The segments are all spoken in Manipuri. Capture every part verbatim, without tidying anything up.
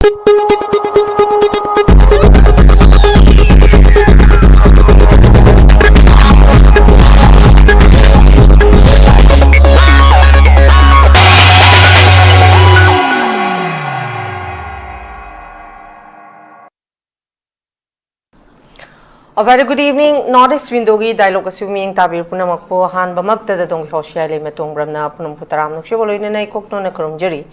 A very good evening. North East Window-ꯒꯤ dialogue ꯑꯁꯤꯕꯨ ꯃꯤꯠꯌꯦꯡ ꯇꯥꯕꯤꯔꯤꯕ ꯄꯨꯝꯅꯃꯛꯄꯨ ꯑꯍꯥꯟꯕꯃꯛꯇꯗ ꯑꯗꯣꯝꯒꯤ host ꯌꯥꯏꯂꯩꯃ ꯇꯣꯡꯕ꯭ꯔꯝꯅ ꯄꯨꯝꯅꯃꯛꯄꯨ ꯇꯔꯥꯝꯅ ꯅꯨꯡꯁꯤꯕ ꯂꯣꯏꯅꯅ ꯏꯀꯣꯛ ꯅꯣꯟꯅ ꯈꯨꯔꯨꯝꯖꯔꯤ꯫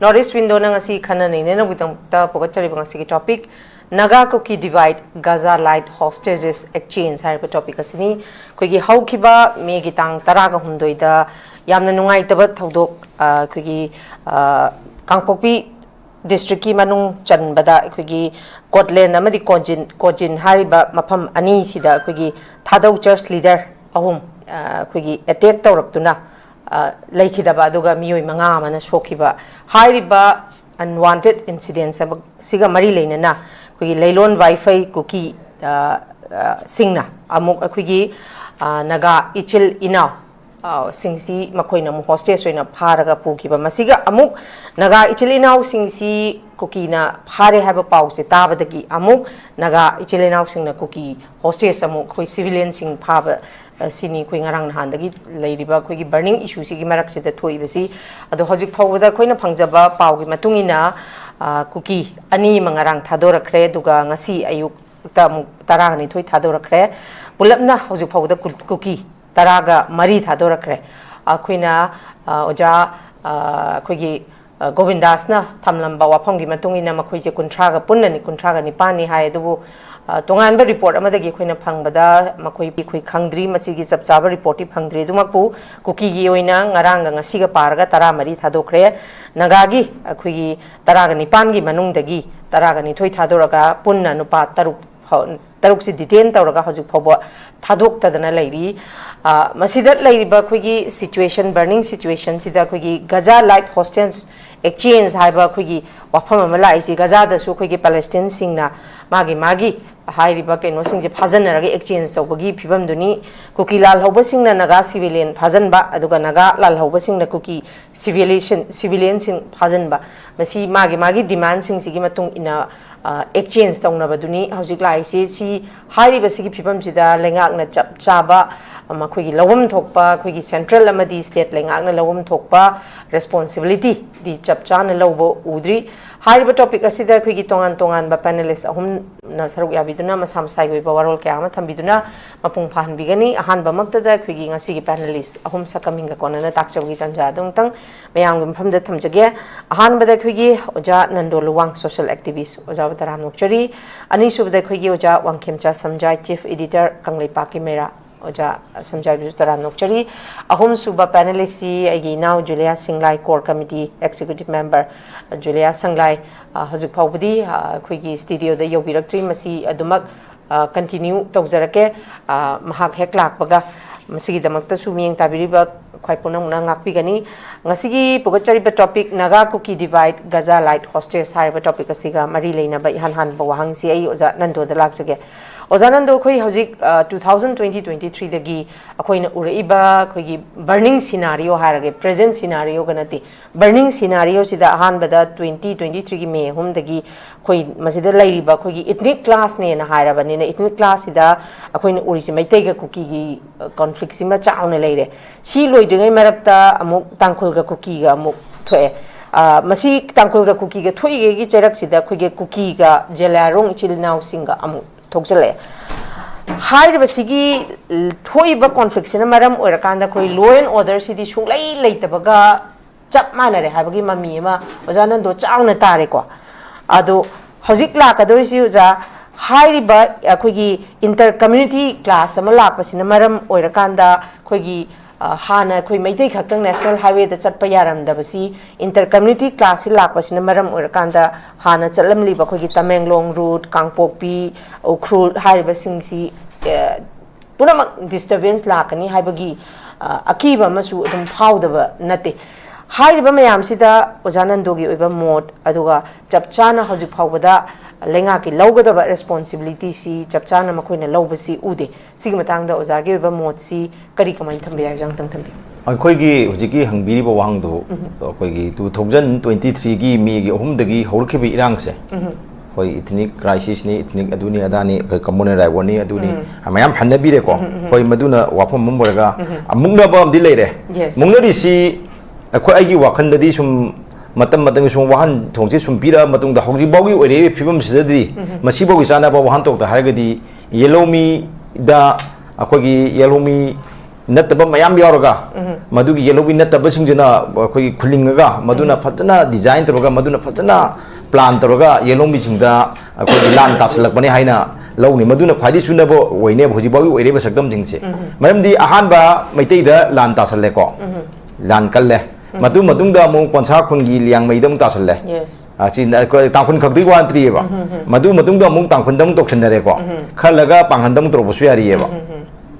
North East Window-ꯅ ꯉꯁꯤ ꯈꯟꯅ ꯅꯩꯅꯅꯕꯒꯤꯗꯃꯛꯇ ꯄꯨꯒꯠꯆꯔꯤꯕ ꯉꯁꯤꯒꯤ topic, Naga Kuki Divide, Gaza Light Hostages Exchange ꯍꯥꯏꯔꯤꯕ topic ꯑꯁꯤꯅꯤ꯫ ꯑꯩꯈꯣꯏꯒꯤ ꯍꯧꯈꯤꯕ May-ꯒꯤ ꯇꯥꯡ ꯇꯔꯥꯒ ꯍꯨꯝꯗꯣꯏꯗ ꯌꯥꯝꯅ ꯅꯨꯡꯉꯥꯏꯇꯕ ꯊꯧꯗꯣꯛ, ꯑ, ꯑꯩꯈꯣꯏꯒꯤ, ꯑ, ꯀꯥꯡꯄꯣꯛꯄꯤ district-ꯀꯤ ꯃꯅꯨꯡ ꯆꯟꯕꯗ ꯑꯩꯈꯣꯏꯒꯤ ꯀꯣꯠꯂꯦꯟ ꯑꯃꯗꯤ ꯀꯣꯟꯖꯤꯟ, ꯀꯣꯖꯤꯟ ꯍꯥꯏꯔꯤꯕ ꯃꯐꯝ ꯑꯅꯤꯁꯤꯗ ꯑꯩꯈꯣꯏꯒꯤ ꯊꯥꯗꯧ church leader ꯑꯍꯨꯝ, ꯑ, ꯑꯩꯈꯣꯏꯒꯤ attack ꯇꯧꯔꯛꯇꯨꯅ, ꯑ, ꯂꯩꯈꯤꯗꯕ, ꯑꯗꯨꯒ ꯃꯤꯑꯣꯏ ꯃꯉꯥ ꯑꯃꯅ ꯁꯣꯛꯈꯤꯕ ꯍꯥꯏꯔꯤꯕ unwanted incidents ꯁꯤꯒ ꯃꯔꯤ ꯂꯩꯅꯅ ꯑꯩꯈꯣꯏꯒꯤ ꯂꯩꯂꯣꯟ ꯋꯥꯏꯐꯩ ꯀꯨꯀꯤ, ꯑ, ꯑ, ꯁꯤꯡꯅ ꯑꯃꯨꯛ ꯑꯩꯈꯣꯏꯒꯤ, ꯑ, ꯅꯥꯒꯥ ꯏꯆꯤꯜ ꯏꯅꯥꯎ ꯑ, ꯁꯤꯡꯁꯤ ꯃꯈꯣꯏꯅ ꯑꯃꯨꯛ hostage ꯑꯣꯏꯅ ꯐꯥꯔꯒ ꯄꯨꯈꯤꯕ꯫ ꯃꯁꯤꯒ ꯑꯃꯨꯛ ꯅꯥꯒꯥ ꯏꯆꯤꯜ ꯏꯅꯥꯎꯁꯤꯡꯁꯤ ꯀꯨꯀꯤꯅ ꯐꯥꯔꯦ ꯍꯥꯏꯕ ꯄꯥꯎꯁꯦ ꯇꯥꯕꯗꯒꯤ ꯑꯃꯨꯛ ꯅꯥꯒꯥ ꯏꯆꯤꯜ ꯏꯅꯥꯎꯁꯤꯡꯅ ꯀꯨꯀꯤ hostage ꯑꯃꯨꯛ ꯑꯩꯈꯣꯏ civilian-ꯁꯤꯡ ꯐꯥꯕ, ꯑ, ꯁꯤꯅꯤ ꯑꯩꯈꯣꯏ ꯉꯔꯥꯡ ꯅꯍꯥꯟꯗꯒꯤ ꯂꯩꯔꯤꯕ ꯑꯩꯈꯣꯏꯒꯤ burning issue-ꯁꯤꯒꯤ ꯃꯔꯛꯁꯤꯗ ꯊꯣꯛꯏꯕꯁꯤ꯫ ꯑꯗꯣ ꯍꯧꯖꯤꯛ ꯐꯥꯎꯕꯗ ꯑꯩꯈꯣꯏꯅ ꯐꯪꯖꯕ ꯄꯥꯎꯒꯤ ꯃꯇꯨꯡ ꯏꯟꯅ, ꯑ, ꯀꯨꯀꯤ ꯑꯅꯤ ꯑꯃ ꯉꯔꯥꯡ ꯊꯥꯗꯣꯔꯛꯈ꯭ꯔꯦ, ꯑꯗꯨꯒ ꯉꯁꯤ ꯑꯌꯨꯛ ꯇ ꯑꯃꯨꯛ ꯇꯔꯥꯒ ꯅꯤꯊꯣꯏ ꯊꯥꯗꯣꯔꯛꯈ꯭ꯔꯦ꯫ ꯄꯨꯂꯞꯅ ꯍꯧꯖꯤꯛ ꯐꯥꯎꯕꯗ ꯀꯨ-, ꯀꯨꯀꯤ ꯇꯔꯥꯒ ꯃꯔꯤ ꯊꯥꯗꯣꯔꯛꯈ꯭ꯔꯦ꯫ ꯑꯩꯈꯣꯏꯅ, ꯑ, ꯑꯣꯖꯥ, ꯑ, ꯑꯩꯈꯣꯏꯒꯤ, ꯑ, ꯒꯣꯕꯤꯟꯗꯥꯁꯅ ꯊꯝꯂꯝꯕ ꯋꯥꯐꯝꯒꯤ ꯃꯇꯨꯡ ꯏꯟꯅ ꯃꯈꯣꯏꯁꯦ ꯀꯨꯟꯊ꯭ꯔꯥꯒ ꯄꯨꯟꯅꯅꯤ, ꯀꯨꯟꯊ꯭ꯔꯥꯒ ꯅꯤꯄꯥꯟꯅꯤ ꯍꯥꯏ꯫ ꯑꯗꯨꯕꯨ, ꯑ, ꯇꯣꯉꯥꯟꯕ report ꯑꯃꯗꯒꯤ ꯑꯩꯈꯣꯏꯅ ꯐꯪꯕꯗ ꯃꯈꯣꯏ, ꯑꯩꯈꯣꯏ ꯈꯪꯗ꯭ꯔꯤ, ꯃꯁꯤꯒꯤ ꯆꯞ ꯆꯥꯕ report-ꯇꯤ ꯐꯪꯗ꯭ꯔꯤ꯫ ꯑꯗꯨꯃꯛꯄꯨ ꯀꯨꯀꯤꯒꯤ ꯑꯣꯏꯅ ꯉꯔꯥꯡꯒ ꯉꯁꯤꯒ ꯄꯥꯔꯒ ꯇꯔꯥꯃꯔꯤ ꯊꯥꯗꯣꯛꯈ꯭ꯔꯦ꯫ ꯅꯥꯒꯥꯒꯤ ꯑꯩꯈꯣꯏꯒꯤ ꯇꯔꯥꯒ ꯅꯤꯄꯥꯟꯒꯤ ꯃꯅꯨꯡꯗꯒꯤ ꯇꯔꯥꯒ ꯅꯤꯊꯣꯏ ꯊꯥꯗꯣꯔꯒ ꯄꯨꯟꯅ ꯅꯨꯄꯥ ꯇꯔꯨꯛ ꯐꯥꯎ-, ꯇꯔꯨꯛꯁꯤ detain ꯇꯧꯔꯒ ꯍꯧꯖꯤꯛ ꯐꯥꯎꯕ ꯊꯥꯗꯣꯛꯇꯗꯅ ꯂꯩꯔꯤ꯫ ꯑ, ꯃꯁꯤꯗ ꯂꯩꯔꯤꯕ ꯑꯩꯈꯣꯏꯒꯤ situation, burning situation-ꯁꯤꯗ ꯑꯩꯈꯣꯏꯒꯤ Gaza Light Hostage Exchange ꯍꯥꯏꯕ ꯑꯩꯈꯣꯏꯒꯤ ꯋꯥꯐꯝ ꯑꯃ ꯂꯥꯛꯏꯁꯤ, ꯒꯖꯥꯗꯁꯨ ꯑꯩꯈꯣꯏꯒꯤ Palestine-ꯁꯤꯡꯅ ꯃꯥꯒꯤ ꯃꯥꯒꯤ ꯍꯥꯏꯔꯤꯕ ꯀꯩꯅꯣꯁꯤꯡꯁꯦ ꯐꯥꯖꯟꯅꯔꯒ exchange ꯇꯧꯕꯒꯤ ꯐꯤꯕꯝꯗꯨꯅꯤ꯫ ꯀꯨꯀꯤ ꯂꯥꯜꯍꯧꯕꯁꯤꯡꯅ ꯅꯥꯒꯥ civilian ꯐꯥꯖꯟꯕ, ꯑꯗꯨꯒ ꯅꯥꯒꯥ ꯂꯥꯜꯍꯧꯕꯁꯤꯡꯅ ꯀꯨꯀꯤ civilian, civilianꯁꯤꯡ ꯐꯥꯖꯟꯕ, ꯃꯁꯤ ꯃꯥꯒꯤ ꯃꯥꯒꯤ demandꯁꯤꯡꯁꯤꯒꯤ ꯃꯇꯨꯡ ꯏꯟꯅ, ꯑ, exchange ꯇꯧꯅꯕꯗꯨꯅꯤ ꯍꯧꯖꯤꯛ ꯂꯥꯛꯏꯁꯤ꯫ ꯁꯤ ꯍꯥꯏꯔꯤꯕꯁꯤꯒꯤ ꯐꯤꯕꯝꯁꯤꯗ ꯂꯩꯉꯥꯛꯅ ꯆꯞ ꯆꯥꯕ, ꯑ, ꯃꯈꯣꯏꯒꯤ ꯂꯧꯐꯝ ꯊꯣꯛꯄ, ꯑꯩꯈꯣꯏꯒꯤ central ꯑꯃꯗꯤ state ꯂꯩꯉꯥꯛꯅ ꯂꯧꯐꯝ ꯊꯣꯛꯄ responsibilityꯗꯤ ꯆꯞ ꯆꯥꯅ ꯂꯧꯕ ꯎꯗ꯭ꯔꯤ꯫ ꯍꯥꯏꯔꯤꯕ topic ꯑꯁꯤꯗ ꯑꯩꯈꯣꯏꯒꯤ ꯇꯣꯉꯥꯟ ꯇꯣꯉꯥꯟꯕ panelist ꯑꯍꯨꯝꯅ ꯁꯔꯨꯛ ꯌꯥꯕꯤꯗꯨꯅ ꯃꯁꯥ ꯃꯁꯥꯒꯤ ꯑꯣꯏꯕ ꯋꯥꯔꯣꯜ ꯀꯌꯥ ꯑꯃ ꯊꯝꯕꯤꯗꯨꯅ ꯃꯄꯨꯡ ꯐꯥꯍꯟꯕꯤꯒꯅꯤ꯫ ꯑꯍꯥꯟꯕꯃꯛꯇꯗ ꯑꯩꯈꯣꯏꯒꯤ ꯉꯁꯤꯒꯤ panelist ꯑꯍꯨꯝ ꯁꯛꯀ ꯃꯤꯡꯒ ꯀꯣꯟꯅꯅ ꯇꯥꯛꯆꯕꯒꯤ ꯇꯥꯟꯖꯥ ꯑꯗꯨ ꯑꯃꯨꯛꯇꯪ ꯃꯌꯥꯝꯒꯤ ꯃꯐꯝꯗ ꯊꯝꯖꯒꯦ꯫ ꯑꯍꯥꯟꯕꯗ ꯑꯩꯈꯣꯏꯒꯤ ꯑꯣꯖꯥ ꯅꯟꯗꯣ ꯂꯨꯋꯥꯡ, social activist, ꯑꯣꯖꯥꯕꯨ ꯇꯔꯥꯝꯅ ꯑꯣꯛꯆꯔꯤ꯫ ꯑꯅꯤꯁꯨꯕꯗ ꯑꯩꯈꯣꯏꯒꯤ ꯑꯣꯖꯥ ꯋꯥꯡꯈꯦꯝꯆꯥ ꯁꯝꯖꯥꯏ, chief editor ꯀꯪꯂꯩꯄꯥꯛꯀꯤ ꯃꯩꯔꯥ꯫ ꯑꯣꯖꯥ ꯁꯝꯖꯥꯏꯕꯨꯁꯨ ꯇꯔꯥꯝꯅ ꯑꯣꯛꯆꯔꯤ꯫ ꯑꯍꯨꯝꯁꯨꯕ panelistꯁꯤ ꯑꯩꯒꯤ ꯏꯅꯥꯎ ꯖꯨꯂꯤꯌꯥ ꯁꯤꯡꯂꯥꯏ, core committee executive member ꯖꯨꯂꯤꯌꯥ ꯁꯪꯂꯥꯏ, ꯑ, ꯍꯧꯖꯤꯛ ꯐꯥꯎꯕꯗꯤ, ꯑ, ꯑꯩꯈꯣꯏꯒꯤ studioꯗ ꯌꯧꯕꯤꯔꯛꯇ꯭ꯔꯤ꯫ ꯃꯁꯤ ꯑꯗꯨꯃꯛ, ꯑ, continue ꯇꯧꯖꯔꯛꯀꯦ꯫ ꯑ, ꯃꯍꯥꯛ ꯍꯦꯛ ꯂꯥꯛꯄꯒ ꯃꯁꯤꯒꯤꯗꯃꯛꯇꯁꯨ ꯃꯤꯠꯌꯦꯡ ꯇꯥꯕꯤꯔꯤꯕ ꯈ꯭ꯋꯥꯏ ꯄꯨꯝꯅꯃꯛꯅ ꯉꯥꯛꯄꯤꯒꯅꯤ꯫ ꯉꯁꯤꯒꯤ ꯄꯨꯒꯠꯆꯔꯤꯕ topic ꯅꯥꯒꯥ ꯀꯨꯀꯤ divide, ꯒꯖꯥ ꯂꯥꯏꯠ, hostage ꯍꯥꯏꯔꯤꯕ topic ꯑꯁꯤꯒ ꯃꯔꯤ ꯂꯩꯅꯕ ꯏꯍꯥꯟ ꯍꯥꯟꯕ ꯋꯥꯍꯪꯁꯤ ꯑꯩ ꯑꯣꯖꯥ ꯅꯟꯗꯣꯗ ꯂꯥꯛꯆꯒꯦ꯫ ꯑꯣꯖꯥ ꯅꯟꯗꯣ, ꯑꯩꯈꯣꯏ ꯍꯧꯖꯤꯛ, ꯑ, two thousand twenty twenty threeꯗꯒꯤ ꯑꯩꯈꯣꯏꯅ ꯎꯔꯛꯏꯕ ꯑꯩꯈꯣꯏꯒꯤ burning scenario ꯍꯥꯏꯔꯒꯦ, present scenarioꯒ ꯅꯠꯇꯦ, burning scenarioꯁꯤꯗ ꯑꯍꯥꯟꯕꯗ twenty twenty threeꯒꯤ May ꯑꯍꯨꯝꯗꯒꯤ ꯑꯩꯈꯣꯏ ꯃꯁꯤꯗ ꯂꯩꯔꯤꯕ ꯑꯩꯈꯣꯏꯒꯤ ethnic clashꯅꯦꯅ ꯍꯥꯏꯔꯕꯅꯤꯅ, ethnic clashꯁꯤꯗ ꯑꯩꯈꯣꯏꯅ ꯎꯔꯤꯁꯦ ꯃꯩꯇꯩꯒ ꯀꯨꯀꯤꯒꯤ, ꯑ, conflictꯁꯤꯃ ꯆꯥꯎꯅ ꯂꯩꯔꯦ꯫ ꯁꯤ ꯂꯣꯏꯗ꯭ꯔꯤꯉꯩ ꯃꯔꯛꯇ ꯑꯃꯨꯛ ꯇꯥꯡꯈꯨꯜꯒ ꯀꯨꯀꯤꯒ ꯑꯃꯨꯛ ꯊꯣꯛꯑꯦ꯫ ꯑ, ꯃꯁꯤ ꯇꯥꯡꯈꯨꯜꯒ ꯀꯨꯀꯤꯒ ꯊꯣꯛꯏꯉꯩꯒꯤ ꯆꯩꯔꯛꯁꯤꯗ ꯑꯩꯈꯣꯏꯒꯤ ꯀꯨꯀꯤꯒ ꯖꯦꯂꯤꯌꯥꯡꯔꯣꯡ ꯏꯆꯤꯜ ꯏꯅꯥꯎꯁꯤꯡꯒ ꯑꯃꯨꯛ ꯊꯣꯛꯆꯜꯂꯛꯑꯦ꯫ ꯍꯥꯏꯔꯤꯕꯁꯤꯒꯤ ꯊꯣꯛꯏꯕ conflictꯁꯤꯅ ꯃꯔꯝ ꯑꯣꯏꯔꯀꯥꯟꯗ ꯑꯩꯈꯣꯏ law and orderꯁꯤꯗꯤ ꯁꯨꯡꯂꯩ ꯂꯩꯇꯕꯒ ꯆꯞ ꯃꯥꯟꯅꯔꯦ ꯍꯥꯏꯕꯒꯤ ꯃꯃꯤ ꯑꯃ ꯑꯣꯖꯥ ꯅꯟꯗꯣ ꯆꯥꯎꯅ ꯇꯥꯔꯦꯀꯣ꯫ ꯑꯗꯣ ꯍꯧꯖꯤꯛ ꯂꯥꯛꯀꯗꯧꯔꯤꯁꯤ ꯑꯣꯖꯥ, ꯍꯥꯏꯔꯤꯕ ꯑꯩꯈꯣꯏꯒꯤ inter community clash ꯑꯃ ꯂꯥꯛꯄꯁꯤꯅ ꯃꯔꯝ ꯑꯣꯏꯔꯀꯥꯟꯗ ꯑꯩꯈꯣꯏꯒꯤ, ꯑ, ꯍꯥꯟꯅ ꯑꯩꯈꯣꯏ ꯃꯩꯇꯩ ꯈꯛꯇꯪ national highwayꯗ ꯆꯠꯄ ꯌꯥꯔꯝꯗꯕꯁꯤ inter community clashꯁꯤ ꯂꯥꯛꯄꯁꯤꯅ ꯃꯔꯝ ꯑꯣꯏꯔꯀꯥꯟꯗ ꯍꯥꯟꯅ ꯆꯠꯂꯝꯂꯤꯕ ꯑꯩꯈꯣꯏꯒꯤ ꯇꯃꯦꯡꯂꯣꯡ route, ꯀꯥꯡꯄꯣꯛꯄꯤ, ꯎꯈ꯭ꯔꯨꯜ ꯍꯥꯏꯔꯤꯕꯁꯤꯡꯁꯤ, ꯑ, ꯄꯨꯝꯅꯃꯛ disturbance ꯂꯥꯛꯀꯅꯤ ꯍꯥꯏꯕꯒꯤ, ꯑ, ꯑꯀꯤꯕ ꯑꯃꯁꯨ ꯑꯗꯨꯝ ꯐꯥꯎꯗꯕ ꯅꯠꯇꯦ꯫ ꯍꯥꯏꯔꯤꯕ ꯃꯌꯥꯝꯁꯤꯗ ꯑꯣꯖꯥ ꯅꯟꯗꯣꯒꯤ ꯑꯣꯏꯕ ꯃꯣꯠ, ꯑꯗꯨꯒ ꯆꯞ ꯆꯥꯅ ꯍꯧꯖꯤꯛ ꯐꯥꯎꯕꯗ ꯂꯩꯉꯥꯛꯀꯤ ꯂꯧꯒꯗꯕ ꯔꯦꯁꯄꯣꯟꯁꯤꯕꯤꯂꯤꯇꯤꯁꯤ ꯆꯞ ꯆꯥꯅ ꯃꯈꯣꯏꯅ ꯂꯧꯕꯁꯤ ꯎꯗꯦ꯫ ꯁꯤꯒꯤ ꯃꯇꯥꯡꯗ ꯑꯣꯖꯥꯒꯤ ꯑꯣꯏꯕ ꯃꯣꯠꯁꯤ ꯀꯔꯤ, ꯀꯃꯥꯏꯅ ꯊꯝꯕ ꯌꯥꯏ, ꯑꯣꯖꯥ ꯑꯝꯇꯪ ꯊꯝꯕꯤꯌꯨ꯫ ꯑꯩꯈꯣꯏꯒꯤ ꯍꯧꯖꯤꯛꯀꯤ ꯍꯪꯕꯤꯔꯤꯕ ꯋꯥꯍꯪꯗꯨ, ꯑꯩꯈꯣꯏꯒꯤ two thousand twenty three ꯒꯤ ꯃꯦꯒꯤ ꯑꯍꯨꯝꯗꯒꯤ ꯍꯧꯔꯛꯈꯤꯕ ꯏꯔꯥꯡꯁꯦ, ꯑꯩꯈꯣꯏ ꯏꯊꯅꯤꯛ ꯀ꯭ꯔꯥꯏꯁꯤꯁꯅꯤ, ꯏꯊꯅꯤꯛ ꯑꯗꯨꯅꯤ ꯑꯗꯥꯅꯤ, ꯑꯩꯈꯣꯏ ꯀꯝꯃꯨꯅꯦꯜ ꯔꯥꯏꯕꯣꯟꯅꯤ ꯑꯗꯨꯅꯤ, ꯃꯌꯥꯝ ꯍꯟꯅꯕꯤꯔꯦꯀꯣ꯫ ꯍꯣꯏ, ꯃꯗꯨꯅ ꯋꯥꯐꯝ ꯑꯃ ꯑꯣꯏꯔꯒ, ꯑꯃꯨꯛꯅꯕ ꯑꯃꯗꯤ ꯂꯩꯔꯦ꯫ Yes. ꯃꯨꯛꯅꯔꯤꯁꯤ ꯑꯩꯈꯣꯏ, ꯑꯩꯒꯤ ꯋꯥꯈꯜꯗꯗꯤ ꯁꯨꯝ ꯃꯇꯝ ꯃꯇꯝꯒꯤ ꯁꯨꯝ ꯋꯥꯍꯟꯊꯣꯛꯁꯤ ꯁꯨꯝ ꯄꯤꯔꯛꯑ ꯃꯇꯨꯡꯗ, ꯍꯧꯖꯤꯛ ꯐꯥꯎꯒꯤ ꯑꯣꯏꯔꯛꯏꯕ ꯐꯤꯕꯝꯁꯤꯗꯗꯤ, ꯃꯁꯤꯐꯥꯎꯒꯤ ꯆꯥꯟꯅꯕ ꯋꯥꯍꯟꯊꯣꯛꯇ ꯍꯥꯏꯔꯒꯗꯤ, ꯌꯦꯜꯍꯧꯃꯤꯗ ꯑꯩꯈꯣꯏꯒꯤ ꯌꯦꯜꯍꯧꯃꯤ ꯅꯠꯇꯕ ꯃꯌꯥꯝ ꯌꯥꯎꯔꯒ, ꯃꯗꯨꯒꯤ ꯌꯦꯜꯍꯧꯃꯤ ꯅꯠꯇꯕꯁꯤꯡꯁꯤꯅ ꯑꯩꯈꯣꯏꯒꯤ ꯈꯨꯜꯂꯤꯡꯉꯒ, ꯃꯗꯨꯅ ꯐꯖꯅ ꯗꯤꯖꯥꯏꯟ ꯇꯧꯔꯒ, ꯃꯗꯨꯅ ꯐꯖꯅ ꯄ꯭ꯂꯥꯟ ꯇꯧꯔꯒ, ꯌꯦꯜꯍꯧꯃꯤꯁꯤꯡꯗ ꯑꯩꯈꯣꯏꯒꯤ ꯂꯥꯟ ꯇꯥꯁꯜꯂꯛꯄꯅꯤ ꯍꯥꯏꯅ ꯂꯧꯅꯤ꯫ ꯃꯗꯨꯅ ꯈ꯭ꯋꯥꯏꯗꯒꯤ ꯆꯨꯅꯕ ꯑꯣꯏꯅꯦꯕ ꯍꯧꯖꯤꯛ ꯐꯥꯎꯒꯤ ꯑꯣꯏꯔꯤꯕ ꯁꯛꯇꯝꯁꯤꯡꯁꯦ꯫ ꯃꯔꯝꯗꯤ ꯑꯍꯥꯟꯕ ꯃꯩꯇꯩꯗ ꯂꯥꯟ ꯇꯥꯁꯜꯂꯦꯀꯣ, ꯂꯥꯟ ꯀꯜꯂꯦ꯫ ꯃꯗꯨ ꯃꯇꯨꯡꯗ ꯑꯃꯨꯛ ꯀꯣꯟꯁꯥ ꯈꯨꯟꯒꯤ ꯂꯤꯌꯥꯡꯃꯩꯗ ꯑꯃꯨꯛ ꯇꯥꯁꯜꯂꯦ꯫ Yes. ꯑꯁꯤ ꯑꯩꯈꯣꯏ ꯇꯥꯡꯈꯨꯜ ꯈꯛꯇꯒꯤ ꯋꯥ ꯅꯠꯇ꯭ꯔꯤꯑꯕ꯫ ꯃꯗꯨ ꯃꯇꯨꯡꯗ ꯑꯃꯨꯛ ꯇꯥꯡꯈꯨꯜꯗ ꯑꯃꯨꯛ ꯇꯧꯁꯤꯟꯅꯔꯦꯀꯣ꯫ ꯈꯜꯂꯒ ꯄꯥꯡꯒꯟꯗ ꯑꯃꯨꯛ ꯇꯧꯔꯛꯄꯁꯨ ꯌꯥꯔꯤꯑꯕ꯫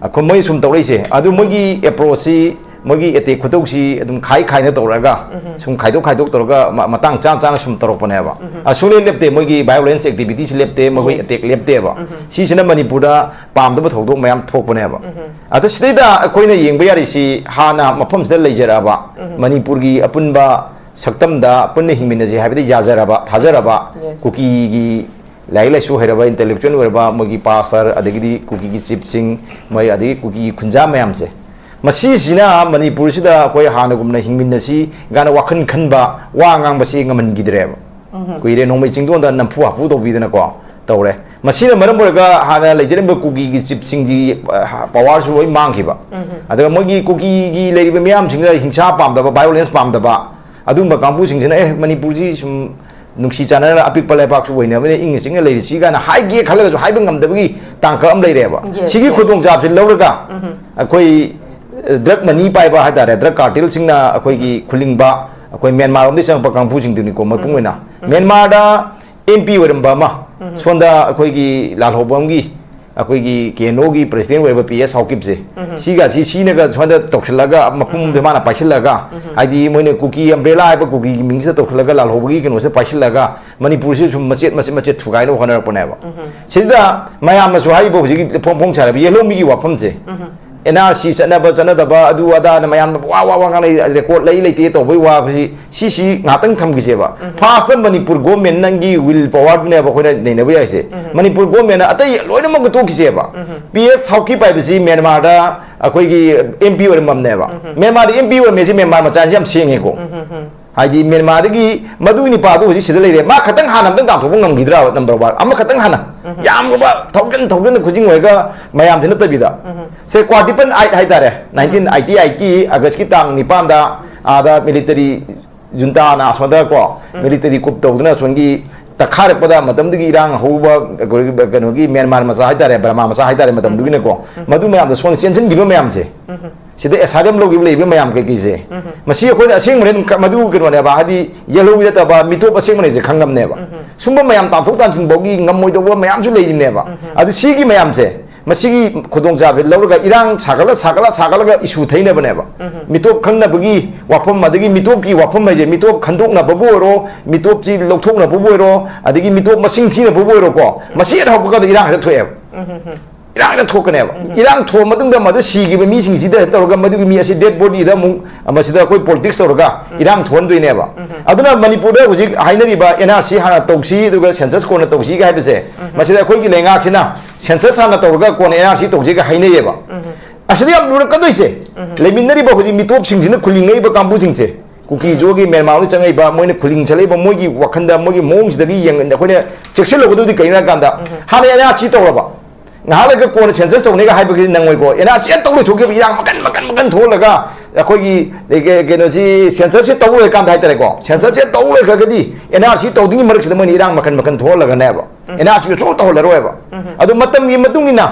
ꯑꯩꯈꯣꯏ ꯃꯣꯏ ꯁꯨꯝ ꯇꯧꯔꯛꯏꯁꯦ, ꯑꯗꯨ ꯃꯣꯏꯒꯤ ꯑꯦꯄ꯭ꯔꯣꯆꯁꯤ, ꯃꯣꯏꯒꯤ ꯑꯦꯇꯦꯛ ꯈꯨꯇꯧꯁꯤ ꯑꯗꯨꯝ ꯈꯥꯏ ꯈꯥꯏꯅ ꯇꯧꯔꯛꯑꯒ, ꯁꯨꯝ ꯈꯥꯏꯗꯣꯛ ꯈꯥꯏꯗꯣꯛ ꯇꯧꯔꯒ ꯃ-, ꯃꯇꯥꯡ ꯆꯥ ꯆꯥꯅ ꯁꯨꯝ ꯇꯧꯔꯛꯄꯅꯦꯕ꯫ ꯑ, ꯁꯨꯡꯂꯦꯞ ꯂꯦꯞꯇꯦ, ꯃꯣꯏꯒꯤ ꯚꯥꯏꯑꯣꯂꯦꯟꯁ ꯑꯦꯛꯇꯤꯚꯤꯇꯤꯁꯤ ꯂꯦꯞꯇꯦ, ꯃꯈꯣꯏ Yes. ꯑꯦꯇꯦꯛ ꯂꯦꯞꯇꯦꯕ꯫ ꯁꯤꯁꯤꯅ ꯃꯅꯤꯄꯨꯔꯗ ꯄꯥꯝꯗꯕ ꯊꯧꯗꯣꯛ ꯃꯌꯥꯝ ꯊꯣꯛꯄꯅꯦꯕ꯫ ꯑꯗ ꯁꯤꯗꯩꯗ ꯑꯩꯈꯣꯏꯅ ꯌꯦꯡꯕ ꯌꯥꯔꯤꯁꯤ, ꯍꯥꯟꯅ ꯃꯐꯝꯁꯤꯗ ꯂꯩꯖꯔꯛꯑꯕ ꯃꯅꯤꯄꯨꯔꯒꯤ ꯑꯄꯨꯟꯕ ꯁꯛꯇꯝꯗ ꯄꯨꯟꯅ ꯍꯤꯡꯃꯤꯟꯅꯁꯤ ꯍꯥꯏꯕꯗ ꯌꯥꯖꯔꯕ, ꯊꯥꯖꯔꯕ Yes. ꯀꯨꯀꯤꯒꯤ ꯂꯥꯏꯔꯤꯛ ꯂꯥꯏꯁꯨ ꯍꯩꯔꯕ, ꯏꯟꯇꯦꯂꯦꯛꯆꯨꯋꯦꯜ ꯑꯣꯏꯔꯕ ꯃꯣꯏꯒꯤ ꯄꯥꯁꯇꯔ, ꯑꯗꯒꯤꯗꯤ ꯀꯨꯀꯤꯒꯤ ꯆꯤꯞꯁꯤꯡ, ꯃꯣꯏ ꯑꯗꯒꯤ ꯀꯨꯀꯤꯒꯤ ꯈꯨꯟꯖꯥ ꯃꯌꯥꯝꯁꯦ, ꯃꯁꯤꯁꯤꯅ ꯃꯅꯤꯄꯨꯔꯁꯤꯗ ꯑꯩꯈꯣꯏ ꯍꯥꯟꯅꯒꯨꯝꯅ ꯍꯤꯡꯃꯤꯟꯅꯁꯤ ꯀꯥꯏꯅ ꯋꯥꯈꯜ ꯈꯟꯕ, ꯋꯥ ꯉꯥꯡꯕꯁꯤ ꯉꯝꯍꯟꯈꯤꯗ꯭ꯔꯦꯕ꯫ ꯀꯨꯏꯔꯦ, ꯅꯣꯡꯃꯩ ꯆꯤꯡꯗꯣꯟꯗ ꯅꯝꯐꯨ ꯍꯥꯐꯨ ꯇꯧꯕꯤꯗꯅꯀꯣ ꯇꯧꯔꯦ꯫ ꯃꯁꯤꯅ ꯃꯔꯝ ꯑꯣꯏꯔꯒ ꯍꯥꯟꯅ ꯂꯩꯖꯔꯝꯕ ꯀꯨꯀꯤꯒꯤ ꯆꯤꯞꯁꯤꯡꯒꯤ, ꯑ, ꯄꯋꯥꯔꯁꯨ ꯂꯣꯏ ꯃꯥꯡꯈꯤꯕ꯫ ꯑꯗꯨꯒ ꯃꯣꯏꯒꯤ ꯀꯨꯀꯤꯒꯤ ꯂꯩꯔꯤꯕ ꯃꯤꯌꯥꯝꯁꯤꯡꯗ ꯍꯤꯡꯁꯥ ꯄꯥꯝꯗꯕ, ꯚꯥꯏꯑꯣꯂꯦꯟꯁ ꯄꯥꯝꯗꯕ, ꯑꯗꯨꯒꯨꯝꯕ ꯀꯥꯡꯕꯨꯁꯤꯡꯁꯤꯅ, "ꯑꯦ, ꯃꯅꯤꯄꯨꯔꯁꯤ ꯁꯨꯝ ꯅꯨꯡꯁꯤ ꯆꯥꯟꯅꯅ ꯑꯄꯤꯛꯄ ꯂꯩꯕꯥꯛꯁꯨ ꯑꯣꯏꯅꯕꯅꯤꯅ ꯏꯪꯅ ꯆꯤꯛꯅ ꯂꯩꯔꯤꯁꯤ" ꯀꯥꯏꯅ ꯍꯥꯏꯒꯦ ꯈꯜꯂꯒꯁꯨ ꯍꯥꯏꯕ ꯉꯝꯗꯕꯒꯤ ꯇꯥꯡꯀꯛ ꯑꯃ ꯂꯩꯔꯦꯕ꯫ Yes, ꯁꯤꯒꯤ yes. ꯈꯨꯗꯣꯡꯆꯥꯕꯁꯤ ꯂꯧꯔꯒ ꯑꯩꯈꯣꯏ, ꯑ, ꯗ꯭ꯔꯒ ꯃꯅꯤ ꯄꯥꯏꯕ ꯍꯥꯏꯇꯥꯔꯦ, ꯗ꯭ꯔꯒ ꯀꯥꯔꯇꯦꯜꯁꯤꯡꯅ ꯑꯩꯈꯣꯏꯒꯤ ꯈꯨꯂꯤꯡꯕ, ꯑꯩꯈꯣꯏ ꯃ꯭ꯌꯥꯟꯃꯥꯔ ꯂꯣꯝꯗꯒꯤ ꯆꯪꯉꯛꯄ ꯀꯥꯡꯕꯨꯁꯤꯡꯗꯨꯅꯤꯀꯣ, ꯃꯄꯨꯡ ꯑꯣꯏꯅ꯫ ꯃ꯭ꯌꯥꯟꯃꯥꯔꯗ ꯑꯦꯝ ꯄꯤ ꯑꯣꯏꯔꯝꯕ ꯑꯃ, ꯁꯣꯝꯗ ꯑꯩꯈꯣꯏꯒꯤ ꯂꯥꯜꯍꯧꯕꯝꯒꯤ ꯑꯩꯈꯣꯏꯒꯤ ꯀꯦ ꯑꯦꯟ ꯑꯣꯒꯤ ꯄ꯭ꯔꯦꯁꯤꯗꯦꯟ ꯑꯣꯏꯔꯤꯕ ꯄꯤ ꯑꯦꯁ ꯁꯥꯎꯀꯤꯞꯁꯦ, ꯁꯤꯒ ꯁꯤ ꯁꯤꯅꯒ ꯁꯣꯝꯗ ꯇꯧꯁꯤꯜꯂꯒ, ꯃꯄꯨꯝꯁꯦ ꯃꯥꯅ ꯄꯥꯏꯁꯤꯜꯂꯒ, ꯍꯥꯏꯗꯤ ꯃꯣꯏꯅ ꯀꯨꯀꯤ ꯑꯝꯕ꯭ꯔꯦꯂꯥ ꯍꯥꯏꯕ ꯀꯨꯀꯤꯒꯤ ꯃꯤꯡꯁꯤꯗ ꯇꯧꯁꯤꯜꯂꯒ ꯂꯥꯜꯍꯧꯕꯒꯤ ꯀꯩꯅꯣꯁꯦ ꯄꯥꯏꯁꯤꯜꯂꯒ ꯃꯅꯤꯄꯨꯔꯁꯤ ꯁꯨꯝ ꯃꯆꯦꯠ ꯃꯆꯦꯠ ꯃꯆꯦꯠ ꯊꯨꯒꯥꯏꯅꯕ ꯍꯣꯠꯅꯔꯛꯄꯅꯦꯕ꯫ ꯁꯤꯗ ꯃꯌꯥꯝꯅꯁꯨ ꯍꯥꯏꯔꯤꯕ ꯍꯧꯖꯤꯛꯀꯤ ꯐꯣꯡ ꯐꯣꯡ ꯁꯥꯔꯕ ꯌꯦꯜꯍꯧꯃꯤꯒꯤ ꯋꯥꯐꯝꯁꯦ, ꯑꯦꯟ ꯑꯥꯔ ꯁꯤ ꯆꯠꯅꯕ ꯆꯠꯅꯗꯕ, ꯑꯗꯨ ꯑꯗꯥꯅ ꯃꯌꯥꯝꯅ ꯋꯥ ꯋꯥ ꯋꯥ ꯉꯥꯡꯅꯩ, ꯔꯦꯀꯣꯔꯠ ꯂꯩ ꯂꯩꯇꯦ ꯇꯧꯕꯩ ꯋꯥꯕꯁꯤ, ꯁꯤꯁꯤ ꯉꯥꯛꯇꯪ ꯊꯝꯈꯤꯁꯦꯕ꯫ ꯐꯥꯔꯁꯇ ꯃꯅꯤꯄꯨꯔ ꯒꯣꯔꯃꯦꯟ ꯅꯪꯒꯤ ꯋꯤꯜ ꯄꯋꯥꯔꯗꯨꯅꯦꯕ ꯑꯩꯈꯣꯏꯅ ꯅꯩꯅꯕ ꯌꯥꯏꯁꯦ꯫ ꯃꯅꯤꯄꯨꯔ ꯒꯣꯔꯃꯦꯟꯅ ꯑꯇꯩ ꯂꯣꯏꯅꯃꯛ ꯇꯣꯛꯈꯤꯁꯦꯕ꯫ ꯄꯤ ꯑꯦꯁ ꯁꯥꯎꯀꯤꯞ ꯍꯥꯏꯕꯁꯤ ꯃ꯭ꯌꯥꯟꯃꯥꯔꯗ ꯑꯩꯈꯣꯏꯒꯤ ꯑꯦꯝ ꯄꯤ ꯑꯣꯏꯔꯝꯃꯕꯅꯦꯕ꯫ ꯃ꯭ꯌꯥꯟꯃꯥꯔꯗ ꯑꯦꯝ ꯄꯤ ꯑꯣꯏꯔꯝꯃꯦꯁꯤ ꯃ꯭ꯌꯥꯟꯃꯥꯔ ꯃꯆꯥꯁꯤ ꯌꯥꯝ ꯁꯦꯡꯉꯦꯀꯣ꯫ ꯍꯥꯏꯗꯤ ꯃ꯭ꯌꯥꯟꯃꯥꯔꯗꯒꯤ ꯃꯗꯨꯒꯤ ꯅꯤꯄꯥꯗꯣ ꯍꯧꯖꯤꯛ ꯁꯤꯗ ꯂꯩꯔꯦ꯫ ꯃꯥ ꯈꯇꯪ ꯍꯥꯟꯅ ꯑꯝꯇꯪ ꯇꯥꯟꯊꯣꯛꯄ ꯉꯝꯈꯤꯗ꯭ꯔꯕ? Number one. ꯑꯃꯈꯛꯇꯪ ꯍꯥꯟꯅ ꯌꯥꯝꯈ꯭ꯔꯕ ꯊꯥꯎꯖꯟ ꯊꯥꯎꯖꯟ ꯈꯨꯖꯤꯡ ꯑꯣꯏꯔꯒ ꯃꯌꯥꯝꯁꯤ ꯅꯠꯇꯕꯤꯗ, ꯁꯦ, ꯀ꯭ꯋꯥꯗꯤꯄꯟ ꯑꯥꯏꯠ ꯍꯥꯏꯇꯥꯔꯦ, ꯅꯥꯏꯟꯇꯤꯟ ꯑꯥꯏꯇꯤ ꯑꯥꯏꯠꯀꯤ ꯑꯥꯒꯁꯀꯤ ꯇꯥꯡ ꯅꯤꯄꯥꯟꯗ ꯑꯥꯗ ꯃꯤꯂꯤꯇꯔꯤ ꯖꯨꯟꯇꯥꯅ ꯑꯁꯣꯝꯗ ꯀꯣ, ꯃꯤꯂꯤꯇꯔꯤ ꯀꯨꯞ ꯇꯧꯗꯨꯅ ꯑꯁꯣꯝꯒꯤ ꯇꯛꯈꯥꯏꯔꯛꯄꯗ, ꯃꯇꯝꯗꯨꯒꯤ ꯏꯔꯥꯡ ꯍꯧꯕ, ꯀꯩꯅꯣꯒꯤ ꯃ꯭ꯌꯥꯟꯃꯥꯔ ꯃꯆꯥ ꯍꯥꯏꯇꯥꯔꯦ, ꯕꯔꯃꯥ ꯃꯆꯥ ꯍꯥꯏꯇꯥꯔꯦ ꯃꯇꯝꯗꯨꯒꯤꯅꯀꯣ, ꯃꯗꯨ ꯃꯌꯥꯝꯗꯣ ꯁꯣꯝꯗ ꯆꯦꯟꯁꯤꯟꯈꯤꯕ ꯃꯌꯥꯝꯁꯦ, ꯁꯤꯗ ꯑꯦꯁꯥꯏꯂꯝ ꯂꯧꯈꯤꯕ ꯂꯩꯔꯤꯕ ꯃꯌꯥꯝ ꯀꯩꯀꯩꯁꯦ, ꯃꯁꯤ ꯑꯩꯈꯣꯏꯅ ꯑꯁꯦꯡꯕꯅꯦ, ꯃꯗꯨ ꯀꯩꯅꯣꯅꯦꯕ, ꯍꯥꯏꯗꯤ ꯌꯦꯜꯍꯧꯕꯤ ꯅꯠꯇꯕ ꯃꯤꯇꯣꯞ ꯑꯁꯦꯡꯕꯅꯦꯁꯦ ꯈꯪꯉꯝꯅꯦꯕ꯫ ꯁꯨꯝꯕ ꯃꯌꯥꯝ ꯇꯥꯟꯊꯣꯛ ꯇꯥꯟꯁꯤꯟ ꯐꯥꯎꯒꯤ ꯉꯝꯃꯣꯏꯗꯧꯕ ꯃꯌꯥꯝꯁꯨ ꯂꯩꯔꯤꯅꯦꯕ꯫ ꯑꯗꯨ ꯁꯤꯒꯤ ꯃꯌꯥꯝꯁꯦ, ꯃꯁꯤꯒꯤ ꯈꯨꯗꯣꯡꯆꯥꯕꯁꯦ ꯂꯧꯔꯒ ꯏꯔꯥꯡ ꯁꯥꯒꯠꯂ ꯁꯥꯒꯠꯂ ꯁꯥꯒꯠꯂꯒ ꯏꯁꯨ ꯊꯩꯅꯕꯅꯦꯕ꯫ ꯃꯤꯇꯣꯞ ꯈꯪꯅꯕꯒꯤ ꯋꯥꯐꯝ, ꯑꯗꯒꯤ ꯃꯤꯇꯣꯞꯀꯤ ꯋꯥꯐꯝ ꯍꯥꯏꯁꯦ, ꯃꯤꯇꯣꯞ ꯈꯟꯗꯣꯛꯅꯕꯕꯨ ꯑꯣꯏꯔꯣ, ꯃꯤꯇꯣꯞꯁꯤ ꯂꯧꯊꯣꯛꯅꯕꯕꯨ ꯑꯣꯏꯔꯣ, ꯑꯗꯒꯤ ꯃꯤꯇꯣꯞ ꯃꯁꯤꯡ ꯊꯤꯅꯕꯕꯨ ꯑꯣꯏꯔꯣꯀꯣ, ꯃꯁꯤ ꯍꯦꯛ ꯍꯧꯔꯛꯄꯒ ꯏꯔꯥꯡ ꯍꯦꯛꯇ ꯊꯣꯛꯑꯦꯕ꯫ ꯏꯔꯥꯡ ꯍꯦꯛꯇ ꯊꯣꯛꯀꯅꯦꯕ꯫ ꯏꯔꯥꯡ ꯊꯣꯛꯑ ꯃꯇꯨꯡꯗ ꯃꯗꯨ ꯁꯤꯈꯤꯕ ꯃꯤꯁꯤꯡꯁꯤꯗ ꯇꯧꯔꯒ ꯃꯗꯨꯒꯤ ꯃꯤ ꯑꯁꯤ ꯗꯦꯗ ꯕꯣꯗꯤꯗ ꯑꯃꯨꯛ ꯃꯁꯤꯗ ꯑꯩꯈꯣꯏ ꯄꯣꯂꯤꯇꯤꯛꯁ ꯇꯧꯔꯒ ꯏꯔꯥꯡ ꯊꯣꯛꯍꯟꯗꯣꯏꯅꯦꯕ꯫ ꯑꯗꯨꯅ ꯃꯅꯤꯄꯨꯔꯗ ꯍꯧꯖꯤꯛ ꯍꯥꯏꯅꯔꯤꯕ ꯑꯦꯟ ꯑꯥꯔ ꯁꯤ ꯍꯥꯟꯅ ꯇꯧꯁꯤ ꯑꯗꯨꯒ ꯁꯦꯟꯁꯁ ꯀꯣꯟꯅ ꯇꯧꯁꯤꯒ ꯍꯥꯏꯕꯁꯦ, ꯃꯁꯤꯗ ꯑꯩꯈꯣꯏꯒꯤ ꯂꯩꯉꯥꯛꯁꯤꯅ ꯁꯦꯟꯁꯁ ꯍꯥꯟꯅ ꯇꯧꯔꯒ ꯀꯣꯟꯅ ꯑꯦꯟ ꯑꯥꯔ ꯁꯤ ꯇꯧꯁꯤꯒ ꯍꯥꯏꯅꯩꯌꯦꯕ꯫ ꯑꯁꯤꯗ ꯌꯥꯝ ꯂꯨꯔꯛꯀꯗꯣꯏꯁꯦ, ꯂꯩꯃꯤꯟꯅꯔꯤꯕ ꯍꯧꯖꯤꯛ ꯃꯤꯇꯣꯞꯁꯤꯡꯁꯤꯅ ꯈꯨꯜꯂꯤꯉꯛꯏꯕ ꯀꯥꯡꯕꯨꯁꯤꯡꯁꯦ, ꯀꯨꯀꯤꯖꯣꯒꯤ ꯃ꯭ꯌꯥꯟꯃꯥꯔꯗ ꯆꯪꯉꯛꯏꯕ, ꯃꯣꯏꯅ ꯈꯨꯜꯂꯤꯡꯁꯜꯂꯛꯏꯕ, ꯃꯣꯏꯒꯤ ꯋꯥꯈꯜꯗ, ꯃꯣꯏꯒꯤ ꯃꯑꯣꯡꯁꯤꯗꯒꯤ ꯌꯦꯡ-, ꯑꯩꯈꯣꯏꯅ ꯆꯦꯛꯁꯤꯜꯍꯧꯒꯗꯕꯗꯤ ꯀꯩꯅꯣ ꯍꯥꯏ ꯀꯥꯟꯗ, ꯍꯥꯟꯅ ꯑꯦꯟ ꯑꯥꯔ ꯁꯤ ꯇꯧꯔꯕ, ꯉꯥꯏꯍꯥꯛ ꯂꯩꯔꯒ ꯀꯣꯟꯅ ꯁꯦꯟꯁꯁ ꯇꯧꯅꯤꯒ ꯍꯥꯏꯕꯒꯤꯗꯤ ꯅꯪꯉꯣꯏꯀꯣ꯫ ꯑꯦꯟ ꯑꯥꯔ ꯁꯤ ꯍꯦꯛ ꯇꯧ ꯂꯣꯏꯊꯣꯛꯈꯤꯕ, ꯏꯔꯥꯡ ꯃꯈꯟ ꯃꯈꯟ ꯃꯈꯟ ꯊꯣꯛꯍꯜꯂꯒ, ꯑꯩꯈꯣꯏꯒꯤ ꯀꯩ-, ꯀꯩꯅꯣꯁꯤ, ꯁꯦꯟꯁꯁꯁꯤ ꯇꯧ ꯂꯣꯏꯔꯀꯥꯟꯗ ꯍꯥꯏꯇꯥꯔꯦꯀꯣ, ꯁꯦꯟꯁꯁꯁꯤ ꯇꯧ ꯂꯣꯏꯈ꯭ꯔꯒꯗꯤ ꯑꯦꯟ ꯑꯥꯔ ꯁꯤ ꯇꯧꯗ꯭ꯔꯤꯉꯩ ꯃꯔꯛꯁꯤꯗ ꯃꯣꯏꯅ ꯏꯔꯥꯡ ꯃꯈꯟ ꯃꯈꯟ ꯊꯣꯛꯍꯜꯂꯒꯅꯦꯕ, ꯑꯦꯟ ꯑꯥꯔ ꯁꯤ ꯁꯨꯡꯇꯧ ꯇꯧꯍꯜꯂꯔꯣꯏꯕ꯫ ꯑꯗꯨ ꯃꯇꯝꯒꯤ ꯃꯇꯨꯡ ꯏꯟꯅ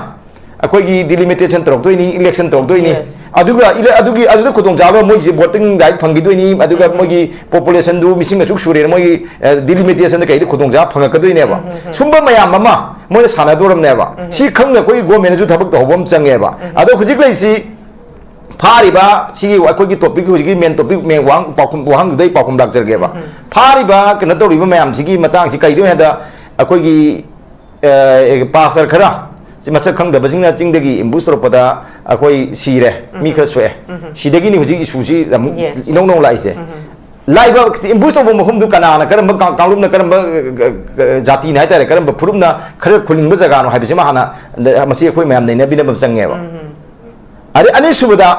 ꯑꯩꯈꯣꯏꯒꯤ ꯗꯤꯂꯤꯃꯤꯇꯦꯁꯟ ꯇꯧꯔꯛꯇꯣꯏꯅꯤ, ꯏꯂꯦꯛꯁꯟ ꯇꯧꯔꯛꯇꯣꯏꯅꯤ꯫ ꯑꯗꯨꯒ ꯑꯗꯨꯒꯤ ꯑꯗꯨꯗ ꯈꯨꯗꯣꯡꯆꯥꯕ ꯃꯣꯏꯁꯦ ꯚꯣꯇꯤꯡ ꯔꯥꯏꯠ ꯐꯪꯈꯤꯗꯣꯏꯅꯤ꯫ ꯑꯗꯨꯒ ꯃꯣꯏꯒꯤ ꯄꯣꯄꯨꯂꯦꯁꯟꯗꯨ ꯃꯤꯁꯤꯡ ꯑꯁꯨꯛ ꯁꯨꯔꯦꯅ ꯃꯣꯏꯒꯤ ꯗꯤꯂꯤꯃꯤꯇꯦꯁꯟꯗ ꯀꯩꯗ ꯈꯨꯗꯣꯡꯆꯥꯕ ꯐꯪꯉꯛꯀꯗꯣꯏꯅꯦꯕ꯫ ꯁꯨꯝꯕ ꯃꯌꯥꯝ ꯑꯃ ꯃꯣꯏꯅ ꯁꯥꯟꯅꯗꯣꯔꯝꯅꯦꯕ꯫ ꯁꯤ ꯈꯪꯅ ꯑꯩꯈꯣꯏꯒꯤ ꯒꯣꯔꯃꯦꯟꯅꯁꯨ ꯊꯕꯛ ꯇꯧꯍꯧꯕ ꯑꯃ ꯆꯪꯉꯦꯕ꯫ ꯑꯗꯣ ꯍꯧꯖꯤꯛ ꯂꯩꯔꯤꯁꯤ ꯐꯥꯔꯤꯕ ꯁꯤꯒꯤ ꯑꯩꯈꯣꯏꯒꯤ ꯇꯣꯄꯤꯛ, ꯍꯧꯖꯤꯛꯀꯤ ꯃꯦꯟ ꯇꯣꯄꯤꯛ, ꯃꯦꯟ ꯋꯥꯍꯪ ꯄꯥꯎꯈꯨꯝ ꯋꯥꯍꯪꯗꯨꯗ ꯑꯩ ꯄꯥꯎꯈꯨꯝ ꯂꯥꯛꯆꯔꯒꯦꯕ꯫ ꯐꯥꯔꯤꯕ ꯀꯩꯅꯣ ꯇꯧꯔꯤꯕ ꯃꯌꯥꯝꯁꯤꯒꯤ ꯃꯇꯥꯡꯁꯤ ꯀꯩꯗꯧꯅꯤ ꯍꯥꯏꯗ, ꯑꯩꯈꯣꯏꯒꯤ ꯄꯥꯁꯇꯔ ꯈꯔ ꯁꯤ ꯃꯁꯛ ꯈꯪꯗꯕꯁꯤꯡꯅ ꯆꯤꯡꯗꯒꯤ ꯑꯦꯝꯕꯨꯁ ꯇꯧꯔꯛꯄꯗ ꯑꯩꯈꯣꯏ ꯁꯤꯔꯦ, ꯃꯤ ꯈꯔ ꯁꯣꯛꯑꯦ꯫ ꯁꯤꯗꯒꯤꯅꯤ ꯍꯧꯖꯤꯛ ꯏꯁꯨꯁꯤ ꯑꯃꯨꯛ ꯏꯅꯧ ꯅꯧ ꯂꯥꯛꯏꯁꯦ꯫ ꯂꯥꯛꯏꯕ ꯑꯦꯝꯕꯨꯁ ꯇꯧꯕ ꯃꯐꯝꯗꯨ ꯀꯅꯥꯅ, ꯀꯔꯝꯕ ꯀꯥꯡꯂꯨꯞꯅ, ꯀꯔꯝꯕ ꯖꯥꯇꯤꯅ ꯍꯥꯏꯇꯥꯔꯦ, ꯀꯔꯝꯕ ꯐꯨꯔꯨꯞꯅ ꯈꯔ ꯈꯨꯜꯂꯤꯡꯕ ꯖꯒꯥꯅꯣ ꯍꯥꯏꯕꯁꯤꯃ ꯍꯥꯟꯅ ꯃꯁꯤ ꯑꯩꯈꯣꯏ ꯃꯌꯥꯝ ꯅꯩꯅꯕꯤꯅꯕ ꯆꯪꯉꯦꯕ꯫ ꯑꯗꯩ ꯑꯅꯤꯁꯨꯕꯗ,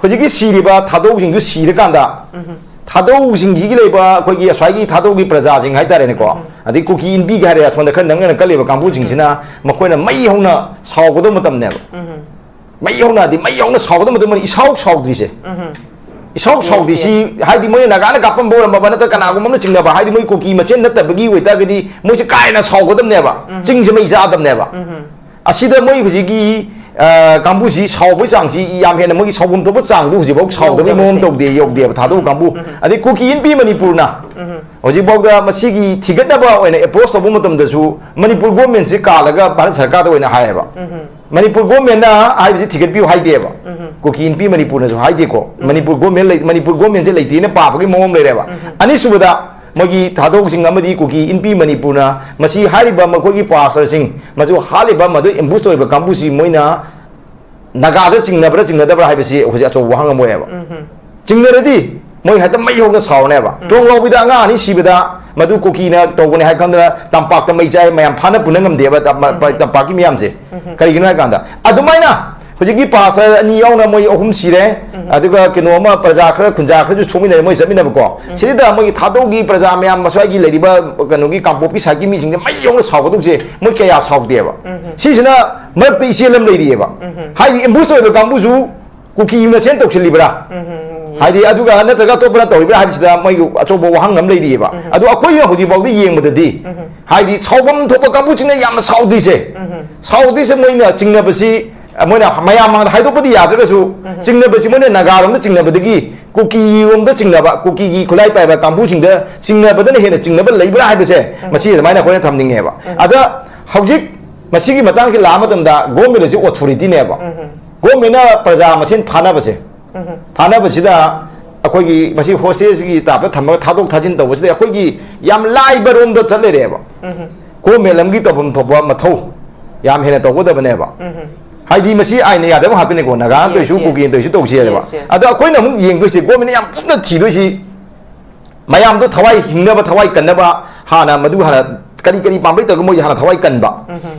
ꯍꯧꯖꯤꯛꯀꯤ ꯁꯤꯔꯤꯕ ꯊꯥꯗꯧꯁꯤꯡꯗꯨ ꯁꯤꯔꯀꯥꯟꯗ ꯊꯥꯗꯧꯁꯤꯡꯁꯤꯒꯤ ꯂꯩꯕ ꯑꯩꯈꯣꯏꯒꯤ ꯑꯁ꯭ꯋꯥꯏꯒꯤ ꯊꯥꯗꯧꯒꯤ ꯄ꯭ꯔꯖꯥꯁꯤꯡ ꯍꯥꯏꯇꯥꯔꯦꯅꯦꯀꯣ, ꯑꯗꯩ ꯀꯨꯀꯤ ꯏꯟꯄꯤꯒ ꯍꯥꯏꯔꯦ, ꯑꯁꯣꯝꯗ ꯈꯔ ꯅꯪꯅ ꯀꯜꯂꯤꯕ ꯀꯥꯡꯕꯨꯁꯤꯡꯁꯤꯅ ꯃꯈꯣꯏꯅ ꯃꯩ ꯍꯧꯅ ꯁꯥꯎꯒꯗꯕ ꯃꯇꯝꯅꯦꯕ꯫ ꯃꯩ ꯍꯧꯅ ꯍꯥꯏꯗꯤ ꯃꯩ ꯍꯧꯅ ꯁꯥꯎꯒꯗꯕ ꯃꯇꯝ ꯏꯁꯥꯎ ꯁꯥꯎꯗ꯭ꯔꯤꯁꯦ꯫ ꯏꯁꯥꯎ ꯁꯥꯎꯗ꯭ꯔꯤꯁꯤ ꯍꯥꯏꯗꯤ ꯃꯣꯏꯅ ꯅꯥꯒꯥꯅ ꯀꯥꯞꯄꯝꯕ ꯑꯣꯏꯔꯝꯃꯕ ꯅꯠꯇ꯭ꯔꯒ ꯀꯅꯥꯒꯨꯝꯕ ꯑꯃꯅ ꯆꯤꯡꯅꯕ, ꯍꯥꯏꯗꯤ ꯃꯣꯏ ꯀꯨꯀꯤ ꯃꯁꯦꯟ ꯅꯠꯇꯕꯒꯤ ꯑꯣꯏꯇꯥꯔꯒꯗꯤ ꯃꯣꯏꯁꯦ ꯀꯥ ꯍꯦꯟꯅ ꯁꯥꯎꯒꯗꯕꯅꯦꯕ꯫ ꯆꯤꯡꯁꯦ ꯃꯩ ꯆꯥꯗꯕꯅꯦꯕ꯫ ꯑꯁꯤꯗ ꯃꯣꯏ ꯍꯧꯖꯤꯛꯀꯤ ꯀꯥꯡꯕꯨꯁꯤ ꯁꯥꯎꯕꯒꯤ ꯆꯥꯡꯁꯤ ꯌꯥꯝ ꯍꯦꯟꯅ ꯃꯣꯏꯒꯤ ꯁꯥꯎꯐꯝ ꯊꯣꯛꯄ ꯆꯥꯡꯗꯨ ꯍꯧꯖꯤꯛꯐꯥꯎ ꯁꯥꯎꯗꯕꯒꯤ ꯃꯑꯣꯡ ꯇꯧꯗꯦ, ꯌꯧꯗꯦꯕ ꯊꯥꯗꯧ ꯀꯥꯡꯕꯨ꯫ ꯑꯗꯩ ꯀꯨꯀꯤ ꯏꯟꯄꯤ ꯃꯅꯤꯄꯨꯔꯅ ꯍꯧꯖꯤꯛꯐꯥꯎꯗ ꯃꯁꯤꯒꯤ ꯊꯤꯒꯠꯅꯕ ꯑꯣꯏꯅ ꯑꯦꯄ꯭ꯔꯣꯁ ꯇꯧꯕ ꯃꯇꯝꯗꯁꯨ ꯃꯅꯤꯄꯨꯔ ꯒꯣꯔꯃꯦꯟꯁꯤ ꯀꯥꯜꯂꯒ ꯚꯥꯔꯠ ꯁꯔꯀꯥꯔꯗ ꯑꯣꯏꯅ ꯍꯥꯏꯌꯦꯕ꯫ ꯃꯅꯤꯄꯨꯔ ꯒꯣꯔꯃꯦꯟꯅ ꯍꯥꯏꯕꯁꯤ ꯊꯤꯒꯠꯄꯤꯌꯨ ꯍꯥꯏꯗꯦꯕ꯫ ꯀꯨꯀꯤ ꯏꯟꯄꯤ ꯃꯅꯤꯄꯨꯔꯅꯁꯨ ꯍꯥꯏꯗꯦꯀꯣ꯫ ꯃꯅꯤꯄꯨꯔ ꯒꯣꯔꯃꯦꯟ ꯂꯩ-, ꯃꯅꯤꯄꯨꯔ ꯒꯣꯔꯃꯦꯟꯁꯦ ꯂꯩꯇꯦꯅ ꯄꯥꯕꯒꯤ ꯃꯑꯣꯡ ꯂꯩꯔꯦꯕ꯫ ꯑꯅꯤꯁꯨꯕꯗ, ꯃꯣꯏꯒꯤ ꯊꯥꯗꯧꯁꯤꯡ ꯑꯃꯗꯤ ꯀꯨꯀꯤ ꯏꯟꯄꯤ ꯃꯅꯤꯄꯨꯔꯅ ꯃꯁꯤ ꯍꯥꯏꯔꯤꯕ ꯃꯈꯣꯏꯒꯤ ꯄꯥꯁꯇꯔꯁꯤꯡ, ꯃꯗꯨ ꯍꯥꯠꯂꯤꯕ, ꯃꯗꯨ ꯑꯦꯝꯕꯨꯁ ꯇꯧꯔꯤꯕ ꯀꯥꯡꯕꯨꯁꯤ ꯃꯣꯏꯅ ꯅꯥꯒꯥꯗ ꯆꯤꯡꯅꯕ꯭ꯔꯥ ꯆꯤꯡꯅꯗꯕ꯭ꯔꯥ ꯍꯥꯏꯕꯁꯤ ꯍꯧꯖꯤꯛ ꯑꯆꯧꯕ ꯋꯥꯍꯪ ꯑꯃ ꯑꯣꯏꯌꯦꯕ꯫ ꯆꯤꯡꯅꯔꯗꯤ ꯃꯣꯏ ꯍꯦꯛꯇ ꯃꯩ ꯍꯧꯅ ꯁꯥꯎꯔꯅꯦꯕ꯫ ꯇꯣꯡ ꯂꯥꯎꯕꯤꯗ ꯑꯉꯥꯡ ꯑꯅꯤ ꯁꯤꯕꯗ ꯃꯗꯨ ꯀꯨꯀꯤꯅ ꯇꯧꯕꯅꯦ ꯍꯥꯏ ꯈꯪꯗꯅ ꯇꯝꯄꯥꯛꯇ ꯃꯩ ꯆꯥꯏ, ꯃꯌꯥꯝ ꯐꯥꯅ ꯄꯨꯅ ꯉꯝꯗꯦꯕ ꯇꯝ-, ꯇꯝꯄꯥꯛꯀꯤ ꯃꯤꯌꯥꯝꯁꯦ꯫ ꯀꯔꯤꯒꯤꯅꯣ ꯍꯥꯏ ꯀꯥꯟꯗ ꯑꯗꯨꯃꯥꯏꯅ ꯍꯧꯖꯤꯛꯀꯤ ꯄꯥꯁꯇꯔ ꯑꯅꯤ ꯌꯥꯎꯅ ꯃꯣꯏ ꯑꯍꯨꯝ ꯁꯤꯔꯦ꯫ ꯑꯗꯨꯒ ꯀꯩꯅꯣ ꯑꯃ ꯄ꯭ꯔꯖꯥ ꯈꯔ, ꯈꯨꯟꯖꯥ ꯈꯔꯁꯨ ꯁꯣꯛꯃꯤꯟꯅꯔꯦ ꯃꯣꯏ ꯆꯠꯃꯤꯟꯅꯕꯀꯣ꯫ ꯁꯤꯗ ꯃꯣꯏꯒꯤ ꯊꯥꯗꯧꯒꯤ ꯄ꯭ꯔꯖꯥ ꯃꯌꯥꯝ ꯃꯁ꯭ꯋꯥꯏꯒꯤ ꯂꯩꯔꯤꯕ ꯀꯩꯅꯣꯒꯤ ꯀꯥꯡꯄꯣꯛꯄꯤ ꯁꯥꯏꯠꯀꯤ ꯃꯤꯁꯤꯡꯁꯦ ꯃꯩ ꯍꯧꯅ ꯁꯥꯎꯒꯗꯧꯁꯦ ꯃꯣꯏ ꯀꯌꯥ ꯁꯥꯎꯗꯦꯕ꯫ ꯁꯤꯁꯤꯅ ꯃꯔꯛꯇ ꯏꯆꯦꯜ ꯑꯃ ꯂꯩꯔꯤꯑꯕ꯫ ꯍꯥꯏꯗꯤ ꯑꯦꯝꯕꯨꯁ ꯇꯧꯔꯤꯕ ꯀꯥꯡꯕꯨꯁꯨ ꯀꯨꯀꯤ ꯃꯁꯦꯟ ꯇꯧꯁꯤꯜꯂꯤꯕ꯭ꯔꯥ? ꯍꯥꯏꯗꯤ ꯑꯗꯨꯒ ꯅꯠꯇ꯭ꯔꯒ ꯑꯇꯣꯞꯄꯅ ꯇꯧꯔꯤꯕ꯭ꯔꯥ ꯍꯥꯏꯕꯁꯤꯗ ꯃꯣꯏꯒꯤ ꯑꯆꯧꯕ ꯋꯥꯍꯪ ꯑꯃ ꯂꯩꯔꯤꯑꯕ꯫ ꯑꯗꯣ ꯑꯩꯈꯣꯏꯅ ꯍꯧꯖꯤꯛꯐꯥꯎꯗ ꯌꯦꯡꯕꯗꯗꯤ, ꯍꯥꯏꯗꯤ ꯁꯥꯎꯐꯝ ꯊꯣꯛꯄ ꯀꯥꯡꯕꯨꯁꯤꯅ ꯌꯥꯝꯅ ꯁꯥꯎꯗꯣꯏꯁꯦ, ꯁꯥꯎꯗꯣꯏꯁꯦ ꯃꯣꯏꯅ ꯆꯤꯡꯅꯕꯁꯤ, ꯃꯣꯏꯅ ꯃꯌꯥꯝ ꯃꯥꯡꯗ ꯍꯥꯏꯗꯣꯛꯄꯗꯤ ꯌꯥꯗ꯭ꯔꯒꯁꯨ, ꯆꯤꯡꯅꯕꯁꯤ ꯃꯣꯏꯅ ꯅꯥꯒꯥꯔꯣꯝꯗ ꯆꯤꯡꯅꯕꯗꯒꯤ ꯀꯨꯀꯤꯔꯣꯝꯗ ꯆꯤꯡꯅꯕ, ꯀꯨꯀꯤꯒꯤ ꯈꯨꯠꯂꯥꯏ ꯄꯥꯏꯕ ꯀꯥꯡꯕꯨꯁꯤꯡꯗ ꯆꯤꯡꯅꯕꯗꯅ ꯍꯦꯟꯅ ꯆꯤꯡꯅꯕ ꯂꯩꯕ꯭ꯔꯥ ꯍꯥꯏꯕꯁꯦ, ꯃꯁꯤ ꯑꯗꯨꯃꯥꯏꯅ ꯑꯩꯈꯣꯏꯅ ꯊꯝꯅꯤꯡꯉꯦꯕ꯫ ꯑꯗ ꯍꯧꯖꯤꯛ ꯃꯁꯤꯒꯤ ꯃꯇꯥꯡꯁꯤ ꯂꯥꯛꯑ ꯃꯇꯝꯗ ꯒꯣꯔꯃꯦꯟ ꯑꯁꯤ ꯑꯣꯊꯣꯔꯤꯇꯤꯅꯦꯕ꯫ ꯒꯣꯔꯃꯦꯟꯅ ꯄ꯭ꯔꯖꯥ ꯃꯁꯦꯟ ꯐꯥꯅꯕꯁꯦ, ꯐꯥꯅꯕꯁꯤꯗ ꯑꯩꯈꯣꯏꯒꯤ ꯃꯁꯤ ꯍꯣꯁꯇꯦꯖꯒꯤ ꯇꯥꯏꯞꯇ ꯊꯝꯃꯒ ꯊꯥꯗꯣꯛ ꯊꯥꯖꯤꯟ ꯇꯧꯕꯁꯤꯗ ꯑꯩꯈꯣꯏꯒꯤ ꯌꯥꯝ ꯂꯥꯏꯕ ꯔꯣꯝꯗ ꯆꯠ ꯂꯩꯔꯦꯕ꯫ ꯒꯣꯔꯃꯦꯟ ꯑꯃꯒꯤ ꯇꯧꯐꯝ ꯊꯣꯛꯄ ꯃꯊꯧ ꯌꯥꯝ ꯍꯦꯟꯅ ꯇꯧꯒꯗꯕꯅꯦꯕ꯫ ꯍꯥꯏꯗꯤ ꯃꯁꯤ ꯑꯥꯏꯟꯅ ꯌꯥꯗꯕ ꯉꯥꯛꯇꯅꯤꯀꯣ, ꯅꯥꯒꯥꯅ Yes, ꯇꯧꯔꯤꯁꯨ, yes. ꯀꯨꯀꯤꯅ ꯇꯧꯔꯤꯁꯨ ꯇꯧꯁꯤ ꯍꯥꯏꯗꯕ꯫ Yes, yes. ꯑꯗꯣ ꯑꯩꯈꯣꯏꯅ ꯑꯃꯨꯛ ꯌꯦꯡꯗꯣꯏꯁꯤ, ꯒꯣꯔꯃꯦꯟꯅ ꯌꯥꯝ ꯀꯟꯅ ꯊꯤꯗꯣꯏꯁꯤ, ꯃꯌꯥꯝꯗꯣ ꯊꯋꯥꯏ ꯍꯤꯡꯅꯕ, ꯊꯋꯥꯏ ꯀꯟꯅꯕ, ꯍꯥꯟꯅ ꯃꯗꯨ ꯍꯥꯟꯅ ꯀꯔꯤ ꯀꯔꯤ ꯄꯥꯝꯕꯩ ꯇꯧꯔꯒ ꯃꯣꯏ ꯍꯥꯟꯅ ꯊꯋꯥꯏ ꯀꯟꯕ,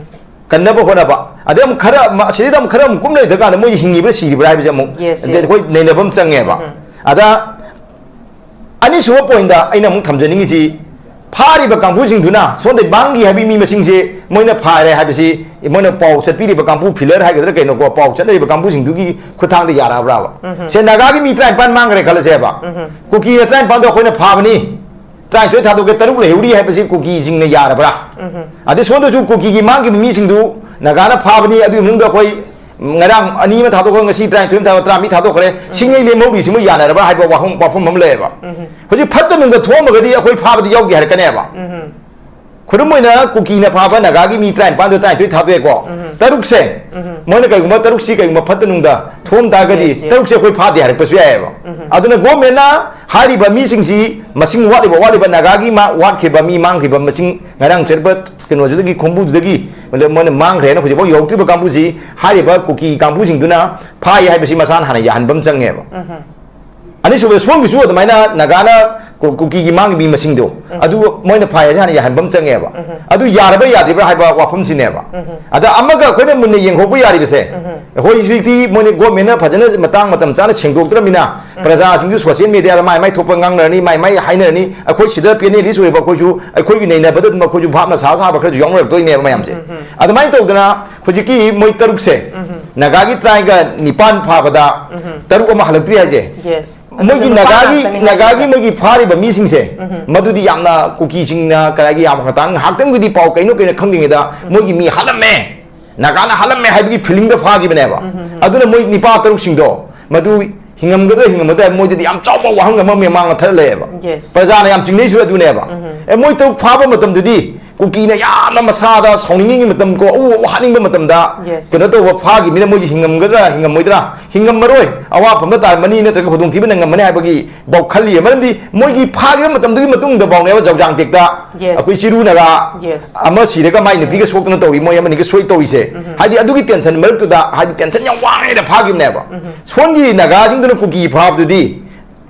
ꯀꯟꯅꯕ ꯍꯣꯠꯅꯕ꯫ ꯑꯗꯩ ꯑꯃꯨꯛ ꯈꯔ ꯑꯃ, ꯑꯁꯤꯗꯩꯗ ꯑꯃꯨꯛ ꯈꯔ ꯑꯃꯨꯛ ꯀꯨꯝ ꯂꯩꯊ ꯀꯥꯟꯗ ꯃꯣꯏ ꯍꯤꯡꯉꯤꯕ꯭ꯔꯥ ꯁꯤꯔꯤꯕ꯭ꯔꯥ ꯍꯥꯏꯕꯁꯦ ꯑꯃꯨꯛ Yes, ꯑꯗꯩ yes. ꯑꯩꯈꯣꯏ ꯅꯩꯅꯕ ꯑꯃ ꯆꯪꯉꯦꯕ꯫ ꯑꯗ ꯑꯅꯤꯁꯨꯕ ꯄꯣꯏꯟꯗ ꯑꯩꯅ ꯑꯃꯨꯛ ꯊꯝꯖꯅꯤꯡꯉꯤꯁꯤ, ꯐꯥꯔꯤꯕ ꯀꯥꯡꯕꯨꯁꯤꯡꯗꯨꯅ ꯁꯣꯝꯗ ꯃꯥꯡꯈꯤ ꯍꯥꯏꯕꯒꯤ ꯃꯤ ꯃꯁꯤꯡꯁꯦ ꯃꯣꯏꯅ ꯐꯥꯔꯦ ꯍꯥꯏꯕꯁꯤ, ꯃꯣꯏꯅ ꯄꯥꯎ ꯆꯠꯄꯤꯔꯤꯕ ꯀꯥꯡꯕꯨ, ꯐꯤꯂꯔ ꯍꯥꯏꯒꯗ꯭ꯔꯥ ꯀꯩꯅꯣꯀꯣ, ꯄꯥꯎ ꯆꯠꯅꯔꯤꯕ ꯀꯥꯡꯕꯨꯁꯤꯡꯗꯨꯒꯤ ꯈꯨꯠꯊꯥꯡꯗ ꯌꯥꯔꯛꯑꯕ꯭ꯔꯥꯕ? ꯁꯦ, ꯅꯥꯒꯥꯒꯤ ꯃꯤ ꯇꯔꯥꯅꯤꯄꯥꯟ ꯃꯥꯡꯈ꯭ꯔꯦ ꯈꯜꯂꯁꯦꯕ꯫ ꯀꯨꯀꯤꯅ ꯇꯔꯥꯅꯤꯄꯥꯟꯗꯣ ꯑꯩꯈꯣꯏꯅ ꯐꯥꯕꯅꯤ, ꯇꯔꯥꯅꯤꯊꯣꯏ ꯊꯥꯗꯣꯛꯀꯦ, ꯇꯔꯨꯛ ꯂꯩꯍꯧꯔꯤ ꯍꯥꯏꯕꯁꯤ ꯀꯨꯀꯤꯁꯤꯡꯅ ꯌꯥꯔꯕ꯭ꯔꯥ? ꯑꯗꯩ ꯁꯣꯝꯗꯁꯨ ꯀꯨꯀꯤꯒꯤ ꯃꯥꯡꯈꯤꯕ ꯃꯤꯁꯤꯡꯗꯨ ꯅꯥꯒꯥꯅ ꯐꯥꯕꯅꯤ, ꯑꯗꯨꯒꯤ ꯃꯅꯨꯡꯗ ꯑꯩꯈꯣꯏ ꯉꯔꯥꯡ ꯑꯅꯤ ꯑꯃ ꯊꯥꯗꯣꯛꯈ꯭ꯔꯒ ꯉꯁꯤ ꯇꯔꯥꯅꯤꯊꯣꯏ ꯑꯃ ꯊꯥꯗꯣꯛ, ꯇꯔꯥꯃꯔꯤ ꯊꯥꯗꯣꯛꯈ꯭ꯔꯦ꯫ ꯁꯤꯡꯉꯩ ꯂꯦꯝꯍꯧꯔꯤꯁꯤꯃ ꯌꯥꯅꯔꯕ꯭ꯔꯥ ꯍꯥꯏꯕ ꯋꯥꯐꯝ, ꯋꯥꯐꯝ ꯑꯃ ꯂꯩꯌꯦꯕ꯫ ꯍꯧꯖꯤꯛ ꯐꯠꯇ ꯅꯨꯡꯗ ꯊꯣꯛꯑꯝꯃꯒꯗꯤ ꯑꯩꯈꯣꯏ ꯐꯥꯕꯗꯤ ꯌꯥꯎꯗꯦ ꯍꯥꯏꯔꯛꯀꯅꯦꯕ꯫ ꯈꯨꯗꯝ ꯑꯣꯏꯅ ꯀꯨꯀꯤꯅ ꯐꯥꯕ ꯅꯥꯒꯥꯒꯤ ꯃꯤ ꯇꯔꯥꯅꯤꯄꯥꯟꯗꯣ ꯇꯔꯥꯅꯤꯊꯣꯏ ꯊꯥꯗꯣꯛꯑꯦꯀꯣ꯫ ꯇꯔꯨꯛꯁꯦ, ꯃꯣꯏꯅ ꯀꯩꯒꯨꯝꯕ ꯇꯔꯨꯛꯁꯤ ꯀꯩꯒꯨꯝꯕ ꯐꯠꯇ ꯅꯨꯡꯗ ꯊꯣꯛꯑꯝ ꯇꯥꯔꯒꯗꯤ Yes, yes. ꯇꯔꯨꯛꯁꯦ ꯑꯩꯈꯣꯏ ꯐꯥꯗꯦ ꯍꯥꯏꯔꯛꯄꯁꯨ ꯌꯥꯏꯑꯕ꯫ ꯑꯗꯨꯅ ꯒꯣꯔꯃꯦꯟꯅ ꯍꯥꯏꯔꯤꯕ ꯃꯤꯁꯤꯡꯁꯤ, ꯃꯁꯤꯡ ꯋꯥꯠꯂꯤꯕ, ꯋꯥꯠꯂꯤꯕ ꯅꯥꯒꯥꯒꯤ ꯃꯥ-, ꯋꯥꯠꯈꯤꯕ ꯃꯤ ꯃꯥꯡꯈꯤꯕ ꯃꯁꯤꯡ ꯉꯔꯥꯡ ꯆꯠꯄ ꯀꯩꯅꯣꯗꯨꯗꯒꯤ, ꯈꯣꯡꯕꯨꯗꯨꯗꯒꯤ ꯃꯣꯏꯅ ꯃꯥꯡꯈ꯭ꯔꯦꯅ ꯍꯧꯖꯤꯛꯐꯥꯎ ꯌꯧꯔꯛꯇ꯭ꯔꯤꯕ ꯀꯥꯡꯕꯨꯁꯤ ꯍꯥꯏꯔꯤꯕ ꯀꯨꯀꯤ ꯀꯥꯡꯕꯨꯁꯤꯡꯗꯨꯅ ꯐꯥꯏ ꯍꯥꯏꯕꯁꯤ ꯃꯁꯥꯅ ꯍꯥꯟꯅ ꯌꯥꯍꯟꯕ ꯑꯃ ꯆꯪꯉꯦꯕ꯫ ꯑꯅꯤꯁꯨꯕꯗ ꯁꯣꯝꯒꯤꯁꯨ ꯑꯗꯨꯃꯥꯏꯅ ꯅꯥꯒꯥꯅ ꯀꯨ-, ꯀꯨꯀꯤꯒꯤ ꯃꯥꯡꯒꯤ ꯃꯤ ꯃꯁꯤꯡꯗꯣ, ꯑꯗꯨ ꯃꯣꯏꯅ ꯐꯥꯏ ꯍꯥꯏꯁꯦ ꯍꯥꯟꯅ ꯌꯥꯍꯟꯕ ꯑꯃ ꯆꯪꯉꯦꯕ꯫ ꯑꯗꯨ ꯌꯥꯔꯕ ꯌꯥꯗ꯭ꯔꯤꯕ꯭ꯔꯥ ꯍꯥꯏꯕ ꯋꯥꯐꯝꯁꯤꯅꯦꯕ꯫ ꯑꯗ ꯑꯃꯒ ꯑꯩꯈꯣꯏꯅ ꯃꯨꯟꯅ ꯌꯦꯡꯍꯧꯕ ꯌꯥꯔꯤꯕꯁꯦ, ꯑꯩꯈꯣꯏ ꯍꯧꯖꯤꯛꯇꯤ ꯃꯣꯏꯅ ꯒꯣꯔꯃꯦꯟꯅ ꯐꯖꯅ ꯃꯇꯥꯡ ꯃꯇꯝ ꯆꯥꯅ ꯁꯦꯡꯗꯣꯛꯇ꯭ꯔꯃꯤꯅ, ꯄ꯭ꯔꯖꯥꯁꯤꯡꯁꯨ ꯁꯣꯁꯤꯌꯦꯜ ꯃꯦꯗꯤꯌꯥꯗ ꯃꯥꯏ ꯃꯥꯏ ꯊꯣꯛꯄ ꯉꯥꯡꯅꯔꯅꯤ, ꯃꯥꯏ ꯃꯥꯏ ꯍꯥꯏꯅꯔꯅꯤ꯫ ꯑꯩꯈꯣꯏ ꯁꯤꯗ ꯄꯦꯅꯦꯂꯤꯁ ꯑꯣꯏꯕ ꯑꯩꯈꯣꯏꯁꯨ, ꯑꯩꯈꯣꯏꯒꯤ ꯅꯩꯅꯕꯗ ꯑꯗꯨꯝ ꯑꯩꯈꯣꯏꯁꯨ ꯚꯥꯞꯅ ꯁꯥ ꯁꯥꯕ ꯈꯔꯁꯨ ꯌꯥꯎꯅꯔꯛꯇꯣꯏꯅꯦꯕ ꯃꯌꯥꯝꯁꯦ꯫ ꯑꯗꯨꯃꯥꯏꯅ ꯇꯧꯗꯅ ꯍꯧꯖꯤꯛꯀꯤ ꯃꯣꯏ ꯇꯔꯨꯛꯁꯦ, ꯅꯥꯒꯥꯒꯤ ꯇ꯭ꯔꯥꯏꯒ ꯅꯤꯄꯥꯟ ꯐꯥꯕꯗ ꯇꯔꯨꯛ ꯑꯃ ꯍꯜꯂꯛꯇ꯭ꯔꯤ ꯍꯥꯏꯁꯦ, ꯌꯦꯁ꯫ ꯃꯣꯏꯒꯤ ꯅꯥꯒꯥꯒꯤ ꯅꯥꯒꯥꯒꯤ ꯃꯣꯏꯒꯤ ꯐꯥꯔꯤꯕ ꯃꯤꯁꯤꯡꯁꯦ, ꯃꯗꯨꯗꯤ ꯌꯥꯝꯅ ꯀꯨꯀꯤꯁꯤꯡꯅ ꯀꯗꯥꯏꯒꯤ ꯌꯥꯝ ꯈꯇꯥꯡ ꯉꯥꯏꯍꯥꯛꯇꯪꯒꯤꯗꯤ ꯄꯥꯎ ꯀꯩꯅꯣ ꯀꯩꯅꯣ ꯈꯪꯗ꯭ꯔꯤꯉꯩꯗ ꯃꯣꯏꯒꯤ ꯃꯤ ꯍꯥꯠꯂꯝꯃꯦ, ꯅꯥꯒꯥꯅ ꯍꯥꯠꯂꯝꯃꯦ ꯍꯥꯏꯕꯒꯤ ꯐꯤꯂꯤꯡꯗ ꯐꯥꯈꯤꯕꯅꯦꯕ꯫ ꯑꯗꯨꯅ ꯃꯣꯏ ꯅꯤꯄꯥ ꯇꯔꯨꯛꯁꯤꯡꯗꯣ ꯃꯗꯨ ꯍꯤꯡꯉꯝꯒꯗ꯭ꯔꯥ ꯍꯤꯡꯉꯝꯃꯣꯏꯗ꯭ꯔꯥ, ꯃꯣꯏꯗꯗꯤ ꯌꯥꯝ ꯆꯥꯎꯕ ꯋꯥꯍꯪ ꯑꯃ ꯃꯃꯥꯡꯗ ꯊꯔ ꯂꯩꯌꯦꯕ꯫ Yes. ꯄ꯭ꯔꯖꯥꯅ ꯌꯥꯝ ꯆꯤꯡꯅꯩꯁꯨ ꯑꯗꯨꯅꯦꯕ꯫ ꯑꯦ, ꯃꯣꯏ ꯇꯔꯨꯛ ꯐꯥꯕ ꯃꯇꯝꯗꯗꯤ ꯀꯨꯀꯤꯅ ꯌꯥꯝꯅ ꯃꯁꯥꯗ ꯁꯥꯎꯅꯤꯡꯉꯤꯉꯩ ꯃꯇꯝ ꯀꯣ, ꯑꯎ ꯑꯎ ꯍꯥꯠꯅꯤꯡꯕ ꯃꯇꯝꯗ Yes. ꯀꯩꯅꯣ ꯇꯧꯕ ꯐꯥꯈꯤꯕꯅꯤꯅ ꯃꯣꯏꯁꯦ ꯍꯤꯡꯉꯝꯒꯗ꯭ꯔꯥ ꯍꯤꯡꯉꯝꯃꯣꯏꯗ꯭ꯔꯥ, ꯍꯤꯡꯉꯝꯃꯔꯣꯏ, ꯑꯋꯥꯐꯝꯗ ꯇꯥꯔꯝꯃꯅꯤ ꯅꯠꯇ꯭ꯔꯒ ꯈꯨꯗꯣꯡꯊꯤꯕ ꯅꯪꯉꯝꯃꯅꯤ ꯍꯥꯏꯕꯒꯤ ꯚꯥꯎ ꯈꯜꯂꯤ꯫ ꯃꯔꯝꯗꯤ ꯃꯣꯏꯒꯤ ꯐꯥꯈꯤꯕ ꯃꯇꯝꯗꯨꯒꯤ ꯃꯇꯨꯡꯗ ꯐꯥꯎꯅꯦꯕ ꯖꯧꯖꯥꯡ ꯇꯦꯛꯇ Yes. ꯑꯩꯈꯣꯏ ꯆꯤꯔꯨ ꯅꯥꯒꯥ Yes. ꯑꯃ ꯁꯤꯔꯒ ꯃꯥꯏ ꯅꯨꯄꯤꯒ ꯁꯣꯛꯇꯅ ꯇꯧꯔꯤ, ꯃꯣꯏ ꯑꯃꯅꯤꯒ ꯁꯣꯏ ꯇꯧꯔꯤꯁꯦ꯫ ꯍꯥꯏꯗꯤ ꯑꯗꯨꯒꯤ ꯇꯦꯟꯁꯟ ꯃꯔꯛꯇꯨꯗ, ꯍꯥꯏꯗꯤ ꯇꯦꯟꯁꯟ ꯌꯥꯝ ꯋꯥꯡꯉꯦꯅ ꯐꯥꯈꯤꯕꯅꯦꯕ꯫ ꯁꯣꯝꯒꯤ ꯅꯥꯒꯥꯁꯤꯡꯗꯨꯅ ꯀꯨꯀꯤ ꯐꯥꯕꯗꯨꯗꯤ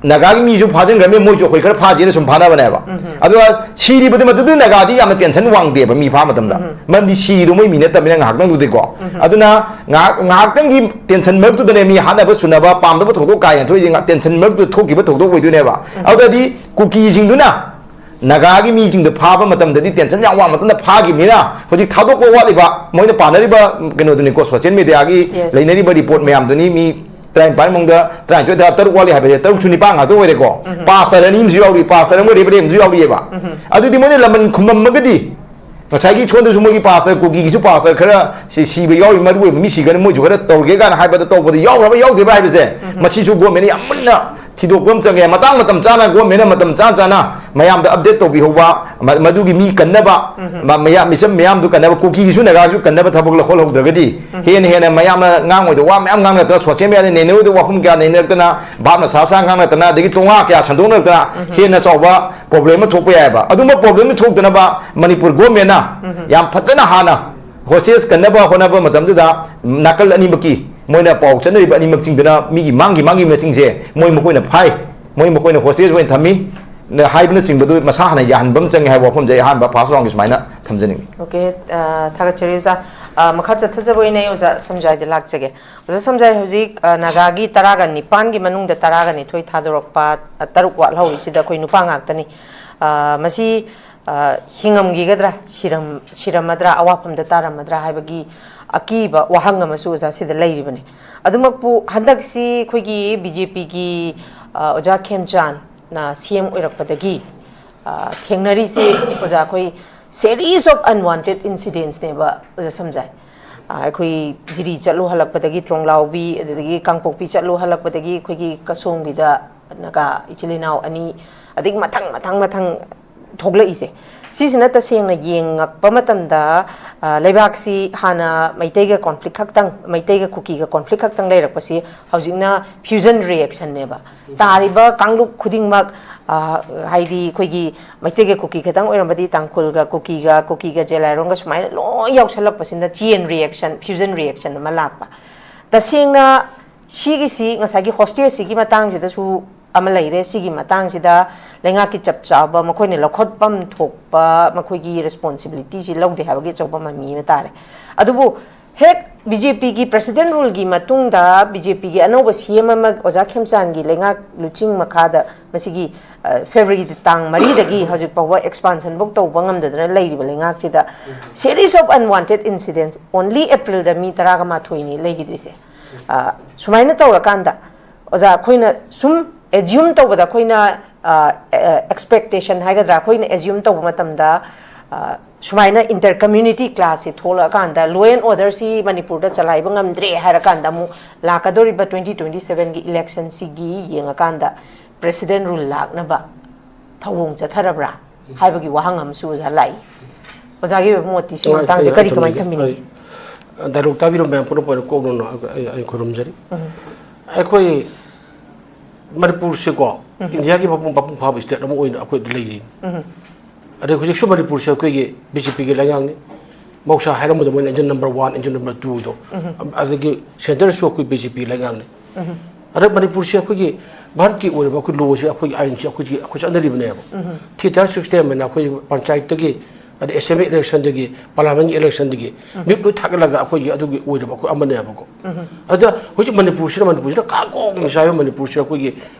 ꯅꯥꯒꯥꯒꯤ ꯃꯤꯁꯨ ꯐꯥꯖꯤꯟꯈ꯭ꯔꯕꯅꯤ, ꯃꯣꯏꯁꯨ ꯑꯩꯈꯣꯏ ꯈꯔ ꯐꯥꯖꯦꯅ ꯁꯨꯝ ꯐꯥꯅꯕꯅꯦꯕ꯫ ꯑꯗꯨꯒ ꯁꯤꯔꯤꯕꯗꯤ ꯃꯗꯨꯗ ꯅꯥꯒꯥꯗꯤ ꯌꯥꯝꯅ ꯇꯦꯟꯁꯟ ꯋꯥꯡꯗꯦꯕ ꯃꯤ ꯐꯥ ꯃꯇꯝꯗ, ꯃꯔꯝꯗꯤ ꯁꯤꯔꯤꯗꯣ ꯃꯣꯏ ꯃꯤ ꯅꯠꯇꯕꯅꯤꯅ ꯉꯥꯏꯍꯥꯛꯇꯪꯗꯨꯗꯤꯀꯣ꯫ ꯑꯗꯨꯅ ꯉꯥꯏꯍꯥꯛ ꯉꯥꯏꯍꯥꯛꯇꯪꯒꯤ ꯇꯦꯟꯁꯟ ꯃꯔꯛꯇꯨꯗꯅꯦ ꯃꯤ ꯍꯥꯠꯅꯕ ꯁꯨꯅꯕ ꯄꯥꯝꯗꯕ ꯊꯧꯗꯣꯛ ꯀꯥ ꯍꯦꯟꯅ ꯊꯣꯛꯏꯁꯦ, ꯉꯥ- ꯇꯦꯟꯁꯟ ꯃꯔꯛꯇꯨꯗ ꯊꯣꯛꯈꯤꯕ ꯊꯧꯗꯣꯛ ꯑꯣꯏꯗꯣꯏꯅꯦꯕ꯫ ꯑꯗꯨꯗꯗꯤ ꯀꯨꯀꯤꯁꯤꯡꯗꯨꯅ ꯅꯥꯒꯥꯒꯤ ꯃꯤꯁꯤꯡꯗꯣ ꯐꯥꯕ ꯃꯇꯝꯗꯗꯤ ꯇꯦꯟꯁꯟ ꯌꯥꯝ ꯋꯥꯡꯕ ꯃꯇꯝꯗ ꯐꯥꯈꯤꯕꯅꯤꯅ ꯍꯧꯖꯤꯛ ꯊꯥꯗꯣꯛꯄ ꯋꯥꯠꯂꯤꯕ ꯃꯣꯏꯅ ꯄꯥꯅꯔꯤꯕ ꯀꯩꯅꯣꯗꯨꯅꯤꯀꯣ, ꯁꯣꯁꯤꯌꯦꯜ ꯃꯦꯗꯤꯌꯥꯒꯤ Yes. ꯂꯩꯅꯔꯤꯕ ꯔꯤꯄꯣꯔꯠ ꯃꯌꯥꯝꯗꯨꯅꯤ꯫ ꯃꯤ ꯇꯔꯥꯅꯤꯄꯥꯟ ꯃꯅꯨꯡꯗ ꯇꯔꯥꯅꯤꯊꯣꯏ ꯇꯔꯥ ꯇꯔꯨꯛ ꯋꯥꯠꯂꯤ ꯍꯥꯏꯕꯁꯦ ꯇꯔꯨꯛꯁꯨ ꯅꯤꯄꯥꯟ ꯉꯥꯛꯇ ꯑꯣꯏꯔꯦꯀꯣ꯫ ꯄꯥꯁꯇꯔ ꯑꯅꯤ ꯑꯃꯁꯨ ꯌꯥꯎꯔꯤ, ꯄꯥꯁꯇꯔ ꯑꯃꯒ ꯔꯦꯕꯔꯦꯟ ꯑꯃꯁꯨ ꯌꯥꯎꯔꯤꯑꯕ꯫ ꯑꯗꯨꯗꯤ ꯃꯣꯏꯅ ꯂꯃꯟ ꯈꯨꯝꯃꯝꯃꯒꯗꯤ ꯉꯁꯥꯏꯒꯤ ꯁꯣꯝꯗꯁꯨ ꯃꯣꯏꯒꯤ ꯄꯥꯁꯇꯔ, ꯀꯨꯀꯤꯒꯤꯁꯨ ꯄꯥꯁꯇꯔ ꯈꯔ ꯁꯤ ꯁꯤꯕ ꯌꯥꯎꯔꯤ, ꯃꯔꯨ ꯑꯣꯏꯕ ꯃꯤ ꯁꯤꯒꯅꯤ, ꯃꯣꯏꯁꯨ ꯈꯔ ꯇꯧꯔꯒꯦ ꯀꯥꯏꯅ ꯍꯥꯏꯕꯗ ꯇꯧꯕꯗ ꯌꯥꯎꯈ꯭ꯔꯕ ꯌꯥꯎꯗ꯭ꯔꯤꯕ꯭ꯔꯥ ꯍꯥꯏꯕꯁꯦ ꯃꯁꯤꯁꯨ ꯒꯣꯔꯃꯦꯟꯅ ꯌꯥꯝ ꯃꯨꯟꯅ ꯊꯤꯗꯣꯛꯄ ꯑꯃ ꯆꯪꯉꯦ꯫ ꯃꯇꯥꯡ ꯃꯇꯝ ꯆꯥꯅ ꯒꯣꯔꯃꯦꯟꯅ ꯃꯇꯝ ꯆꯥ ꯆꯥꯅ ꯃꯌꯥꯝꯗ ꯑꯞꯗꯦꯠ ꯇꯧꯕꯤꯍꯧꯕ, ꯃ- ꯃꯗꯨꯒꯤ ꯃꯤ ꯀꯟꯅꯕ, ꯃ- ꯃꯌꯥꯝ, ꯃꯤꯆꯝ ꯃꯌꯥꯝꯗꯨ ꯀꯟꯅꯕ, ꯀꯨꯀꯤꯒꯤꯁꯨ ꯅꯥꯒꯥꯒꯤꯁꯨ ꯀꯟꯅꯕ ꯊꯕꯛ ꯂꯧꯈꯠꯍꯧꯗ꯭ꯔꯒꯗꯤ ꯍꯦꯟꯅ ꯍꯦꯟꯅ ꯃꯌꯥꯝꯅ ꯉꯥꯡꯉꯣꯏꯗ ꯋꯥ ꯃꯌꯥꯝ ꯉꯥꯡꯅꯔꯛꯇꯅ, ꯁꯣꯁꯤꯌꯦꯜ ꯃꯦꯗꯤꯌꯥꯗ ꯅꯩꯅꯔꯣꯏꯗ ꯋꯥꯐꯝ ꯀꯌꯥ ꯅꯩꯅꯔꯛꯇꯅ, ꯚꯥꯞꯅ ꯁꯥ ꯁꯥ ꯉꯥꯡꯅꯔꯛꯇꯅ, ꯑꯗꯒꯤ ꯇꯣꯉꯥ ꯀꯌꯥ ꯁꯟꯗꯣꯛꯅꯔꯛꯇꯅ ꯍꯦꯟꯅ ꯆꯥꯎꯕ ꯄ꯭ꯔꯣꯕ꯭ꯂꯦꯝ ꯑꯃ ꯊꯣꯛꯄ ꯌꯥꯏꯑꯕ꯫ ꯑꯗꯨꯝꯕ ꯄ꯭ꯔꯣꯕ꯭ꯂꯦꯝꯗꯨ ꯊꯣꯛꯇꯅꯕ ꯃꯅꯤꯄꯨꯔ ꯒꯣꯔꯃꯦꯟꯅ ꯌꯥꯝ ꯐꯖꯅ ꯍꯥꯟꯅ ꯍꯣꯁꯇꯦꯖ ꯀꯟꯅꯕ ꯍꯣꯠꯅꯕ ꯃꯇꯝꯗꯨꯗ ꯅꯥꯀꯜ ꯑꯅꯤꯃꯛꯀꯤ ꯃꯣꯏꯅ ꯄꯥꯎ ꯆꯠꯅꯔꯤꯕ ꯑꯅꯤꯃꯛꯁꯤꯡꯗꯨꯅ ꯃꯤꯒꯤ ꯃꯥꯡꯒꯤ ꯃꯥꯡꯒꯤ ꯃꯁꯤꯡꯁꯦ ꯃꯣꯏ ꯃꯈꯣꯏꯅ ꯐꯥꯏ, ꯃꯣꯏ ꯃꯈꯣꯏꯅ ꯍꯣꯁꯇꯦꯖ ꯑꯣꯏꯅ ꯊꯝꯃꯤ꯫ ꯍꯥꯏꯕꯅꯆꯤꯡꯕꯗꯨ ꯃꯁꯥ ꯍꯥꯟꯅ ꯌꯥꯍꯟꯕ ꯑꯃ ꯆꯪꯉꯦ ꯍꯥꯏꯕ ꯋꯥꯐꯝꯁꯦ ꯑꯩ ꯑꯍꯥꯟꯕ ꯐꯥꯔꯁ ꯔꯥꯎꯟꯒꯤ ꯁꯨꯃꯥꯏꯅ ꯊꯝꯖꯅꯤꯡꯉꯤ꯫ ꯑꯣꯀꯦ, ꯊꯥꯒꯠꯆꯔꯤ ꯑꯣꯖꯥ꯫ ꯃꯈꯥ ꯆꯠꯊꯖꯕ ꯑꯣꯏꯅ ꯑꯩ ꯑꯣꯖꯥ ꯁꯝꯖꯥꯏꯗ ꯂꯥꯛꯆꯒꯦ꯫ ꯑꯣꯖꯥ ꯁꯝꯖꯥꯏ, ꯍꯧꯖꯤꯛ ꯅꯥꯒꯥꯒꯤ ꯇꯔꯥꯒ ꯅꯤꯄꯥꯟꯒꯤ ꯃꯅꯨꯡꯗ ꯇꯔꯥꯒ ꯅꯤꯊꯣꯏ ꯊꯥꯗꯣꯔꯛꯄ ꯇꯔꯨꯛ ꯋꯥꯠꯍꯧꯔꯤꯁꯤꯗ ꯑꯩꯈꯣꯏ ꯅꯨꯄꯥ ꯉꯥꯛꯇꯅꯤ꯫ ꯃꯁꯤ ꯍꯤꯡꯉꯝꯈꯤꯒꯗ꯭ꯔꯥ, ꯁꯤꯔꯝ ꯁꯤꯔꯝꯃꯗ꯭ꯔꯥ, ꯑꯋꯥꯐꯝꯗ ꯇꯥꯔꯝꯃꯗ꯭ꯔꯥ ꯍꯥꯏꯕꯒꯤ ꯑꯀꯤꯕ ꯋꯥꯍꯪ ꯑꯃꯁꯨ ꯑꯣꯖꯥ ꯁꯤꯗ ꯂꯩꯔꯤꯕꯅꯤ꯫ ꯑꯗꯨꯃꯛꯄꯨ ꯍꯟꯗꯛꯁꯤ ꯑꯩꯈꯣꯏꯒꯤ ꯕꯤ ꯖꯦ ꯄꯤꯒꯤ ꯑꯣꯖꯥ ꯈꯦꯝꯆꯥꯟꯅ ꯁꯤ ꯑꯦꯝ ꯑꯣꯏꯔꯛꯄꯗꯒꯤ ꯊꯦꯡꯅꯔꯤꯁꯤ ꯑꯣꯖꯥ, ꯑꯩꯈꯣꯏ series of unwanted incidents ꯅꯦꯕ ꯑꯣꯖꯥ ꯁꯝꯖꯥꯏ꯫ ꯑꯩꯈꯣꯏ ꯖꯤꯔꯤ ꯆꯠꯂꯨ ꯍꯜꯂꯛꯄꯗꯒꯤ ꯇ꯭ꯔꯣꯡꯂꯥꯎꯕꯤ, ꯑꯗꯨꯗꯒꯤ ꯀꯥꯡꯄꯣꯛꯄꯤ ꯆꯠꯂꯨ ꯍꯜꯂꯛꯄꯗꯒꯤ ꯑꯩꯈꯣꯏꯒꯤ ꯀꯁꯣꯝꯒꯤꯗ ꯅꯥꯒꯥ ꯏꯆꯤꯜ ꯏꯅꯥꯎ ꯑꯅꯤ, ꯑꯗꯒꯤ ꯃꯊꯪ ꯃꯊꯪ ꯃꯊꯪ ꯊꯣꯛꯂꯛꯏꯁꯦ꯫ ꯁꯤꯁꯤꯅ ꯇꯁꯦꯡꯅ ꯌꯦꯡꯉꯛꯄ ꯃꯇꯝꯗ ꯂꯩꯕꯥꯛꯁꯤ ꯍꯥꯟꯅ ꯃꯩꯇꯩꯒ ꯀꯣꯟꯐ꯭ꯂꯤꯛ ꯈꯛꯇꯪ, ꯃꯩꯇꯩꯒ ꯀꯨꯀꯤꯒ ꯀꯣꯟꯐ꯭ꯂꯤꯛ ꯈꯛꯇꯪ ꯂꯩꯔꯛꯄꯁꯤ ꯍꯧꯖꯤꯛꯅ ꯐ꯭ꯌꯨꯖꯟ ꯔꯤꯌꯦꯛꯁꯟꯅꯦꯕ꯫ ꯇꯥꯔꯤꯕ ꯀꯥꯡꯂꯨꯞ ꯈꯨꯗꯤꯡꯃꯛ, ꯍꯥꯏꯗꯤ ꯑꯩꯈꯣꯏꯒꯤ ꯃꯩꯇꯩꯒ ꯀꯨꯀꯤ ꯈꯛꯇꯪ ꯑꯣꯏꯔꯝꯕꯗꯤ ꯇꯥꯡꯈꯨꯜꯒ ꯀꯨꯀꯤꯒ, ꯀꯨꯀꯤꯒ ꯖꯦꯂꯥꯏꯔꯣꯡꯒ ꯁꯨꯃꯥꯏꯅ ꯂꯣꯏ ꯌꯥꯎꯁꯜꯂꯛꯄꯁꯤꯅ ꯆꯦꯟ ꯔꯤꯌꯦꯛꯁꯟ, ꯐ꯭ꯌꯨꯖꯟ ꯔꯤꯌꯦꯛꯁꯟ ꯑꯃ ꯂꯥꯛꯄ꯫ ꯇꯁꯦꯡꯅ ꯁꯤꯒꯤꯁꯤ ꯉꯁꯥꯏꯒꯤ ꯍꯣꯁꯇꯦꯖꯁꯤꯒꯤ ꯃꯇꯥꯡꯁꯤꯗꯁꯨ ꯑꯃ ꯂꯩꯔꯦ꯫ ꯁꯤꯒꯤ ꯃꯇꯥꯡꯁꯤꯗ ꯂꯩꯉꯥꯛꯀꯤ ꯆꯞ ꯆꯥꯕ ꯃꯈꯣꯏꯅ ꯂꯧꯈꯠꯐꯝ ꯊꯣꯛꯄ ꯃꯈꯣꯏꯒꯤ ꯔꯦꯁꯄꯣꯟꯁꯤꯕꯤꯂꯤꯇꯤꯁꯤ ꯂꯧꯗꯦ ꯍꯥꯏꯕꯒꯤ ꯑꯆꯧꯕ ꯃꯃꯤ ꯑꯃ ꯇꯥꯔꯦ꯫ ꯑꯗꯨꯕꯨ ꯍꯦꯛ ꯕꯤ ꯖꯦ ꯄꯤꯒꯤ ꯄ꯭ꯔꯦꯁꯤꯗꯦꯟ ꯔꯨꯜꯒꯤ ꯃꯇꯨꯡꯗ ꯕꯤ ꯖꯦ ꯄꯤꯒꯤ ꯑꯅꯧꯕ ꯁꯤ ꯑꯦꯝ ꯑꯃ ꯑꯣꯖꯥ ꯈꯦꯝꯆꯥꯟꯒꯤ ꯂꯩꯉꯥꯛ ꯂꯨꯆꯤꯡ ꯃꯈꯥꯗ ꯃꯁꯤꯒꯤ ꯐꯦꯕ꯭ꯔꯨꯋꯥꯔꯤꯒꯤ ꯇꯥꯡ ꯃꯔꯤꯗꯒꯤ ꯍꯧꯖꯤꯛ ꯐꯥꯎꯕ ꯑꯦꯛꯁꯄꯥꯟꯁꯟꯐꯧ ꯇꯧꯕ ꯉꯝꯗꯗꯅ ꯂꯩꯔꯤꯕ ꯂꯩꯉꯥꯛꯁꯤꯗ series of unwanted incidents, only April ꯗ ꯃꯤ ꯇꯔꯥꯒ ꯃꯥꯊꯣꯏꯅꯤ ꯂꯩꯈꯤꯗ꯭ꯔꯤꯁꯦ꯫ ꯁꯨꯃꯥꯏꯅ ꯇꯧꯔꯀꯥꯟꯗ ꯑꯣꯖꯥ, ꯑꯩꯈꯣꯏꯅ ꯁꯨꯝ ꯑꯦꯖ꯭ꯌꯨꯝ ꯇꯧꯕꯗ, ꯑꯩꯈꯣꯏꯅ ꯑꯦꯛꯁꯄꯦꯛꯇꯦꯁꯟ ꯍꯥꯏꯒꯗ꯭ꯔꯥ, ꯑꯩꯈꯣꯏꯅ ꯑꯦꯖ꯭ꯌꯨꯝ ꯇꯧꯕ ꯃꯇꯝꯗ ꯁꯨꯃꯥꯏꯅ ꯏꯟꯇꯔ ꯀꯝꯃ꯭ꯌꯨꯅꯤꯇꯤ ꯀ꯭ꯂꯥꯁꯁꯤ ꯊꯣꯛꯂꯛꯑꯀꯥꯟꯗ law and order ꯁꯤ ꯃꯅꯤꯄꯨꯔꯗ ꯆꯂꯥꯏꯕ ꯉꯝꯗ꯭ꯔꯦ ꯍꯥꯏꯔꯀꯥꯟꯗ ꯑꯃꯨꯛ ꯂꯥꯛꯀꯗꯧꯔꯤꯕ twenty twenty seven ꯒꯤ election ꯁꯤꯒꯤ ꯌꯦꯡꯉꯀꯥꯟꯗ president rule ꯂꯥꯛꯅꯕ ꯊꯧꯑꯣꯡ ꯆꯠꯊꯔꯕ꯭ꯔꯥ ꯍꯥꯏꯕꯒꯤ ꯋꯥꯍꯪ ꯑꯃꯁꯨ ꯑꯣꯖꯥ ꯂꯥꯛꯏ꯫ ꯑꯣꯖꯥꯒꯤ ꯑꯣꯏꯕ ꯃꯣꯠꯇꯤ ꯁꯤꯒꯤ ꯃꯇꯥꯡꯁꯦ ꯀꯔꯤ ꯀꯃꯥꯏꯅ ꯊꯝꯕꯤꯅꯤꯡꯉꯤ? ꯗꯥꯏꯂꯣꯛ ꯇꯥꯕꯤꯔꯝꯕ ꯃꯌꯥꯝ ꯄꯨꯝꯅꯃꯛ ꯑꯣꯏꯅ ꯀꯣꯛꯅꯅ ꯑꯩ ꯈꯨꯔꯨꯝꯖꯔꯤ꯫ ꯑꯩꯈꯣꯏ ꯃꯅꯤꯄꯨꯔꯁꯦꯀꯣ ꯏꯟꯗꯤꯌꯥꯒꯤ ꯃꯄꯨꯡ ꯃꯄꯨꯡ ꯐꯥꯕ ꯁ꯭ꯇꯦꯠ ꯑꯃ ꯑꯣꯏꯅ ꯑꯩꯈꯣꯏꯗ ꯂꯩꯔꯤ꯫ ꯑꯗꯩ ꯍꯧꯖꯤꯛꯁꯨ ꯃꯅꯤꯄꯨꯔꯁꯦ ꯑꯩꯈꯣꯏꯒꯤ ꯕꯤ ꯖꯦ ꯄꯤꯒꯤ ꯂꯩꯉꯥꯛꯅꯤ꯫ ꯃꯍꯧꯁꯥ ꯍꯥꯏꯔꯝꯕꯗ ꯃꯣꯏꯅ engine number one, engine number two ꯗꯣ꯫ ꯑꯗꯒꯤ ꯁꯦꯟꯇꯔꯁꯨ ꯑꯩꯈꯣꯏ ꯕꯤ ꯖꯦ ꯄꯤꯒꯤ ꯂꯩꯉꯥꯛꯅꯤ꯫ ꯑꯗ ꯃꯅꯤꯄꯨꯔꯁꯦ ꯑꯩꯈꯣꯏꯒꯤ ꯚꯥꯔꯠꯀꯤ ꯑꯣꯏꯔꯤꯕ ꯑꯩꯈꯣꯏ ꯂꯣꯁꯦ, ꯑꯩꯈꯣꯏꯒꯤ ꯑꯥꯏꯟꯁꯦ ꯑꯩꯈꯣꯏꯒꯤ, ꯑꯩꯈꯣꯏ ꯆꯠꯅꯔꯤꯕꯅꯦꯕ꯫ ꯊ꯭ꯔꯤ ꯇꯥꯏꯔ ꯁꯤꯁꯇꯦꯝ ꯍꯥꯏꯅ ꯑꯩꯈꯣꯏ ꯄꯟꯆꯥꯌꯠꯇꯒꯤ, ꯑꯗꯩ ꯑꯦꯁꯦꯝꯕ꯭ꯂꯤ ꯏꯂꯦꯛꯁꯟꯗꯒꯤ, ꯄꯥꯔꯂꯤꯌꯥꯃꯦꯟꯒꯤ ꯏꯂꯦꯛꯁꯟꯗꯒꯤ ꯃꯤꯍꯨꯠ ꯂꯣꯏ ꯊꯥꯒꯠꯂꯒ ꯑꯩꯈꯣꯏꯒꯤ ꯑꯗꯨꯒꯤ ꯑꯣꯏꯔꯕ ꯑꯩꯈꯣꯏ ꯑꯃꯅꯦꯕꯀꯣ꯫ ꯑꯗ ꯍꯧꯖꯤꯛ ꯃꯅꯤꯄꯨꯔꯁꯤꯅ, ꯃꯅꯤꯄꯨꯔꯁꯤꯅ ꯀꯥꯡꯒꯣꯡꯅ ꯆꯥꯏꯕ ꯃꯅꯤꯄꯨꯔꯁꯤꯗ ꯑꯩꯈꯣꯏꯒꯤ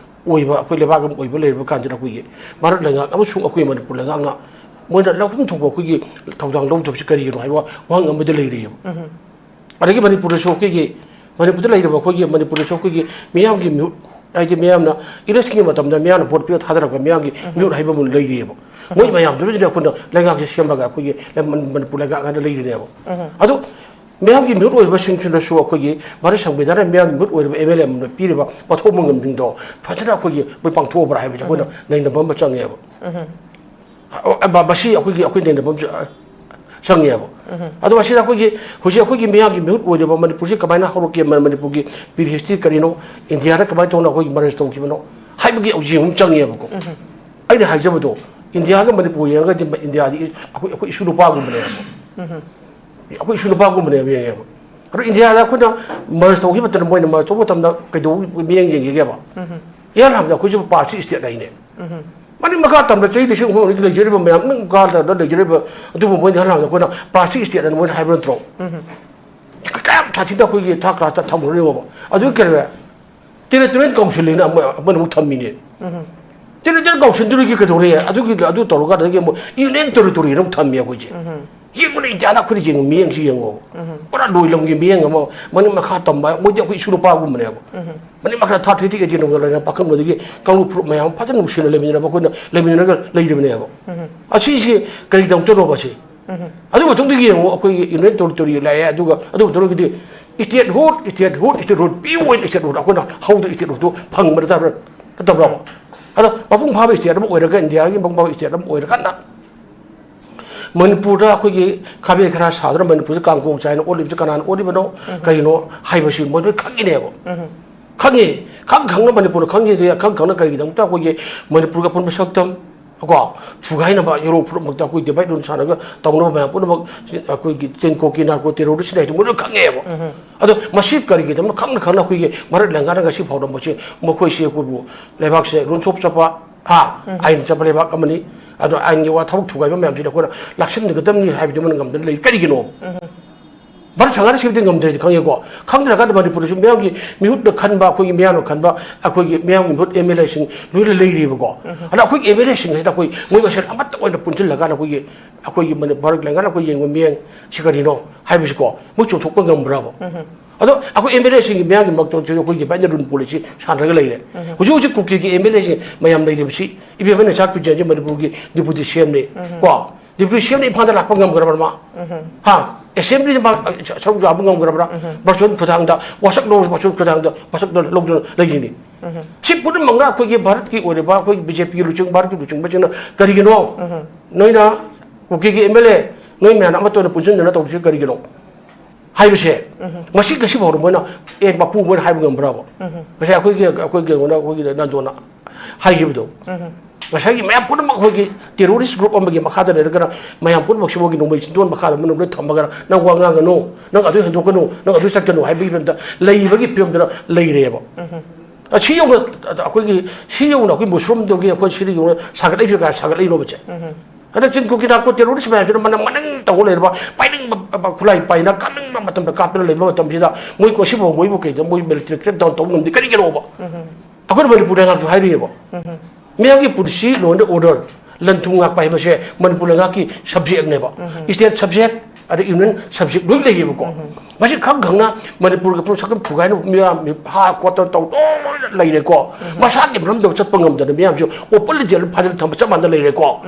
ꯑꯣꯏꯕ, ꯑꯩꯈꯣꯏ ꯂꯩꯕꯥꯛ ꯑꯃ ꯑꯣꯏꯕ ꯂꯩꯔꯕ ꯀꯥꯟꯁꯤꯗ ꯑꯩꯈꯣꯏꯒꯤ ꯚꯥꯔꯠ ꯂꯩꯉꯥꯛ ꯑꯃꯁꯨꯡ ꯑꯩꯈꯣꯏ ꯃꯅꯤꯄꯨꯔ ꯂꯩꯉꯥꯛꯅ ꯃꯣꯏꯅ ꯂꯧꯐꯝ ꯊꯣꯛꯄ ꯑꯩꯈꯣꯏꯒꯤ ꯊꯧꯗꯥꯡ ꯂꯧꯗꯕꯁꯤ ꯀꯔꯤꯒꯤꯅꯣ ꯍꯥꯏꯕ ꯋꯥꯍꯪ ꯑꯃꯗꯤ ꯂꯩꯔꯤꯑꯕ꯫ ꯑꯗꯒꯤ ꯃꯅꯤꯄꯨꯔꯗꯁꯨ ꯑꯩꯈꯣꯏꯒꯤ, ꯃꯅꯤꯄꯨꯔꯗ ꯂꯩꯔꯤꯕ ꯑꯩꯈꯣꯏꯒꯤ, ꯃꯅꯤꯄꯨꯔꯗꯁꯨ ꯑꯩꯈꯣꯏꯒꯤ ꯃꯤꯌꯥꯝꯒꯤ ꯃꯤꯍꯨꯠ, ꯍꯥꯏꯗꯤ ꯃꯤꯌꯥꯝꯅ ꯏꯂꯦꯛꯁꯟꯒꯤ ꯃꯇꯝꯗ ꯃꯤꯌꯥꯝꯅ ꯚꯣꯠ ꯄꯤꯔ ꯊꯥꯗꯔꯛꯄ ꯃꯤꯌꯥꯝꯒꯤ ꯃꯤꯍꯨꯠ ꯍꯥꯏꯕ ꯑꯃ ꯂꯩꯔꯤꯑꯕ꯫ ꯃꯣꯏ ꯃꯌꯥꯝꯗꯨꯅꯗꯤ ꯑꯩꯈꯣꯏꯅ ꯂꯩꯉꯥꯛꯁꯦ ꯁꯦꯝꯃꯒ ꯑꯩꯈꯣꯏꯒꯤ ꯂꯩ-, ꯃꯅꯤ-, ꯃꯅꯤꯄꯨꯔ ꯂꯩꯉꯥꯛ ꯍꯥꯏꯅ ꯂꯩꯔꯤꯅꯦꯕ꯫ ꯑꯗꯣ ꯃꯤꯌꯥꯝꯒꯤ ꯃꯤꯍꯨꯠ ꯑꯣꯏꯔꯤꯕꯁꯤꯡꯁꯤꯅꯁꯨ ꯑꯩꯈꯣꯏꯒꯤ ꯚꯥꯔꯠ ꯁꯪꯕꯤꯙꯥꯟꯅ ꯃꯤꯌꯥꯝꯒꯤ ꯃꯤꯍꯨꯠ ꯑꯣꯏꯔꯤꯕ ꯑꯦꯝ ꯑꯦꯜ ꯑꯦ ꯑꯃꯅ ꯄꯤꯔꯤꯕ ꯃꯊꯧ ꯃꯉꯝꯁꯤꯡꯗꯣ ꯐꯖꯅ ꯑꯩꯈꯣꯏꯒꯤ ꯃꯣꯏ ꯄꯥꯡꯊꯣꯛꯑꯕ꯭ꯔꯥ ꯍꯥꯏꯕꯁꯦ ꯑꯩꯈꯣꯏꯅ ꯅꯩꯅꯕ ꯑꯃ ꯆꯪꯉꯦꯕ꯫ ꯑ, ꯑ, ꯃꯁꯤ ꯑꯩꯈꯣꯏꯒꯤ, ꯑꯩꯈꯣꯏ ꯅꯩꯅꯕ ꯑꯃ ꯆ-, ꯆꯪꯉꯦꯕ꯫ ꯑꯗꯣ ꯃꯁꯤꯗ ꯑꯩꯈꯣꯏꯒꯤ ꯍꯧꯖꯤꯛ ꯑꯩꯈꯣꯏꯒꯤ ꯃꯤꯌꯥꯝꯒꯤ ꯃꯤꯍꯨꯠ ꯑꯣꯏꯔꯤꯕ ꯃꯅꯤꯄꯨꯔꯁꯤ ꯀꯃꯥꯏꯅ ꯍꯧꯔꯛꯀꯦ, ꯃ-, ꯃꯅꯤꯄꯨꯔꯒꯤ ꯄ꯭ꯔꯤ ꯍꯤꯁꯇ꯭ꯔꯤ ꯀꯔꯤꯅꯣ, ꯏꯟꯗꯤꯌꯥꯗ ꯀꯃꯥꯏꯅ ꯇꯧꯅ ꯑꯩꯈꯣꯏꯒꯤ ꯃꯔꯁ ꯇꯧꯈꯤꯕꯅꯣ ꯍꯥꯏꯕꯒꯤ ꯌꯦꯡꯕ ꯑꯃ ꯆꯪꯉꯦꯕꯀꯣ꯫ ꯑꯩꯅ ꯍꯥꯏꯖꯕꯗꯣ, ꯏꯟꯗꯤꯌꯥꯒ ꯃꯅꯤꯄꯨꯔ ꯌꯦꯡꯉꯒꯗꯤ ꯃ-, ꯏꯟꯗꯤꯌꯥꯗꯤ ꯑꯩꯈꯣꯏ, ꯑꯩꯈꯣꯏ ꯏꯁꯨ ꯅꯨꯄꯥꯒꯨꯝꯕꯅꯦꯕ꯫ ꯑꯩꯈꯣꯏ ꯏꯁꯨ ꯅꯨꯄꯥꯒꯨꯝꯕꯅꯦꯕ ꯌꯦꯡꯉꯦꯕ꯫ ꯑꯗꯣ ꯏꯟꯗꯤꯌꯥꯗ ꯑꯩꯈꯣꯏꯅ ꯃꯔꯁ ꯇꯧꯈꯤꯕ ꯃꯇꯝꯗ, ꯃꯣꯏꯅ ꯃꯔꯁ ꯇꯧꯕ ꯃꯇꯝꯗ ꯀꯩꯗꯧꯕꯒꯤ ꯃꯤꯠꯌꯦꯡ ꯌꯦꯡꯒꯦꯕ? ꯏꯍꯥꯟ ꯍꯥꯟꯕꯗ ꯑꯩꯈꯣꯏꯁꯤꯕꯨ ꯄꯥꯔꯁꯤ ꯁ꯭ꯇꯦꯠ ꯍꯥꯏꯅꯦ꯫ ꯃꯅꯤꯡ ꯃꯈꯥ ꯇꯝꯕ ꯆꯍꯤ ꯂꯤꯁꯤꯡ ꯑꯍꯨꯝ ꯂꯩꯖꯔꯤꯕ ꯃꯌꯥꯝ, ꯃꯅꯤꯡ ꯃꯈꯥ ꯇꯝꯕꯗ ꯂꯩꯖꯔꯤꯕ ꯑꯗꯨꯕꯨ ꯃꯣꯏꯅ ꯏꯍꯥꯟ ꯍꯥꯟꯕꯗ ꯑꯩꯈꯣꯏꯅ ꯄꯥꯔꯁꯤ ꯁ꯭ꯇꯦꯠ ꯍꯥꯏꯅ ꯃꯣꯏꯅ ꯍꯥꯏꯕ ꯅꯠꯇ꯭ꯔꯣ? ꯀꯌꯥꯝ ꯁꯥꯊꯤꯅ ꯑꯩꯈꯣꯏꯒꯤ ꯊꯥꯛ ꯀ꯭ꯂꯥꯁꯇ ꯊꯝꯈ꯭ꯔꯅꯤ ꯌꯦꯡꯉꯣꯕ꯫ ꯑꯗꯨ ꯀꯩꯗꯧꯔꯦ? ꯇꯦꯔꯤꯇꯣꯔꯤꯌꯦꯜ ꯀꯥꯎꯟꯁꯤꯜ ꯍꯥꯏꯅ ꯑꯃ, ꯑꯃꯅ ꯑꯃꯨꯛ ꯊꯝꯃꯤꯅꯦ꯫ ꯇꯦꯔꯤꯇꯣꯔꯤꯌꯦꯜ ꯀꯥꯎꯟꯁꯤꯜꯗꯨꯗꯒꯤ ꯀꯩꯗꯧꯔꯦ? ꯑꯗꯨꯒꯤ, ꯑꯗꯨ ꯇꯧꯔꯀꯥꯟꯗꯒꯤ ꯑꯃꯨꯛ ꯌꯨꯅꯤꯌꯟ ꯇꯦꯔꯤꯇꯣꯔꯤ ꯍꯥꯏꯅ ꯑꯃꯨꯛ ꯊꯝꯃꯤ ꯑꯩꯈꯣꯏꯁꯦ꯫ ꯌꯦꯡꯕꯅ ꯏꯟꯗꯤꯌꯥꯅ ꯑꯩꯈꯣꯏꯅ ꯌꯦꯡꯕ ꯃꯤꯠꯌꯦꯡꯁꯤ ꯌꯦꯡꯉꯣꯕ꯫ ꯄꯨꯔꯥ ꯂꯣꯏꯂꯝꯒꯤ ꯃꯤꯠꯌꯦꯡ ꯑꯃ, ꯃꯅꯤꯡ ꯃꯈꯥ ꯇꯝꯕ, ꯃꯣꯏꯗꯤ ꯑꯩꯈꯣꯏ ꯏꯁꯨ ꯅꯨꯄꯥꯒꯨꯝꯕꯅꯦꯕ꯫ ꯃꯅꯤꯡ ꯃꯈꯥ ꯊꯥ ꯊ꯭ꯔꯤ ꯊꯤꯒꯦ ꯂꯩꯅ ꯄꯥꯈꯪꯕꯗꯒꯤ ꯀꯥꯡꯂꯨꯞ ꯐꯨꯔꯨꯞ ꯃꯌꯥꯝ ꯐꯖꯅ ꯅꯨꯡꯁꯤꯅ ꯂꯩꯃꯤꯟꯅꯔꯕ ꯑꯩꯈꯣꯏꯅ ꯂꯩꯃꯤꯟꯅꯔꯒ ꯂꯩꯔꯤꯕꯅꯦꯕ꯫ ꯑꯁꯤꯁꯤ ꯀꯔꯤꯒꯤꯗꯃꯛꯇꯅꯣꯕ ꯑꯁꯤ? ꯑꯗꯨ ꯃꯇꯨꯡꯗꯒꯤ ꯌꯦꯡꯉꯨ, ꯑꯩꯈꯣꯏꯒꯤ ꯌꯨꯅꯤꯌꯟ ꯇꯦꯔꯤꯇꯣꯔꯤ ꯂꯥꯛꯑꯦ, ꯑꯗꯨꯒ ꯑꯗꯨ ꯃꯇꯨꯡꯗꯒꯤꯗꯤ ꯏꯁꯇꯦꯠ ꯍꯨꯗ, ꯏꯁꯇꯦꯠ ꯍꯨꯗ, ꯏꯁꯇꯦꯠ ꯍꯨꯗ, ꯄꯤꯌꯨ ꯑꯣꯏꯅ ꯏꯁꯇꯦꯠ ꯍꯨꯗ ꯑꯩꯈꯣꯏꯅ ꯍꯧꯗ ꯏꯁꯇꯦꯠ ꯍꯨꯗꯇꯨ ꯐꯪꯕ ꯅꯠꯇꯕ꯭ꯔꯥ? ꯅꯠꯇꯕ꯭ꯔꯣ? ꯑꯗꯣ ꯃꯄꯨꯡ ꯐꯥꯕ ꯏꯁꯇꯦꯠ ꯑꯃ ꯑꯣꯏꯔꯒ, ꯏꯟꯗꯤꯌꯥꯒꯤ ꯃꯄꯨꯡ ꯐꯥꯕ ꯏꯁꯇꯦꯠ ꯑꯃ ꯑꯣꯏꯔꯀꯥꯟꯗ ꯃꯅꯤꯄꯨꯔꯗ ꯑꯩꯈꯣꯏꯒꯤ ꯈꯥꯕꯦꯟ ꯈꯔ ꯁꯥꯗꯨꯅ ꯃꯅꯤꯄꯨꯔꯁꯦ ꯀꯥꯡꯒꯣꯡ ꯆꯥꯏꯅ ꯑꯣꯜꯂꯤꯕꯁꯦ ꯀꯅꯥꯅ ꯑꯣꯜꯂꯤꯕꯅꯣ, ꯀꯔꯤꯅꯣ ꯍꯥꯏꯕꯁꯤ ꯃꯣꯏ ꯂꯣꯏ ꯈꯪꯉꯤꯅꯦꯕ꯫ ꯈꯪꯉꯤ꯫ ꯈꯪ ꯈꯪꯅ ꯃꯅꯤꯄꯨꯔꯅ ꯈꯪꯉꯤꯗꯤ, ꯈꯪ ꯈꯪꯅ ꯀꯔꯤꯒꯤꯗꯃꯛꯇ ꯑꯩꯈꯣꯏꯒꯤ ꯃꯅꯤꯄꯨꯔꯒꯤ ꯑꯄꯨꯟꯕ ꯁꯛꯇꯝ, ꯀꯣ, ꯊꯨꯒꯥꯏꯅꯕ ꯌꯨꯔꯣꯞ ꯄꯨꯝꯅꯃꯛꯇ ꯑꯩꯈꯣꯏ divide and rule ꯁꯥꯟꯅꯔꯒ ꯇꯧꯅꯕ ꯃꯌꯥꯝ ꯄꯨꯝꯅꯃꯛ ꯑꯩꯈꯣꯏꯒꯤ ꯆꯤꯟ ꯀꯣꯀꯤ ꯅꯥꯔꯀꯣ ꯇꯦꯔꯣꯔꯤꯁ꯭ꯠꯅꯤ ꯍꯥꯏꯗꯣ ꯃꯣꯏ ꯂꯣꯏ ꯈꯪꯉꯦꯕ꯫ ꯑꯗꯣ ꯃꯁꯤ ꯀꯔꯤꯒꯤꯗꯃꯛ ꯈꯪꯅ ꯈꯪꯅ ꯑꯩꯈꯣꯏꯒꯤ ꯃꯔꯛ ꯂꯦꯡꯒꯥꯅ ꯉꯁꯤ ꯐꯥꯎꯗ ꯃꯁꯤ ꯃꯈꯣꯏꯁꯤ ꯑꯩꯈꯣꯏꯕꯨ ꯂꯩꯕꯥꯛꯁꯦ ꯔꯨꯜꯁ ꯑꯣꯐ ꯆꯠꯄ, ꯍꯥ, ꯑꯥꯏꯟ ꯆꯠꯄ ꯂꯩꯕꯥꯛ ꯑꯃꯅꯤ꯫ ꯑꯗꯣ ꯑꯥꯏꯟꯒꯤ ꯋꯥ ꯊꯕꯛ ꯊꯨꯒꯥꯏꯕ ꯃꯌꯥꯝꯁꯤꯗ ꯑꯩꯈꯣꯏꯅ ꯂꯥꯛꯁꯤꯟꯒꯗꯕꯅꯤ ꯍꯥꯏꯕꯗꯤ ꯃꯣꯏꯅ ꯉꯝꯗꯅ ꯂꯩ꯫ ꯀꯔꯤꯒꯤꯅꯣ? ꯚꯥꯔꯠ ꯁꯔꯀꯥꯔꯅ ꯁꯤꯕꯨꯗꯤ ꯉꯝꯗ꯭ꯔꯦꯗꯤ ꯈꯪꯉꯦꯀꯣ꯫ ꯈꯪꯗ꯭ꯔꯀꯥꯟꯗ ꯃꯅꯤꯄꯨꯔꯗꯁꯨ ꯃꯤꯌꯥꯝꯒꯤ ꯃꯤꯍꯨꯠꯅ ꯈꯟꯕ, ꯑꯩꯈꯣꯏꯒꯤ ꯃꯤꯌꯥꯝꯅ ꯈꯟꯕ, ꯑꯩꯈꯣꯏꯒꯤ ꯃꯤꯌꯥꯝꯒꯤ ꯃꯤꯍꯨꯠ ꯑꯦꯝ ꯑꯦꯜ ꯑꯦꯁꯤꯡ ꯂꯣꯏꯅ ꯂꯩꯔꯤꯕꯀꯣ꯫ ꯑꯗ ꯑꯩꯈꯣꯏꯒꯤ ꯑꯦꯝ ꯑꯦꯜ ꯑꯦꯁꯤꯡ ꯑꯁꯤꯗ ꯑꯩꯈꯣꯏ ꯃꯣꯏ ꯃꯁꯦꯜ ꯑꯃꯠꯇ ꯑꯣꯏꯅ ꯄꯨꯟꯁꯤꯜꯂꯒ ꯑꯩꯈꯣꯏꯒꯤ, ꯑꯩꯈꯣꯏꯒꯤ ꯃꯅꯤ-, ꯚꯥꯔꯠ ꯂꯩꯉꯥꯛꯅ ꯑꯩꯈꯣꯏ ꯌꯦꯡꯕ ꯃꯤꯠꯌꯦꯡ ꯁꯤ ꯀꯔꯤꯅꯣ ꯍꯥꯏꯕꯁꯤꯀꯣ, ꯃꯣꯏ ꯆꯨꯝꯊꯣꯛꯄ ꯉꯝꯕ꯭ꯔꯕ? ꯑꯗꯣ ꯑꯩꯈꯣꯏ ꯑꯦꯝ ꯑꯦꯜ ꯑꯦꯁꯤꯡꯒꯤ ꯃꯤꯌꯥꯝꯒꯤ ꯃꯛꯇ ꯑꯩꯈꯣꯏꯒꯤ divide and rule policy ꯁꯥꯟꯅꯔꯒ ꯂꯩꯔꯦ꯫ ꯍꯧꯖꯤꯛ ꯍꯧꯖꯤꯛ ꯀꯨꯀꯤꯒꯤ ꯑꯦꯝ ꯑꯦꯜ ꯑꯦꯁꯤꯡ ꯃꯌꯥꯝ ꯂꯩꯔꯤꯕꯁꯤ, ꯏꯕꯦꯝꯃꯅ ꯆꯥꯛ ꯄꯤꯖꯔꯤꯁꯦ ꯃꯅꯤꯄꯨꯔꯒꯤ ꯗꯤꯄꯨꯇꯤ ꯁꯤ ꯑꯦꯝꯅꯤ ꯀꯣ꯫ ꯗꯤꯄꯨꯇꯤ ꯁꯤ ꯑꯦꯝꯅ ꯏꯝꯐꯥꯜꯗ ꯂꯥꯛꯄ ꯉꯝꯈ꯭ꯔꯕ꯭ꯔꯥ ꯃꯥ? ꯍꯥ? ꯑꯦꯁꯦꯝꯕ꯭ꯂꯤꯗ ꯃꯥ, ꯑ, ꯁ-, ꯁꯔꯨꯛ ꯌꯥꯕ ꯉꯝꯈ꯭ꯔꯕ꯭ꯔꯥ? ꯕꯥꯆꯧꯒꯤ ꯈꯨꯠꯊꯥꯡꯗ, ꯋꯥꯁꯛ ꯂꯧꯔꯁꯨ ꯕꯥꯆꯧꯒꯤ ꯈꯨꯠꯊꯥꯡꯗ ꯋꯥꯁꯛ ꯂꯧ-, ꯂꯧꯗꯨꯅ ꯂꯩꯔꯤꯅꯤ꯫ ꯁꯤ ꯄꯨꯝꯅꯃꯛꯅ ꯑꯩꯈꯣꯏꯒꯤ ꯚꯥꯔꯠꯀꯤ ꯑꯣꯏꯔꯤꯕ, ꯑꯩꯈꯣꯏꯒꯤ ꯕꯤ ꯖꯦ ꯄꯤꯒꯤ ꯂꯨꯆꯤꯡ, ꯚꯥꯔꯠꯀꯤ ꯂꯨꯆꯤꯡꯕꯁꯤꯡꯅ ꯀꯔꯤꯒꯤꯅꯣ? ꯅꯣꯏꯅ ꯀꯨꯀꯤꯒꯤ ꯑꯦꯝ ꯑꯦꯜ ꯑꯦ, ꯅꯣꯏ ꯃꯌꯥꯝꯅ ꯑꯃꯠꯇ ꯑꯣꯏꯅ ꯄꯨꯟꯁꯤꯟꯗꯅ ꯇꯧꯔꯤꯁꯤ ꯀꯔꯤꯒꯤꯅꯣ? ꯍꯥꯏꯕꯁꯦ, ꯃꯁꯤ ꯉꯁꯤ ꯐꯥꯎꯕ ꯃꯣꯏꯅ, "ꯑꯦ, ꯃꯄꯨ" ꯃꯣꯏꯅ ꯍꯥꯏꯕ ꯉꯝꯕ꯭ꯔꯕ? ꯉꯁꯥꯏ ꯑꯩꯈꯣꯏꯒꯤ, ꯑꯩꯈꯣꯏꯒꯤ ꯀꯩꯅꯣꯅ, ꯑꯩꯈꯣꯏꯒꯤ ꯅꯟꯗꯣꯅ ꯍꯥꯏꯈꯤꯕꯗꯣ, ꯉꯁꯥꯏꯒꯤ ꯃꯌꯥꯝ ꯄꯨꯝꯅꯃꯛ ꯑꯩꯈꯣꯏꯒꯤ terrorist group ꯑꯃꯒꯤ ꯃꯈꯥꯗ ꯂꯩꯔꯒꯅ ꯃꯌꯥꯝ ꯄꯨꯝꯅꯃꯛꯁꯤ ꯃꯣꯏꯒꯤ ꯅꯣꯡꯃꯩ ꯆꯤꯟꯗꯣꯟ ꯃꯈꯥꯗ ꯃꯅꯨꯡꯗ ꯂꯣꯏ ꯊꯝꯃꯒ, "ꯅꯪ ꯋꯥ ꯉꯥꯡꯒꯅꯨ, ꯅꯪ ꯑꯗꯨ ꯍꯦꯟꯗꯣꯛꯀꯅꯨ, ꯅꯪ ꯑꯗꯨ ꯆꯠꯀꯅꯨ" ꯍꯥꯏꯕꯒꯤ ꯐꯤꯕꯝꯗ ꯂꯩꯕꯒꯤ ꯐꯤꯕꯝꯗꯨꯗ ꯂꯩꯔꯦꯕ꯫ ꯑꯁꯤ ꯌꯧꯅ ꯑꯩꯈꯣꯏꯒꯤ, ꯁꯤ ꯌꯧꯅ ꯑꯩꯈꯣꯏ ꯃꯨꯁꯔꯨꯝꯗꯨꯒꯤ ꯑꯩꯈꯣꯏ ꯁꯤꯗ ꯌꯧꯅ ꯁꯥꯒꯠꯂꯛꯏꯁꯦ ꯀꯥꯏ ꯁꯥꯒꯠꯂꯛꯏꯅꯣꯕꯁꯦ? ꯍꯟꯗꯛ ꯆꯤꯟ ꯀꯨꯀꯤ ꯅꯥꯔꯀꯣ terrorist ꯃꯌꯥꯝꯁꯤꯅ ꯃꯅꯝ ꯃꯅꯝ ꯇꯧꯔ ꯂꯩꯔꯕ, ꯄꯥꯏꯅꯤꯡꯕ, ꯑ, ꯈꯨꯠꯂꯥꯏ ꯄꯥꯏꯅ ꯀꯥꯞꯅꯤꯡꯕ ꯃꯇꯝꯗ ꯀꯥꯞꯇꯨꯅ ꯂꯩꯕ ꯃꯇꯝꯁꯤꯗ ꯃꯣꯏ ꯉꯁꯤꯐꯥꯎ ꯃꯣꯏꯕꯨ ꯀꯩꯗ ꯃꯣꯏ military crackdown ꯇꯧꯕ ꯉꯝꯗꯦ ꯀꯔꯤꯒꯤꯅꯣꯕ? ꯑꯩꯈꯣꯏꯅ ꯃꯅꯤꯄꯨꯔ ꯂꯩꯉꯥꯛꯁꯨ ꯍꯥꯏꯔꯤꯑꯕ꯫ ꯃꯤꯌꯥꯝꯒꯤ ꯄꯨꯟꯁꯤ, law and order, ꯂꯟ ꯊꯨꯝ ꯉꯥꯛꯄ ꯍꯥꯏꯕꯁꯦ ꯃꯅꯤꯄꯨꯔ ꯂꯩꯉꯥꯛꯀꯤ subjectꯅꯦꯕ꯫ State subject, ꯑꯗ union subject ꯂꯣꯏ ꯂꯩꯌꯦꯕꯀꯣ꯫ ꯃꯁꯤ ꯈꯪ ꯈꯪꯅ ꯃꯅꯤꯄꯨꯔꯒꯤ ꯄꯨꯟꯁꯤ ꯁꯛꯇꯝ ꯊꯨꯒꯥꯏꯅꯕ ꯃꯤꯌꯥꯝ ꯍꯥ ꯀꯣꯠꯇꯅ ꯇꯧ ꯂꯣꯏꯅ ꯂꯩꯔꯦꯀꯣ꯫ ꯃꯁꯥꯒꯤ ꯃꯔꯝꯗ ꯆꯠꯄ ꯉꯝꯗꯅ ꯃꯤꯌꯥꯝꯁꯦ open jail ꯐꯥꯖꯤꯜ ꯊꯝꯕ ꯆꯞ ꯃꯥꯟꯅ ꯂꯩꯔꯦꯀꯣ꯫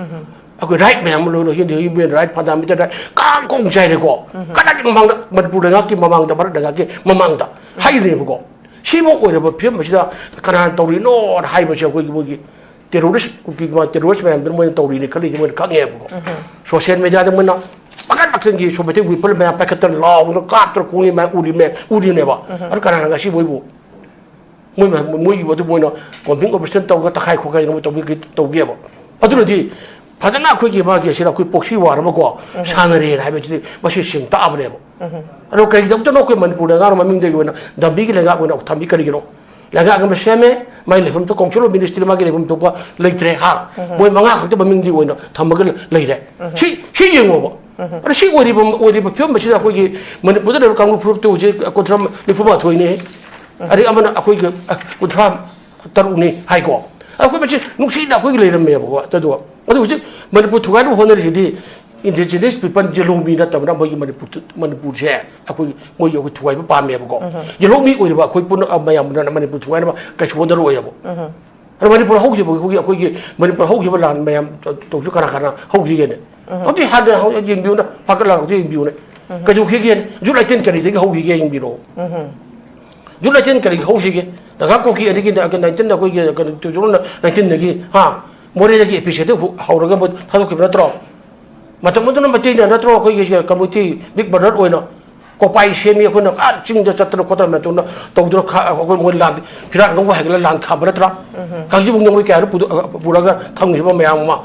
ꯑꯩꯈꯣꯏ right ꯃꯌꯥꯝ ꯑꯃ ꯂꯣꯏꯅ human, human right, fundamental right ꯀꯥꯡ ꯀꯣꯡ ꯆꯥꯏꯔꯦꯀꯣ꯫ ꯀꯅꯥꯒꯤ ꯃꯃꯥꯡꯗ? ꯃꯅꯤꯄꯨꯔ ꯂꯩꯉꯥꯛꯀꯤ ꯃꯃꯥꯡꯗ, ꯚꯥꯔꯠ ꯂꯩꯉꯥꯛꯀꯤ ꯃꯃꯥꯡꯗ ꯍꯥꯏꯔꯤꯅꯦꯕꯀꯣ꯫ ꯁꯤꯕꯨ ꯑꯣꯏꯔꯕ ꯐꯤꯕꯝ ꯑꯁꯤꯗ ꯀꯅꯥꯅ ꯇꯧꯔꯤꯅꯣꯅ ꯍꯥꯏꯕꯁꯦ ꯑꯩꯈꯣꯏꯒꯤ ꯃꯣꯏꯒꯤ terrorist, ꯀꯨꯀꯤ terrorist ꯃꯌꯥꯝꯗꯨꯅ ꯃꯣꯏꯅ ꯇꯧꯔꯤꯅꯤ ꯈꯜꯂꯤꯁꯦ ꯃꯣꯏꯅ ꯈꯪꯉꯦꯕꯀꯣ꯫ Social mediaꯗ ꯃꯣꯏꯅ ꯄꯪꯀꯟ ꯄꯪꯆꯪꯒꯤ ꯁꯣꯃꯦꯇꯤꯛ weapon ꯃꯌꯥꯝ ꯄꯥꯏꯈꯠꯇꯅ ꯂꯥꯎꯗꯅ ꯀꯥꯞꯇꯅ ꯈꯣꯡꯉꯤ ꯃꯌꯥꯝ ꯎꯔꯤ ꯃꯌꯥꯝ ꯎꯔꯤꯅꯦꯕ꯫ ꯑꯗꯨ ꯀꯅꯥꯅ ꯉꯁꯤ ꯃꯣꯏꯕꯨ ꯃꯣꯏ ꯃꯌꯥꯝ, ꯃꯣꯏꯒꯤ ꯑꯗꯨ ꯃꯣꯏꯅ combing operation ꯇꯧꯔꯒ ꯇꯛꯈꯥꯏ ꯈꯣꯠꯈꯥꯏꯗꯅ ꯃꯣꯏ ꯇꯧꯕꯤ-, ꯇꯧꯒꯦꯕ꯫ ꯑꯗꯨꯅꯗꯤ ꯐꯖꯅ ꯑꯩꯈꯣꯏꯒꯤ ꯃꯥꯒꯤ ꯑꯁꯤꯗ ꯑꯩꯈꯣꯏ proxy war ꯑꯃꯀꯣ ꯁꯥꯟꯅꯔꯦꯅ ꯍꯥꯏꯕꯁꯤꯗꯤ ꯃꯁꯤ ꯁꯦꯡ ꯇꯥꯛꯑꯕꯅꯦꯕ꯫ ꯑꯗꯣ ꯀꯔꯤꯒꯤꯗꯃꯛꯇꯅꯣ ꯑꯩꯈꯣꯏ ꯃꯅꯤꯄꯨꯔ ꯂꯩꯉꯥꯛꯅ ꯃꯃꯤꯡꯗꯒꯤ ꯑꯣꯏꯅ ꯗꯝꯕꯤꯒꯤ ꯂꯩꯉꯥꯛ ꯑꯣꯏꯅ ꯊꯝꯃꯤ ꯀꯔꯤꯒꯤꯅꯣ? ꯂꯩꯉꯥꯛ ꯑꯃ ꯁꯦꯝꯃꯦ, ꯃꯥꯒꯤ ꯂꯩꯐꯝ ꯊꯣꯛꯄ council of ministry, ꯃꯥꯒꯤ ꯂꯩꯐꯝ ꯊꯣꯛꯄ ꯂꯩꯇ꯭ꯔꯦ ꯍꯥ꯫ ꯃꯣꯏ ꯃꯉꯥ ꯈꯛꯇ ꯃꯃꯤꯡꯗꯤ ꯑꯣꯏꯅ ꯊꯝꯃꯒ ꯂꯩꯔꯦ꯫ ꯁꯤ ꯁꯤ ꯌꯦꯡꯉꯣꯕ꯫ ꯑꯗ ꯁꯤ ꯑꯣꯏꯔꯤꯕ ꯑꯣꯏꯔꯤꯕ ꯐꯤꯕꯝ ꯑꯁꯤꯗ ꯑꯩꯈꯣꯏꯒꯤ ꯃꯅꯤꯄꯨꯔꯗ ꯂꯩꯔꯤꯕ ꯀꯥꯡꯂꯨꯞ ꯐꯨꯔꯨꯞꯇꯨ ꯍꯧꯖꯤꯛ ꯀꯨꯟꯊ꯭ꯔꯥ ꯅꯤꯐꯨ ꯃꯥꯊꯣꯏꯅꯦ꯫ ꯑꯗꯩ ꯑꯃꯅ ꯑꯩꯈꯣꯏꯒꯤ, ꯑ, ꯀꯨꯟꯊ꯭ꯔꯥ ꯇꯔꯨꯛꯅꯤ ꯍꯥꯏꯀꯣ꯫ ꯑꯩꯈꯣꯏ ꯃꯁꯤ ꯅꯨꯡꯁꯤꯅ ꯑꯩꯈꯣꯏꯒꯤ ꯂꯩꯔꯝꯃꯦꯕꯀꯣ꯫ ꯑꯗꯨꯒ ꯑꯗꯨ ꯍꯧꯖꯤꯛ ꯃꯅꯤꯄꯨꯔ ꯊꯨꯒꯥꯏꯅꯕ ꯍꯣꯠꯅꯔꯤꯁꯤꯗꯤ indigenous people, ꯌꯦꯜꯍꯧꯃꯤ ꯅꯠꯇꯕꯅ ꯃꯣꯏꯒꯤ ꯃꯅꯤꯄꯨꯔ, ꯃꯅꯤꯄꯨꯔꯁꯦ ꯑꯩꯈꯣꯏ, ꯃꯣꯏꯒꯤ ꯑꯩꯈꯣꯏ ꯊꯨꯒꯥꯏꯕ ꯄꯥꯝꯃꯦꯕꯀꯣ꯫ ꯌꯦꯜꯍꯧꯃꯤ ꯑꯣꯏꯔꯤꯕ ꯑꯩꯈꯣꯏ ꯄꯨꯟꯅ, ꯑ, ꯃꯌꯥꯝꯅ ꯃꯅꯤꯄꯨꯔ ꯊꯨꯒꯥꯏꯅꯕ ꯀꯩꯁꯨ ꯍꯣꯠꯅꯔꯣꯏꯕ꯫ ꯑꯗꯣ ꯃꯅꯤꯄꯨꯔ ꯍꯧꯈꯤꯕ ꯑꯩꯈꯣꯏꯒꯤ, ꯑꯩꯈꯣꯏꯒꯤ ꯃꯅꯤꯄꯨꯔ ꯍꯧꯈꯤꯕ ꯂꯥꯟ ꯃꯌꯥꯝ ꯇꯧ-, ꯇꯧꯁꯨ ꯀꯅꯥ ꯀꯅꯥ ꯍꯧꯈꯤꯒꯦꯅꯦ? ꯍꯧꯖꯤꯛ ꯍꯥꯟꯅ ꯍꯧ-, ꯌꯦꯡꯕꯤꯌꯨꯅ, ꯐꯥꯀꯠꯂꯒ ꯍꯧꯖꯤꯛ ꯌꯦꯡꯕꯤꯌꯨꯅꯦ꯫ ꯀꯩꯗꯧꯈꯤꯒꯦꯅꯦ? ꯖꯨꯂꯥꯏ ꯇꯦꯟ ꯀꯔꯤꯗꯒꯤ ꯍꯧꯈꯤꯒꯦ ꯌꯦꯡꯕꯤꯔꯛꯑꯣ꯫ ꯖꯨꯂꯥꯏ ꯇꯦꯟ ꯀꯔꯤꯒꯤ ꯍꯧꯈꯤꯒꯦ? ꯅꯒꯥ ꯀꯨꯀꯤ ꯑꯗꯒꯤ nineteen, ꯑꯩꯈꯣꯏꯒꯤ ꯀꯩꯅꯣ, two thousand nineteenꯗꯒꯤ, ꯍꯥ? ꯃꯣꯔꯦꯗꯒꯤ ꯑꯦ ꯄꯤ ꯁꯤꯗ ꯍꯧ-, ꯍꯧꯔꯒ ꯃꯣꯏ ꯊꯥꯗꯣꯛꯈꯤꯕ ꯅꯠꯇ꯭ꯔꯣ? ꯃꯇꯝ ꯑꯗꯨꯅ ꯃꯩꯇꯩꯅ ꯅꯠꯇ꯭ꯔꯣ ꯑꯩꯈꯣꯏꯒꯤ community big brother ꯑꯣꯏꯅ ꯀꯣꯄꯥꯏ ꯁꯦꯝꯃꯤ, ꯑꯩꯈꯣꯏꯅ ꯑꯥ ꯆꯤꯡꯗ ꯆꯠꯇꯅ ꯈꯣꯠꯇꯅ ꯃꯌꯥꯝ ꯇꯧꯗꯅ, ꯇꯧꯗꯅ ꯈꯥ-, ꯑꯩꯈꯣꯏ ꯃꯣꯏ ꯂꯥꯟ, ꯐꯤꯔꯥꯠ ꯑꯉꯧꯕ ꯍꯥꯏꯒꯠꯂ ꯂꯥꯟ ꯈꯥꯝꯕ ꯅꯠꯇ꯭ꯔꯥ? ꯀꯥꯡꯖꯩꯕꯨꯡ ꯅꯣꯡꯃꯩ ꯀꯌꯥꯗꯣ ꯄꯨꯗ-, ꯑ, ꯄꯨꯔꯒ ꯊꯝꯈꯤꯕ ꯃꯌꯥꯝ ꯑꯃ꯫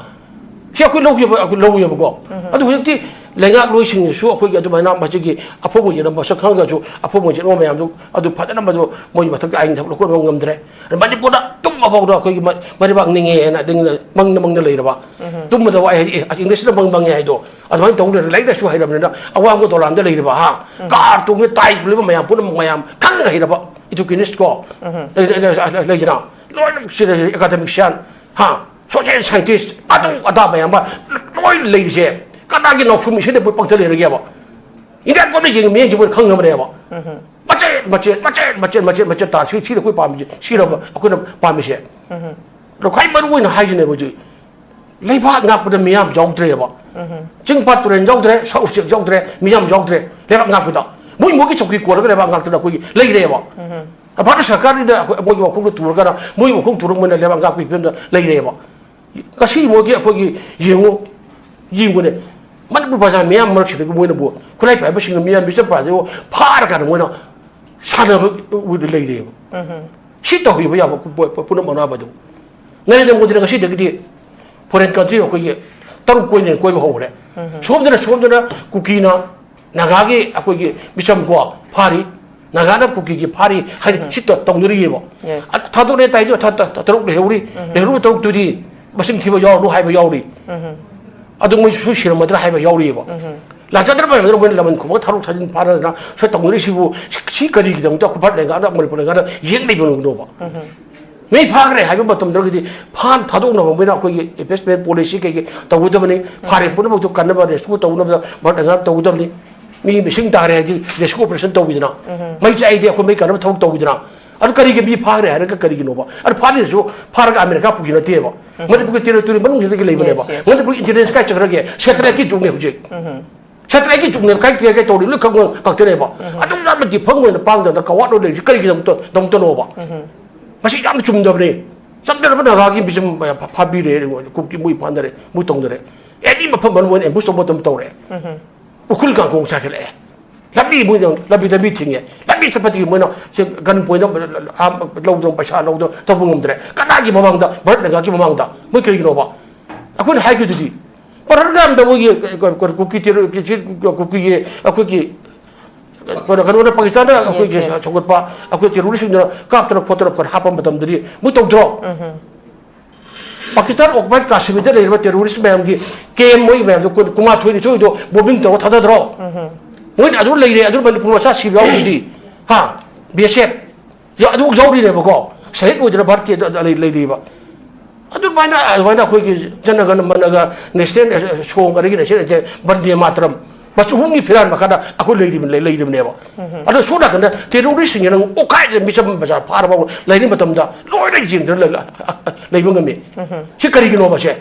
ꯁꯤ ꯑꯩꯈꯣꯏ ꯂꯧꯈꯤꯕ, ꯑꯩꯈꯣꯏ ꯂꯧꯋꯦꯕꯀꯣ꯫ ꯑꯗꯨ ꯍꯧꯖꯤꯛꯇꯤ ꯂꯩꯉꯥꯛꯂꯣꯏꯁꯤꯡꯅꯁꯨ ꯑꯩꯈꯣꯏꯒꯤ ꯑꯗꯨꯃꯥꯏꯅ ꯃꯁꯤꯒꯤ ꯑꯐꯧꯕ ꯌꯦꯠꯅꯕ ꯃꯁꯛ ꯈꯪꯉꯒꯁꯨ ꯑꯐꯧꯕ ꯌꯦꯠꯅꯕ ꯃꯌꯥꯝꯗꯣ ꯑꯗꯨ ꯐꯖꯅ ꯃꯗꯨ ꯃꯣꯏꯒꯤ ꯃꯊꯛꯇ ꯑꯥꯏꯟ ꯊꯕꯛ ꯂꯧꯈꯠꯄ ꯉꯝꯗ꯭ꯔꯦ꯫ ꯃꯅꯤꯄꯨꯔꯗ ꯇꯨꯝꯕ ꯐꯥꯎꯗ ꯑꯩꯈꯣꯏꯒꯤ ꯃ-, ꯃꯔꯩꯕꯥꯛ ꯅꯤꯡꯉꯦꯅ ꯅꯤꯡꯅ ꯃꯪꯅ ꯃꯪꯅ ꯂꯩꯔꯕ꯫ ꯇꯨꯝꯕꯗ ꯋꯥꯏ ꯍꯥꯏ, ꯑꯦ, ꯏꯪꯂꯤꯁꯅ ꯃꯪ ꯃꯪꯉꯦ ꯍꯥꯏꯗꯣ ꯑꯗꯨꯃꯥꯏꯅ ꯇꯧ ꯂꯩꯔꯦ꯫ ꯂꯥꯏꯔꯤꯛ ꯂꯥꯏꯁꯨ ꯍꯩꯔꯕꯅꯤꯅ ꯑꯋꯥꯡꯕ ꯗꯣꯂꯥꯟꯗ ꯂꯩꯔꯤꯕ, ꯍꯥ? ꯀꯥꯔ ꯇꯣꯡꯉꯦ, ꯇꯥꯏ ꯄꯨꯜꯂꯤꯕ ꯃꯌꯥꯝ ꯄꯨꯝꯅꯃꯛ ꯃꯌꯥꯝ ꯈꯪꯅ ꯍꯩꯔꯕ educationist ꯀꯣ꯫ ꯂꯩ-, ꯂꯩ-, ꯂꯩ-, ꯂꯩꯗꯅ ꯂꯣꯏꯅ ꯁꯤꯗ academician, ꯍꯥ? Social scientist, ꯑꯗꯨ ꯑꯗꯥ ꯃꯌꯥꯝ ꯑꯃ ꯂꯣꯏ ꯂꯩꯔꯤꯁꯦ ꯀꯅꯥꯒꯤ ꯅꯥꯎꯁꯨꯝ ꯏꯁꯩꯗ ꯃꯣꯏ ꯄꯪꯊ ꯂꯩꯔꯒꯦꯕ? India government ꯌꯦꯡꯉꯤ ꯃꯤꯠꯌꯦꯡꯁꯦ ꯃꯣꯏꯅ ꯈꯪꯉꯕꯅꯦꯕ꯫ ꯃꯆꯦꯠ, ꯃꯆꯦꯠ, ꯃꯆꯦꯠ, ꯃꯆꯦꯠ, ꯃꯆꯦꯠ, ꯃꯆꯦꯠ ꯇꯥꯔ ꯁꯤ, ꯁꯤꯗ ꯑꯩꯈꯣꯏ ꯄꯥꯝꯃꯤꯁꯦ, ꯁꯤꯔꯕ ꯑꯩꯈꯣꯏꯅ ꯄꯥꯝꯃꯤꯁꯦ꯫ ꯑꯗꯣ ꯈ꯭ꯋꯥꯏ ꯃꯔꯨ ꯑꯣꯏꯅ ꯍꯥꯏꯁꯤꯅꯦꯕ ꯍꯧꯖꯤꯛ ꯂꯩꯕꯥꯛ ꯉꯥꯛꯄꯗ ꯃꯤꯌꯥꯝ ꯌꯥꯎꯗ꯭ꯔꯦꯕ꯫ ꯆꯤꯡ ꯄꯥꯠ ꯇꯨꯔꯦꯜ ꯌꯥꯎꯗ꯭ꯔꯦ, ꯁꯥ ꯎꯆꯦꯛ ꯌꯥꯎꯗ꯭ꯔꯦ, ꯃꯤꯌꯥꯝ ꯌꯥꯎꯗ꯭ꯔꯦ ꯂꯩꯕꯥꯛ ꯉꯥꯛꯄꯗ꯫ ꯃꯣꯏ ꯃꯣꯏꯒꯤ ꯆꯧꯀꯤ ꯀꯣꯜꯂꯒ ꯂꯩꯕꯥꯛ ꯉꯥꯛꯇꯅ ꯑꯩꯈꯣꯏꯒꯤ ꯂꯩꯔꯦꯕ꯫ ꯚꯥꯔꯠ ꯁꯔꯀꯥꯔꯒꯤꯗ ꯑꯩꯈꯣꯏ ꯃꯣꯏꯒꯤ ꯋꯥꯈꯣꯡꯗ ꯇꯨꯔꯒꯅ, ꯃꯣꯏꯒꯤ ꯋꯥꯈꯣꯡ ꯇꯨꯔꯒ ꯃꯣꯏꯅ ꯂꯩꯕꯥꯛ ꯉꯥꯛꯄꯒꯤ ꯐꯤꯕꯝꯗ ꯂꯩꯔꯦꯕ꯫ ꯉꯁꯤ ꯃꯣꯏꯒꯤ ꯑꯩꯈꯣꯏꯒꯤ ꯌꯦꯡꯉꯨ, ꯌꯦꯡꯉꯨꯅꯦ, ꯃꯅꯤꯄꯨꯔ ꯄ꯭ꯔꯖꯥ ꯃꯤꯌꯥꯝ ꯃꯔꯛꯁꯤꯗꯒꯤ ꯃꯣꯏꯅꯕꯨ ꯈꯨꯠꯂꯥꯏ ꯄꯥꯏꯕꯁꯤꯡꯅ ꯃꯤꯌꯥꯝ ꯃꯤꯆꯝ ꯄ꯭ꯔꯖꯥꯁꯤꯕꯨ ꯐꯥꯔꯀꯥꯟꯗ ꯃꯣꯏꯅ ꯁꯥꯟꯅꯕ ꯑꯣꯏꯅ ꯂꯩꯔꯦꯕ꯫ ꯁꯤ ꯇꯧꯍꯩꯕ ꯌꯥꯕ ꯄꯨ-, ꯄꯨ-, ꯄꯨꯝꯅꯃꯛ ꯑꯅꯥꯕꯗꯨ꯫ ꯅꯔꯦꯟꯗ꯭ꯔ ꯃꯣꯗꯤꯅ ꯉꯁꯤꯗꯒꯤꯗꯤ ꯐꯣꯔꯦꯟ ꯀꯟꯇ꯭ꯔꯤ ꯑꯩꯈꯣꯏꯒꯤ ꯇꯔꯨꯛ ꯀꯣꯏꯅ ꯀꯣꯏꯕ ꯍꯧꯈ꯭ꯔꯦ꯫ ꯁꯣꯝꯗꯅ ꯁꯣꯝꯗꯅ ꯀꯨꯀꯤꯅ ꯅꯥꯒꯥꯒꯤ ꯑꯩꯈꯣꯏꯒꯤ ꯃꯤꯆꯝ ꯀꯣ ꯐꯥꯔꯤ, ꯅꯥꯒꯥꯅ ꯀꯨꯀꯤꯒꯤ ꯐꯥꯔꯤ ꯍꯥꯏꯅ ꯁꯤ ꯇ- ꯇꯧꯅꯔꯤꯑꯕ꯫ Yes. ꯑ- ꯊꯥꯗꯣꯛꯅꯦ ꯇꯥꯏꯗꯣ ꯊ- ꯊ- ꯊ- ꯇꯔꯨꯛ ꯂꯩꯍꯧꯔꯤ꯫ ꯂꯩꯍꯧꯔꯤꯕ ꯇꯔꯨꯛꯇꯨꯗꯤ ꯃꯁꯤꯡ ꯊꯤꯕ ꯌꯥꯎꯔꯅꯨ ꯍꯥꯏꯕ ꯌꯥꯎꯔꯤ꯫ ꯑꯗꯨ ꯃꯣꯏ ꯁꯣꯏ ꯁꯤꯔꯝꯃꯗ꯭ꯔꯥ ꯍꯥꯏꯕ ꯌꯥꯎꯔꯤꯑꯕ꯫ ꯂꯥꯟꯆꯠꯇ꯭ꯔ ꯃꯌꯥꯝꯗꯨꯅ ꯃꯣꯏꯅ ꯂꯃꯟ ꯈꯨꯝꯃꯒ ꯊꯥꯔꯣꯛ ꯊꯥꯖꯤꯟ ꯐꯥꯅꯗꯅ ꯁꯣꯏ ꯇꯧꯅꯔꯤꯁꯤꯕꯨ ꯁꯤ ꯀꯔꯤꯒꯤꯗꯃꯛꯇ ꯑꯩꯈꯣꯏ ꯚꯥꯔꯠ ꯂꯩꯉꯥꯛꯅ ꯃꯅꯤꯄꯨꯔ ꯂꯩꯉꯥꯛꯅ ꯌꯦꯡ ꯂꯩꯕꯅꯣꯕ? ꯃꯤ ꯐꯥꯈ꯭ꯔꯦ ꯍꯥꯏꯕ ꯃꯇꯝꯗꯒꯤꯗꯤ ꯐꯥꯟ ꯊꯥꯗꯣꯛꯅꯕ ꯃꯣꯏꯅ ꯑꯩꯈꯣꯏꯒꯤ ꯏꯟꯚꯦꯁꯃꯦꯟ ꯄꯣꯂꯤꯁꯤ ꯀꯩꯀꯩ ꯇꯧꯒꯗꯕꯅꯤ꯫ ꯐꯥꯔꯦ ꯄꯨꯝꯅꯃꯛꯇꯨ ꯀꯟꯅꯕ ꯔꯦꯁꯀ꯭ꯌꯨ ꯇꯧꯅꯕ ꯃꯔꯛ ꯇꯧꯒꯗꯕꯅꯤ꯫ ꯃꯤ ꯃꯤꯁꯤꯡ ꯇꯥꯔꯦ ꯍꯥꯏꯗꯤ ꯔꯦꯁꯀ꯭ꯌꯨ ꯑꯣꯄꯔꯦꯁꯟ ꯇꯧꯕꯤꯗꯅ, ꯃꯩ ꯆꯥꯛꯏꯗꯤ ꯑꯩꯈꯣꯏ ꯃꯩ ꯀꯟꯅꯕ ꯊꯕꯛ ꯇꯧꯕꯤꯗꯅ, ꯑꯗꯨ ꯀꯔꯤꯒꯤ ꯃꯤ ꯐꯥꯈ꯭ꯔꯦ ꯍꯥꯏꯔꯒ ꯀꯔꯤꯒꯤꯅꯣꯕ? ꯑꯗꯨ ꯐꯥꯔꯤꯗꯨꯁꯨ ꯐꯥꯔꯒ ꯑꯃꯦꯔꯤꯀꯥ ꯄꯨꯈꯤ ꯅꯠꯇꯦꯕ꯫ ꯃꯅꯤꯄꯨꯔꯒꯤ ꯇꯦꯔꯤꯇꯣꯔꯤ ꯃꯅꯨꯡꯁꯤꯗꯒꯤ ꯂꯩꯕꯅꯦꯕ꯫ Yes, yes. ꯃꯅꯤꯄꯨꯔꯒꯤ ꯏꯟꯇꯦꯂꯤꯖꯦꯟꯁ ꯀꯥꯏ ꯆꯠꯈ꯭ꯔꯒꯦ? ꯁꯦꯇꯦꯂꯥꯏꯠꯀꯤ ꯖꯨꯛꯅꯦ ꯍꯧꯖꯤꯛ꯫ ꯁꯦꯇꯦꯂꯥꯏꯠꯀꯤ ꯖꯨꯛꯅꯦꯕ꯫ ꯀꯥꯏ ꯀꯥꯏ ꯀꯥꯏ ꯇꯧꯔꯤ ꯂꯣꯏ ꯈꯪꯕ ꯉꯥꯛꯇꯅꯦꯕ꯫ ꯑꯗꯨꯛ ꯌꯥꯝꯅ ꯗꯤꯐꯪ ꯑꯣꯏꯅ ꯄꯥꯡꯗꯅ ꯀꯋꯥꯠ ꯑꯣꯏꯅ ꯂꯩꯔꯤꯁꯤ ꯀꯔꯤꯒꯤꯗꯃꯛꯇ ꯗꯃꯛꯇꯅꯣꯕ? ꯃꯁꯤ ꯌꯥꯝꯅ ꯆꯨꯝꯗꯕꯅꯤ꯫ ꯆꯞ ꯃꯥꯟꯅꯕ ꯅꯥꯒꯥꯒꯤ ꯃꯤꯆꯝ ꯐꯥꯕꯤꯔꯦ, ꯀꯨꯀꯤ ꯃꯣꯏ ꯐꯥꯅꯔꯦ, ꯃꯣꯏ ꯇꯧꯅꯔꯦ꯫ ꯑꯦꯅꯤ ꯃꯐꯝ ꯑꯃ ꯃꯣꯏꯅ ꯑꯦꯝꯕꯨꯁ ꯇꯧꯕ ꯃꯇꯝ ꯇꯧꯔꯦ꯫ ꯎꯈ꯭ꯔꯨꯜ ꯀꯥꯡꯈꯣꯡ ꯆꯥꯏꯈꯠꯂꯛꯑꯦ꯫ ꯂꯝꯕꯤ ꯃꯣꯏꯅ ꯂꯝꯕꯤ ꯂꯝꯕꯤ ꯊꯤꯡꯉꯦ꯫ ꯂꯝꯕꯤ ꯆꯠꯄꯗꯒꯤ ꯃꯣꯏꯅ ꯁꯤ ꯒꯟ ꯄꯣꯏꯟꯗ ꯂꯧꯗꯅ ꯄꯩꯁꯥ ꯂꯧꯗꯅ ꯇꯧꯕ ꯉꯝꯗ꯭ꯔꯦ꯫ ꯀꯅꯥꯒꯤ ꯃꯃꯥꯡꯗ? ꯚꯥꯔꯠ ꯂꯩꯉꯥꯛꯀꯤ ꯃꯃꯥꯡꯗ꯫ ꯃꯣꯏ ꯀꯔꯤꯒꯤꯅꯣꯕ? ꯑꯩꯈꯣꯏꯅ ꯍꯥꯏꯈꯤꯗꯨꯗꯤ ꯄꯔꯍꯜꯒꯥꯝꯗ ꯃꯣꯏꯒꯤ ꯀꯨꯀꯤ ꯇꯦꯔꯣ-, ꯀꯨꯀꯤꯒꯤ ꯑꯩꯈꯣꯏꯒꯤ ꯀꯩꯅꯣ, ꯀꯩꯅꯣꯅ ꯄꯥꯀꯤꯁꯇꯥꯟꯅ ꯑꯩꯈꯣꯏꯒꯤ Yes, yes. ꯁꯧꯒꯠꯄ ꯑꯩꯈꯣꯏ ꯇꯦꯔꯣꯔꯤꯁꯁꯤꯡꯗꯨꯅ ꯀꯥꯞꯇꯅ ꯈꯣꯠꯇꯅ ꯐꯣꯟ ꯍꯥꯞꯄ ꯃꯇꯝꯗꯗꯤ ꯃꯣꯏ ꯇꯧꯗ꯭ꯔꯣ? ꯄꯥꯀꯤꯁꯇꯥꯟ ꯑꯣꯀꯨꯄꯥꯏꯠ ꯀꯥꯁꯃꯤꯔꯗ ꯂꯩꯔꯤꯕ ꯇꯦꯔꯣꯔꯤꯁ ꯃꯌꯥꯝꯒꯤ ꯀꯦꯝ ꯃꯣꯏ ꯃꯌꯥꯝꯗꯣ ꯀꯨꯟ-, ꯀꯨꯟꯃꯥꯊꯣꯏ ꯅꯤꯊꯣꯏꯗꯣ ꯕꯣꯝꯕꯤꯡ ꯇꯧꯔ ꯊꯥꯗꯗ꯭ꯔꯣ? ꯃꯣꯏꯅ ꯑꯗꯨ ꯂꯩꯔꯦ, ꯑꯗꯨ ꯃꯅꯤꯄꯨꯔ ꯃꯆꯥ ꯁꯤꯕ ꯌꯥꯎꯔꯤꯗꯨꯗꯤ꯫ ꯍꯥ? ꯕꯤ ꯑꯦꯁ ꯑꯦꯐ꯫ ꯌꯥ-, ꯑꯗꯨ ꯌꯥꯎꯔꯤꯅꯦꯕꯀꯣ꯫ ꯁꯍꯤꯗ ꯑꯣꯏꯗꯅ ꯚꯥꯔꯠꯀꯤ ꯑꯗ-, ꯑꯗ ꯂꯩ-, ꯂꯩꯔꯤꯕ꯫ ꯑꯗꯨꯃꯥꯏꯅ, ꯑꯗꯨꯃꯥꯏꯅ ꯑꯩꯈꯣꯏꯒꯤ ꯖꯅꯒꯅ ꯃꯅꯒ ꯅꯦꯁꯅꯦꯜ ꯁꯣꯡ ꯑꯗꯒꯤ ꯅꯦꯁꯅꯦꯜ ꯑꯦꯟꯊꯦꯝ ꯕꯟꯗꯦ ꯃꯥꯇꯔꯝ ꯃꯆꯨ ꯑꯍꯨꯝꯒꯤ ꯐꯤꯔꯥꯟ ꯃꯈꯥꯗ ꯑꯩꯈꯣꯏ ꯂꯩꯔꯤꯕ-, ꯂꯩ-, ꯂꯩꯔꯤꯕꯅꯦꯕ꯫ ꯑꯗꯣ ꯁꯣꯝ ꯅꯥꯀꯟꯗ ꯇꯦꯔꯣꯔꯤꯁꯁꯤꯡꯁꯤꯅ ꯑꯃꯨꯛ ꯑꯣꯛꯈꯥꯏꯗꯅ ꯃꯤꯆꯝ ꯕꯖꯥꯔ ꯐꯥꯔꯕ ꯂꯩꯔꯤ ꯃꯇꯝꯗ ꯂꯣꯏꯅ ꯌꯦꯡꯗꯨꯅ ꯂꯩ-, ꯂꯩꯕ ꯉꯝꯃꯤ꯫ ꯁꯤ ꯀꯔꯤꯒꯤꯅꯣꯕ ꯁꯦ?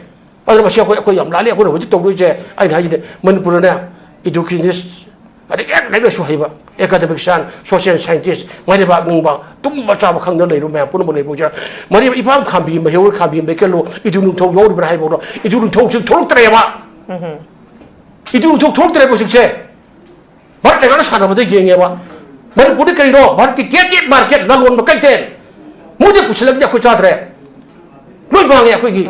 ꯑꯗꯨꯅ ꯃꯁꯤ ꯑꯩꯈꯣꯏ, ꯑꯩꯈꯣꯏ ꯌꯥꯝ ꯂꯥꯜꯂꯤ꯫ ꯑꯩꯈꯣꯏꯅ ꯍꯧꯖꯤꯛ ꯇꯧꯗꯣꯏꯁꯦ, ꯑꯩꯅ ꯍꯥꯏꯁꯤꯅꯦ, ꯃꯅꯤꯄꯨꯔꯗꯅꯦ, ꯏꯗꯨꯀꯦꯁꯅꯤꯁ, ꯑꯗꯒꯤ ꯍꯦꯛ ꯂꯥꯏꯔꯤꯛ ꯂꯥꯏꯁꯨ ꯍꯩꯕ, ꯑꯦꯀꯥꯗꯃꯤꯛꯁꯤꯌꯥꯟ, ꯁꯣꯁꯤꯌꯦꯜ ꯁꯥꯏꯟꯇꯤꯁ, ꯃꯥꯏꯂꯩꯕꯥꯛ ꯅꯤꯡꯕ, ꯇꯨꯝꯕ ꯆꯥꯕ ꯈꯪꯗꯅ ꯂꯩꯔꯤꯕ ꯃꯌꯥꯝ ꯄꯨꯝꯅꯃꯛ ꯂꯩꯕ ꯍꯧꯖꯤꯛ ꯃꯔꯤ ꯏꯄꯥꯝ ꯈꯥꯝꯕꯤ, ꯃꯩꯍꯧ ꯈꯥꯝꯕꯤ, ꯃꯩꯀꯜꯂꯣ, ꯏꯗꯨ ꯅꯨꯡꯊꯧ ꯌꯥꯎꯔꯤꯕ꯭ꯔꯥ ꯍꯥꯏꯕ ꯍꯧꯔꯣ, ꯏꯗꯨ ꯅꯨꯡꯊꯧꯁꯤ ꯊꯣꯛꯂꯛꯇ꯭ꯔꯦꯕ꯫ ꯏꯗꯨ ꯅꯨꯡꯊꯧ ꯊꯣꯛꯂꯛꯇ꯭ꯔꯦꯕ ꯍꯧꯖꯤꯛꯁꯦ꯫ ꯚꯥꯔꯠ ꯂꯩꯉꯥꯛꯅ ꯁꯥꯟꯅꯕꯗ ꯌꯦꯡꯉꯦꯕ꯫ ꯃꯅꯤꯄꯨꯔꯗꯤ ꯀꯔꯤꯅꯣ? ꯚꯥꯔꯠꯀꯤ ꯀꯦꯇꯦꯠ ꯃꯥꯔꯀꯦꯠ, ꯂꯂꯣꯟꯕ ꯀꯩꯊꯦꯜ꯫ ꯃꯣꯏꯗꯤ ꯄꯨꯁꯤꯜꯂꯛꯇꯦ, ꯑꯩꯈꯣꯏ ꯆꯥꯗ꯭ꯔꯦ꯫ ꯂꯣꯏ ꯃꯥꯡꯉꯦ ꯑꯩꯈꯣꯏꯒꯤ꯫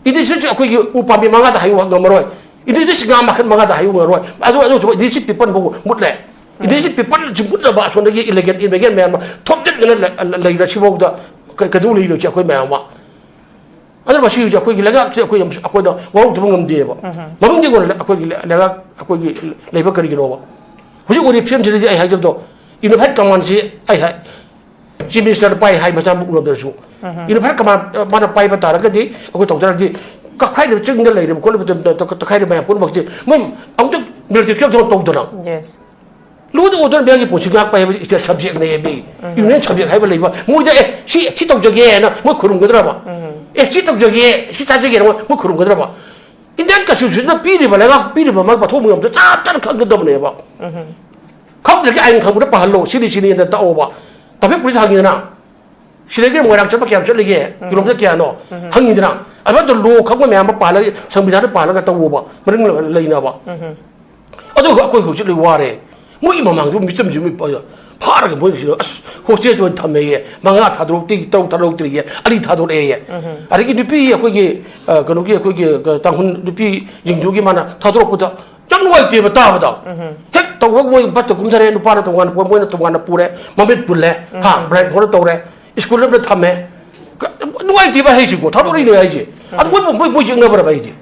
ꯏꯟꯗꯤꯖꯤꯅꯁ ꯑꯩꯈꯣꯏꯒꯤ ꯎ ꯄꯥꯝꯕꯤ ꯃꯉꯥꯗ ꯍꯥꯏꯌꯨ ꯉꯝꯃꯔꯣꯏ꯫ ꯏꯟꯗꯤꯖꯤꯅꯁ ꯉꯥ ꯃꯈꯜ ꯃꯉꯥꯗ ꯍꯥꯏꯌꯨ ꯉꯝꯃꯔꯣꯏ꯫ ꯑꯗꯨ ꯑꯗꯨ ꯏꯟꯗꯤꯖꯤꯅꯁ ꯄꯤꯄꯜ ꯐꯥꯎ ꯃꯨꯠꯂꯦ꯫ ꯏꯟꯗꯤꯖꯤꯅꯁ ꯄꯤꯄꯜ ꯆꯤꯡꯈꯠꯅꯕ ꯑꯁꯣꯝꯗꯒꯤ ꯏꯂꯤꯒꯦꯟ ꯏꯂꯤꯒꯦꯟ ꯃꯌꯥꯝ ꯑꯃ ꯊꯣꯝꯖꯤꯟꯗꯅ ꯂꯩ-, ꯂꯩꯔꯁꯤꯐꯥꯎꯗ ꯀ-, ꯀꯩꯗꯧ ꯂꯩꯔꯣꯏꯁꯤ ꯑꯩꯈꯣꯏ ꯃꯌꯥꯝ ꯑꯃ? ꯑꯗꯨꯅ ꯃꯁꯤ ꯍꯧꯖꯤꯛ ꯑꯩꯈꯣꯏꯒꯤ ꯂꯩꯉꯥꯛꯁꯦ ꯑꯩꯈꯣꯏ ꯌꯥꯝ, ꯑꯩꯈꯣꯏꯅ ꯋꯥꯍꯧꯗꯕ ꯉꯝꯗꯦꯕ꯫ ꯃꯃꯤꯡꯗꯤ ꯑꯩꯈꯣꯏꯅ ꯑꯩꯈꯣꯏꯒꯤ ꯂꯩ-, ꯂꯩꯉꯥꯛ ꯑꯩꯈꯣꯏꯒꯤ ꯂꯩꯕ ꯀꯔꯤꯒꯤꯅꯣꯕ? ꯍꯧꯖꯤꯛ ꯑꯣꯏꯔꯤꯕ ꯐꯤꯕꯝꯁꯤꯗꯗꯤ ꯑꯩ ꯍꯥꯏꯖꯕꯗꯣ, ꯌꯨꯅꯤꯐꯥꯏꯠ ꯀꯃꯥꯟꯁꯤ ꯑꯩ ꯍꯥꯏ, ꯆꯤꯐ ꯃꯤꯅꯤꯁꯇꯔꯅ ꯄꯥꯏ ꯍꯥꯏ ꯃꯆꯥ ꯑꯃ ꯎꯅꯕꯗꯁꯨ꯫ ꯌꯨꯅꯤꯐꯥꯏꯠ ꯀꯃꯥꯟ, ꯑ, ꯃꯥꯅ ꯄꯥꯏꯕ ꯇꯥꯔꯒꯗꯤ, ꯑꯩꯈꯣꯏ ꯇꯧ ꯇꯥꯔꯒꯗꯤ, ꯀꯛꯈꯥꯏꯗꯕ ꯆꯤꯡꯗ ꯂꯩꯔꯤꯕ ꯈꯣꯠꯂꯤꯕ ꯇ-, ꯇ-, ꯇꯛꯈꯥꯏꯔꯤꯕ ꯃꯌꯥꯝ ꯄꯨꯝꯅꯃꯛꯁꯦ ꯃꯣꯏ ꯑꯃꯨꯛꯇ ꯃꯤꯂꯤꯇꯔꯤ ꯀꯦꯝꯞꯇ ꯇꯧꯗꯅ꯫ ꯌꯦꯁ꯫ ꯂꯨꯗ ꯑꯣꯔꯗꯔ ꯃꯌꯥꯝꯒꯤ ꯄꯨꯟꯁꯤ ꯉꯥꯛꯄ ꯍꯥꯏꯕꯗꯤ ꯏꯁꯇꯦꯠ ꯁꯕꯖꯦꯛꯅꯦ ꯃꯤ꯫ ꯌꯨꯅꯤꯌꯟ ꯁꯕꯖꯦꯛ ꯍꯥꯏꯕ ꯂꯩꯕ꯫ ꯃꯣꯏꯗ, "ꯑꯦ, ꯁꯤ, ꯁꯤ ꯇꯧꯖꯒꯦ" ꯍꯥꯏꯅ ꯃꯣꯏ ꯈꯨꯔꯨꯝꯒꯗ꯭ꯔꯕ? "ꯑꯦ, ꯁꯤ ꯇꯧꯖꯒꯦ, ꯁꯤ ꯆꯥꯖꯒꯦ" ꯍꯥꯏꯅ ꯃꯣꯏ ꯈꯨꯔꯨꯝꯒꯗ꯭ꯔꯕ? ꯏꯟꯗꯤꯌꯟ ꯀꯟꯁꯇꯤꯇ꯭ꯌꯨꯁꯟꯅ ꯄꯤꯔꯤꯕ ꯂꯩꯉꯥꯛ ꯄꯤꯔꯤꯕ ꯃꯥꯒꯤ ꯃꯊꯧ ꯃꯌꯥꯝꯗꯣ ꯆꯞ ꯆꯥꯅ ꯈꯪꯒꯗꯕꯅꯦꯕ꯫ ꯈꯪꯗ꯭ꯔꯗꯤ ꯑꯥꯏꯟ ꯈꯪꯕꯗ ꯄꯥꯍꯜꯂꯣ, ꯁꯤꯅꯤ ꯁꯤꯅꯤ ꯍꯥꯏꯅ ꯇꯥꯛꯑꯣꯕ꯫ ꯇ꯭ꯔꯥꯐꯤꯛ ꯄꯨꯂꯤꯁ ꯍꯪꯉꯤꯗꯅ, ꯁꯤꯗꯒꯤ ꯃꯣꯏꯔꯥꯡ ꯆꯠꯄ ꯀꯌꯥꯝ ꯆꯠꯂꯤꯒꯦ? ꯀꯤꯂꯣꯃꯤꯇꯔ ꯀꯌꯥꯅꯣ? ꯍꯪꯉꯤꯗꯅ꯫ ꯑꯗꯨꯃꯥꯏꯅ ꯂꯣ ꯈꯪꯕ ꯃꯌꯥꯝ ꯑꯃ ꯄꯥꯜꯂꯒ, ꯁꯪꯕꯤꯙꯥꯟꯗ ꯄꯥꯜꯂꯒ ꯇꯧꯑꯣꯕ, ꯃꯔꯤꯡ ꯂꯩꯅꯕ꯫ ꯑꯗꯨꯒ ꯑꯩꯈꯣꯏ ꯍꯧꯖꯤꯛ ꯂꯣꯏ ꯋꯥꯔꯦ꯫ ꯃꯣꯏꯒꯤ ꯃꯃꯥꯡꯗ ꯃꯤꯆꯝꯁꯤ ꯃꯤ ꯐꯥꯔꯒ ꯃꯣꯏꯁꯤꯗ ꯑꯁ ꯍꯣꯁꯇꯦꯜꯁꯤ ꯑꯣꯏꯅ ꯊꯝꯃꯦꯌꯦ, ꯃꯉꯥ ꯊꯥꯗꯣꯔꯛꯇꯦ, ꯇꯔꯨꯛ ꯊꯥꯗꯣꯔꯛꯇ꯭ꯔꯤꯌꯦ, ꯑꯅꯤ ꯊꯥꯗꯣꯔꯛꯑꯦꯌꯦ꯫ ꯑꯗꯒꯤ ꯅꯨꯄꯤ ꯑꯩꯈꯣꯏꯒꯤ, ꯑ, ꯀꯩꯅꯣꯒꯤ ꯑꯩꯈꯣꯏꯒꯤ, ꯑ, ꯇꯥꯡꯈꯨꯜ ꯅꯨꯄꯤꯁꯤꯡꯗꯨꯒꯤ ꯃꯥꯅ ꯊꯥꯗꯣꯔꯛꯄꯗ ꯌꯥꯝ ꯅꯨꯡꯉꯥꯏꯇꯦꯕ ꯇꯥꯕꯗ꯫ ꯍꯦꯛ ꯇꯧꯕ ꯃꯣꯏ ꯕꯁꯇ ꯀꯨꯝꯊꯔꯦ, ꯅꯨꯄꯥꯅ ꯇꯣꯉꯥꯟꯅ ꯄꯨ-, ꯃꯣꯏꯅ ꯇꯣꯉꯥꯟꯅ ꯄꯨꯔꯦ, ꯃꯃꯤꯠ ꯄꯨꯜꯂꯦ, ꯍꯥ, ꯕ꯭ꯂꯥꯏꯟ ꯐꯣꯜꯗ ꯇꯧꯔꯦ, ꯁ꯭ꯀꯨꯜ ꯑꯃꯗ ꯊꯝꯃꯦ꯫ ꯀ-, ꯅꯨꯡꯉꯥꯏꯇꯦꯕ ꯍꯥꯏꯁꯤꯀꯣ, ꯊꯥꯗꯣꯔꯛꯏꯅꯦ ꯍꯥꯏꯁꯦ꯫ ꯑꯗꯨ ꯃꯣꯏ, ꯃꯣꯏ, ꯃꯣꯏ ꯌꯦꯛꯅꯕ꯭ꯔꯕ ꯑꯩꯗꯤ?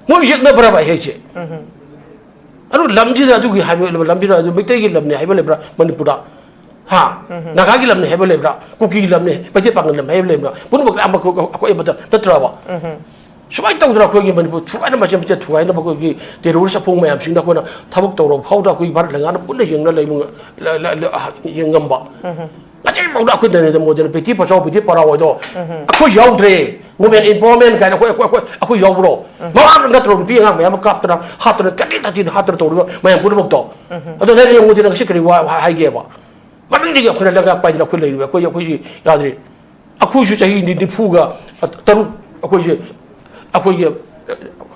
ꯃꯣꯏ ꯌꯦꯛꯅꯕ꯭ꯔꯕ ꯑꯩ ꯍꯥꯏꯁꯦ? ꯑꯗꯨ ꯂꯝꯁꯤꯗ ꯑꯗꯨꯒꯤ ꯍꯥꯏꯕ ꯂꯝꯁꯤꯗ ꯑꯗꯨ ꯃꯩꯇꯩꯒꯤ ꯂꯝꯅꯤ ꯍꯥꯏꯕ ꯂꯩꯕ꯭ꯔꯥ ꯃꯅꯤꯄꯨꯔꯗ? ꯍꯥ? ꯅꯥꯒꯥꯒꯤ ꯂꯝꯅꯤ ꯍꯥꯏꯕ ꯂꯩꯕ꯭ꯔꯥ? ꯀꯨꯀꯤꯒꯤ ꯂꯝꯅꯤ, ꯃꯩꯇꯩ ꯄꯥꯉꯜ ꯂꯝ ꯍꯥꯏꯕ ꯂꯩꯕ꯭ꯔꯥ? ꯄꯨꯝꯅꯃꯛ ꯑꯃ ꯑꯩꯈꯣꯏ ꯑꯃꯠꯇ ꯅꯠꯇ꯭ꯔꯕ? ꯁꯨꯃꯥꯏꯅ ꯇꯧꯗꯅ ꯑꯩꯈꯣꯏꯒꯤ ꯃꯅꯤꯄꯨꯔ ꯊꯨꯒꯥꯏꯅꯕ, ꯃꯆꯦꯠ ꯃꯆꯦꯠ ꯊꯨꯒꯥꯏꯅꯕ ꯑꯩꯈꯣꯏꯒꯤ ꯇꯦꯔꯣꯔꯤꯁ ꯑꯄꯣꯡ ꯃꯌꯥꯝꯁꯤꯡꯗ ꯑꯩꯈꯣꯏꯅ ꯊꯕꯛ ꯇꯧꯔꯕ ꯐꯥꯎꯗ ꯑꯩꯈꯣꯏꯒꯤ ꯚꯥꯔꯠ ꯂꯩꯉꯥꯛꯅ ꯄꯨꯟꯅ ꯌꯦꯡꯅ ꯂꯩꯕ ꯉ-, ꯂ-, ꯂ-, ꯂ-, ꯌꯦꯡꯉꯝꯕ꯫ ꯉꯁꯤꯐꯥꯎꯗ ꯑꯩꯈꯣꯏ ꯅꯔꯦꯟꯗ꯭ꯔ ꯃꯣꯗꯤꯅ ꯕꯦꯇꯤ ꯄꯆꯥꯎ, ꯕꯦꯇꯤ ꯄꯔꯥꯎ ꯍꯥꯏꯗꯣ ꯑꯩꯈꯣꯏ ꯌꯥꯎꯗ꯭ꯔꯦ꯫ ꯋꯨꯃꯦꯟ ꯑꯦꯝꯄꯥꯋꯔꯃꯦꯟ ꯀꯥꯏꯅ ꯑꯩꯈꯣꯏ, ꯑꯩꯈꯣꯏ, ꯑꯩꯈꯣꯏ, ꯑꯩꯈꯣꯏ ꯌꯥꯎꯕ꯭ꯔꯣ? ꯃꯃꯥꯡꯗ ꯅꯠꯇ꯭ꯔꯣ ꯅꯨꯄꯤ ꯑꯉꯥꯡ ꯃꯌꯥꯝ ꯑꯃ ꯀꯥꯞꯇꯅ, ꯍꯥꯠꯇꯅ, ꯇꯥꯊꯤ ꯇꯥꯊꯤꯅ ꯍꯥꯠꯇꯅ ꯇꯧꯔꯤꯕ ꯃꯌꯥꯝ ꯄꯨꯝꯅꯃꯛꯇꯣ? ꯑꯗꯣ ꯅꯔꯦꯟꯗ꯭ꯔ ꯃꯣꯗꯤꯅ ꯉꯁꯤ ꯀꯔꯤ ꯋꯥ ꯍꯥꯏꯒꯦꯕ? ꯃꯃꯤꯡꯗꯒꯤ ꯑꯩꯈꯣꯏꯅ ꯂꯩꯉꯥꯛ ꯄꯥꯏꯗꯅ ꯑꯩꯈꯣꯏ ꯂꯩꯔꯤꯕ ꯑꯩꯈꯣꯏ, ꯑꯩꯈꯣꯏꯁꯤ ꯌꯥꯗ꯭ꯔꯤ꯫ ꯑꯩꯈꯣꯏꯁꯨ ꯆꯍꯤ ꯅꯤ-, ꯅꯤꯐꯨꯒ ꯇꯔꯨꯛ ꯑꯩꯈꯣꯏꯁꯦ, ꯑꯩꯈꯣꯏꯒꯤ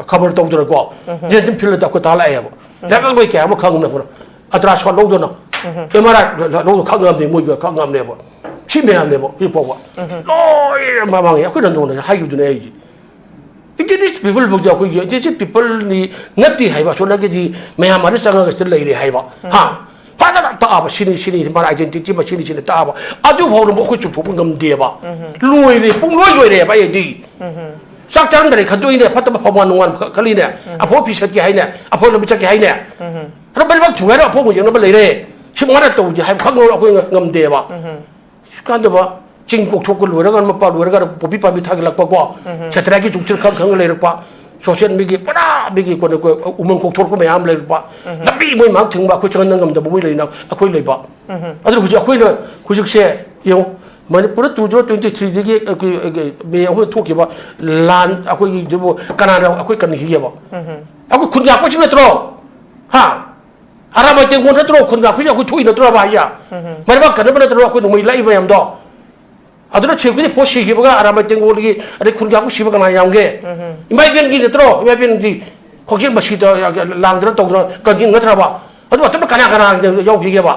ꯈꯕꯔ ꯇꯧꯗꯅꯀꯣ, ꯖꯦꯟꯁꯤꯟ ꯐꯤꯜꯗ ꯑꯩꯈꯣꯏ ꯇꯥ ꯂꯥꯛꯑꯦꯕ꯫ ꯂꯩꯉꯥꯛꯂꯣꯏ ꯀꯌꯥ ꯑꯃ ꯈꯪꯅ ꯑꯩꯈꯣꯏꯅ ꯑꯜꯇ꯭ꯔꯥꯁꯥꯎꯟ ꯂꯧꯗꯅ, ꯑꯦꯝ ꯑꯥꯔ ꯑꯥꯏ ꯂꯧꯗꯅ ꯈꯪꯉꯝꯅꯦ, ꯃꯣꯏꯒ ꯈꯪꯉꯝꯅꯦꯕ꯫ ꯁꯤ ꯃꯌꯥꯝꯅꯦꯕ ꯍꯧꯖꯤꯛ ꯐꯥꯎꯕ꯫ ꯂꯣꯏꯅ ꯃꯃꯥꯡꯉꯦ꯫ ꯑꯩꯈꯣꯏꯅ ꯅꯉꯣꯟꯗ ꯍꯥꯏꯈꯤꯕꯗꯨꯅꯦ ꯑꯩꯁꯦ꯫ Indigenous people ꯐꯥꯎꯁꯦ ꯑꯩꯈꯣꯏꯒꯤ indigenous people ꯅꯤ ꯅꯠꯇꯦ ꯍꯥꯏꯕ, ꯑꯁꯣꯝꯗꯒꯤꯗꯤ ꯃꯌꯥꯝ ꯑꯗꯨ ꯆꯪꯉꯒ ꯁꯤꯗ ꯂꯩꯔꯦ ꯍꯥꯏꯕ꯫ ꯍꯥ? ꯐꯖꯅ ꯇꯥꯛꯑꯕ, ꯁꯤꯅꯤ, ꯁꯤꯅꯤ, ꯃꯥꯅ identity ꯑꯃ ꯁꯤꯅꯤ, ꯁꯤꯅꯤ ꯇꯥꯛꯑꯕ꯫ ꯑꯗꯨ ꯐꯥꯎꯅ ꯑꯩꯈꯣꯏ ꯆꯨꯝꯊꯣꯛꯄ ꯉꯝꯗꯦꯕ꯫ ꯂꯣꯏꯔꯦ, ꯄꯨꯡ ꯂꯣꯏ ꯂꯣꯏꯔꯦꯕ ꯑꯩꯗꯤ꯫ ꯆꯥꯛ ꯆꯥꯔꯝꯗꯥꯏꯗ ꯈꯟꯗꯣꯛꯏꯅꯦ, ꯐꯠꯇꯕ ꯐꯧꯃꯥꯟ ꯅꯨꯡꯃꯥꯟ ꯈ-, ꯈꯜꯂꯤꯅꯦ, ꯑꯐꯕ ꯐꯤ ꯁꯦꯠꯀꯦ ꯍꯥꯏꯅꯦ, ꯑꯐꯕ ꯂꯝꯕꯤ ꯆꯠꯀꯦ ꯍꯥꯏꯅꯦ꯫ ꯑꯗꯣ ꯃꯔꯤꯃꯛ ꯊꯨꯒꯥꯏꯔ ꯑꯐꯧꯕ ꯌꯦꯡꯅꯕ ꯂꯩꯔꯦ꯫ ꯁꯤ ꯃꯥꯅ ꯇꯧꯁꯦ ꯍꯥꯏꯕ ꯈꯪꯉꯧꯔ ꯑꯩꯈꯣꯏ ꯉ-, ꯉꯝꯗꯦꯕ꯫ ꯀꯥꯟꯗꯕ ꯆꯤꯡ ꯀꯣꯛꯊꯣꯛꯄ ꯂꯣꯏꯔꯒ, ꯃꯄꯥ ꯂꯣꯏꯔꯒ ꯄꯣꯄꯤ ꯄꯥꯝꯕꯤ ꯊꯥꯒꯠꯂꯛꯄꯀꯣ꯫ ꯁꯦꯇ꯭ꯔꯥꯏꯒꯤ ꯆꯨꯡꯊꯤꯜ ꯈꯪ ꯈꯪ ꯂꯩꯔꯛꯄ, social media ꯄꯨꯔꯥ ꯃꯤꯒꯤ ꯀꯣꯟꯅ ꯀꯣ-, ꯎꯃꯪ ꯀꯣꯛꯊꯣꯔꯛꯄ ꯃꯌꯥꯝ ꯂꯩꯔꯛꯄ, ꯂꯝꯕꯤ ꯃꯣꯏ ꯃꯌꯥꯝ ꯊꯤꯡꯕ, ꯑꯩꯈꯣꯏ ꯆꯪꯍꯟꯕ ꯉꯝꯗꯕ ꯃꯣꯏ ꯂꯩꯅ ꯑꯩꯈꯣꯏ ꯂꯩꯕ꯫ ꯑꯗꯨꯅ ꯍꯧꯖꯤꯛ ꯑꯩꯈꯣꯏꯅ ꯍꯧꯖꯤꯛꯁꯦ ꯌꯦꯡꯉꯨ, ꯃꯅꯤꯄꯨꯔꯗ two zero twenty three ꯗꯒꯤ ꯑꯩꯈꯣꯏ, ꯑꯩꯈꯣꯏ ꯃꯦ ꯑꯍꯨꯝꯗ ꯊꯣꯛꯈꯤꯕ ꯂꯥꯟ ꯑꯩꯈꯣꯏꯒꯤꯗꯨꯕꯨ ꯀꯅꯥꯅ ꯑꯩꯈꯣꯏ ꯀꯟꯈꯤꯒꯦꯕ? ꯑꯩꯈꯣꯏ ꯈꯨꯟ ꯌꯥꯛꯄꯁꯤꯡ ꯅꯠꯇ꯭ꯔꯣ? ꯍꯥ? ꯑꯔꯥꯕꯥꯏ ꯇꯦꯡꯒꯣꯜ ꯅꯠꯇ꯭ꯔꯣ ꯈꯨꯟ ꯌꯥꯛꯄꯁꯤꯡ ꯑꯩꯈꯣꯏ ꯊꯣꯛꯏ ꯅꯠꯇ꯭ꯔꯣ ꯍꯥꯏꯁꯦ? ꯃꯔꯤꯃꯛ ꯀꯟꯅꯕ ꯅꯠꯇ꯭ꯔꯣ ꯑꯩꯈꯣꯏ ꯅꯣꯡꯃꯩ ꯂꯥꯛꯏ ꯃꯌꯥꯝꯗꯣ? ꯑꯗꯨꯅ ꯁꯤꯔꯣꯛꯀꯤꯗꯤ ꯐꯣꯔꯁ ꯁꯤꯈꯤꯕꯒ ꯑꯔꯥꯕꯥꯏ ꯇꯦꯡꯒꯣꯜꯒꯤ ꯑꯗꯩ ꯈꯨꯟ ꯌꯥꯛꯄ ꯁꯤꯕ ꯀꯅꯥ ꯌꯥꯝꯒꯦ? ꯏꯃꯥ ꯏꯕꯦꯟꯒꯤ ꯅꯠꯇ꯭ꯔꯣ? ꯏꯃꯥ ꯏꯕꯦꯟꯒꯤ ꯈꯣꯡꯆꯦꯟ ꯃꯁꯤꯗ ꯂꯥꯡꯗꯅ ꯇꯧꯗꯅ ꯀꯟꯈꯤꯕ ꯅꯠꯇ꯭ꯔꯕ? ꯑꯗꯨ ꯃꯇꯝꯗ ꯀꯅꯥ ꯀꯅꯥ ꯌꯥꯎꯈꯤꯒꯦꯕ?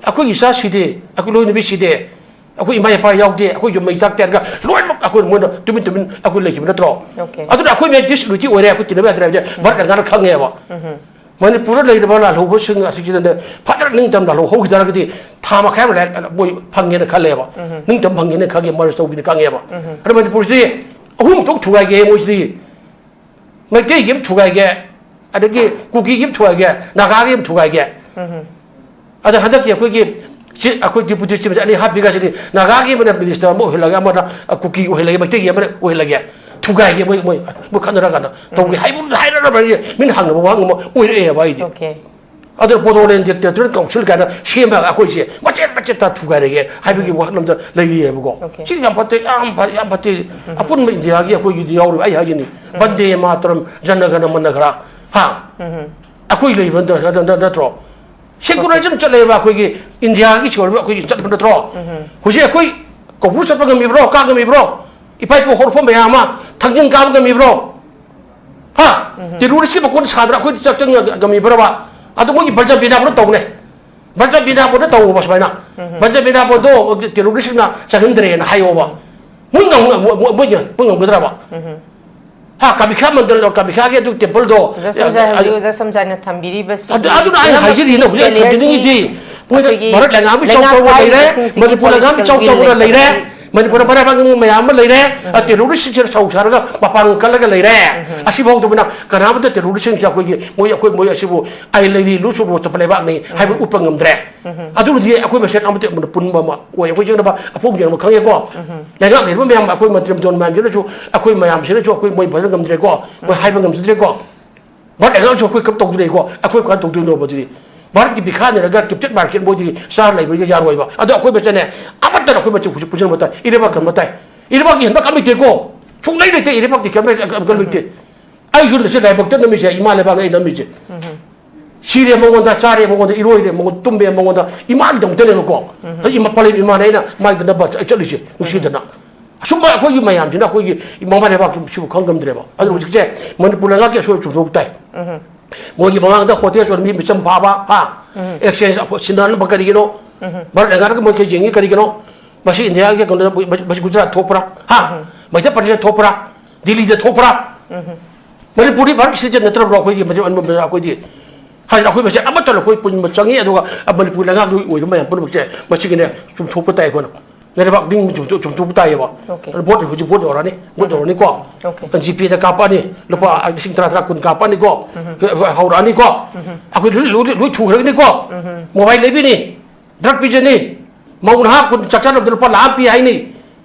ꯑꯩꯈꯣꯏꯒꯤ ꯏꯆꯥ ꯁꯤꯗꯦ, ꯑꯩꯈꯣꯏ ꯂꯣꯏꯅꯕꯤ ꯁꯤꯗꯦ, ꯑꯩꯈꯣꯏ ꯏꯃꯥ ꯏꯄꯥ ꯌꯥꯎꯗꯦ, ꯑꯩꯈꯣꯏ ꯌꯨꯝ ꯃꯩ ꯆꯥꯛ ꯇꯦꯔꯒ ꯂꯣꯏꯅꯃꯛ ꯑꯩꯈꯣꯏ ꯃꯣꯏꯅ ꯇꯨꯃꯤꯟ ꯇꯨꯃꯤꯟ ꯑꯩꯈꯣꯏ ꯂꯩꯈꯤꯕ ꯅꯠꯇ꯭ꯔꯣ? Okay. ꯑꯗꯨꯅ ꯑꯩꯈꯣꯏ ꯃꯌꯥꯝ disunity ꯑꯣꯏꯔꯦ, ꯑꯩꯈꯣꯏ ꯇꯤꯟꯅꯕ ꯌꯥꯗ꯭ꯔꯦ ꯍꯥꯏꯕꯁꯦ ꯚꯥꯔꯠ ꯒꯟꯙꯥꯅ ꯈꯪꯉꯦꯕ꯫ ꯃꯅꯤꯄꯨꯔꯗ ꯂꯩꯔꯤꯕ ꯂꯥꯜꯍꯧꯕꯁꯤꯡ ꯑꯁꯤꯒꯤꯗꯅꯦ ꯐꯖꯅ ꯅꯤꯡꯇꯝ ꯂꯥꯜꯍꯧ ꯍꯧꯈꯤ ꯇꯥꯔꯒꯗꯤ ꯊꯥ ꯃꯈꯥꯏ ꯑꯃ ꯂꯩꯔ ꯃꯣꯏ ꯐꯪꯉꯦꯅ ꯈꯜꯂꯦꯕ꯫ ꯅꯤꯡꯇꯝ ꯐꯪꯉꯦꯅ ꯈꯪꯉꯦ, ꯃꯔꯁ ꯇꯧꯒꯦꯅ ꯈꯪꯉꯦꯕ꯫ ꯑꯗꯣ ꯃꯅꯤꯄꯨꯔꯁꯤꯗꯤ ꯑꯍꯨꯝ ꯊꯣꯛ ꯊꯨꯒꯥꯏꯒꯦ ꯃꯣꯏꯁꯤꯗꯤ꯫ ꯃꯩꯇꯩꯒꯤ ꯑꯃ ꯊꯨꯒꯥꯏꯒꯦ, ꯑꯗꯒꯤ ꯀꯨꯀꯤꯒꯤ ꯑꯃ ꯊꯨꯒꯥꯏꯒꯦ, ꯅꯥꯒꯥꯒꯤ ꯑꯃ ꯊꯨꯒꯥꯏꯒꯦ꯫ ꯑꯗ ꯍꯟꯗꯛꯀꯤ ꯑꯩꯈꯣꯏꯒꯤ ꯆꯤ-, ꯑꯩꯈꯣꯏ deputy chief minister ꯑꯅꯤ ꯍꯥꯞꯄꯤꯒꯁꯤꯗꯤ ꯅꯥꯒꯥꯒꯤ ꯑꯃꯅ minister ꯑꯃ ꯑꯣꯏꯍꯜꯂꯒꯦ, ꯑꯃꯅ, ꯑ, ꯀꯨꯀꯤ ꯑꯣꯏꯍꯜꯂꯒꯦ, ꯃꯩꯇꯩꯒꯤ ꯑꯃꯅ ꯑꯣꯏꯍꯜꯂꯒꯦ꯫ ꯊꯨꯒꯥꯏꯒꯦ ꯃꯣꯏ, ꯃꯣꯏ, ꯃꯣꯏ ꯈꯠꯅꯔ ꯀꯥꯟꯗ ꯇꯧꯒꯦ ꯍꯥꯏꯕ ꯍꯥꯏꯔꯔꯕ ꯃꯤꯅ ꯍꯪꯅꯕ ꯋꯥꯍꯪ ꯑꯃ ꯑꯣꯏꯔꯛꯑꯦꯕ ꯑꯩꯗꯤ꯫ Okay. ꯑꯗꯨꯅ Bodoland Territorial Council ꯀꯥꯏꯅ ꯁꯦꯝꯃꯒ ꯑꯩꯈꯣꯏꯁꯦ ꯃꯆꯦꯠ ꯃꯆꯦꯠꯇ ꯊꯨꯒꯥꯏꯔꯒꯦ ꯍꯥꯏꯕꯒꯤ ꯋꯥꯈꯜꯂꯣꯝꯗ ꯂꯩꯔꯤꯑꯕꯀꯣ꯫ Okay. ꯁꯤ ꯌꯥꯝ ꯐꯠꯇꯦ, ꯌꯥꯝ ꯐ-, ꯌꯥꯝ ꯐꯠꯇꯦ꯫ ꯑꯄꯨꯟꯕ ꯏꯟꯗꯤꯌꯥꯒꯤ ꯑꯩꯈꯣꯏꯒꯤꯗꯤ ꯌꯥꯎꯔꯤꯕ ꯑꯩ ꯍꯥꯏꯖꯅꯤ꯫ ꯕꯟꯗꯦ ꯃꯥꯇꯔꯝ, ꯖꯅ ꯒꯅ ꯃꯅ ꯒꯔ, ꯍꯥ? ꯑꯩꯈꯣꯏ ꯂꯩꯕ ꯅꯠꯇ-, ꯅꯠꯇ-, ꯅꯠꯇ꯭ꯔꯣ? Secularism ꯆꯠꯂꯦꯕ ꯑꯩꯈꯣꯏꯒꯤ ꯏꯟꯗꯤꯌꯥꯒꯤ ꯁꯤꯒꯨꯝꯕ ꯑꯩꯈꯣꯏꯒꯤ ꯆꯠꯄ ꯅꯠꯇ꯭ꯔꯣ? ꯍꯧꯖꯤꯛ ꯑꯩꯈꯣꯏ ꯀꯧꯕ꯭ꯔꯨ ꯆꯠꯄ ꯉꯝꯃꯤꯕ꯭ꯔꯣ? ꯀꯥ ꯉꯝꯃꯤꯕ꯭ꯔꯣ? ꯏꯄꯥ ꯏꯄꯨ ꯍꯧꯔꯛꯐꯝ ꯃꯌꯥꯝ ꯑꯃ ꯊꯥꯡꯖꯤꯡ ꯀꯥꯕ ꯉꯝꯃꯤꯕ꯭ꯔꯣ? ꯍꯥ? Terroristꯀꯤ ꯃꯀꯣꯟ ꯁꯥꯗ꯭ꯔ ꯑꯩꯈꯣꯏ ꯆꯠ-, ꯆꯪ ꯉꯝꯃꯤꯕ꯭ꯔꯕ? ꯑꯗꯣ ꯃꯣꯏꯒꯤ ꯕ꯭ꯔꯖ ꯕꯤꯅꯥꯄꯨꯔꯗ ꯇꯧꯅꯦ꯫ ꯕ꯭ꯔꯖ ꯕꯤꯅꯥꯄꯨꯔꯗ ꯇꯧꯕ ꯁꯨꯃꯥꯏꯅ꯫ ꯕ꯭ꯔꯖ ꯕꯤꯅꯥꯄꯨꯔꯗꯣ terroristꯅ ꯆꯪꯍꯟꯗ꯭ꯔꯦꯅ ꯍꯥꯏꯌꯣꯕ꯫ ꯃꯣꯏ ꯉꯝ-, ꯃꯣꯏ, ꯃꯣꯏ, ꯃꯣꯏ ꯉꯝꯒꯗ꯭ꯔꯕ? ꯑꯥ, ꯀꯥꯃꯤꯈꯥ ꯃꯟꯗꯜ, ꯀꯥꯃꯤꯈꯥꯒꯤ ꯑꯗꯨ ꯇꯦꯝꯄꯜꯗꯣ, ꯑꯣꯖꯥ ꯁꯝꯖꯥꯏ, ꯍꯧꯖꯤꯛ ꯑ, ꯑꯣꯖꯥ ꯁꯝꯖꯥꯏꯅ ꯊꯝꯕꯤꯔꯤꯕꯁꯤ ꯑꯗꯨ, ꯑꯗꯨꯅ ꯑꯩ ꯄꯨꯝꯅꯃꯛꯁꯤ ꯍꯥꯏꯖꯔꯤꯅ ꯍꯧꯖꯤꯛ ꯑꯩ failure ꯁꯤ ꯊꯝꯖꯅꯤꯡꯉꯤꯗꯤ, ꯃꯣꯏꯅ ꯑꯩꯈꯣꯏꯒꯤ ꯚꯥꯔꯠ ꯂꯩꯉꯥꯛ ꯑꯃ ꯏꯆꯥꯎ ꯂꯩꯉꯥꯛ ꯆꯥꯎꯕ ꯂꯩꯔꯦ, ꯄꯥꯏꯔꯤꯕꯁꯤꯡꯁꯤꯒꯤ ꯃꯅꯤꯄꯨꯔ ꯂꯩꯉꯥꯛ ꯑꯃ ꯏꯆꯥꯎ ꯄꯣꯂꯤꯇꯤꯀꯦꯜ ꯆꯥꯎꯕ ꯂꯩꯔꯦ, ꯂꯤꯗꯔꯁꯤꯡ ꯃꯅꯤꯄꯨꯔꯗ ꯃꯔꯥꯏꯕꯛ ꯃꯌꯥꯝ ꯑꯃ ꯂꯩꯔꯦ, ꯎꯝ꯫ ꯑ, terrorist ꯁꯤꯡꯁꯤꯅ ꯁꯧ ꯁꯥꯔꯒ ꯃꯄꯥꯡꯒꯜ ꯀꯜꯂꯒ ꯂꯩꯔꯦ꯫ ꯎꯝ꯫ ꯑꯁꯤꯐꯥꯎꯗꯕꯅ ꯀꯅꯥꯃꯠꯇ terrorist ꯁꯤꯡꯁꯤ ꯑꯩꯈꯣꯏꯒꯤ, ꯃꯣꯏ, ꯑꯩꯈꯣꯏ, ꯃꯣꯏ ꯑꯁꯤꯕꯨ ꯑꯥꯏꯟ ꯂꯩꯔꯤ, ꯂꯨꯁꯨ ꯔꯣꯁꯇꯕ ꯂꯩꯕꯥꯛꯅꯤ ꯍꯥꯏꯕ ꯎꯝ꯫ ꯎꯠꯄ ꯉꯝꯗ꯭ꯔꯦ꯫ ꯎꯝ꯫ ꯑꯗꯨꯕꯨꯗꯤ ꯑꯩꯈꯣꯏ ꯃꯁꯦꯟ ꯑꯃꯠꯇ ꯄꯨꯟꯕ ꯑꯃ ꯑꯣꯏ꯫ ꯑꯩꯈꯣꯏ ꯌꯦꯡꯅꯕ ꯑꯐꯣꯡ ꯌꯦꯡꯅꯕ ꯈꯪꯉꯦꯀꯣ꯫ ꯎꯝ꯫ ꯂꯩꯉꯥꯛ ꯂꯩꯔꯤꯕ ꯃꯌꯥꯝ, ꯑꯩꯈꯣꯏ ꯃꯟꯇ꯭ꯔꯤ ꯃꯟꯗꯣꯟ ꯃꯌꯥꯝꯁꯤꯅꯁꯨ, ꯑꯩꯈꯣꯏ ꯃꯌꯥꯝꯁꯤꯅꯁꯨ ꯑꯩꯈꯣꯏ ꯃꯣꯏ ꯐꯖꯅ ꯉꯝꯗ꯭ꯔꯦꯀꯣ, ꯃꯣꯏ ꯎꯝ꯫ ꯍꯥꯏꯕ ꯉꯝꯖꯗ꯭ꯔꯦꯀꯣ꯫ ꯚꯥꯔꯠ ꯑꯦꯛꯖꯥꯝꯁꯨ ꯑꯩꯈꯣꯏ ꯀꯔꯝ ꯇꯧꯗꯣꯏꯅꯣꯀꯣ? ꯑꯩꯈꯣꯏ ꯀꯃꯥꯏꯅ ꯇꯧꯗꯣꯏꯅꯣꯕ ꯑꯗꯨꯗꯤ? ꯚꯥꯔꯠꯀꯤ ꯚꯤꯈꯥ ꯅꯤꯔꯒ captive market ꯃꯣꯏꯗꯤ ꯆꯥꯔ ꯂꯩꯕ ꯌꯥꯔꯣꯏꯕ꯫ ꯑꯗꯣ ꯑꯩꯈꯣꯏ ꯃꯁꯦꯟꯅꯦ, ꯑꯃꯠꯇꯅ ꯑꯩꯈꯣꯏ ꯃꯁꯦꯟ ꯍꯧꯖꯤꯛ ꯄꯨꯟꯁꯤꯟꯕ ꯇꯥꯏ꯫ ꯏꯔꯩꯕꯥꯛ ꯀꯟꯕ ꯇꯥꯏ꯫ ꯏꯔꯩꯕꯥꯛꯀꯤ ꯍꯦꯟꯕ ꯀꯝ ꯂꯩꯇꯦꯀꯣ꯫ ꯁꯨꯡꯂꯩ ꯂꯩꯇꯦ ꯏꯔꯩꯕꯥꯛꯇꯤ, ꯀꯩꯝ ꯂꯩ-, ꯀꯩꯝ ꯂꯩꯇꯦ꯫ ꯑꯩꯁꯨ ꯂꯩꯁꯦ ꯂꯥꯏꯕꯛꯇ ꯅꯝꯃꯤꯁꯦ, ꯏꯃꯥ ꯂꯩꯕꯥꯛꯅ ꯑꯩ ꯅꯝꯃꯤꯁꯦ꯫ ꯁꯤꯔꯦ ꯃꯉꯣꯟꯗ, ꯆꯥꯔꯦ ꯃꯉꯣꯟꯗ, ꯏꯔꯣꯏꯔꯦ ꯃꯉꯣꯟꯗ, ꯇꯨꯝꯃꯦ ꯃꯉꯣꯟꯗ, ꯏꯃꯥꯒꯤꯗꯃꯛꯇꯅꯦꯕꯀꯣ꯫ ꯎꯝ꯫ ꯑꯩ ꯏꯃꯥ ꯄꯂꯦꯝ ꯏꯃꯥꯅ ꯑꯩꯅ ꯃꯥꯏꯗ ꯅꯝꯕ ꯑꯩ ꯆꯠꯂꯤꯁꯦ, ꯅꯨꯡꯁꯤꯗꯅ꯫ ꯑꯁꯨꯝꯕ ꯑꯩꯈꯣꯏꯒꯤ ꯃꯌꯥꯝꯁꯤꯅ ꯑꯩꯈꯣꯏꯒꯤ ꯃꯃꯥ ꯂꯩꯕꯥꯛꯁꯤꯕꯨ ꯈꯪꯉꯝꯗ꯭ꯔꯦꯕ꯫ ꯑꯗꯨꯅ ꯎꯝ꯫ ꯍꯧꯖꯤꯛꯁꯦ ꯃꯅꯤꯄꯨꯔ ꯂꯩꯉꯥꯛꯀꯤ ꯑꯁꯣꯏꯕ ꯆꯨꯝꯊꯣꯛ ꯇꯥꯏ꯫ ꯎꯝ꯫ ꯃꯣꯏꯒꯤ ꯃꯃꯥꯡꯗ ꯍꯣꯇꯦꯜ ꯆꯣꯟ ꯃꯤ ꯃꯤꯆꯝ ꯐꯥꯕ, ꯍꯥ? ꯎꯝ꯫ Exchange ꯑꯐ-, ꯁꯤꯟꯅꯍꯟꯕ ꯀꯔꯤꯒꯤꯅꯣ? ꯎꯝ꯫ ꯚꯥꯔꯠ ꯂꯩꯉꯥꯛꯅ ꯃꯣꯏ ꯀꯩ ꯌꯦꯡꯉꯤ ꯀꯔꯤꯒꯤꯅꯣ? ꯃꯁꯤ ꯏꯟꯗꯤꯌꯥꯒꯤ ꯀꯩꯅꯣꯗ, ꯃꯁꯤ ꯒꯨꯖꯔꯥꯠ ꯊꯣꯛꯄ꯭ꯔꯥ? ꯍꯥ? ꯎꯝ꯫ ꯃꯩꯙ꯭ꯌ ꯄ꯭ꯔꯗꯦꯁꯇ ꯊꯣꯛꯄ꯭ꯔꯥ? ꯗꯤꯜꯂꯤꯗ ꯊꯣꯛꯄ꯭ꯔꯥ? ꯎꯝ꯫ ꯃꯅꯤꯄꯨꯔꯗꯤ ꯚꯥꯔꯠꯀꯤ citizen ꯅꯠꯇ꯭ꯔꯕ꯭ꯔꯣ ꯑꯩꯈꯣꯏꯒꯤ, ꯃꯁꯤ ꯑꯩꯈꯣꯏꯗꯤ? ꯍꯥꯏꯗꯤ ꯑꯩꯈꯣꯏ ꯃꯁꯦꯟ ꯑꯃꯠꯇ ꯑꯩꯈꯣꯏ ꯄꯨꯟꯕ ꯆꯪꯉꯤ, ꯑꯗꯨꯒ ꯃꯅꯤꯄꯨꯔ ꯂꯩꯉꯥꯛꯀꯤ ꯑꯣꯏꯕ ꯃꯌꯥꯝ ꯄꯨꯝꯅꯃꯛꯁꯦ ꯃꯁꯤꯒꯤꯅꯦ ꯆꯨꯝꯊꯣꯛꯄ ꯇꯥꯏ ꯑꯩꯈꯣꯏꯅ꯫ ꯂꯩꯕꯥꯛ ꯅꯤꯡ ꯆꯨꯝꯊꯣꯛ-, ꯆꯨꯝꯊꯣꯛꯄ ꯇꯥꯏꯌꯦꯕ꯫ OK꯫ ꯑꯗꯨ ꯚꯣꯠ ꯍꯧꯖꯤꯛ ꯚꯣꯠ ꯌꯧꯔꯅꯤ, ꯚꯣꯠ ꯌꯧꯔꯅꯤꯀꯣ꯫ OK꯫ GPayꯗ ꯀꯥꯞꯄꯛꯑꯅꯤ, ꯂꯨꯄꯥ ꯂꯤꯁꯤꯡ ꯇꯔꯥ, ꯇꯔꯥ, ꯀꯨꯟ ꯀꯥꯞꯄꯛꯑꯅꯤꯀꯣ꯫ ꯎꯝ꯫ ꯍꯧꯔꯛꯑꯅꯤꯀꯣ꯫ ꯎꯝ꯫ ꯑꯩꯈꯣꯏ ꯂꯣꯏ, ꯂꯣꯏ, ꯂꯣꯏ ꯊꯨꯈ꯭ꯔꯒꯅꯤꯀꯣ꯫ ꯎꯝ꯫ Mobile ꯂꯩꯕꯤꯅꯤ, drug ꯄꯤꯖꯅꯤ, ꯃꯧ ꯅꯍꯥ ꯀꯨꯟ ꯆꯥꯛ ꯆꯥꯅꯕꯗ ꯂꯨꯄꯥ ꯂꯥꯈ ꯑꯃ ꯄꯤ ꯍꯥꯏꯅꯤ꯫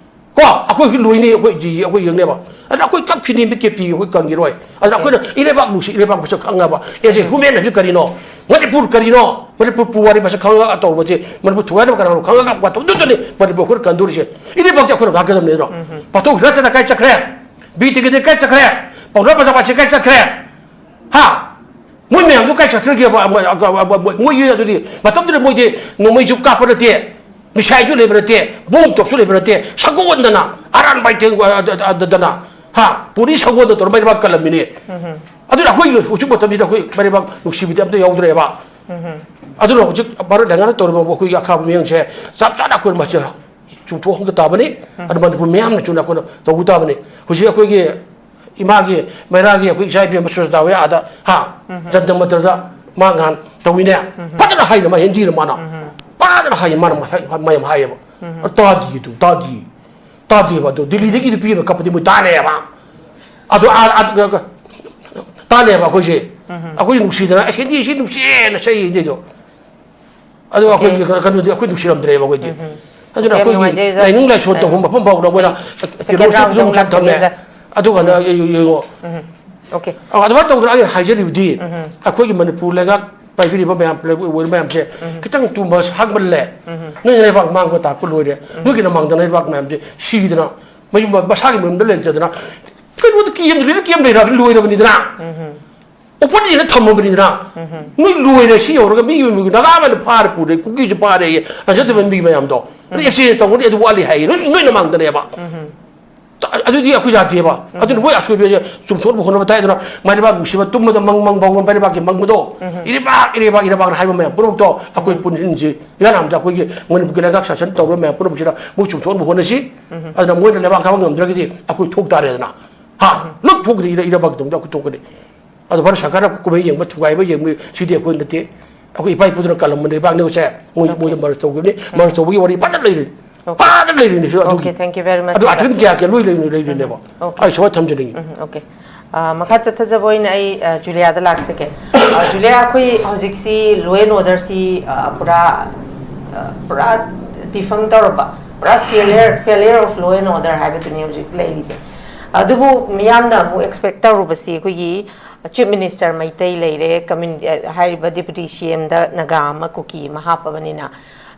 ꯀꯣ, ꯑꯩꯈꯣꯏꯁꯨ ꯂꯣꯏꯅꯤ, ꯑꯩꯈꯣꯏ ꯖꯤ-, ꯑꯩꯈꯣꯏ ꯌꯦꯡꯅꯦꯕ꯫ ꯑꯗ ꯑꯩꯈꯣꯏ ꯀꯞꯈꯤꯅꯤ, ꯃꯤꯠꯀꯤ ꯄꯤ ꯑꯩꯈꯣꯏ ꯀꯪꯈꯤꯔꯣꯏ꯫ ꯑꯗ ꯑꯩꯈꯣꯏꯅ ꯏꯔꯩꯕꯥꯛ ꯅꯨꯡꯁꯤ, ꯏꯔꯩꯕꯥꯛ ꯃꯁꯛ ꯈꯪꯉꯕ꯫ As a human ꯍꯥꯏꯕꯁꯤ ꯀꯔꯤꯅꯣ? ꯃꯅꯤꯄꯨꯔ ꯀꯔꯤꯅꯣ? ꯃꯅꯤꯄꯨꯔ ꯄꯨꯋꯥꯔꯤ ꯃꯁꯛ ꯈꯪꯉꯒ ꯇꯧꯕꯗꯨꯗꯤ, ꯃꯅꯤꯄꯨꯔ ꯊꯨꯒꯥꯏꯅꯕ ꯀꯅꯥꯅꯣ ꯈꯪꯉꯒ ꯇꯧꯕꯗꯨꯗꯅꯤ ꯃꯅꯤꯄꯨꯔ ꯑꯩꯈꯣꯏꯅ ꯀꯟꯗꯣꯔꯤꯁꯦ꯫ ꯏꯔꯩꯕꯥꯛꯇꯤ ꯑꯩꯈꯣꯏꯅ ꯉꯥꯛꯀꯗꯕꯅꯤ ꯅꯠꯇ꯭ꯔꯣ? ꯎꯝ꯫ ꯄꯥꯊꯧ ꯍꯤꯔꯥꯆꯟꯗ꯭ꯔ ꯀꯥꯏ ꯆꯠꯈ꯭ꯔꯦ? ꯕꯤꯔ ꯇꯤꯀꯦꯟꯗ꯭ꯔ ꯀꯥꯏ ꯆꯠꯈ꯭ꯔꯦ? ꯄꯥꯎꯅꯥ ꯄ꯭ꯔꯖꯥꯕꯥꯁꯤ ꯀꯥꯏ ꯆꯠꯈ꯭ꯔꯦ? ꯍꯥ? ꯃꯣꯏ ꯃꯌꯥꯝꯗꯨ ꯀꯥꯏ ꯆꯠꯈ꯭ꯔꯒꯦꯕ? ꯃꯣꯏ, ꯑ, ꯑ, ꯑ, ꯃꯣꯏ, ꯃꯣꯏꯒꯤ ꯑꯗꯨꯗꯤ ꯃꯇꯝꯗꯨꯗ ꯃꯣꯏꯗꯤ ꯅꯣꯡꯃꯩꯁꯨ ꯀꯥꯞꯄ ꯅꯠꯇꯦ, missile ꯁꯨ ꯂꯩꯕ ꯅꯠꯇꯦ, bomb ꯇꯣꯞꯁꯨ ꯂꯩꯕ ꯅꯠꯇꯦ, ꯁꯒꯣꯜꯗꯅ, ꯑꯔꯥꯟ ꯕꯥꯏꯇꯦꯡ, ꯑ, ꯑ, ꯑ, ꯑ, ꯗꯅ, ꯍꯥ? ꯄꯨꯔꯤ ꯁꯒꯣꯜꯗ ꯇꯧꯔ ꯃꯩꯔꯩꯕꯥꯛ ꯀꯜꯂꯝꯃꯤꯅꯦ꯫ ꯎꯝ꯫ ꯑꯗꯨꯅ ꯑꯩꯈꯣꯏꯒꯤ ꯍꯧꯖꯤꯛ ꯃꯇꯝꯁꯤꯗ ꯑꯩꯈꯣꯏ ꯃꯩꯔꯩꯕꯥꯛ ꯅꯨꯡꯁꯤꯕꯗꯤ ꯑꯝꯇ ꯌꯥꯎꯗ꯭ꯔꯦꯕ꯫ ꯎꯝ꯫ ꯑꯗꯨꯅ ꯍꯧꯖꯤꯛ ꯚꯥꯔꯠ ꯂꯩꯉꯥꯛꯅ ꯇꯧꯔꯤꯕ ꯑꯩꯈꯣꯏꯒꯤ ꯑꯈꯥꯕ ꯃꯤꯌꯥꯝꯁꯦ ꯆꯞ ꯆꯥꯅ ꯑꯩꯈꯣꯏꯅ ꯃꯁꯤ ꯆꯨꯝꯊꯣꯛꯍꯟꯕ ꯇꯥꯕꯅꯤ꯫ ꯎꯝ꯫ ꯑꯗꯨ ꯃꯅꯤꯄꯨꯔ ꯃꯤꯌꯥꯝꯅꯁꯨ ꯑꯩꯈꯣꯏꯅ ꯇꯧꯕ ꯇꯥꯕꯅꯤ꯫ ꯍꯧꯖꯤꯛ ꯑꯩꯈꯣꯏꯒꯤ ꯏꯃꯥꯒꯤ ꯃꯩꯔꯥꯒꯤ ꯑꯩꯈꯣꯏ ꯏꯆꯥ ꯏꯕꯦꯝꯃ ꯁꯨꯖꯥꯇꯥ ꯍꯣꯏ ꯑꯥꯗ, ꯍꯥ, ꯖꯟꯇꯔ ꯃꯟꯇꯔꯗ ꯃꯥ ꯉꯍꯥꯟ ꯇꯧꯋꯤꯅꯦ꯫ ꯐꯖꯅ ꯍꯥꯏꯅ ꯃꯥ ꯍꯤꯟꯗꯤꯅ ꯃꯥꯅ꯫ ꯐꯖꯅ ꯍꯥꯏ ꯃꯥꯅ ꯃꯌꯥꯝ ꯍꯥꯏꯌꯦꯕ꯫ ꯇꯥꯗꯤ ꯑꯗꯨ ꯇꯥꯗꯤ꯫ ꯇꯥꯗꯦꯕ꯫ ꯑꯗꯣ ꯗꯤꯜꯂꯤꯗꯒꯤ ꯅꯨꯄꯤ ꯑꯃ ꯀꯞꯄꯗꯤ ꯃꯣꯏ ꯇꯥꯅꯦꯕ꯫ ꯑꯗꯣ ꯑꯥ, ꯑꯥ, ꯇꯥꯅꯦꯕ ꯑꯩꯈꯣꯏꯁꯦ꯫ ꯑꯩꯈꯣꯏ ꯅꯨꯡꯁꯤꯗꯅ, "ꯑꯦ, ꯍꯤꯟꯗꯤꯁꯤ ꯅꯨꯡꯁꯤꯌꯦꯅ ꯁꯛꯏ ꯍꯤꯟꯗꯤꯗꯣ"꯫ ꯑꯗꯣ ꯑꯩꯈꯣꯏꯒꯤ ꯀꯩꯅꯣꯗꯤ ꯑꯩꯈꯣꯏ ꯅꯨꯡꯁꯤꯔꯝꯗ꯭ꯔꯦꯕ ꯑꯩꯈꯣꯏꯗꯤ꯫ ꯑꯗꯨꯅ ꯑꯩꯈꯣꯏꯒꯤ ꯂꯥꯏꯅꯤꯡ ꯂꯥꯏꯁꯣꯟ ꯇꯧꯐꯝ ꯃꯐꯝ ꯐꯥꯎꯗ ꯃꯣꯏꯅ ꯀꯤꯂꯣ ꯆꯠꯄꯗꯣ ꯅꯨꯡꯁꯥ ꯊꯝꯃꯦ꯫ ꯑꯗꯨꯀꯥꯟꯗ ꯌꯦꯡꯉꯣ꯫ ꯑꯣꯀꯦ꯫ ꯑ, ꯑꯗꯨꯃꯥꯏꯅ ꯇꯧꯗꯅ ꯑꯩꯅ ꯍꯥꯏꯖꯔꯤꯕꯗꯤ, ꯑꯩꯈꯣꯏꯒꯤ ꯃꯅꯤꯄꯨꯔ ꯂꯩꯉꯥꯛ ꯄꯥꯏꯕꯤꯔꯤꯕ ꯃꯌꯥꯝ, ꯄ꯭ꯂꯦ ꯑꯣꯏꯔꯤꯕ ꯃꯌꯥꯝꯁꯦ ꯈꯤꯇꯪ ꯇꯨꯝꯕ ꯍꯥꯡꯃꯜꯂꯦ꯫ ꯅꯣꯏ ꯂꯩꯕꯥꯛ ꯃꯥꯡꯕ ꯇꯥꯛꯄ ꯂꯣꯏꯔꯦ꯫ ꯅꯣꯏꯒꯤ ꯅꯃꯥꯡꯗ ꯂꯩꯕꯥꯛ ꯃꯌꯥꯝꯁꯦ ꯁꯤꯗꯅ, ꯃꯌꯨꯝ, ꯃꯁꯥꯒꯤ ꯃꯌꯨꯝꯗ ꯂꯩꯇꯗꯅ, ꯀꯩꯅꯣꯗ ꯀꯦꯝ ꯂꯩꯔ ꯀꯦꯝ ꯂꯩꯔꯕ ꯂꯣꯏꯔꯕꯅꯤꯗꯅ꯫ ꯑꯣꯄꯟ ꯏꯌꯔꯗ ꯊꯝꯃꯕꯅꯤꯗꯅ꯫ ꯅꯣꯏ ꯂꯣꯏꯔꯦ, ꯁꯤ ꯌꯧꯔꯒ ꯃꯤꯒꯤ ꯃꯤꯒꯤ ꯅꯥꯒꯥ ꯑꯃꯅ ꯐꯥꯔ ꯄꯨꯔꯦ, ꯀꯨꯀꯤꯁꯨ ꯐꯥꯔꯦ, ꯔꯖꯗ ꯃꯤꯒꯤ ꯃꯌꯥꯝꯗꯣ꯫ ꯅꯣꯏ ꯑꯦꯛꯁꯆꯦꯟꯖ ꯇꯧꯒꯅꯤ, ꯑꯗꯨ ꯋꯥꯠꯂꯤ ꯍꯥꯏꯌꯦ꯫ ꯅꯣꯏ, ꯅꯣꯏ ꯅꯃꯥꯡꯗꯅꯦꯕ꯫ ꯑꯗꯨꯗꯤ ꯑꯩꯈꯣꯏ ꯌꯥꯗꯦꯕ꯫ ꯑꯗꯨꯅ ꯃꯣꯏ ꯑꯁꯣꯏꯕꯁꯦ ꯆꯨꯝꯊꯣꯛꯅꯕ ꯍꯣꯠꯅꯕ ꯇꯥꯏꯗꯅ, ꯃꯥꯏꯔꯩꯕꯥꯛ ꯅꯨꯡꯁꯤꯕ ꯇꯨꯝꯕꯗ ꯃꯪ ꯃꯪ ꯐꯥꯎꯕ ꯃꯥꯏꯔꯩꯕꯥꯛꯀꯤ ꯃꯪꯕꯗꯣ, ꯏꯔꯩꯕꯥꯛ, ꯏꯔꯩꯕꯥꯛ, ꯏꯔꯩꯕꯥꯛꯅ ꯍꯥꯏꯕ ꯃꯌꯥꯝ ꯄꯨꯝꯅꯃꯛꯇꯣ ꯑꯩꯈꯣꯏ ꯄꯨꯟꯁꯤꯟꯁꯤ꯫ ꯏꯔꯥꯟ ꯑꯃꯗ ꯑꯩꯈꯣꯏꯒꯤ ꯃꯅꯤꯄꯨꯔꯒꯤ ꯂꯩꯉꯥꯛ ꯁꯥꯁꯟ ꯇꯧꯔꯤꯕ ꯃꯌꯥꯝ ꯄꯨꯝꯅꯃꯛꯁꯤꯗ ꯃꯣꯏ ꯆꯨꯝꯊꯣꯛꯅꯕ ꯍꯣꯠꯅꯁꯤ꯫ ꯑꯗꯨꯅ ꯃꯣꯏꯅ ꯂꯩꯕꯥꯛ ꯊꯥꯕ ꯉꯝꯗ꯭ꯔꯒꯗꯤ ꯑꯩꯈꯣꯏ ꯊꯣꯛ ꯇꯥꯔꯦꯗꯅ꯫ ꯍꯥ? ꯂꯣꯏ ꯊꯣꯛꯀꯅꯤ, ꯏꯔꯩ-, ꯏꯔꯩꯕꯥꯛꯀꯤꯗꯃꯛꯇ ꯑꯩꯈꯣꯏ ꯊꯣꯛꯀꯅꯤ꯫ ꯑꯗꯣ ꯚꯥꯔꯠ ꯁꯔꯀꯥꯔꯅ ꯀꯨꯝꯍꯩ ꯌꯦꯡꯕ, ꯊꯨꯒꯥꯏꯕ ꯌꯦꯡꯕ ꯁꯤꯗꯤ ꯑꯩꯈꯣꯏ ꯅꯠꯇꯦ꯫ ꯑꯩꯈꯣꯏ ꯏꯄꯥ ꯏꯄꯨꯗꯨꯅ ꯀꯜꯂꯝꯕ ꯂꯩꯕꯥꯛꯅꯦ ꯁꯦ꯫ ꯃꯣꯏ, ꯃꯣꯏꯗ ꯃꯔꯁ ꯇꯧꯈꯤꯕꯅꯤ꯫ ꯃꯔꯁ ꯇꯧꯕꯒꯤ ꯋꯥꯔꯤ ꯐꯖꯅ ꯂꯩꯔꯤ꯫ ꯐꯖꯅ ꯂꯩꯔꯤꯅꯤ ꯁꯤ ꯑꯗꯨꯒꯤ꯫ Okay, thank you very much, ꯑꯗꯨ sir꯫ ꯑꯥꯔꯇꯤꯀꯜ ꯀꯌꯥ ꯀꯌꯥ ꯂꯣꯏ ꯂꯩꯔꯤꯅꯤ, ꯂꯩꯔꯤꯅꯦꯕ꯫ Okay꯫ ꯑꯩ ꯁꯨꯃꯥꯏꯅ ꯊꯝꯖꯅꯤꯡꯉꯤ꯫ ꯎꯝ, okay꯫ ꯑ, ꯃꯈꯥ ꯆꯠꯊꯖꯕ ꯑꯣꯏꯅ ꯑꯩ, ꯑ, ꯖꯨꯂꯤꯌꯥꯗ ꯂꯥꯛꯆꯒꯦ꯫ ꯑ, ꯖꯨꯂꯤꯌꯥ, ꯑꯩꯈꯣꯏ ꯍꯧꯖꯤꯛꯁꯤ law and order ꯁꯤ, ꯑ, ꯄꯨꯔꯥ, ꯑ, ꯄꯨꯔꯥ defunct ꯇꯧꯔꯕ, ꯄꯨꯔꯥ failure, failure of law and order ꯍꯥꯏꯕꯗꯨꯅꯤ ꯍꯧꯖꯤꯛ ꯂꯩꯔꯤꯁꯦ꯫ ꯑꯗꯨꯕꯨ ꯃꯤꯌꯥꯝꯅ ꯑꯃꯨꯛ expect ꯇꯧꯔꯨꯕꯁꯤ ꯑꯩꯈꯣꯏꯒꯤ Chief Minister ꯃꯩꯇꯩ ꯂꯩꯔꯦ, commun-, ꯑ, ꯍꯥꯏꯔꯤꯕ Deputy C M ꯗ ꯅꯥꯒꯥ ꯑꯃ ꯀꯨꯀꯤ ꯑꯃ ꯍꯥꯞꯄꯕꯅꯤꯅ,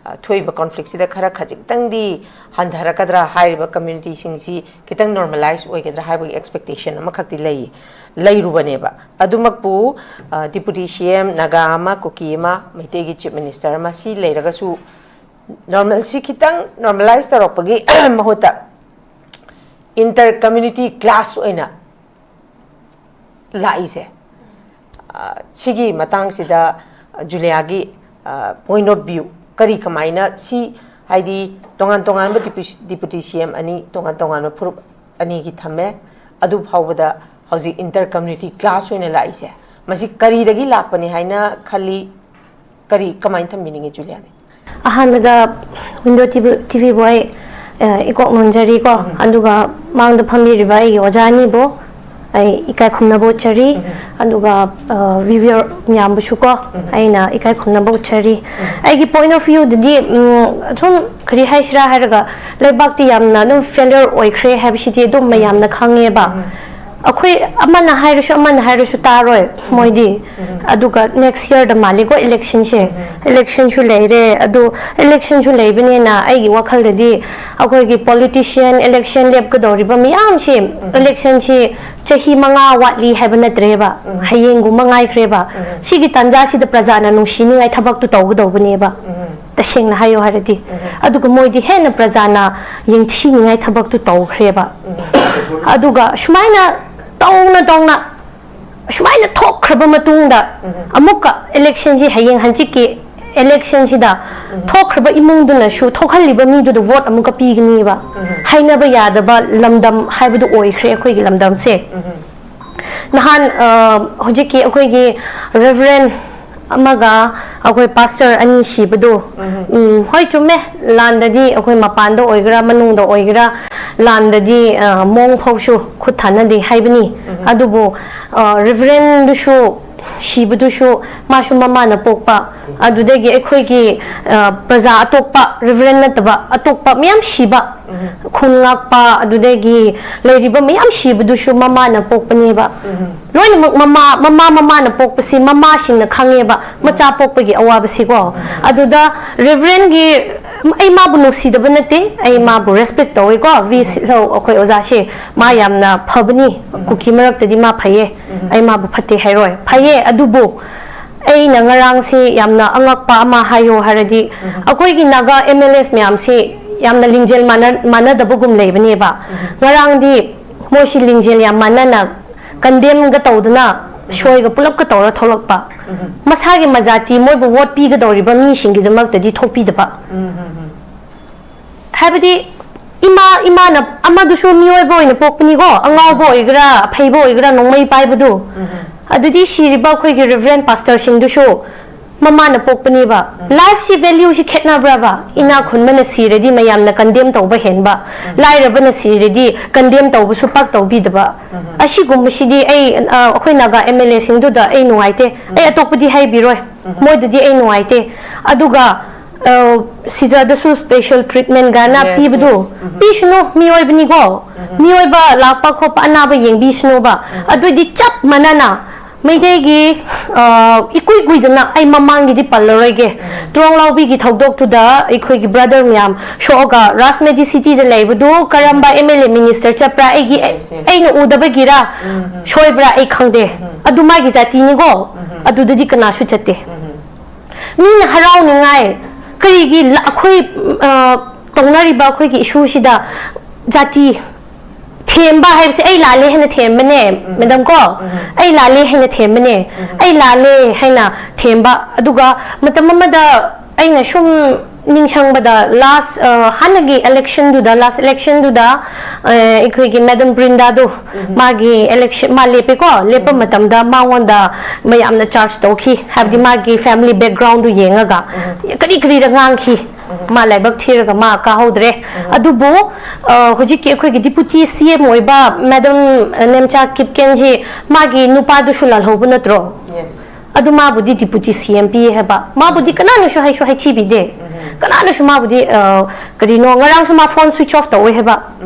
ꯑ, ꯊꯣꯛꯏꯕ conflict ꯁꯤꯗ ꯈꯔ ꯈꯖꯤꯛꯇꯪꯗꯤ ꯍꯟꯊꯔꯛꯀꯗ꯭ꯔꯥ, ꯍꯥꯏꯔꯤꯕ community ꯁꯤꯡꯁꯤ ꯈꯤꯇꯪ normalize ꯑꯣꯏꯒꯗ꯭ꯔꯥ ꯍꯥꯏꯕꯒꯤ expectation ꯑꯃꯈꯛꯇꯤ ꯂꯩ, ꯂꯩꯔꯨꯕꯅꯦꯕ꯫ ꯑꯗꯨꯃꯛꯄꯨ, ꯑ, Deputy C M ꯅꯥꯒꯥ ꯑꯃ, ꯀꯨꯀꯤ ꯑꯃ, ꯃꯩꯇꯩꯒꯤ Chief Minister ꯑꯃ ꯁꯤ ꯂꯩꯔꯒꯁꯨ normalcy ꯈꯤꯇꯪ normalize ꯇꯧꯔꯛꯄꯒꯤ ꯃꯍꯨꯠꯇ inter community clash ꯑꯣꯏꯅ ꯂꯥꯛꯏꯁꯦ꯫ ꯑ, ꯁꯤꯒꯤ ꯃꯇꯥꯡꯁꯤꯗ ꯖꯨꯂꯤꯌꯥꯒꯤ, ꯑ, point of view ꯀꯔꯤ, ꯀꯃꯥꯏꯅ ꯁꯤ, ꯍꯥꯏꯗꯤ ꯇꯣꯉꯥꯟ ꯇꯣꯉꯥꯟꯕ ꯗꯤꯄꯨ-, Deputy C M ꯑꯅꯤ, ꯇꯣꯉꯥꯟ ꯇꯣꯉꯥꯟꯕ ꯐꯨꯔꯨꯞ ꯑꯅꯤꯒꯤ ꯊꯝꯃꯦ꯫ ꯑꯗꯨ ꯐꯥꯎꯕꯗ ꯍꯧꯖꯤꯛ ꯏꯟꯇꯔ ꯀꯝꯃ꯭ꯌꯨꯅꯤꯇꯤ ꯀ꯭ꯂꯥꯁ ꯑꯣꯏꯅ ꯂꯥꯛꯏꯁꯦ, ꯃꯁꯤ ꯀꯔꯤꯗꯒꯤ ꯂꯥꯛꯄꯅꯤ ꯍꯥꯏꯅ ꯈꯜꯂꯤ? ꯀꯔꯤ, ꯀꯃꯥꯏꯅ ꯊꯝꯕꯤꯅꯤꯡꯉꯤ, ꯖꯨꯂꯤꯌꯥꯗꯤ? ꯑꯍꯥꯟꯕꯗ ꯋꯤꯟꯗꯣ ꯇꯤꯚꯤꯕꯨ ꯑꯩ ꯏꯀꯣꯛ ꯅꯣꯟꯖꯔꯤꯀꯣ꯫ ꯑꯗꯨꯒ ꯃꯥꯡꯗ ꯐꯝꯕꯤꯔꯤꯕ ꯑꯩꯒꯤ ꯑꯣꯖꯥ ꯑꯅꯤꯕꯨ ꯑꯩ ꯏꯀꯥꯏ ꯈꯨꯝꯅꯕ ꯎꯠꯆꯔꯤ꯫ ꯑꯗꯨꯒ ꯚꯤꯌꯨꯋꯔ ꯃꯌꯥꯝꯕꯨꯁꯨ ꯀꯣ, ꯑꯩꯅ ꯏꯀꯥꯏ ꯈꯨꯝꯅꯕ ꯎꯠꯆꯔꯤ꯫ ꯑꯩꯒꯤ ꯄꯣꯏꯟ ꯑꯣꯐ ꯚ꯭ꯌꯨꯗꯗꯤ ꯁꯨꯝ, ꯀꯔꯤ ꯍꯥꯏꯁꯤꯔꯥ ꯍꯥꯏꯔꯒ, ꯂꯩꯕꯥꯛꯇꯤ ꯌꯥꯝꯅ ꯑꯗꯨꯝ ꯐꯦꯂꯤꯌꯔ ꯑꯣꯏꯈ꯭ꯔꯦ ꯍꯥꯏꯕꯁꯤꯗꯤ ꯑꯗꯨꯝ ꯃꯌꯥꯝꯅ ꯈꯪꯉꯦꯕ꯫ ꯑꯩꯈꯣꯏ ꯑꯃꯅ ꯍꯥꯏꯔꯁꯨ ꯑꯃꯅ ꯍꯥꯏꯔꯁꯨ ꯇꯥꯔꯣꯏ ꯃꯣꯏꯗꯤ꯫ ꯑꯗꯨꯒ ꯅꯦꯛꯁ ꯌꯔꯗ ꯃꯥꯜꯂꯤꯀꯣ ꯏꯂꯦꯛꯁꯟꯁꯦ꯫ ꯏꯂꯦꯛꯁꯟꯁꯨ ꯂꯩꯔꯦ, ꯑꯗꯨ ꯏꯂꯦꯛꯁꯟꯁꯨ ꯂꯩꯕꯅꯤꯅ ꯑꯩꯒꯤ ꯋꯥꯈꯜꯗꯗꯤ ꯑꯩꯈꯣꯏꯒꯤ ꯄꯣꯂꯤꯇꯤꯁꯤꯌꯟ ꯏꯂꯦꯛꯁꯟ ꯂꯦꯞꯀꯗꯧꯔꯤꯕ ꯃꯌꯥꯝꯁꯤ, ꯏꯂꯦꯛꯁꯟꯁꯤ ꯆꯍꯤ ꯃꯉꯥ ꯋꯥꯠꯂꯤ ꯍꯥꯏꯕ ꯅꯠꯇ꯭ꯔꯦꯕ, ꯍꯌꯦꯡꯒꯨꯝꯕ ꯉꯥꯏꯈ꯭ꯔꯦꯕ꯫ ꯁꯤꯒꯤ ꯇꯥꯟꯖꯥꯁꯤꯗ ꯄ꯭ꯔꯖꯥꯅ ꯅꯨꯡꯁꯤꯅꯤꯡꯉꯥꯏ ꯊꯕꯛꯇꯨ ꯇꯧꯒꯗꯧꯕꯅꯦꯕ, ꯇꯁꯦꯡꯅ ꯍꯥꯏꯌꯣ ꯍꯥꯏꯔꯗꯤ꯫ ꯑꯗꯨꯒ ꯃꯣꯏꯗꯤ ꯍꯦꯟꯅ ꯄ꯭ꯔꯖꯥꯅ ꯌꯦꯡꯊꯤꯅꯤꯡꯉꯥꯏ ꯊꯕꯛꯇꯨ ꯇꯧꯈ꯭ꯔꯦꯕ꯫ ꯑꯗꯨꯒ ꯁꯨꯃꯥꯏꯅ ꯇꯧꯅ ꯇꯧꯅ, ꯑꯁꯨꯃꯥꯏꯅ ꯊꯣꯛꯈ꯭ꯔꯕ ꯃꯇꯨꯡꯗ, ꯑꯃꯨꯛꯀ ꯏꯂꯦꯛꯁꯟꯁꯤ, ꯍꯌꯦꯡ ꯍꯪꯆꯤꯠꯀꯤ ꯏꯂꯦꯛꯁꯟꯁꯤꯗ ꯊꯣꯛꯈ꯭ꯔꯕ ꯏꯃꯨꯡꯗꯨꯅꯁꯨ, ꯊꯣꯛꯍꯜꯂꯤꯕ ꯃꯤꯗꯨꯗ ꯚꯣꯠ ꯑꯃꯨꯛꯀ ꯄꯤꯒꯅꯤꯕ꯫ ꯍꯥꯏꯅꯕ ꯌꯥꯗꯕ ꯂꯝꯗꯝ ꯍꯥꯏꯕꯗꯨ ꯑꯣꯏꯈ꯭ꯔꯦ ꯑꯩꯈꯣꯏꯒꯤ ꯂꯝꯗꯝꯁꯦ꯫ ꯅꯍꯥꯟ, ꯑ, ꯍꯧꯖꯤꯛꯀꯤ ꯑꯩꯈꯣꯏꯒꯤ ꯔꯦꯚꯔꯦꯟ ꯑꯃꯒ ꯑꯩꯈꯣꯏ ꯄꯥꯁꯇꯔ ꯑꯅꯤ ꯁꯤꯕꯗꯣ, ꯎꯝ, ꯍꯣꯏ, ꯆꯨꯝꯃꯦ꯫ ꯂꯥꯟꯗꯗꯤ ꯑꯩꯈꯣꯏ ꯃꯄꯥꯟꯗ ꯑꯣꯏꯒꯦꯔꯥ ꯃꯅꯨꯡꯗ ꯑꯣꯏꯒꯦꯔꯥ, ꯂꯥꯟꯗꯗꯤ, ꯑ, ꯃꯣꯡ ꯐꯥꯎꯁꯨ ꯈꯨꯠ ꯊꯥꯅꯗꯦ ꯍꯥꯏꯕꯅꯤ꯫ ꯑꯗꯨꯕꯨ, ꯑ, ꯔꯦꯚꯔꯦꯟꯗꯨꯁꯨ ꯁꯤꯕꯗꯨꯁꯨ ꯃꯥꯁꯨ ꯃꯃꯥꯅ ꯄꯣꯛꯄ, ꯑꯗꯨꯗꯒꯤ ꯑꯩꯈꯣꯏꯒꯤ, ꯑ, ꯄ꯭ꯔꯖꯥ ꯑꯇꯣꯞꯄ, ꯔꯦꯚꯔꯦꯟ ꯅꯠꯇꯕ ꯑꯇꯣꯞꯄ ꯃꯌꯥꯝ ꯁꯤꯕ, ꯈꯨꯟ ꯉꯥꯛꯄ, ꯑꯗꯨꯗꯒꯤ ꯂꯩꯔꯤꯕ ꯃꯌꯥꯝ ꯁꯤꯕꯗꯨꯁꯨ ꯃꯃꯥꯅ ꯄꯣꯛꯄꯅꯦꯕ꯫ ꯂꯣꯏꯅꯃꯛ ꯃꯃꯥ, ꯃꯃꯥ, ꯃꯃꯥꯅ ꯄꯣꯛꯄꯁꯤ ꯃꯃꯥꯁꯤꯡꯅ ꯈꯪꯉꯦꯕ, ꯃꯆꯥ ꯄꯣꯛꯄꯒꯤ ꯑꯋꯥꯕꯁꯤꯀꯣ꯫ ꯑꯗꯨꯗ ꯔꯦꯚꯔꯦꯟꯒꯤ, ꯑꯩ ꯃꯥꯕꯨ ꯅꯨꯡꯁꯤꯗꯕ ꯅꯠꯇꯦ, ꯑꯩ ꯃꯥꯕꯨ ꯔꯦꯁꯄꯦꯛ ꯇꯧꯋꯦꯀꯣ꯫ ꯚꯤ ꯁꯤꯠꯂꯧ ꯑꯩꯈꯣꯏ ꯑꯣꯖꯥꯁꯦ, ꯃꯥ ꯌꯥꯝꯅ ꯐꯕꯅꯤ, ꯀꯨꯀꯤ ꯃꯔꯛꯇꯗꯤ ꯃꯥ ꯐꯩꯌꯦ, ꯑꯩ ꯃꯥꯕꯨ ꯐꯠꯇꯦ ꯍꯥꯏꯔꯣꯏ, ꯐꯩꯌꯦ꯫ ꯑꯗꯨꯕꯨ ꯑꯩꯅ ꯉꯔꯥꯡꯁꯦ ꯌꯥꯝꯅ ꯑꯉꯛꯄ ꯑꯃ ꯍꯥꯏꯌꯣ ꯍꯥꯏꯔꯗꯤ, ꯑꯩꯈꯣꯏꯒꯤ ꯅꯥꯒꯥ ꯑꯦꯝ ꯑꯦꯜ ꯑꯦꯁ ꯃꯌꯥꯝꯁꯦ ꯌꯥꯝꯅ ꯂꯤꯡꯖꯦꯜ ꯃꯥꯟꯅ-, ꯃꯥꯟꯅꯗꯕꯒꯨꯝ ꯂꯩꯕꯅꯦꯕ꯫ ꯉꯔꯥꯡꯗꯤ ꯃꯣꯏꯁꯤ ꯂꯤꯡꯖꯦꯜ ꯌꯥꯝ ꯃꯥꯟꯅꯅ ꯀꯟꯗꯦꯝꯒ ꯇꯧꯗꯅ, ꯁꯣꯏꯒ ꯄꯨꯂꯞꯀ ꯇꯧꯔ ꯊꯣꯛꯂꯛꯄ꯫ ꯃꯁꯥꯒꯤ ꯃꯖꯥꯇꯤ, ꯃꯣꯏꯕꯨ ꯚꯣꯠ ꯄꯤꯒꯗꯧꯔꯤꯕ ꯃꯤꯁꯤꯡꯒꯤꯗꯃꯛꯇꯗꯤ ꯊꯣꯛꯄꯤꯗꯕ꯫ ꯍꯥꯏꯕꯗꯤ, ꯏꯃꯥ ꯏꯃꯥꯅ ꯑꯃꯗꯨꯁꯨ ꯃꯤꯑꯣꯏꯕ ꯑꯣꯏꯅ ꯄꯣꯛꯄꯅꯤꯀꯣ, ꯑꯉꯥꯎꯕ ꯑꯣꯏꯒꯦꯔꯥ, ꯑꯐꯩꯕ ꯑꯣꯏꯒꯦꯔꯥ, ꯅꯣꯡꯃꯩ ꯄꯥꯏꯕꯗꯨ꯫ ꯑꯗꯨꯗꯤ ꯁꯤꯔꯤꯕ ꯑꯩꯈꯣꯏꯒꯤ Reverend Pastor ꯁꯤꯡꯗꯨꯁꯨ ꯃꯃꯥꯅ ꯄꯣꯛꯄꯅꯦꯕ꯫ Life ꯁꯤ value ꯁꯤ ꯈꯦꯠꯅꯕ꯭ꯔꯕ? ꯏꯅꯥ ꯈꯨꯟꯕꯅ ꯁꯤꯔꯗꯤ ꯃꯌꯥꯝꯅ condemn ꯇꯧꯕ ꯍꯦꯟꯕ, ꯂꯥꯏꯔꯕꯅ ꯁꯤꯔꯗꯤ condemn ꯇꯧꯕꯁꯨ ꯄꯥꯛ ꯇꯧꯕꯤꯗꯕ꯫ ꯑꯁꯤꯒꯨꯝꯕꯁꯤꯗꯤ ꯑꯩ, ꯑ, ꯑꯩꯈꯣꯏ ꯅꯥꯒꯥ M L A ꯁꯤꯡꯗꯨꯗ ꯑꯩ ꯅꯨꯡꯉꯥꯏꯇꯦ꯫ ꯑꯩ ꯑꯇꯣꯞꯄꯗꯤ ꯍꯥꯏꯕꯤꯔꯣꯏ꯫ ꯃꯣꯏꯗꯗꯤ ꯑꯩ ꯅꯨꯡꯉꯥꯏꯇꯦ꯫ ꯑꯗꯨꯒ, ꯑ, ꯁꯤꯖꯥꯗꯁꯨ special treatment ꯒꯥꯏꯅ Yes, ꯄꯤꯕꯗꯨ, yes. ꯄꯤꯁꯅꯨ, ꯃꯤꯑꯣꯏꯕꯅꯤꯀꯣ꯫ ꯃꯤꯑꯣꯏꯕ ꯂꯥꯛꯄ ꯈꯣꯠꯄ, ꯑꯅꯥꯕ ꯌꯦꯡꯕꯤꯁꯅꯨꯕ꯫ ꯑꯗꯨꯗꯤ ꯆꯞ ꯃꯥꯟꯅꯅ ꯃꯩꯇꯩꯒꯤ, ꯑ, ꯏꯀꯨꯏ ꯀꯨꯏꯗꯅ, ꯑꯩ ꯃꯃꯥꯡꯒꯤꯗꯤ ꯄꯜꯂꯔꯣꯏꯒꯦ, ꯇ꯭ꯔꯣꯡꯂꯥꯎꯕꯤꯒꯤ ꯊꯧꯗꯣꯛꯇꯨꯗ ꯑꯩꯈꯣꯏꯒꯤ brother ꯃꯌꯥꯝ ꯁꯣꯛꯑꯒ ꯔꯥꯖꯃꯦꯗꯤ cityꯗ ꯂꯩꯕꯗꯨ ꯀꯔꯝꯕ M L A minister ꯆꯠꯄ꯭ꯔꯥ? ꯑꯩꯒꯤ, Yes, yes. ꯑꯩꯅ ꯎꯗꯕꯒꯤꯔ? ꯁꯣꯏꯕ꯭ꯔꯥ? ꯑꯩ ꯈꯪꯗꯦ꯫ ꯑꯗꯨ ꯃꯥꯒꯤ ꯖꯥꯇꯤꯅꯤꯀꯣ꯫ ꯑꯗꯨꯗꯗꯤ ꯀꯅꯥꯁꯨ ꯆꯠꯇꯦ꯫ ꯃꯤꯅ ꯍꯔꯥꯎꯅꯤꯡꯉꯥꯏ ꯀꯔꯤꯒꯤ ꯂ-, ꯑꯩꯈꯣꯏ, ꯑ, ꯇꯧꯅꯔꯤꯕ ꯑꯩꯈꯣꯏꯒꯤ issue ꯁꯤꯗ ꯖꯥꯇꯤ ꯊꯦꯝꯕ ꯍꯥꯏꯕꯁꯦ ꯑꯩ ꯂꯥꯜꯂꯦ ꯍꯥꯏꯅ ꯊꯦꯝꯕꯅꯦ, madam ꯀꯣ꯫ ꯑꯩ ꯂꯥꯜꯂꯦ ꯍꯥꯏꯅ ꯊꯦꯝꯕꯅꯦ꯫ ꯑꯩ ꯂꯥꯜꯂꯦ ꯍꯥꯏꯅ ꯊꯦꯝꯕ꯫ ꯑꯗꯨꯒ ꯃꯇꯝ ꯑꯃꯗ ꯑꯩꯅ ꯁꯨꯝ ꯅꯤꯡꯁꯪꯕꯗ, last, ꯑ, ꯍꯥꯟꯅꯒꯤ election ꯗꯨꯗ, last election ꯗꯨꯗ, ꯑ, ꯑꯩꯈꯣꯏꯒꯤ madam ꯕ꯭ꯔꯤꯟꯗꯥꯗꯣ, ꯃꯥꯒꯤ election, ꯃꯥ ꯂꯦꯞꯄꯦꯀꯣ, ꯂꯦꯞꯄ ꯃꯇꯝꯗ ꯃꯉꯣꯟꯗ ꯃꯌꯥꯝꯅ charge ꯇꯧꯈꯤ, ꯍꯥꯏꯕꯗꯤ ꯃꯥꯒꯤ family background ꯗꯨ ꯌꯦꯡꯉꯒ ꯀꯔꯤ ꯀꯔꯤꯔ ꯉꯥꯡꯈꯤ꯫ ꯃꯥ ꯂꯥꯏꯕꯛ ꯊꯤꯔꯒ ꯃꯥ ꯀꯥꯍꯧꯗ꯭ꯔꯦ꯫ ꯑꯗꯨꯕꯨ, ꯑ, ꯍꯧꯖꯤꯛꯀꯤ ꯑꯩꯈꯣꯏꯒꯤ deputy C M ꯑꯣꯏꯕ madam ꯅꯦꯝꯆꯥ ꯀꯤꯞꯀꯦꯟꯖꯤ, ꯃꯥꯒꯤ ꯅꯨꯄꯥꯗꯨꯁꯨ ꯂꯥꯜꯍꯧꯕ ꯅꯠꯇ꯭ꯔꯣ? Yes. ꯑꯗꯨ ꯃꯥꯕꯨꯗꯤ deputy C M ꯄꯤ ꯍꯥꯏꯕ, ꯃꯥꯕꯨꯗꯤ ꯀꯅꯥꯅꯁꯨ ꯍꯥꯏꯁꯨ ꯍꯥꯏꯊꯤꯕꯤꯗꯦ꯫ ꯀꯅꯥꯅꯁꯨ ꯃꯥꯕꯨꯗꯤ, ꯑ, ꯀꯔꯤꯅꯣ, ꯉꯔꯥꯡꯁꯨ ꯃꯥ phone switch off ꯇꯧꯋꯦ ꯍꯥꯏꯕ꯫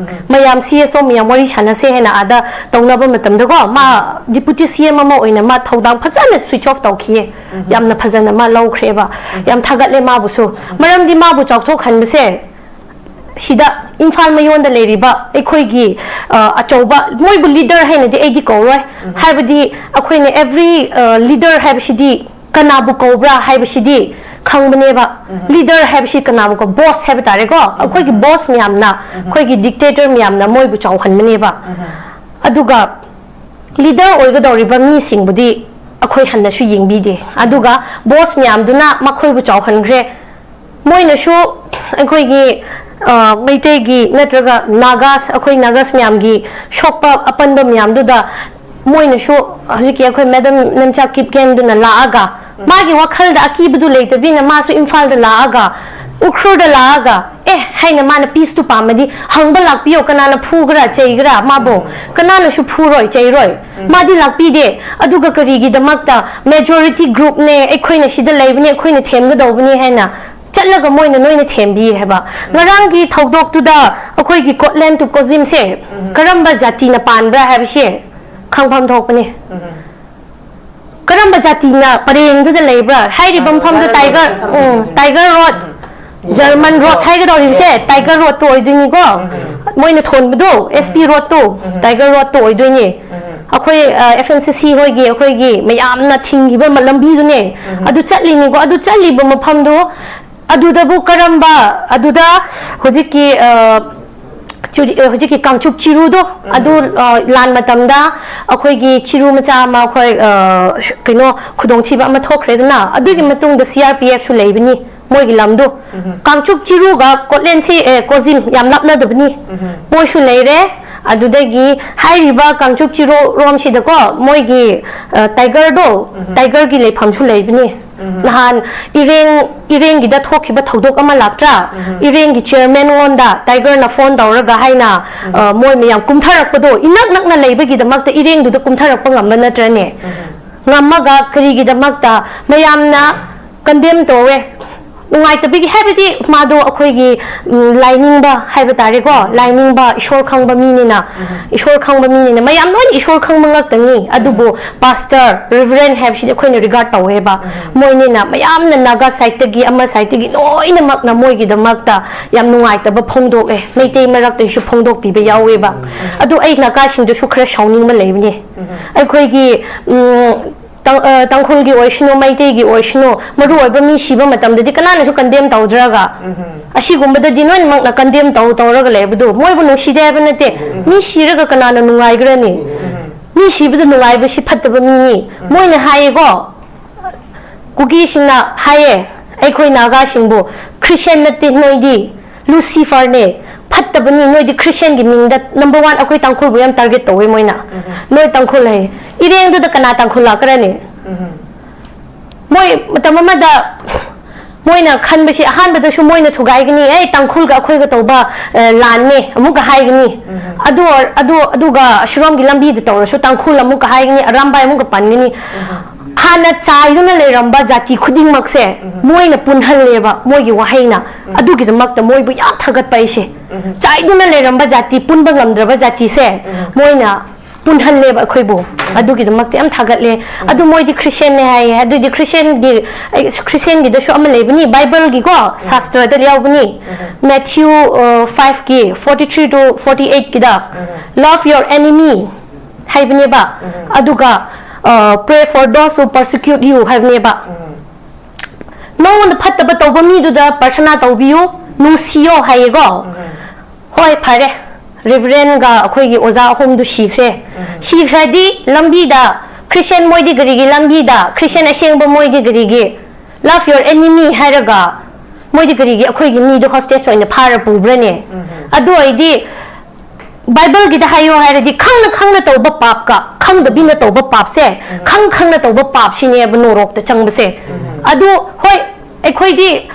ꯃꯌꯥꯝ C S O ꯃꯌꯥꯝ ꯋꯥꯔꯤ ꯁꯥꯟꯅꯁꯦ ꯍꯥꯏꯅ ꯑꯥꯗ ꯇꯧꯅꯕ ꯃꯇꯝꯗꯀꯣ, ꯃꯥ deputy C M ꯑꯃ ꯑꯣꯏꯅ ꯃꯥ ꯊꯧꯗꯥꯡ ꯐꯖꯅ switch off ꯇꯧꯈꯤꯌꯦ꯫ ꯌꯥꯝꯅ ꯐꯖꯅ ꯃꯥ ꯂꯧꯈ꯭ꯔꯦꯕ꯫ ꯌꯥꯝ ꯊꯥꯒꯠꯂꯦ ꯃꯥꯕꯨꯁꯨ꯫ ꯃꯔꯝꯗꯤ ꯃꯥꯕꯨ ꯆꯥꯎꯊꯣꯛꯍꯟꯕꯁꯦ ꯁꯤꯗ ꯏꯝꯐꯥꯜ ꯃꯌꯣꯟꯗ ꯂꯩꯔꯤꯕ ꯑꯩꯈꯣꯏꯒꯤ, ꯑ, ꯑꯆꯧꯕ, ꯃꯣꯏꯕꯨ leader ꯍꯥꯏꯅꯗꯤ ꯑꯩꯗꯤ ꯀꯧꯔꯣꯏ꯫ ꯍꯥꯏꯕꯗꯤ ꯑꯩꯈꯣꯏꯅ every, ꯑ, leader ꯍꯥꯏꯕꯁꯤꯗꯤ ꯀꯅꯥꯕꯨ ꯀꯧꯕ꯭ꯔꯥ ꯍꯥꯏꯕꯁꯤꯗꯤ ꯈꯪꯕꯅꯦꯕ꯫ Leader ꯍꯥꯏꯕꯁꯤ ꯀꯅꯥꯕꯨ ꯀꯧ-, boss ꯍꯥꯏꯕ ꯇꯥꯔꯦꯀꯣ꯫ ꯑꯩꯈꯣꯏꯒꯤ boss ꯃꯌꯥꯝꯅ, ꯑꯩꯈꯣꯏꯒꯤ dictator ꯃꯌꯥꯝꯅ ꯃꯣꯏꯕꯨ ꯆꯥꯎꯍꯟꯕꯅꯦꯕ꯫ ꯑꯗꯨꯒ leader ꯑꯣꯏꯒꯗꯧꯔꯤꯕ ꯃꯤꯁꯤꯡꯕꯨꯗꯤ ꯑꯩꯈꯣꯏ ꯍꯟꯅꯁꯨ ꯌꯦꯡꯕꯤꯗꯦ꯫ ꯑꯗꯨꯒ boss ꯃꯌꯥꯝꯗꯨꯅ ꯃꯈꯣꯏꯕꯨ ꯆꯥꯎꯍꯟꯈ꯭ꯔꯦ꯫ ꯃꯣꯏꯅꯁꯨ ꯑꯩꯈꯣꯏꯒꯤ ꯑ, ꯃꯩꯇꯩꯒꯤ ꯅꯠꯇ꯭ꯔꯒ ꯅꯥꯒꯥꯁ, ꯑꯩꯈꯣꯏ ꯅꯥꯒꯥꯁ ꯃꯌꯥꯝꯒꯤ ꯁꯣꯛꯄ ꯑꯄꯟꯕ ꯃꯌꯥꯝꯗꯨꯗ ꯃꯣꯏꯅꯁꯨ, ꯍꯧꯖꯤꯛꯀꯤ ꯑꯩꯈꯣꯏ ꯃꯦꯗꯝ ꯅꯦꯝꯆꯥ ꯀꯤꯞꯒꯦꯟꯗꯨꯅ ꯂꯥꯛꯑꯒ, ꯃꯥꯒꯤ ꯋꯥꯈꯜꯗ ꯑꯀꯤꯕꯗꯨ ꯂꯩꯇꯕꯤꯅ ꯃꯥꯁꯨ ꯏꯝꯐꯥꯜꯗ ꯂꯥꯛꯑꯒ, ꯎꯈ꯭ꯔꯨꯜꯗ ꯂꯥꯛꯑꯒ, "ꯑꯦ," ꯍꯥꯏꯅ ꯃꯥꯅ ꯄꯤꯁꯇꯨ ꯄꯥꯝꯃꯗꯤ, "ꯍꯪꯕ ꯂꯥꯛꯄꯤꯌꯣ, ꯀꯅꯥꯅ ꯐꯨꯒ꯭ꯔꯥ ꯆꯩꯒ꯭ꯔꯥ ꯃꯥꯕꯨ? ꯀꯅꯥꯅꯁꯨ ꯐꯨꯔꯣꯏ ꯆꯩꯔꯣꯏ꯫ ꯃꯥꯗꯤ ꯂꯥꯛꯄꯤꯗꯦ꯫ ꯑꯗꯨꯒ ꯀꯔꯤꯒꯤꯗꯃꯛꯇ ꯃꯦꯖꯣꯔꯤꯇꯤ ꯒ꯭ꯔꯨꯞꯅꯦ, ꯑꯩꯈꯣꯏꯅ ꯁꯤꯗ ꯂꯩꯕꯅꯦ, ꯑꯩꯈꯣꯏꯅ ꯊꯦꯝꯒꯗꯧꯕꯅꯦ ꯍꯥꯏꯅ ꯆꯠꯂꯒ ꯃꯣꯏꯅ ꯅꯣꯏꯅ ꯊꯦꯝꯕꯤ ꯍꯥꯏꯕ?" ꯉꯔꯥꯡꯒꯤ ꯊꯧꯗꯣꯛꯇꯨꯗ ꯑꯩꯈꯣꯏꯒꯤ ꯀꯣꯠꯂꯦꯟ ꯇꯨ ꯀꯣꯖꯤꯝꯁꯦ ꯀꯔꯝꯕ ꯖꯥꯇꯤꯅ ꯄꯥꯟꯕ꯭ꯔꯥ ꯍꯥꯏꯕꯁꯦ ꯈꯪꯐꯝ ꯊꯣꯛꯄꯅꯦ꯫ ꯀꯔꯝꯕ ꯖꯥꯇꯤꯅ ꯄꯔꯦꯡꯗꯨꯗ ꯂꯩꯕ꯭ꯔꯥ? ꯍꯥꯏꯔꯤꯕ ꯃꯐꯝꯗꯨ tiger, um, tiger road, German road ꯍꯥꯏꯒꯗꯧꯔꯤꯕꯁꯦ ꯇꯥꯏꯒꯔ ꯔꯣꯗꯇꯨ ꯑꯣꯏꯗꯣꯏꯅꯤꯀꯣ꯫ ꯃꯣꯏꯅ ꯊꯣꯟꯕꯗꯣ ꯑꯦꯁ ꯄꯤ ꯔꯣꯗꯇꯨ, ꯇꯥꯏꯒꯔ ꯔꯣꯗꯇꯨ ꯑꯣꯏꯗꯣꯏꯅꯤ꯫ ꯑꯩꯈꯣꯏ, ꯑ, ꯑꯦꯐ ꯑꯦꯟ ꯁꯤ ꯁꯤ ꯍꯣꯏꯒꯤ, ꯑꯩꯈꯣꯏꯒꯤ ꯃꯌꯥꯝꯅ ꯊꯤꯡꯈꯤꯕ ꯃ-, ꯂꯝꯕꯤꯗꯨꯅꯦ꯫ ꯑꯗꯨ ꯆꯠꯂꯤꯅꯤꯀꯣ꯫ ꯑꯗꯨ ꯆꯠꯂꯤꯕ ꯃꯐꯝꯗꯨ ꯑꯗꯨꯗꯕꯨ ꯀꯔꯝꯕ, ꯑꯗꯨꯗ ꯍꯧꯖꯤꯛꯀꯤ, ꯑ, ꯆꯨꯔꯤ-, ꯑ, ꯍꯧꯖꯤꯛꯀꯤ ꯀꯥꯡꯆꯨꯞ ꯆꯤꯔꯨꯗꯣ, ꯑꯗꯨ, ꯑ, ꯂꯥꯟ ꯃꯇꯝꯗ ꯑꯩꯈꯣꯏꯒꯤ ꯆꯤꯔꯨ ꯃꯆꯥ ꯑꯃ ꯑꯩꯈꯣꯏ, ꯑ, ꯀꯩꯅꯣ, ꯈꯨꯗꯣꯡꯊꯤꯕ ꯑꯃ ꯊꯣꯛꯈ꯭ꯔꯦꯗꯅ, ꯑꯗꯨꯒꯤ ꯃꯇꯨꯡꯗ ꯁꯤ ꯑꯥꯔ ꯄꯤ ꯑꯦꯐꯁꯨ ꯂꯩꯕꯅꯤ ꯃꯣꯏꯒꯤ ꯂꯝꯗꯣ꯫ ꯀꯥꯡꯆꯨꯞ ꯆꯤꯔꯨꯒ ꯀꯣꯠꯂꯦꯟꯁꯤ, ꯑꯦ, ꯀꯣꯖꯤꯝ ꯌꯥꯝ ꯂꯥꯞꯅꯗꯕꯅꯤ꯫ ꯃꯣꯏꯁꯨ ꯂꯩꯔꯦ꯫ ꯑꯗꯨꯗꯒꯤ ꯍꯥꯏꯔꯤꯕ ꯀꯥꯡꯆꯨꯞ ꯆꯤꯔꯨ ꯔꯣꯝꯁꯤꯗꯀꯣ, ꯃꯣꯏꯒꯤ, ꯑ, ꯇꯥꯏꯒꯔꯗꯣ, ꯇꯥꯏꯒꯔꯒꯤ ꯂꯩꯐꯝꯁꯨ ꯂꯩꯕꯅꯤ꯫ ꯅꯍꯥꯟ ꯏꯔꯦꯡ, ꯏꯔꯦꯡꯒꯤꯗ ꯊꯣꯛꯈꯤꯕ ꯊꯧꯗꯣꯛ ꯑꯃ ꯂꯥꯛꯇ꯭ꯔꯥ? ꯏꯔꯦꯡꯒꯤ ꯆꯤꯌꯔꯃꯦꯟ ꯉꯣꯟꯗ ꯇꯥꯏꯒꯔꯅ ꯐꯣꯟ ꯇꯧꯔꯒ ꯍꯥꯏꯅ, ꯑ, ꯃꯣꯏ ꯃꯌꯥꯝ ꯀꯨꯝꯊꯔꯛꯄꯗꯣ, ꯏꯅꯛ ꯅꯛꯅ ꯂꯩꯕꯒꯤꯗꯃꯛꯇ ꯏꯔꯦꯡꯗꯨꯗ ꯀꯨꯝꯊꯔꯛꯄ ꯉꯝꯕ ꯅꯠꯇ꯭ꯔꯅꯦ? ꯉꯝꯃꯒ ꯀꯔꯤꯒꯤꯗꯃꯛꯇ ꯃꯌꯥꯝꯅ ꯀꯟꯗꯦꯝ ꯇꯧꯋꯦ? ꯅꯨꯡꯉꯥꯏꯇꯕꯒꯤ, ꯍꯥꯏꯕꯗꯤ ꯃꯥꯗꯣ ꯑꯩꯈꯣꯏꯒꯤ, ꯎꯝ, ꯂꯥꯏꯅꯤꯡꯕ ꯍꯥꯏꯕ ꯇꯥꯔꯦꯀꯣ, ꯂꯥꯏꯅꯤꯡꯕ, ꯏꯁꯣꯔ ꯈꯪꯕ ꯃꯤꯅꯤꯅ, ꯏꯁꯣꯔ ꯈꯪꯕ ꯃꯤꯅꯤꯅ, ꯃꯌꯥꯝ ꯂꯣꯏꯅ ꯏꯁꯣꯔ ꯈꯪꯕ ꯉꯥꯛꯇꯅꯤ꯫ ꯑꯗꯨꯕꯨ ꯄꯥꯁꯇꯔ, ꯔꯤꯚꯔꯦꯟ ꯍꯥꯏꯕꯁꯤꯗꯤ ꯑꯩꯈꯣꯏꯅ ꯔꯤꯒꯥꯔꯗ ꯇꯧꯋꯦꯕ꯫ ꯃꯣꯏꯅꯤꯅ ꯃꯌꯥꯝꯅ ꯅꯥꯒꯥ ꯁꯥꯏꯠꯇꯒꯤ, ꯑꯃ ꯁꯥꯏꯠꯇꯒꯤ ꯂꯣꯏꯅꯃꯛꯅ ꯃꯣꯏꯒꯤꯗꯃꯛꯇ ꯌꯥꯝ ꯅꯨꯡꯉꯥꯏꯇꯕ ꯐꯣꯡꯗꯣꯛꯑꯦ, ꯃꯩꯇꯩ ꯃꯔꯛꯇꯒꯤꯁꯨ ꯐꯣꯡꯗꯣꯛꯄꯤꯕ ꯌꯥꯎꯋꯦꯕ꯫ ꯑꯗꯨ ꯑꯩ ꯅꯥꯒꯥꯁꯤꯡꯗꯁꯨ ꯈꯔ ꯁꯥꯎꯅꯤꯡꯕ ꯂꯩꯕꯅꯦ꯫ ꯑꯩꯈꯣꯏꯒꯤ, ꯎꯝ, ꯇꯥꯡ-, ꯑ, ꯇꯥꯡꯈꯨꯜꯒꯤ ꯑꯣꯏꯁꯅꯨ, ꯃꯩꯇꯩꯒꯤ ꯑꯣꯏꯁꯅꯨ, ꯃꯔꯨ ꯑꯣꯏꯕ ꯃꯤ ꯁꯤꯕ ꯃꯇꯝꯗꯗꯤ ꯀꯅꯥꯅꯁꯨ ꯀꯟꯗꯦꯝ ꯇꯧꯗ꯭ꯔꯒ, ꯑꯁꯤꯒꯨꯝꯕꯗꯗꯤ ꯂꯣꯏꯅꯃꯛꯅ ꯀꯟꯗꯦꯝ ꯇꯧ, ꯇꯧꯔꯒ ꯂꯩꯕꯗꯨ ꯃꯣꯏꯕꯨ ꯅꯨꯡꯁꯤꯗꯦ ꯍꯥꯏꯕ ꯅꯠꯇꯦ꯫ ꯃꯤ ꯁꯤꯔꯒ ꯀꯅꯥꯅ ꯅꯨꯡꯉꯥꯏꯒ꯭ꯔꯅꯤ? ꯃꯤ ꯁꯤꯕꯗ ꯅꯨꯡꯉꯥꯏꯕꯁꯤ ꯐꯠꯇꯕ ꯃꯤꯅꯤ꯫ ꯃꯣꯏꯅ ꯍꯥꯏꯌꯦꯀꯣ, ꯀꯨꯀꯤꯁꯤꯡꯅ ꯍꯥꯏꯌꯦ, ꯑꯩꯈꯣꯏ ꯅꯥꯒꯥꯁꯤꯡꯕꯨ, "ꯈ꯭ꯔꯤꯁꯇꯤꯌꯥꯟ ꯅꯠꯇꯦ ꯅꯣꯏꯗꯤ, ꯂꯨꯁꯤꯐꯔꯅꯦ, ꯐꯠꯇꯕꯅꯤ, ꯅꯣꯏꯗꯤ ꯈ꯭ꯔꯤꯁꯇꯤꯌꯥꯟꯒꯤ ꯃꯤꯡꯗ ꯅꯝꯕꯔ ꯋꯥꯟ ꯑꯩꯈꯣꯏ ꯇꯥꯡꯈꯨꯜꯕꯨ ꯌꯥꯝ ꯇꯥꯔꯒꯦꯠ ꯇꯧꯋꯦ ꯃꯣꯏꯅ꯫ ꯅꯣꯏ ꯇꯥꯡꯈꯨꯜ ꯍꯥꯏ, ꯏꯔꯦꯡꯗꯨꯗ ꯀꯅꯥ ꯇꯥꯡꯈꯨꯜ ꯂꯥꯛꯀ꯭ꯔꯅꯤ? ꯃꯣꯏ ꯃꯇꯝ ꯑꯃꯗ ꯃꯣꯏꯅ ꯈꯟꯕꯁꯤ ꯑꯍꯥꯟꯕꯗꯁꯨ ꯃꯣꯏꯅ ꯊꯨꯒꯥꯏꯒꯅꯤ, "ꯑꯦ, ꯇꯥꯡꯈꯨꯜꯒ ꯑꯩꯈꯣꯏꯒ ꯇꯧꯕ ꯑ, ꯂꯥꯟꯅꯦ" ꯑꯃꯨꯛꯀ ꯍꯥꯏꯒꯅꯤ꯫ ꯑꯗꯨ ꯑꯣꯏ- ꯑꯗꯨ ꯑꯗꯨꯒ ꯑꯁꯨꯔꯣꯝꯒꯤ ꯂꯝꯕꯤꯗ ꯇꯧꯔꯁꯨ ꯇꯥꯡꯈꯨꯜ ꯑꯃꯨꯛꯀ ꯍꯥꯏꯒꯅꯤ, ꯑꯔꯥꯝꯕꯥꯏ ꯑꯃꯨꯛꯀ ꯄꯟꯒꯅꯤ꯫ ꯍꯥꯟꯅ ꯆꯥꯏꯗꯨꯅ ꯂꯩꯔꯝꯕ ꯖꯥꯇꯤ ꯈꯨꯗꯤꯡꯃꯛꯁꯦ ꯃꯣꯏꯅ ꯄꯨꯟꯍꯜꯂꯦꯕ, ꯃꯣꯏꯒꯤ ꯋꯥꯍꯩꯅ꯫ ꯑꯗꯨꯒꯤꯗꯃꯛꯇ ꯃꯣꯏꯕꯨ ꯌꯥꯝ ꯊꯥꯒꯠꯄ ꯑꯩꯁꯦ꯫ ꯆꯥꯏꯗꯨꯅ ꯂꯩꯔꯝꯕ ꯖꯥꯇꯤ, ꯄꯨꯟꯕ ꯉꯝꯗ꯭ꯔꯕ ꯖꯥꯇꯤꯁꯦ ꯃꯣꯏꯅ ꯄꯨꯟꯍꯜꯂꯦꯕ ꯑꯩꯈꯣꯏꯕꯨ꯫ ꯑꯗꯨꯒꯤꯗꯃꯛꯇ ꯌꯥꯝ ꯊꯥꯒꯠꯂꯦ꯫ ꯑꯗꯨ ꯃꯣꯏꯗꯤ ꯈ꯭ꯔꯤꯁꯇꯤꯌꯥꯟꯅꯦ ꯍꯥꯏꯌꯦ꯫ ꯑꯗꯨꯗꯤ ꯈ꯭ꯔꯤꯁꯇꯤꯌꯥꯟꯒꯤ, ꯑꯩ, ꯈ꯭ꯔꯤꯁꯇꯤꯌꯥꯟꯒꯤꯗꯁꯨ ꯑꯃ ꯂꯩꯕꯅꯤ, ꯕꯥꯏꯕꯜꯒꯤꯀꯣ, ꯁꯥꯁꯇ꯭ꯔꯗ ꯌꯥꯎꯕꯅꯤ꯫ ꯃꯦꯊ꯭ꯌꯨ, ꯑ, ꯐꯥꯏꯚꯀꯤ ꯐꯣꯔꯇꯤ ꯊ꯭ꯔꯤ ꯇꯨ ꯐꯣꯔꯇꯤ ꯑꯩꯠꯀꯤꯗ, "Love your enemy" ꯍꯥꯏꯕꯅꯦꯕ꯫ ꯑꯗꯨꯒ, ꯑ, "Pray for those who persecute you" ꯍꯥꯏꯕꯅꯦꯕ꯫ ꯃꯉꯣꯟꯗ ꯐꯠꯇꯕ ꯇꯧꯕ ꯃꯤꯗꯨꯗ ꯄ꯭ꯔꯊꯅꯥ ꯇꯧꯕꯤꯌꯨ, ꯅꯨꯡꯁꯤꯌꯣ ꯍꯥꯏꯌꯦꯀꯣ꯫ ꯍꯣꯏ, ꯐꯔꯦ, ꯔꯦꯚꯔꯦꯟꯒ ꯑꯩꯈꯣꯏꯒꯤ ꯑꯣꯖꯥ ꯑꯍꯨꯝꯗꯨ ꯁꯤꯈ꯭ꯔꯦ꯫ ꯁꯤꯈ꯭ꯔꯗꯤ ꯂꯝꯕꯤꯗ, ꯈ꯭ꯔꯤꯁꯇꯤꯌꯥꯟ ꯃꯣꯏꯗꯤ ꯀꯔꯤꯒꯤ ꯂꯝꯕꯤꯗ, ꯈ꯭ꯔꯤꯁꯇꯤꯌꯥꯟ ꯑꯁꯦꯡꯕ ꯃꯣꯏꯗꯤ ꯀꯔꯤꯒꯤ "Love your enemy" ꯍꯥꯏꯔꯒ ꯃꯣꯏꯗꯤ ꯀꯔꯤꯒꯤ ꯑꯩꯈꯣꯏꯒꯤ ꯃꯤꯗꯣ ꯍꯣꯁꯇꯦꯖ ꯑꯣꯏꯅ ꯐꯥꯔ ꯄꯨꯕ꯭ꯔꯅꯦ? ꯑꯗꯨ ꯑꯣꯏꯔꯗꯤ ꯕꯥꯏꯕꯜꯒꯤꯗ ꯍꯥꯏꯌꯣ ꯍꯥꯏꯔꯗꯤ ꯈꯪꯅ ꯈꯪꯅ ꯇꯧꯕ ꯄꯥꯞꯀ ꯈꯪꯗꯕꯤꯅ ꯇꯧꯕ ꯄꯥꯞꯁꯦ, ꯈꯪ ꯈꯪꯅ ꯇꯧꯕ ꯄꯥꯞꯁꯤꯅꯦꯕ ꯅꯣꯔꯣꯛꯇ ꯆꯪꯕꯁꯦ꯫ ꯑꯗꯨ ꯍꯣꯏ, ꯑꯩꯈꯣꯏꯗꯤ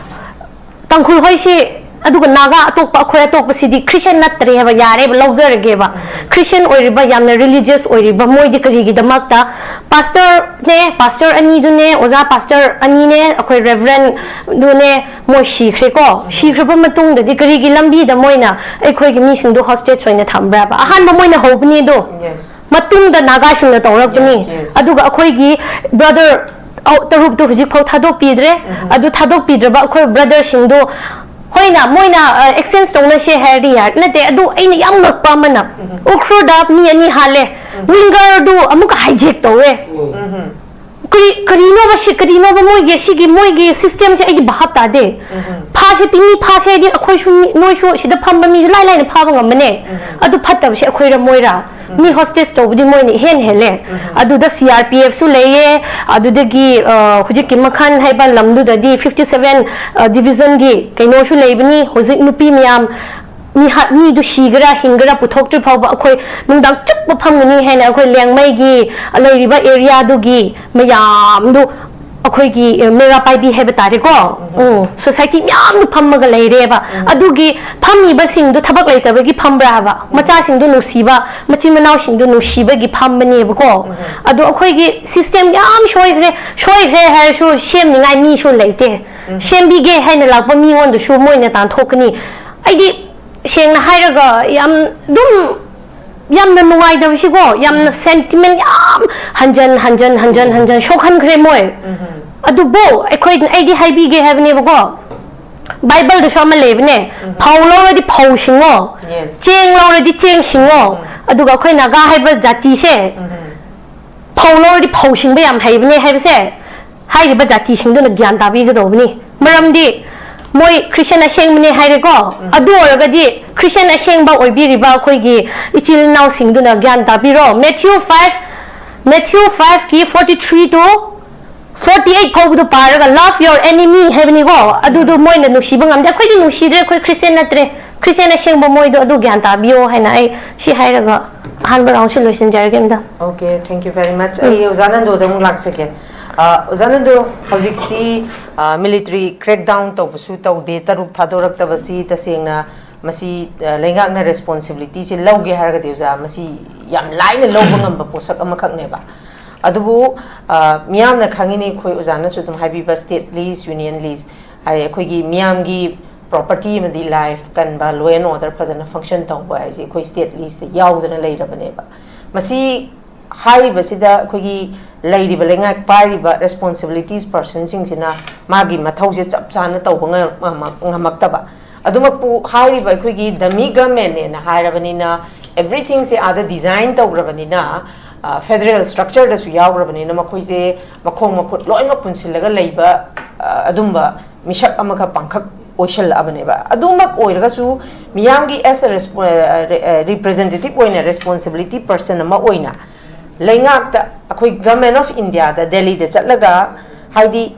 ꯇꯥꯡꯈꯨꯜ ꯍꯣꯏꯁꯤ, ꯑꯗꯨꯒ ꯅꯥꯒꯥ ꯑꯇꯣꯞꯄ, ꯑꯩꯈꯣꯏ ꯑꯇꯣꯞꯄꯁꯤꯗꯤ ꯈ꯭ꯔꯤꯁꯇꯤꯌꯥꯟ ꯅꯠꯇ꯭ꯔꯦ ꯍꯥꯏꯕ, ꯌꯥꯔꯦꯕ, ꯂꯧꯖꯔꯒꯦꯕ꯫ ꯈ꯭ꯔꯤꯁꯇꯤꯌꯥꯟ ꯑꯣꯏꯔꯤꯕ, ꯌꯥꯝꯅ ꯔꯤꯂꯤꯖꯤꯌꯁ ꯑꯣꯏꯔꯤꯕ ꯃꯣꯏꯗꯤ ꯀꯔꯤꯒꯤꯗꯃꯛꯇ ꯄꯥꯁꯇꯔꯅꯦ, ꯄꯥꯁꯇꯔ ꯑꯅꯤꯗꯨꯅꯦ, ꯑꯣꯖꯥ ꯄꯥꯁꯇꯔ ꯑꯅꯤꯅꯦ, ꯑꯩꯈꯣꯏ ꯔꯦꯚꯔꯦꯟꯗꯨꯅꯦ, ꯃꯣꯏ ꯁꯤꯈ꯭ꯔꯦꯀꯣ꯫ ꯁꯤꯈ꯭ꯔꯕ ꯃꯇꯨꯡꯗꯗꯤ ꯀꯔꯤꯒꯤ ꯂꯝꯕꯤꯗ ꯃꯣꯏꯅ ꯑꯩꯈꯣꯏꯒꯤ ꯃꯤꯁꯤꯡꯗꯣ ꯍꯣꯁꯇꯦꯖ ꯑꯣꯏꯅ ꯊꯝꯕ꯭ꯔꯕ? ꯑꯍꯥꯟꯕ ꯃꯣꯏꯅ ꯍꯧꯕꯅꯦ ꯑꯗꯣ꯫ ꯃꯇꯨꯡꯗ ꯅꯥꯒꯥꯁꯤꯡꯅ ꯇꯧꯔꯛꯄꯅꯤ꯫ Yes, yes. ꯑꯗꯨꯒ ꯑꯩꯈꯣꯏꯒꯤ ꯕ꯭ꯔꯗꯔ ꯇꯔꯨꯛꯇꯨ ꯍꯧꯖꯤꯛꯐꯥꯎ ꯊꯥꯗꯣꯛꯄꯤꯗ꯭ꯔꯦ꯫ ꯑꯗꯨ ꯊꯥꯗꯣꯛꯄꯤꯗ꯭ꯔꯕ ꯑꯩꯈꯣꯏ ꯕ꯭ꯔꯗꯔꯁꯤꯡꯗꯣ, ꯍꯣꯏꯅ ꯃꯣꯏꯅ, ꯑ, ꯑꯦꯛꯁꯆꯦꯟꯖ ꯇꯧꯅꯁꯦ ꯍꯥꯏꯔꯗꯤ ꯌꯥꯔꯦ꯫ ꯅꯠꯇꯦ, ꯑꯗꯨ ꯑꯩꯅ ꯌꯥꯝ ꯉꯛꯄ ꯑꯃꯅ, ꯎꯈ꯭ꯔꯨꯜꯗ ꯃꯤ ꯑꯅꯤ ꯍꯥꯜꯂꯦ, ꯋꯤꯡꯒꯔꯗꯨ ꯑꯃꯨꯛꯀ ꯍꯥꯏꯖꯦꯛ ꯇꯧꯋꯦ꯫ ꯀꯔꯤ, ꯀꯔꯤꯅꯣꯕ ꯁꯤ, ꯀꯔꯤꯅꯣꯕ ꯃꯣꯏꯒꯤ, ꯁꯤꯒꯤ ꯃꯣꯏꯒꯤ ꯁꯤꯁꯇꯦꯝꯁꯦ ꯑꯩꯗꯤ ꯚꯥꯞ ꯇꯥꯗꯦ꯫ ꯐꯥ ꯁꯤ ꯄꯤꯛꯅꯤꯛ ꯐꯥꯁꯦ ꯍꯥꯏꯗꯤ ꯑꯩꯈꯣꯏꯁꯨ ꯃꯤ- ꯅꯣꯏꯁꯨ ꯁꯤꯗ ꯐꯝꯕ ꯃꯤꯁꯨ ꯂꯥꯏ ꯂꯥꯏꯅ ꯐꯥꯕ ꯉꯝꯕꯅꯦ꯫ ꯑꯗꯨ ꯐꯠꯇꯕꯁꯦ ꯑꯩꯈꯣꯏꯔ ꯃꯣꯏꯔ? ꯃꯤ ꯍꯣꯁꯇꯦꯖ ꯇꯧꯕꯗꯤ ꯃꯣꯏꯅ ꯏꯍꯦꯟ ꯍꯦꯜꯂꯦ꯫ ꯑꯗꯨꯗ ꯁꯤ ꯑꯥꯔ ꯄꯤ ꯑꯦꯐꯁꯨ ꯂꯩꯌꯦ꯫ ꯑꯗꯨꯗꯒꯤ ꯑ, ꯍꯧꯖꯤꯛꯀꯤ ꯃꯈꯜ ꯍꯥꯏꯕ ꯂꯝꯗꯨꯗꯗꯤ ꯐꯤꯐꯇꯤ ꯁꯚꯦꯟ ꯗꯤꯕꯤꯖꯟꯒꯤ ꯀꯩꯅꯣꯁꯨ ꯂꯩꯕꯅꯤ꯫ ꯍꯧꯖꯤꯛ ꯅꯨꯄꯤ ꯃꯌꯥꯝ ꯃꯤ ꯍꯥ- ꯃꯤꯗꯨ ꯁꯤꯒꯦꯔꯥ ꯍꯤꯡꯒꯦꯔꯥ ꯄꯨꯊꯣꯛꯇ꯭ꯔꯤ ꯐꯥꯎꯕ ꯑꯩꯈꯣꯏ ꯅꯨꯡꯗꯥꯡ ꯆꯨꯞꯄ ꯐꯝꯒꯅꯤ ꯍꯥꯏꯅ ꯑꯩꯈꯣꯏ ꯂꯦꯡꯃꯩꯒꯤ ꯂꯩꯔꯤꯕ ꯑꯦꯔꯤꯌꯥꯗꯨꯒꯤ ꯃꯌꯥꯝꯗꯨ ꯑꯩꯈꯣꯏꯒꯤ ꯑ, ꯃꯩꯔꯥ ꯄꯥꯏꯕꯤ ꯍꯥꯏꯕ ꯇꯥꯔꯦꯀꯣ꯫ ꯎꯝ, ꯁꯣꯁꯥꯏꯇꯤ ꯃꯌꯥꯝꯗꯨ ꯐꯝꯃꯒ ꯂꯩꯔꯦꯕ꯫ ꯑꯗꯨꯒꯤ ꯐꯝꯃꯤꯕꯁꯤꯡꯗꯨ ꯊꯕꯛ ꯂꯩꯇꯕꯒꯤ ꯐꯝꯕ꯭ꯔꯥ ꯍꯥꯏꯕ? ꯃꯆꯥꯁꯤꯡꯗꯨ ꯅꯨꯡꯁꯤꯕ, ꯃꯆꯤꯟ ꯃꯅꯥꯎꯁꯤꯡꯗꯨ ꯅꯨꯡꯁꯤꯕꯒꯤ ꯐꯝꯕꯅꯦꯕꯀꯣ꯫ ꯑꯗꯣ ꯑꯩꯈꯣꯏꯒꯤ ꯁꯤꯁꯇꯦꯝ ꯌꯥꯝ ꯁꯣꯏꯈ꯭ꯔꯦ꯫ ꯁꯣꯏꯈ꯭ꯔꯦ ꯍꯥꯏꯔꯁꯨ ꯁꯦꯝꯅꯤꯡꯉꯥꯏ ꯃꯤꯁꯨ ꯂꯩꯇꯦ꯫ ꯁꯦꯝꯕꯤꯒꯦ ꯍꯥꯏꯅ ꯂꯥꯛꯄ ꯃꯤꯉꯣꯟꯗꯁꯨ ꯃꯣꯏꯅ ꯇꯥꯟꯊꯣꯛꯀꯅꯤ꯫ ꯑꯩꯗꯤ ꯁꯦꯡꯅ ꯍꯥꯏꯔꯒ ꯌꯥꯝ ꯑꯗꯨꯝ ꯌꯥꯝꯅ ꯅꯨꯡꯉꯥꯏꯇꯕꯁꯤꯀꯣ, ꯌꯥꯝꯅ ꯁꯦꯟꯇꯤꯃꯦꯟ ꯌꯥꯝ ꯍꯟꯖꯟ ꯍꯟꯖꯟ ꯍꯟꯖꯟ ꯍꯟꯖꯟ ꯁꯣꯛꯍꯟꯈ꯭ꯔꯦ ꯃꯣꯏ꯫ ꯑꯗꯨꯕꯨ ꯑꯩꯈꯣꯏ, ꯑꯩꯗꯤ ꯍꯥꯏꯕꯤꯒꯦ ꯍꯥꯏꯕꯅꯦꯕꯀꯣ, ꯕꯥꯏꯕꯜꯗꯁꯨ ꯑꯃ ꯂꯩꯕꯅꯦ, "ꯐꯧ ꯂꯧꯔꯗꯤ ꯐꯧ ꯁꯤꯡꯉꯣ, Yes. ꯆꯦꯡ ꯂꯧꯔꯗꯤ ꯆꯦꯡ ꯁꯤꯡꯉꯣ"꯫ ꯑꯗꯨꯒ ꯑꯩꯈꯣꯏ ꯅꯥꯒꯥ ꯍꯥꯏꯕ ꯖꯥꯇꯤꯁꯦ ꯐꯧ ꯂꯧꯔꯗꯤ ꯐꯧ ꯁꯤꯡꯕ ꯌꯥꯝ ꯍꯩꯕꯅꯦ ꯍꯥꯏꯕꯁꯦ ꯍꯥꯏꯔꯤꯕ ꯖꯥꯇꯤꯁꯤꯡꯗꯨꯅ ꯒ꯭ꯌꯥꯟ ꯇꯥꯕꯤꯒꯗꯧꯕꯅꯤ꯫ ꯃꯔꯝꯗꯤ ꯃꯣꯏ ꯈ꯭ꯔꯤꯁꯇꯤꯌꯥꯟ ꯑꯁꯦꯡꯕꯅꯦ ꯍꯥꯏꯔꯦꯀꯣ, ꯑꯗꯨ ꯑꯣꯏꯔꯒꯗꯤ ꯈ꯭ꯔꯤꯁꯇꯤꯌꯥꯟ ꯑꯁꯦꯡꯕ ꯑꯣꯏꯕꯤꯔꯤꯕ ꯑꯩꯈꯣꯏꯒꯤ ꯏꯆꯤꯜ ꯏꯅꯥꯎꯁꯤꯡꯗꯨꯅ ꯒ꯭ꯌꯥꯟ ꯇꯥꯕꯤꯔꯣ꯫ Matthew five, Matthew five ꯀꯤ forty three to forty eight ꯐꯥꯎꯕꯗꯨ ꯄꯥꯔꯒ "Love your enemy" ꯍꯥꯏꯕꯅꯤꯀꯣ꯫ ꯑꯗꯨꯗꯣ ꯃꯣꯏꯅ ꯅꯨꯡꯁꯤꯕ ꯉꯝꯗꯦ꯫ "ꯑꯩꯈꯣꯏꯗꯤ ꯅꯨꯡꯁꯤꯗ꯭ꯔꯦ, ꯑꯩꯈꯣꯏ ꯈ꯭ꯔꯤꯁꯇꯤꯌꯥꯟ ꯅꯠꯇ꯭ꯔꯦ, ꯈ꯭ꯔꯤꯁꯇꯤꯌꯥꯟ ꯑꯁꯦꯡꯕ ꯃꯣꯏꯗꯣ ꯑꯗꯨ ꯒ꯭ꯌꯥꯟ ꯇꯥꯕꯤꯌꯣ" ꯍꯥꯏꯅ ꯑꯩ ꯁꯤ ꯍꯥꯏꯔꯒ ꯑꯍꯥꯟꯕ ꯔꯥꯎꯟꯁꯤ ꯂꯣꯏꯁꯤꯟꯖꯔꯒꯦ, madam. Okay, thank you very much. ꯑꯩ ꯑꯣꯖꯥ ꯅꯟꯗꯣꯗ ꯑꯃꯨꯛ ꯂꯥꯛꯆꯒꯦ꯫ ꯑ, ꯑꯣꯖꯥ ꯅꯟꯗꯣ, ꯍꯧꯖꯤꯛꯁꯤ ꯃꯤꯂꯤꯇꯔꯤ ꯀ꯭ꯔꯦꯛ ꯗꯥꯎꯟ ꯇꯧꯕꯁꯨ ꯇꯧꯗꯦ, ꯇꯔꯨꯛ ꯊꯥꯗꯣꯔꯛꯇꯕꯁꯤ ꯇꯁꯦꯡꯅ ꯃꯁꯤ, ꯑ, ꯂꯩꯉꯥꯛꯅ ꯔꯦꯁꯄꯣꯟꯁꯤꯕꯤꯂꯤꯇꯤꯁꯦ ꯂꯧꯒꯦ ꯍꯥꯏꯔꯒꯗꯤ, ꯑꯣꯖꯥ, ꯃꯁꯤ ꯌꯥꯝ ꯂꯥꯏꯅ ꯂꯧꯕ ꯉꯝꯕ ꯄꯣꯠꯁꯛ ꯑꯃꯈꯛꯅꯦꯕ꯫ ꯑꯗꯨꯕꯨ, ꯑ, ꯃꯤꯌꯥꯝꯅ ꯈꯪꯉꯤꯅꯤ, ꯑꯩꯈꯣꯏ ꯑꯣꯖꯥꯅꯁꯨ ꯑꯗꯨꯝ ꯍꯥꯏꯕꯤꯕ, ꯁ꯭ꯇꯦꯠ ꯂꯤꯁ, ꯌꯨꯅꯤꯌꯟ ꯂꯤꯁ ꯍꯥꯏ, ꯑꯩꯈꯣꯏꯒꯤ ꯃꯤꯌꯥꯝꯒꯤ ꯄ꯭ꯔꯣꯄꯔꯇꯤ ꯑꯃꯗꯤ ꯂꯥꯏꯐ ꯀꯟꯕ, ꯂꯣ ꯑꯦꯟ ꯑꯣꯔꯗꯔ ꯐꯖꯅ ꯐꯪꯁꯟ ꯇꯧꯕ ꯍꯥꯏꯁꯦ ꯑꯩꯈꯣꯏ ꯁ꯭ꯇꯦꯠ ꯂꯤꯁꯇ ꯌꯥꯎꯗꯅ ꯂꯩꯔꯕꯅꯦꯕ꯫ ꯃꯁꯤ ꯍꯥꯏꯔꯤꯕꯁꯤꯗ ꯑꯩꯈꯣꯏꯒꯤ ꯂꯩꯔꯤꯕ ꯂꯩꯉꯥꯛ ꯄꯥꯏꯔꯤꯕ ꯔꯦꯁꯄꯣꯟꯁꯤꯕꯤꯂꯤꯇꯤꯁ ꯄꯔꯁꯟꯁꯤꯡꯁꯤꯅ ꯃꯥꯒꯤ ꯃꯊꯧꯁꯦ ꯆꯞ ꯆꯥꯅ ꯇꯧꯕ ꯉ-, ꯉꯝꯃꯛ-, ꯉꯝꯃꯛꯇꯕ꯫ ꯑꯗꯨꯃꯛꯄꯨ ꯍꯥꯏꯔꯤꯕ ꯑꯩꯈꯣꯏꯒꯤ ꯗꯃꯤ ꯒꯃꯦꯟꯅꯦꯅ ꯍꯥꯏꯔꯕꯅꯤꯅ, ꯑꯦꯚ꯭ꯔꯤꯊꯤꯡꯁꯦ ꯑꯥꯗ ꯗꯤꯖꯥꯏꯟ ꯇꯧꯈ꯭ꯔꯕꯅꯤꯅ, ꯑ, ꯐꯦꯗꯔꯦꯜ ꯁ꯭ꯇ꯭ꯔꯛꯆꯔꯗꯁꯨ ꯌꯥꯎꯈ꯭ꯔꯕꯅꯤꯅ, ꯃꯈꯣꯏꯁꯦ ꯃꯈꯣꯡ ꯃꯈꯨꯠ ꯂꯣꯏꯅꯃꯛ ꯄꯨꯟꯁꯤꯜꯂꯒ ꯂꯩꯕ, ꯑ, ꯑꯗꯨꯝꯕ ꯃꯤꯁꯛ ꯑꯃꯒ ꯄꯥꯡꯈꯛ ꯑꯣꯏꯁꯜꯂꯛꯑꯕꯅꯦꯕ꯫ ꯑꯗꯨꯃꯛ ꯑꯣꯏꯔꯒꯁꯨ ꯃꯤꯌꯥꯝꯒꯤ as a resp- representative ꯑꯣꯏꯅ, responsibility person ꯑꯃ ꯑꯣꯏꯅ ꯂꯩꯉꯥꯛꯇ, ꯑꯩꯈꯣꯏ Government of Indiaꯗ ꯗꯦꯜꯂꯤꯗ ꯆꯠꯂꯒ, ꯍꯥꯏꯗꯤ,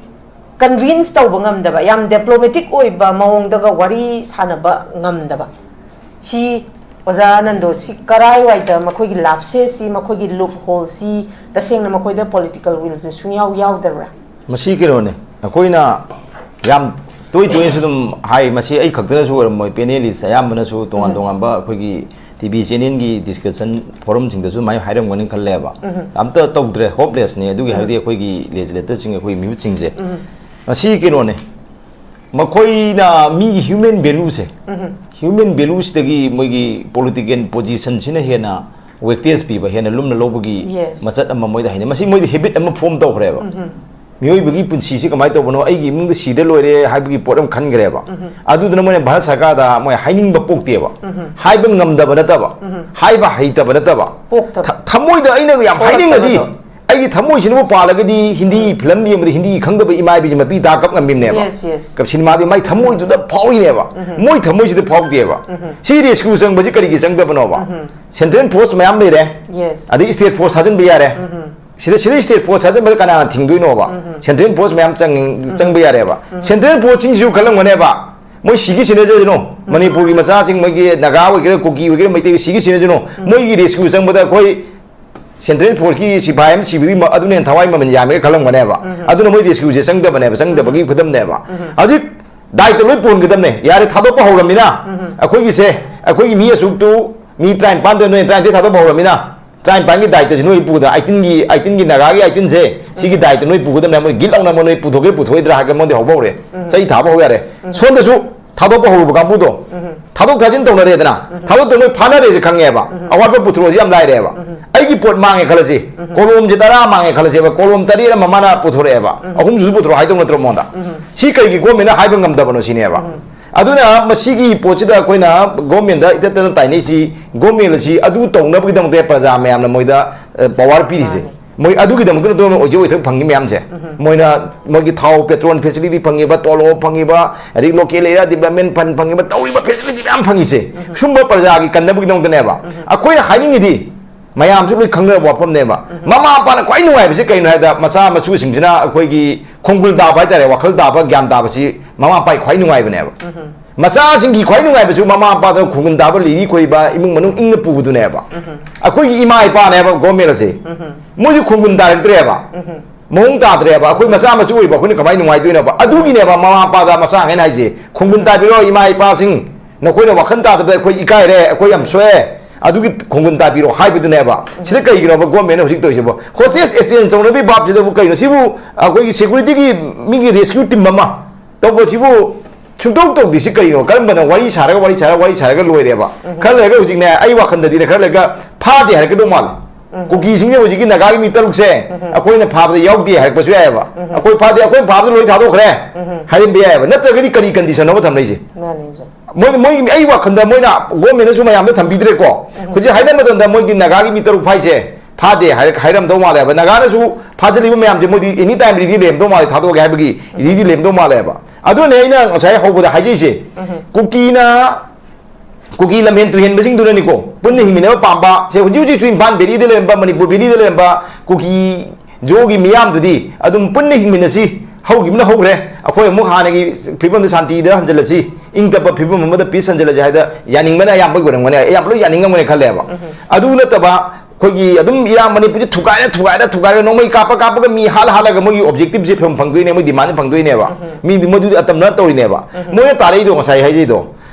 convince ꯇꯧꯕ ꯉꯝꯗꯕ, ꯌꯥꯝ diplomatic ꯑꯣꯏꯕ ꯃꯑꯣꯡꯗꯒ ꯋꯥꯔꯤ ꯁꯥꯟꯅꯕ ꯉꯝꯗꯕ, ꯁꯤ, ꯑꯣꯖꯥ ꯑꯅꯟꯗꯣ, ꯁꯤ ꯀꯔꯥꯏꯋꯥꯏꯗ ꯃꯈꯣꯏꯒꯤ ꯂꯥꯞꯁꯦꯁꯤ, ꯃꯈꯣꯏꯒꯤ loopholeꯁꯤ, ꯇꯁꯦꯡꯅ ꯃꯈꯣꯏꯗ political willꯁꯦ ꯁꯨꯡꯌꯥꯎ ꯌꯥꯎꯗꯕ꯭ꯔꯥ? ꯃꯁꯤ ꯀꯩꯅꯣꯅꯦ, ꯑꯩꯈꯣꯏꯅ ꯌꯥꯝ ꯇꯣꯏ ꯇꯣꯏꯅꯁꯨ ꯑꯗꯨꯝ ꯍꯥꯏ, ꯃꯁꯤ ꯑꯩ ꯈꯛꯇꯅꯁꯨ ꯑꯣꯏꯔꯝꯃꯣꯏ, panelist ꯑꯌꯥꯝꯕꯅꯁꯨ ꯇꯣꯉꯥꯟ ꯎꯝ꯫ ꯇꯣꯉꯥꯟꯕ ꯑꯩꯈꯣꯏꯒꯤ T V channelꯒꯤ discussion forumꯁꯤꯡꯗꯁꯨ ꯑꯗꯨꯃꯥꯏꯅ ꯍꯥꯏꯔꯝꯒꯅꯤ ꯈꯜꯂꯦꯕ꯫ ꯎꯝ꯫ ꯑꯝꯇ ꯇꯧꯗ꯭ꯔꯦ, hopelessꯅꯦ꯫ ꯑꯗꯨꯒꯤ ꯎꯝ꯫ ꯍꯥꯏꯔꯗꯤ ꯑꯩꯈꯣꯏꯒꯤ legislatorꯁꯤꯡ, ꯑꯩꯈꯣꯏ ꯃꯤꯍꯨꯠꯁꯤꯡꯁꯦ ꯎꯝ꯫ ꯃꯁꯤ ꯀꯩꯅꯣꯅꯦ, ꯃꯈꯣꯏꯅ ꯃꯤꯒꯤ human valueꯁꯦ, ꯎꯝ꯫ Human valueꯁꯤꯗꯒꯤ ꯃꯣꯏꯒꯤ political positionꯁꯤꯅ ꯍꯦꯟꯅ weightage ꯄꯤꯕ, ꯍꯦꯟꯅ ꯂꯨꯝꯅ ꯂꯧꯕꯒꯤ Yes. ꯃꯆꯠ ꯑꯃ ꯃꯣꯏꯗ ꯍꯥꯏꯅꯩ꯫ ꯃꯁꯤ ꯃꯣꯏꯗ habit ꯑꯃ form ꯇꯧꯈ꯭ꯔꯦꯕ꯫ ꯎꯝ꯫ ꯃꯤꯑꯣꯏꯕꯒꯤ ꯄꯨꯟꯁꯤꯁꯤ ꯀꯃꯥꯏꯅ ꯇꯧꯕꯅꯣ, ꯑꯩꯒꯤ ꯏꯃꯨꯡꯗ ꯁꯤꯗ ꯂꯣꯏꯔꯦ ꯍꯥꯏꯕꯒꯤ ꯄꯣꯠ ꯑꯃ ꯈꯟꯈ꯭ꯔꯦꯕ꯫ ꯎꯝ꯫ ꯑꯗꯨꯗꯨꯅ ꯃꯣꯏꯅ ꯚꯥꯔꯠ ꯁꯔꯀꯥꯔꯗ ꯃꯣꯏ ꯍꯥꯏꯅꯤꯡꯕ ꯄꯣꯛꯇꯦꯕ꯫ ꯎꯝ꯫ ꯍꯥꯏꯕ ꯉꯝꯗꯕ ꯅꯠꯇꯕ, ꯎꯝ꯫ ꯍꯥꯏꯕ ꯍꯩꯇꯕ ꯅꯠꯇꯕ, ꯄꯣꯛꯇꯕ꯫ ꯊ-, ꯊꯃꯣꯏꯗ ꯑꯩꯅ ꯌꯥꯝ ꯍꯥꯏꯅꯤꯡꯉꯗꯤ, ꯄꯣꯛꯂꯛꯇꯕꯗꯣ꯫ ꯑꯩꯒꯤ ꯊꯃꯣꯏꯁꯤꯅꯕꯨ ꯄꯥꯜꯂꯒꯗꯤ ꯍꯤꯟꯗꯤ film ꯌꯦꯡꯕꯗ ꯍꯤꯟꯗꯤ ꯈꯪꯗꯕ ꯏꯃꯥ ꯏꯕꯤꯁꯤ ꯃꯄꯤ ꯇꯥ ꯀꯞ ꯉꯝꯃꯤꯕꯅꯦꯕ꯫ Yes, yes. ꯀꯞ-, ꯁꯤꯅꯦꯃꯥꯗꯤ ꯃꯥꯏ ꯊꯃꯣꯏꯗꯨꯗ ꯐꯥꯎꯔꯤꯅꯦꯕ꯫ ꯎꯝ꯫ ꯃꯣꯏ ꯊꯃꯣꯏꯁꯤꯗ ꯐꯥꯎꯗꯦꯕ꯫ ꯎꯝ꯫ ꯁꯤ rescue ꯆꯪꯕꯁꯤ ꯀꯔꯤꯒꯤ ꯆꯪꯗꯕꯅꯣꯕ? ꯎꯝ꯫ Central force ꯃꯌꯥꯝ ꯂꯩꯔꯦ꯫ Yes. ꯑꯗꯩ state force ꯊꯥꯖꯤꯟꯕ ꯌꯥꯔꯦ꯫ ꯎꯝ꯫ ꯁꯤꯗ, ꯁꯤꯗ state force ꯊꯥꯖꯤꯟꯕꯗ ꯀꯅꯥꯅ ꯊꯤꯡꯗꯣꯏꯅꯣꯕ? ꯎꯝ꯫ Central force ꯃꯌꯥꯝ ꯆꯪ-, ꯎꯝ꯫ ꯆꯪꯕ ꯌꯥꯔꯦꯕ꯫ ꯎꯝ꯫ Central forceꯁꯤꯡꯁꯤꯁꯨ ꯈꯜꯂꯝꯒꯅꯦꯕ, ꯃꯣꯏ ꯁꯤꯒꯤ ꯁꯤꯟꯅꯖꯁꯅꯨ꯫ ꯎꯝ꯫ ꯃꯅꯤꯄꯨꯔꯒꯤ ꯃꯆꯥꯁꯤꯡ, ꯃꯣꯏꯒꯤ ꯅꯥꯒꯥ ꯑꯣꯏꯒꯦꯔꯥ, ꯀꯨꯀꯤ ꯑꯣꯏꯒꯦꯔꯥ, ꯃꯩꯇꯩ, ꯁꯤꯒꯤ ꯁꯤꯟꯅꯖꯅꯨ꯫ ꯎꯝ꯫ ꯃꯣꯏꯒꯤ rescue ꯆꯪꯕꯗ ꯑꯩꯈꯣꯏ Central Forceꯀꯤ ꯁꯤꯐꯥꯏ ꯑꯃ ꯁꯤꯕꯗꯨꯒꯤ ꯃ-, ꯑꯗꯨꯅ ꯍꯦꯟꯅ ꯊꯋꯥꯏ ꯃꯃꯜ ꯌꯥꯝꯃꯦꯒ ꯈꯜꯂꯝꯒꯅꯦꯕ꯫ ꯎꯝ꯫ ꯑꯗꯨꯅ ꯃꯣꯏ rescueꯁꯦ ꯆꯪꯗꯕꯅꯦꯕ, ꯆꯪꯗꯕꯒꯤ ꯎꯝ꯫ ꯈꯨꯗꯝꯅꯦꯕ꯫ ꯎꯝ꯫ ꯍꯧꯖꯤꯛ ꯗꯥꯏꯇ ꯂꯣꯏ ꯄꯣꯟꯒꯗꯕꯅꯦ꯫ ꯌꯥꯔꯦ, ꯊꯥꯗꯣꯛꯄ ꯍꯧꯔꯝꯃꯤꯅ ꯎꯝ꯫ ꯑꯩꯈꯣꯏꯒꯤꯁꯦ, ꯑꯩꯈꯣꯏꯒꯤ ꯃꯤ ꯑꯁꯨꯛꯇꯨ, ꯃꯤ ꯇꯔꯥꯅꯤꯄꯥꯟꯗ ꯅꯣꯏ ꯇꯔꯥꯅꯤꯊꯣꯏ ꯊꯥꯗꯣꯛꯄ ꯍꯧꯔꯝꯃꯤꯅ, ꯇꯔꯥꯅꯤꯄꯥꯟꯒꯤ ꯗꯥꯏꯇꯁꯦ ꯅꯣꯏ ꯄꯨꯗ, eighteenꯒꯤ, eighteenꯒꯤ ꯅꯥꯒꯥꯒꯤ eighteenꯁꯦ, ꯁꯤꯒꯤ ꯎꯝ꯫ ꯗꯥꯏꯇ ꯅꯣꯏ ꯄꯨꯒꯗꯕꯅꯦ꯫ ꯃꯣꯏ ꯒꯤꯠ ꯂꯥꯎꯅ ꯃꯣꯏ ꯅꯣꯏ ꯄꯨꯊꯣꯛꯀꯦ ꯄꯨꯊꯣꯛꯑꯣꯏꯗ꯭ꯔꯥ ꯍꯥꯏꯔꯒ ꯃꯣꯏꯗꯤ ꯍꯧꯕ ꯍꯧꯔꯦ꯫ ꯎꯝ꯫ ꯆꯩ ꯊꯥꯕ ꯍꯧ ꯌꯥꯔꯦ꯫ ꯎꯝ꯫ ꯁꯣꯝꯗꯁꯨ ꯊꯥꯗꯣꯛꯄ ꯍꯧꯔꯨꯕ ꯀꯥꯡꯕꯨꯗꯣ, ꯎꯝ꯫ ꯊꯥꯗꯣꯛ ꯊꯥꯖꯤꯟ ꯇꯧꯅꯔꯦꯗꯅ, ꯎꯝ꯫ ꯊꯥꯗꯣꯛꯇ ꯃꯣꯏ ꯐꯥꯅꯔꯦꯁꯦ ꯈꯪꯉꯦꯕ꯫ ꯎꯝ꯫ ꯑꯋꯥꯠꯄ ꯄꯨꯊꯣꯔꯛꯑꯁꯤ ꯌꯥꯝ ꯂꯥꯏꯔꯦꯕ꯫ ꯎꯝ꯫ ꯑꯩꯒꯤ ꯄꯣꯠ ꯃꯥꯡꯉꯦ ꯈꯜꯂꯁꯤ, ꯎꯝ꯫ ꯀꯣꯂꯣꯝꯁꯦ ꯇꯔꯥ ꯃꯥꯡꯉꯦ ꯈꯜꯂꯁꯦꯕ, ꯀꯣꯂꯣꯝ ꯇꯔꯦꯠ ꯑꯃ ꯃꯥꯅ ꯄꯨꯊꯣꯔꯛꯑꯦꯕ, ꯎꯝ꯫ ꯑꯍꯨꯝꯁꯨ ꯄꯨꯊꯣꯔꯛꯑꯣ ꯍꯥꯏꯗꯧ ꯅꯠꯇ꯭ꯔꯣ ꯃꯉꯣꯟꯗ? ꯎꯝ꯫ ꯁꯤ ꯀꯩꯒꯤ governmentꯅ ꯍꯥꯏꯕ ꯉꯝꯗꯕꯅꯣ ꯁꯤꯅꯦꯕ꯫ ꯎꯝ꯫ ꯑꯗꯨꯅ ꯃꯁꯤꯒꯤ ꯄꯣꯠꯁꯤꯗ ꯑꯩꯈꯣꯏꯅ governmentꯗ ꯏꯇꯠ ꯇꯠꯅ ꯇꯥꯏꯅꯩꯁꯤ, government ꯑꯁꯤ ꯑꯗꯨ ꯇꯧꯅꯕꯒꯤꯗꯃꯛꯇ ꯄ꯭ꯔꯖꯥ ꯃꯌꯥꯝꯅ ꯃꯣꯏꯗ, ꯑ, power ꯄꯤꯔꯤꯁꯦ꯫ ꯃꯥꯅꯤ꯫ ꯃꯣꯏ ꯑꯗꯨꯒꯤꯗꯃꯛꯇ ꯅꯠꯇꯅ ꯑꯣꯏꯖ ꯑꯣꯏꯊꯣꯛ ꯐꯪꯉꯤ ꯃꯌꯥꯝꯁꯦ꯫ ꯃꯣꯏꯅ ꯃꯣꯏꯒꯤ ꯊꯥꯎ, petrol facility ꯐꯪꯉꯤꯕ, ꯇꯣꯂꯣꯞ ꯐꯪꯉꯤꯕ, ꯑꯗꯩ local area development fund ꯐꯪꯉꯤꯕ, ꯇꯧꯔꯤꯕ facility ꯃꯌꯥꯝ ꯐꯪꯉꯤꯁꯦ꯫ ꯁꯨꯝꯕ ꯄ꯭ꯔꯖꯥꯒꯤ ꯀꯟꯅꯕꯒꯤꯗꯃꯛꯇꯅꯦꯕ꯫ ꯑꯩꯈꯣꯏꯅ ꯍꯥꯏꯅꯤꯡꯉꯤꯗꯤ, ꯃꯌꯥꯝꯁꯨ ꯂꯣꯏ ꯈꯪꯅꯔꯕ ꯋꯥꯐꯝꯅꯦꯕ꯫ ꯃꯃꯥ ꯃꯄꯥꯅ ꯈ꯭ꯋꯥꯏ ꯅꯨꯡꯉꯥꯏꯕꯁꯤ ꯀꯩꯅꯣ ꯍꯥꯏꯗ, ꯃꯆꯥ ꯃꯁꯨꯁꯤꯡꯁꯤꯅ ꯑꯩꯈꯣꯏꯒꯤ ꯈꯣꯡꯒꯨꯜ ꯇꯥꯕ ꯍꯥꯏꯇꯥꯔꯦ, ꯋꯥꯈꯜ ꯇꯥꯕ, ꯒ꯭ꯌꯥꯟ ꯇꯥꯕꯁꯤ ꯃꯃꯥ ꯃꯄꯥꯒꯤ ꯈ꯭ꯋꯥꯏ ꯅꯨꯡꯉꯥꯏꯕꯅꯦꯕ꯫ ꯃꯆꯥꯁꯤꯡꯒꯤ ꯈ꯭ꯋꯥꯏ ꯅꯨꯡꯉꯥꯏꯕꯁꯨ ꯃꯃꯥ ꯃꯄꯥꯗ ꯈꯣꯡꯒꯨꯜ ꯇꯥꯕ, ꯂꯤꯔꯤ ꯈꯣꯏꯕ, ꯏꯃꯨꯡ ꯃꯅꯨꯡ ꯏꯪꯅ ꯄꯨꯕꯗꯨꯅꯦꯕ꯫ ꯑꯩꯈꯣꯏꯒꯤ ꯏꯃꯥ ꯏꯄꯥꯅꯦꯕ government ꯑꯁꯦ꯫ ꯃꯣꯏꯁꯨ ꯈꯣꯡꯒꯨꯜ ꯇꯥꯔꯛꯇ꯭ꯔꯦꯕ꯫ ꯃꯑꯣꯡ ꯇꯥꯗ꯭ꯔꯦꯕ꯫ ꯑꯩꯈꯣꯏ ꯃꯆꯥ ꯃꯁꯨ ꯑꯣꯏꯕ ꯑꯩꯈꯣꯏꯅ ꯀꯃꯥꯏꯅ ꯅꯨꯡꯉꯥꯏꯗꯣꯏꯅꯣꯕ? ꯑꯗꯨꯒꯤꯅꯦꯕ ꯃꯃꯥ ꯃꯄꯥꯗ ꯃꯆꯥꯉꯩꯅ ꯍꯥꯏꯁꯦ, "ꯈꯣꯡꯒꯨꯜ ꯇꯥꯕꯤꯔꯣ ꯏꯃꯥ ꯏꯄꯥꯁꯤꯡ, ꯅꯈꯣꯏꯅ ꯋꯥꯈꯜ ꯇꯥꯗꯕꯗ ꯑꯩꯈꯣꯏ ꯏꯀꯥꯏꯔꯦ, ꯑꯩꯈꯣꯏ ꯌꯥꯝ ꯁꯣꯛꯑꯦ, ꯑꯗꯨꯒꯤ ꯈꯣꯡꯒꯨꯜ ꯇꯥꯕꯤꯔꯣ" ꯍꯥꯏꯕꯗꯨꯅꯦꯕ꯫ ꯁꯤꯗ ꯀꯩꯒꯤꯅꯣꯕ government ꯅ ꯍꯧꯖꯤꯛ ꯇꯧꯔꯤꯁꯤꯕꯣ? Hostage exchange ꯇꯧꯅꯕꯒꯤ ꯚꯥꯞꯁꯤꯗꯕꯨ ꯀꯩꯅꯣ? ꯁꯤꯕꯨ ꯑꯩꯈꯣꯏꯒꯤ security ꯒꯤ ꯃꯤꯒꯤ rescue team ꯑꯃ ꯇꯧꯕꯁꯤꯕꯨ ꯁꯨꯡꯇꯧ ꯇꯧꯗ꯭ꯔꯤꯁꯤ ꯀꯔꯤꯅꯣ? ꯀꯔꯝꯕꯅ ꯋꯥꯔꯤ ꯁꯥꯔꯒ, ꯋꯥꯔꯤ ꯁꯥꯔꯒ, ꯋꯥꯔꯤ ꯁꯥꯔꯒ ꯂꯣꯏꯔꯦꯕ꯫ ꯈꯔ ꯂꯩꯔꯒ ꯍꯧꯖꯤꯛꯅꯦ, ꯑꯩ ꯋꯥꯈꯜꯗꯗꯤꯅꯦ, ꯈꯔ ꯂꯩꯔꯒ ꯐꯥꯗꯦ ꯍꯥꯏꯔꯛꯀꯗꯧ ꯃꯥꯜꯂꯦ꯫ ꯀꯨꯀꯤꯁꯤꯡꯁꯦ ꯍꯧꯖꯤꯛꯀꯤ ꯅꯥꯒꯥꯒꯤ ꯃꯤ ꯇꯔꯨꯛꯁꯦ ꯑꯩꯈꯣꯏꯅ ꯐꯥꯕꯗ ꯌꯥꯎꯗꯦ ꯍꯥꯏꯔꯛꯄꯁꯨ ꯌꯥꯏꯑꯕ꯫ "ꯑꯩꯈꯣꯏ ꯐꯥꯗꯦ, ꯑꯩꯈꯣꯏ ꯐꯥꯕꯗ ꯂꯣꯏ ꯊꯥꯗꯣꯛꯈ꯭ꯔꯦ" ꯍꯥꯏꯔꯝꯕ ꯌꯥꯏꯑꯕ꯫ ꯅꯠꯇ꯭ꯔꯒꯗꯤ ꯀꯔꯤ condition ꯅꯣꯕ ꯊꯝꯅꯩꯁꯦ? ꯃꯣꯏ, ꯃꯣꯏ, ꯑꯩ ꯋꯥꯈꯜꯗ ꯃꯣꯏꯅ government ꯅꯁꯨ ꯃꯌꯥꯝꯗ ꯊꯝꯕꯤꯗ꯭ꯔꯦꯀꯣ꯫ ꯍꯧꯖꯤꯛ ꯍꯥꯏꯅꯕ ꯃꯇꯝꯗ ꯃꯣꯏꯒꯤ ꯅꯥꯒꯥꯒꯤ ꯃꯤ ꯇꯔꯨꯛ ꯐꯥꯏꯁꯦ ꯐꯥꯗꯦ ꯍꯥꯏꯔ-, ꯍꯥꯏꯔꯝꯗꯧ ꯃꯥꯜꯂꯦꯕ꯫ ꯅꯥꯒꯥꯅꯁꯨ ꯐꯥꯖꯤꯜꯂꯤꯕ ꯃꯌꯥꯝꯁꯦ ꯃꯣꯏꯗꯤ any time ready ꯂꯩꯔꯝꯗꯧ ꯃꯥꯜꯂꯦ, ꯊꯥꯗꯣꯛꯑꯒꯦ ꯍꯥꯏꯕꯒꯤ ready ꯂꯩꯔꯝꯗꯧ ꯃꯥꯜꯂꯦꯕ꯫ ꯑꯗꯨꯅꯦ ꯑꯩꯅ ꯉꯁꯥꯏ ꯍꯧꯕꯗ ꯍꯥꯏꯖꯩꯁꯦ꯫ ꯀꯨꯀꯤꯅ, ꯀꯨꯀꯤ ꯂꯝꯍꯦꯟ ꯇꯨꯍꯦꯟꯕꯁꯤꯡꯗꯨꯅꯅꯤꯀꯣ, ꯄꯨꯟꯅ ꯍꯤꯡꯃꯤꯟꯅꯕ ꯄꯥꯝꯕ꯫ ꯁꯦ ꯍꯧꯖꯤꯛ ꯍꯧꯖꯤꯛꯁꯨ ꯏꯝꯐꯥꯜ valley ꯗ ꯂꯩꯔꯝꯕ, ꯃꯅꯤꯄꯨꯔ valley ꯗ ꯂꯩꯔꯝꯕ ꯀꯨꯀꯤ ꯖꯣꯒꯤ ꯃꯤꯌꯥꯝꯗꯨꯗꯤ ꯑꯗꯨꯝ ꯄꯨꯟꯅ ꯍꯤꯡꯃꯤꯟꯅꯁꯤ, ꯍꯧꯈꯤꯕꯅ ꯍꯧꯈ꯭ꯔꯦ, ꯑꯩꯈꯣꯏ ꯑꯃꯨꯛ ꯍꯥꯟꯅꯒꯤ ꯐꯤꯕꯝꯗ ꯁꯥꯟꯇꯤꯗ ꯍꯟꯖꯤꯜꯂꯁꯤ, ꯏꯪ ꯇꯞꯄ ꯐꯤꯕꯝ ꯑꯃꯗ peace ꯍꯟꯖꯤꯜꯂꯁꯤ ꯍꯥꯏꯗ ꯌꯥꯅꯤꯡꯕꯅ ꯑꯌꯥꯝꯕ ꯑꯣꯏꯔꯝꯒꯅꯤ, ꯑꯌꯥꯝꯕ ꯂꯣꯏ ꯌꯥꯅꯤꯡꯉꯝꯒꯅꯤ ꯈꯜꯂꯦꯕ꯫ ꯑꯗꯨ ꯅꯠꯇꯕ ꯑꯩꯈꯣꯏꯒꯤ ꯑꯗꯨꯝ ꯏꯔꯥꯡ ꯃꯅꯤꯄꯨꯔꯁꯦ ꯊꯨꯒꯥꯏꯔ, ꯊꯨꯒꯥꯏꯔ, ꯊꯨꯒꯥꯏꯔ, ꯅꯣꯡꯃꯩ ꯀꯥꯞꯄ ꯀꯥꯞꯄꯒ ꯃꯤ ꯍꯥꯠꯂ ꯍꯥꯠꯂꯒ ꯃꯣꯏꯒꯤ objective ꯁꯦ ꯐꯪ-, ꯐꯪꯗꯣꯏꯅꯦ, ꯃꯣꯏ demand ꯁꯦ ꯐꯪꯗꯣꯏꯅꯦꯕ꯫ ꯃꯤꯗꯤ ꯃꯗꯨꯗꯤ ꯑꯇꯝꯅ ꯇꯧꯔꯤꯅꯦꯕ꯫ ꯃꯣꯏꯅ ꯇꯥꯔꯛꯏꯗꯣ ꯉꯁꯥꯏ ꯍꯥꯏꯖꯩꯗꯣ꯫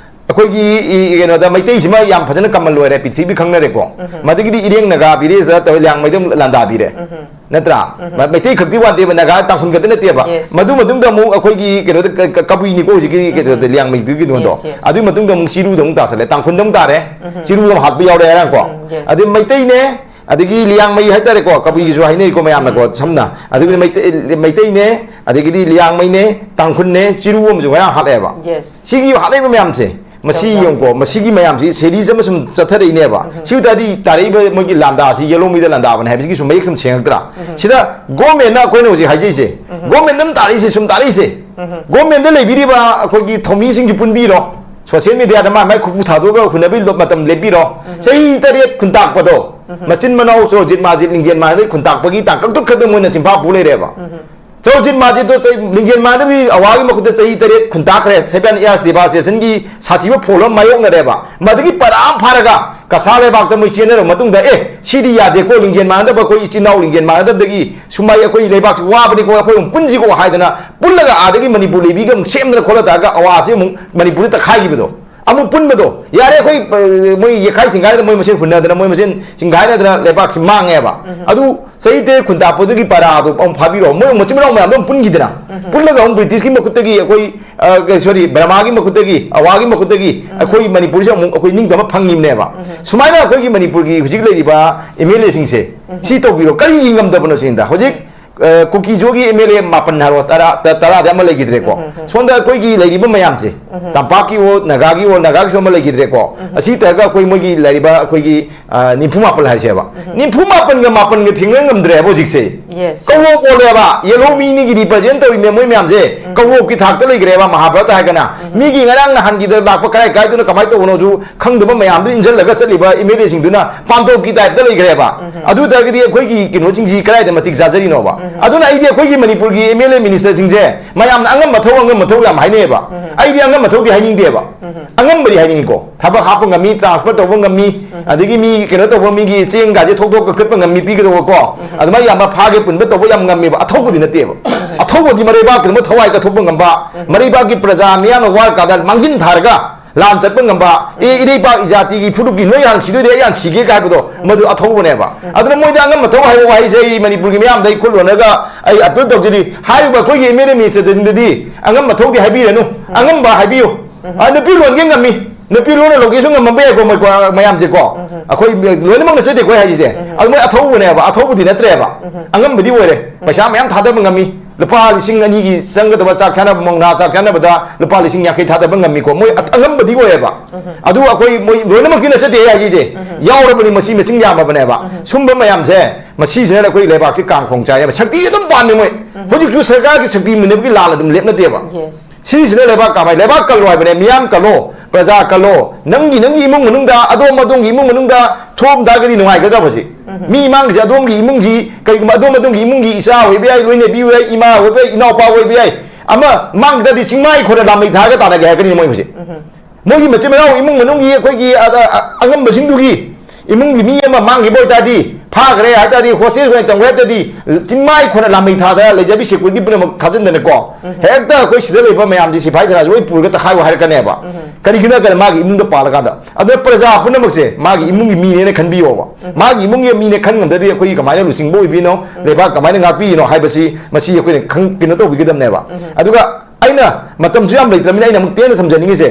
ꯑꯩꯈꯣꯏꯒꯤ ꯏ-, ꯀꯩꯅꯣꯗ ꯃꯩꯇꯩꯁꯤꯃ ꯌꯥꯝ ꯐꯖꯅ ꯀꯃꯟ ꯂꯣꯏꯔꯦ, ꯄ꯭ꯔꯤꯊꯤꯕꯤ ꯈꯪꯅꯔꯦꯀꯣ꯫ ꯃꯗꯒꯤꯗꯤ ꯏꯔꯦꯡ ꯅꯥꯒꯥ village ꯇ ꯇꯧꯔꯦ, ꯂꯤꯌꯥꯡꯃꯩꯗ ꯑꯃꯨꯛ ꯂꯥꯟꯗꯥꯕꯤꯔꯦ꯫ ꯅꯠꯇ꯭ꯔꯥ? ꯃ-, ꯃꯩꯇꯩ ꯈꯛꯇꯤ ꯋꯥꯠꯇꯦꯕ, ꯅꯥꯒꯥ, ꯇꯥꯡꯈꯨꯜ ꯈꯛꯇ ꯅꯠꯇꯦꯕ꯫ Yes. ꯃꯗꯨ ꯃꯇꯨꯡꯗ ꯑꯃꯨꯛ ꯑꯩꯈꯣꯏꯒꯤ ꯀꯩꯅꯣꯗ ꯀ-, ꯀ-, ꯀꯕꯨꯏꯅꯤꯀꯣ ꯍꯧꯖꯤꯛꯀꯤ ꯀꯩꯅꯣꯗ, ꯂꯤꯌꯥꯡꯃꯩꯗꯨꯒꯤ ꯀꯩꯅꯣꯗꯣ꯫ Yes, yes. ꯑꯗꯨꯒꯤ ꯃꯇꯨꯡꯗ ꯑꯃꯨꯛ ꯆꯤꯔꯨꯗ ꯑꯃꯨꯛ ꯇꯥꯁꯜꯂꯦ, ꯇꯥꯡꯈꯨꯜꯗ ꯑꯃꯨꯛ ꯇꯥꯔꯦ꯫ ꯆꯤꯔꯨꯗ ꯑꯃꯨꯛ ꯍꯥꯠꯄ ꯌꯥꯎꯔꯦ ꯍꯥꯏꯔꯀꯣ꯫ Yes. ꯑꯗꯩ ꯃꯩꯇꯩꯅꯦ, ꯑꯗꯒꯤ ꯂꯤꯌꯥꯡꯃꯩ ꯍꯥꯏꯇꯥꯔꯦꯀꯣ, ꯀꯕꯨꯏꯒꯤꯁꯨ ꯍꯥꯏꯅꯔꯤꯀꯣ ꯃꯌꯥꯝꯅꯀꯣ, ꯁꯝꯅ꯫ ꯑꯗꯒꯤ ꯃꯩꯇꯩ-, ꯃꯩꯇꯩꯅꯦ, ꯑꯗꯒꯤꯗꯤ ꯂꯤꯌꯥꯡꯃꯩꯅꯦ, ꯇꯥꯡꯈꯨꯜꯅꯦ, ꯆꯤꯔꯨ ꯑꯃꯁꯨ ꯉꯔꯥꯡ ꯍꯥꯠꯂꯦꯕ꯫ Yes. ꯁꯤꯒꯤ ꯍꯥꯠꯂꯛꯏꯕ ꯃꯌꯥꯝꯁꯦ ꯃꯁꯤ ꯌꯦꯡꯉꯨꯀꯣ, ꯃꯁꯤꯒꯤ ꯃꯌꯥꯝꯁꯤ series ꯑꯃ ꯁꯨꯝ ꯆꯠꯊꯔꯛꯏꯅꯦꯕ꯫ ꯁꯤ ꯑꯣꯏ ꯇꯥꯔꯗꯤ ꯇꯥꯔꯛꯏꯕ ꯃꯣꯏꯒꯤ ꯂꯥꯟꯗꯥꯁꯤ yellow ꯃꯤꯗ ꯂꯥꯟꯗꯥꯕꯅꯦ ꯍꯥꯏꯕꯁꯤꯒꯤꯁꯨ ꯃꯌꯦꯛ ꯁꯨꯝ ꯁꯦꯡꯉꯛꯇ꯭ꯔꯥ? ꯁꯤꯗ government ꯅ ꯑꯩꯈꯣꯏꯅ ꯍꯧꯖꯤꯛ ꯍꯥꯏꯖꯩꯁꯦ, government ꯅ ꯑꯗꯨꯝ ꯇꯥꯔꯛꯏꯁꯦ, ꯁꯨꯝ ꯇꯥꯔꯛꯏꯁꯦ꯫ Government ꯗ ꯂꯩꯕꯤꯔꯤꯕ ꯑꯩꯈꯣꯏꯒꯤ ꯊꯧꯃꯤꯁꯤꯡꯁꯨ ꯄꯨꯟꯕꯤꯔꯣ, social media ꯗ ꯃꯥꯏ ꯃꯥꯏ ꯈꯨꯐꯨ ꯊꯥꯗꯣꯛꯑꯒ ꯍꯨꯟꯅꯕꯒꯤ ꯃꯇꯝ ꯂꯦꯞꯄꯤꯔꯣ꯫ ꯆꯍꯤ ꯇꯔꯦꯠ ꯈꯨꯟꯇꯥꯛꯄꯗꯣ, ꯃꯆꯤꯟ ꯃꯅꯥꯎ ꯆꯣꯔꯖꯤꯠ ꯃꯥꯖꯤꯠ ꯂꯤꯡꯖꯦꯜ ꯃꯥꯟꯅꯗꯕꯒꯤ ꯈꯨꯟꯇꯥꯛꯄꯒꯤ ꯇꯥꯡꯀꯛꯇꯨ ꯈꯛꯇ ꯃꯣꯏꯅ ꯆꯤꯟꯐꯥ ꯄꯨ ꯂꯩꯔꯦꯕ꯫ ꯆꯧꯖꯤꯠ ꯃꯥꯖꯤꯠꯇꯣ ꯆꯩ-, ꯂꯤꯡꯖꯦꯜ ꯃꯥꯟꯅꯕꯒꯤ ꯑꯋꯥꯒꯤ ꯃꯈꯨꯠꯇ ꯆꯍꯤ ꯇꯔꯦꯠ ꯈꯨꯟꯇꯥꯛꯈ꯭ꯔꯦ, seven years deportation ꯒꯤ ꯁꯥꯊꯤꯕ ꯐꯣꯜ ꯑꯃ ꯃꯥꯌꯣꯛꯅꯔꯦꯕ꯫ ꯃꯗꯨꯒꯤ ꯄꯔꯥ ꯑꯃ ꯐꯥꯔꯒ ꯀꯁꯥ ꯂꯩꯕꯥꯛꯇ ꯃꯣꯏ ꯆꯦꯟꯅꯔꯕ ꯃꯇꯨꯡꯗ, "ꯑꯦ, ꯁꯤꯗꯤ ꯌꯥꯗꯦꯀꯣ, ꯂꯤꯡꯖꯦꯜ ꯃꯥꯟꯅꯗꯕ ꯑꯩꯈꯣꯏ ꯏꯆꯤꯟ ꯏꯅꯥꯎ ꯂꯤꯡꯖꯦꯜ ꯃꯥꯟꯅꯗꯕꯗꯒꯤ ꯁꯨꯃꯥꯏ ꯑꯩꯈꯣꯏ ꯂꯩꯕꯥꯛꯁꯤ ꯋꯥꯕꯅꯤꯀꯣ, ꯑꯩꯈꯣꯏ ꯑꯃꯨꯛ ꯄꯨꯟꯁꯤꯀꯣ" ꯍꯥꯏꯗꯅ ꯄꯨꯜꯂꯒ ꯑꯥꯗꯒꯤ ꯃꯅꯤꯄꯨꯔ ꯂꯩꯕꯤꯒ ꯑꯃꯨꯛ ꯁꯦꯝꯗꯅ ꯈꯣꯠꯂ ꯇꯥꯔꯒ ꯑꯋꯥꯁꯤ ꯑꯃꯨꯛ ꯃꯅꯤꯄꯨꯔꯗ ꯇꯛꯈꯥꯏꯈꯤꯕꯗꯣ꯫ ꯑꯃꯨꯛ ꯄꯨꯟꯕꯗꯣ ꯌꯥꯔꯦ, ꯑꯩꯈꯣꯏ, ꯑ, ꯃꯣꯏ ꯌꯦꯛꯈꯥꯏ ꯊꯤꯡꯒꯥꯏꯅꯗꯅ, ꯃꯣꯏ ꯃꯁꯦꯟ ꯍꯨꯟꯅꯗꯅ, ꯃꯣꯏ ꯃꯁꯦꯟ ꯆꯤꯡꯒꯥꯏꯅꯗꯅ ꯂꯩꯕꯥꯛꯁꯤ ꯃꯥꯡꯉꯦꯕ꯫ ꯑꯗꯨ ꯆꯍꯤ ꯇꯔꯦꯠ ꯈꯨꯟꯇꯥꯛꯄꯗꯨꯒꯤ ꯄꯔꯥꯗꯣ ꯑꯃꯨꯛ ꯐꯥꯕꯤꯔꯣ, ꯃꯣꯏ ꯃꯆꯤꯟ ꯃꯅꯥꯎ ꯃꯌꯥꯝꯗꯣ ꯑꯃꯨꯛ ꯄꯨꯟꯈꯤꯗꯅ, ꯄꯨꯜꯂꯒ ꯑꯃꯨꯛ ꯕ꯭ꯔꯤꯇꯤꯁꯀꯤ ꯃꯈꯨꯠꯇꯒꯤ ꯑꯩꯈꯣꯏ, ꯑ, ꯀ-, sorry, ꯕꯔꯃꯥꯒꯤ ꯃꯈꯨꯠꯇꯒꯤ, ꯑꯋꯥꯒꯤ ꯃꯈꯨꯠꯇꯒꯤ ꯑꯩꯈꯣꯏ ꯃꯅꯤꯄꯨꯔꯁꯦ ꯑꯃꯨꯛ ꯑꯩꯈꯣꯏ ꯅꯤꯡꯇꯝꯕ ꯐꯪꯉꯤꯕꯅꯦꯕ꯫ ꯁꯨꯃꯥꯏꯅ ꯑꯩꯈꯣꯏꯒꯤ ꯃꯅꯤꯄꯨꯔꯒꯤ ꯍꯧꯖꯤꯛ ꯂꯩꯔꯤꯕ ꯑꯦꯝ ꯑꯦꯜ ꯑꯦꯁꯤꯡꯁꯦ ꯁꯤ ꯇꯧꯕꯤꯔꯣ, ꯀꯔꯤꯒꯤ ꯉꯝꯗꯕꯅꯣ ꯁꯤꯅꯤꯗ꯫ ꯍꯧꯖꯤꯛ ꯑ, ꯀꯨꯀꯤꯖꯣꯒꯤ ꯑꯦꯝ ꯑꯦꯜ ꯑꯦ ꯃꯥꯄꯟ ꯍꯥꯏꯔꯣ, ꯇꯔꯥ, ꯇ-, ꯇꯔꯥꯗꯤ ꯑꯃ ꯂꯩꯈꯤꯗ꯭ꯔꯦꯀꯣ꯫ ꯁꯣꯝꯗ ꯑꯩꯈꯣꯏꯒꯤ ꯂꯩꯔꯤꯕ ꯃꯌꯥꯝꯁꯦ, ꯇꯝꯄꯥꯛꯀꯤ ꯑꯣ, ꯅꯥꯒꯥꯒꯤ ꯑꯣ, ꯅꯥꯒꯥꯒꯤꯁꯨ ꯑꯃ ꯂꯩꯈꯤꯗ꯭ꯔꯦꯀꯣ꯫ ꯑꯁꯤ ꯇꯧꯔꯒ ꯑꯩꯈꯣꯏ ꯃꯣꯏꯒꯤ ꯂꯩꯔꯤꯕ ꯑꯩꯈꯣꯏꯒꯤ, ꯑ, ꯅꯤꯐꯨ ꯃꯥꯄꯟ ꯍꯥꯏꯁꯦꯕ꯫ ꯅꯤꯐꯨ ꯃꯥꯄꯟꯒ ꯃꯥꯄꯟꯒ ꯊꯦꯡꯅ ꯉꯝꯗ꯭ꯔꯦꯕ ꯍꯧꯖꯤꯛꯁꯦ꯫ Yes. ꯀꯧꯔꯣꯞ ꯑꯣꯜꯂꯦꯕ, ꯌꯦꯜꯍꯧ ꯃꯤꯅꯤꯒꯤ represent ꯇꯧꯔꯤꯅꯦ ꯃꯣꯏ ꯃꯌꯥꯝꯁꯦ꯫ ꯀꯧꯔꯣꯞꯀꯤ ꯊꯥꯛꯇ ꯂꯩꯈ꯭ꯔꯦꯕ ꯃꯍꯥꯚꯥꯔꯠ ꯍꯥꯏꯔꯒꯅ꯫ ꯃꯤꯒꯤ ꯉꯔꯥꯡ ꯅꯍꯥꯟꯒꯤꯗ ꯂꯥꯛꯄ ꯀꯔꯥꯏ ꯀꯥꯏꯗꯨꯅ ꯀꯃꯥꯏꯅ ꯇꯧꯕꯅꯣꯁꯨ ꯈꯪꯗꯕ ꯃꯌꯥꯝꯗꯨ ꯏꯟꯁꯤꯜꯂꯒ ꯆꯠꯂꯤꯕ ꯑꯦꯝ ꯑꯦꯜ ꯑꯦꯁꯤꯡꯗꯨꯅ ꯄꯥꯟꯗꯣꯞꯀꯤ ꯇꯥꯏꯞꯇ ꯂꯩꯈ꯭ꯔꯦꯕ꯫ ꯑꯗꯨ ꯑꯣꯏ ꯇꯥꯔꯒꯗꯤ ꯑꯩꯈꯣꯏꯒꯤ ꯀꯩꯅꯣꯁꯤꯡꯁꯤ ꯀꯗꯥꯏꯗ ꯃꯇꯤꯛ ꯆꯥꯖꯔꯤꯅꯣꯕ? ꯑꯗꯨꯅ ꯑꯩꯗꯤ ꯑꯩꯈꯣꯏꯒꯤ ꯃꯅꯤꯄꯨꯔꯒꯤ ꯑꯦꯝ ꯑꯦꯜ ꯑꯦ ꯃꯤꯅꯤꯁꯇꯔꯁꯤꯡꯁꯦ ꯃꯌꯥꯝꯅ ꯑꯉꯝ ꯃꯊꯧ, ꯑꯉꯝ ꯃꯊꯧ ꯌꯥꯝ ꯍꯥꯏꯅꯩꯌꯦꯕ꯫ ꯑꯩꯗꯤ ꯑꯉꯝ ꯃꯊꯧꯗꯤ ꯍꯥꯏꯅꯤꯡꯗꯦꯕ꯫ ꯑꯉꯝꯕꯗꯤ ꯍꯥꯏꯅꯤꯡꯉꯤꯀꯣ꯫ ꯊꯕꯛ ꯍꯥꯞꯄ ꯉꯝꯃꯤ, transfer ꯇꯧꯕ ꯉꯝꯃꯤ, ꯑꯗꯒꯤ ꯃꯤ ꯀꯩꯅꯣ ꯇꯧꯕ, ꯃꯤꯒꯤ ꯆꯦꯡꯒꯥꯁꯦ ꯊꯧꯗꯣꯛ ꯀꯛꯊꯠꯄ ꯉꯝꯃꯤ, ꯄꯤꯒꯗꯧꯕꯀꯣ꯫ ꯑꯗꯨꯃꯥꯏꯅ ꯌꯥꯝꯕ ꯐꯥꯒꯦ ꯄꯨꯟꯕ ꯇꯧꯕ ꯌꯥꯝ ꯉꯝꯃꯦꯕ꯫ ꯑꯊꯧꯕꯗꯤ ꯅꯠꯇꯦꯕ꯫ ꯑꯊꯧꯕꯗꯤ ꯃꯔꯩꯕꯥꯛꯀꯤꯗꯃꯛ ꯊꯋꯥꯏ ꯀꯠꯊꯣꯛꯄ ꯉꯝꯕ, ꯃꯔꯩꯕꯥꯛꯀꯤ ꯄ꯭ꯔꯖꯥ ꯃꯤꯌꯥꯝꯅ ꯋꯥꯔꯀꯥꯟꯗ ꯃꯥꯡꯖꯤꯟ ꯊꯥꯔꯒ ꯂꯥꯟ ꯆꯠꯄ ꯉꯝꯕ, "ꯑꯦ, ꯏꯔꯩꯄꯥꯛ ꯏꯖꯥꯇꯤꯒꯤ ꯐꯨꯔꯨꯞꯀꯤ ꯅꯣꯏ ꯍꯥꯟꯅ ꯁꯤꯗꯣꯏꯗꯤ ꯑꯩ ꯍꯥꯟꯅ ꯁꯤꯒꯦ" ꯀꯥꯏꯕꯗꯣ, ꯃꯗꯨ ꯑꯊꯧꯕꯅꯦꯕ꯫ ꯑꯗꯨꯅ ꯃꯣꯏꯗ ꯑꯉꯝ ꯑꯊꯧ ꯍꯥꯏꯕ ꯋꯥꯍꯩꯁꯦ ꯑꯩ ꯃꯅꯤꯄꯨꯔꯒꯤ ꯃꯤꯌꯥꯝꯗ ꯑꯩ ꯈꯨꯠ ꯂꯣꯟꯅꯒ ꯑꯩ appeal ꯇꯧꯖꯔꯤ꯫ ꯍꯥꯏꯔꯤꯕ ꯑꯩꯈꯣꯏꯒꯤ ꯑꯦꯝ ꯑꯦꯜ ꯑꯦ ꯃꯤꯅꯤꯁꯇꯔꯁꯤꯡꯗꯗꯤ ꯑꯉꯝ ꯑꯊꯧꯗꯤ ꯍꯥꯏꯕꯤꯔꯅꯨ, ꯑꯉꯝꯕ ꯍꯥꯏꯕꯤꯌꯨ꯫ ꯑ, ꯅꯨꯄꯤ ꯂꯣꯟꯒꯦ ꯉꯝꯃꯤ, ꯅꯨꯄꯤ ꯂꯣꯟꯅ ꯂꯧꯒꯦꯁꯨ ꯉꯝꯃꯝꯕ ꯌꯥꯏꯀꯣ, ꯃꯣꯏ ꯀꯣ-, ꯃꯌꯥꯝꯁꯦꯀꯣ꯫ ꯑꯩꯈꯣꯏ ꯂꯣꯏꯅꯃꯛꯅ ꯆꯠꯇꯦꯀꯣ ꯑꯩ ꯍꯥꯏꯁꯦ꯫ ꯑꯗꯨ ꯃꯣꯏ ꯑꯊꯧꯕꯅꯦꯕ, ꯑꯊꯧꯕꯗꯤ ꯅꯠꯇ꯭ꯔꯦꯕ꯫ ꯑꯉꯝꯕꯗꯤ ꯑꯣꯏꯔꯦ, ꯄꯩꯁꯥ ꯃꯌꯥꯝ ꯊꯥꯗꯕ ꯉꯝꯃꯤ, ꯂꯨꯄꯥ ꯂꯤꯁꯤꯡ ꯑꯅꯤꯒꯤ ꯆꯪꯒꯗꯕ ꯆꯥꯛ ꯆꯥꯅꯕ, ꯃꯨꯛꯅꯥ ꯆꯥꯛ ꯆꯥꯅꯕꯗ ꯂꯨꯄꯥ ꯂꯤꯁꯤꯡ ꯌꯥꯡꯈꯩ ꯊꯥꯗꯕ ꯉꯝꯃꯤꯀꯣ, ꯃꯣꯏ ꯑꯉꯝꯕꯗꯤ ꯑꯣꯏꯌꯦꯕ꯫ ꯑꯗꯨ ꯑꯩꯈꯣꯏ ꯃꯣꯏ ꯂꯣꯏꯅꯃꯛꯇꯤ ꯅꯠꯆꯗꯦ ꯍꯥꯏꯁꯤꯗꯤ, ꯌꯥꯎꯔꯕꯅꯤ, ꯃꯁꯤ ꯃꯁꯤꯡ ꯌꯥꯝꯃꯕꯅꯦꯕ꯫ ꯁꯨꯝꯕ ꯃꯌꯥꯝꯁꯦ, ꯃꯁꯤꯁꯤꯅ ꯑꯩꯈꯣꯏ ꯂꯩꯕꯥꯛꯁꯤ ꯀꯥꯡ ꯈꯣꯡ ꯆꯥꯏꯌꯦꯕ꯫ ꯁꯛꯇꯤ ꯑꯗꯨꯝ ꯄꯥꯝꯃꯤ ꯃꯣꯏ꯫ ꯍꯧꯖꯤꯛꯁꯨ ꯁꯔꯀꯥꯔꯒꯤ ꯁꯛꯇꯤ ꯃꯨꯟꯅꯕꯒꯤ ꯂꯥꯟ ꯑꯗꯨꯝ ꯂꯦꯞꯅꯗꯦꯕ꯫ ꯁꯤꯁꯤꯅ ꯂꯩꯕꯥꯛ ꯀꯃꯥꯏ, ꯂꯩꯕꯥꯛ ꯀꯜꯂꯣ ꯍꯥꯏꯕꯅꯦ, ꯃꯤꯌꯥꯝ ꯀꯜꯂꯣ, ꯄ꯭ꯔꯖꯥ ꯀꯜꯂꯣ꯫ ꯅꯪꯒꯤ, ꯅꯪꯒꯤ ꯏꯃꯨꯡ ꯃꯅꯨꯡꯗ, ꯑꯗꯣꯝ ꯑꯗꯣꯝꯒꯤ ꯏꯃꯨꯡ ꯃꯅꯨꯡꯗ ꯊꯣꯛꯑꯝ ꯇꯥꯔꯒꯗꯤ ꯅꯨꯡꯉꯥꯏꯒꯗ꯭ꯔꯕ ꯁꯤ? ꯃꯤ ꯃꯥꯡꯒꯤꯁꯦ ꯑꯗꯣꯝꯒꯤ ꯏꯃꯨꯡꯁꯤ, ꯀꯩꯒꯨꯝꯕ ꯑꯗꯣꯝ ꯑꯗꯣꯝꯒꯤ ꯏꯃꯨꯡꯒꯤ ꯏꯆꯥ ꯑꯣꯏꯕ ꯌꯥꯏ, ꯂꯣꯏꯅꯕꯤ ꯑꯣꯏꯕ ꯌꯥꯏ, ꯏꯃꯥ ꯑꯣꯏꯕ ꯌꯥꯏ, ꯏꯅꯥꯎꯄꯥ ꯑꯣꯏꯕ ꯌꯥꯏ, ꯑꯃ ꯃꯥꯡꯒꯤ ꯇꯥꯔꯗꯤ ꯆꯤꯡꯃꯥꯏ ꯈꯣꯏꯅ ꯂꯥꯃꯩ ꯊꯥꯔꯒ ꯇꯥꯟꯅꯒꯦ ꯍꯥꯏꯔꯛꯀꯅꯤ ꯃꯣꯏ ꯍꯧꯖꯤꯛ꯫ ꯃꯣꯏꯒꯤ ꯃꯆꯤꯟ ꯃꯅꯥꯎ ꯏꯃꯨꯡ ꯃꯅꯨꯡꯒꯤ ꯑꯩꯈꯣꯏꯒꯤ ꯑ-, ꯑ-, ꯑꯉꯝꯕꯁꯤꯡꯗꯨꯒꯤ ꯏꯃꯨꯡꯒꯤ ꯃꯤ ꯑꯃ ꯃꯥꯡꯈꯤꯕ ꯑꯣꯏꯇꯥꯔꯗꯤ, ꯐꯥꯈ꯭ꯔꯦ ꯍꯥꯏ ꯇꯥꯔꯗꯤ, ꯍꯣꯁꯇꯦꯜ ꯑꯣꯏꯅ ꯇꯝꯈ꯭ꯔꯦ ꯍꯥꯏ ꯇꯥꯔꯗꯤ, ꯆꯤꯡꯃꯥꯏ ꯈꯣꯏꯅ ꯂꯥꯃꯩ ꯊꯥꯗꯅ ꯂꯩꯖꯕꯤ ꯁꯦꯀ꯭ꯌꯨꯔꯤꯇꯤ ꯄꯨꯝꯅꯃꯛ ꯊꯥꯖꯤꯟꯗꯅꯀꯣ, ꯍꯦꯛꯇ ꯑꯩꯈꯣꯏ ꯁꯤꯗ ꯂꯩꯕ ꯃꯌꯥꯝꯁꯤ ꯁꯤꯐꯥꯏ ꯊꯅꯥꯁꯤ ꯂꯣꯏ ꯄꯨꯔꯒ ꯇꯛꯈꯥꯏꯌꯨ ꯍꯥꯏꯔꯛꯀꯅꯦꯕ꯫ ꯀꯔꯤꯒꯤꯅꯣ ꯍꯥꯏ ꯀꯥꯟꯗ ꯃꯥꯒꯤ ꯏꯃꯨꯡꯗ ꯄꯥꯜꯂꯀꯥꯟꯗ꯫ ꯑꯗꯨꯅ ꯄ꯭ꯔꯖꯥ ꯄꯨꯝꯅꯃꯛꯁꯦ ꯃꯥꯒꯤ ꯏꯃꯨꯡꯒꯤ ꯃꯤꯅꯦꯅ ꯈꯟꯕꯤꯌꯣꯕ꯫ ꯃꯥꯒꯤ ꯏꯃꯨꯡꯒꯤ ꯃꯤꯅꯦ ꯈꯟ ꯉꯝꯗ꯭ꯔꯗꯤ ꯑꯩꯈꯣꯏꯒꯤ ꯀꯃꯥꯏꯅ ꯂꯨꯆꯤꯡꯕ ꯑꯣꯏꯕꯤꯅꯣ, ꯂꯩꯕꯥꯛ ꯀꯃꯥꯏꯅ ꯉꯥꯛꯄꯤꯔꯤꯅꯣ ꯍꯥꯏꯕꯁꯤ, ꯃꯁꯤ ꯑꯩꯈꯣꯏꯅ ꯈꯪ-, ꯀꯩꯅꯣ ꯇꯧꯕꯤꯒꯗꯕꯅꯦꯕ꯫ ꯑꯗꯨꯒ ꯑꯩꯅ ꯃꯇꯝꯁꯨ ꯌꯥꯝ ꯂꯩꯇ꯭ꯔꯕꯅꯤꯅ ꯑꯩꯅ ꯑꯃꯨꯛ ꯇꯦꯟꯅ ꯊꯝꯖꯅꯤꯡꯉꯤꯁꯦ,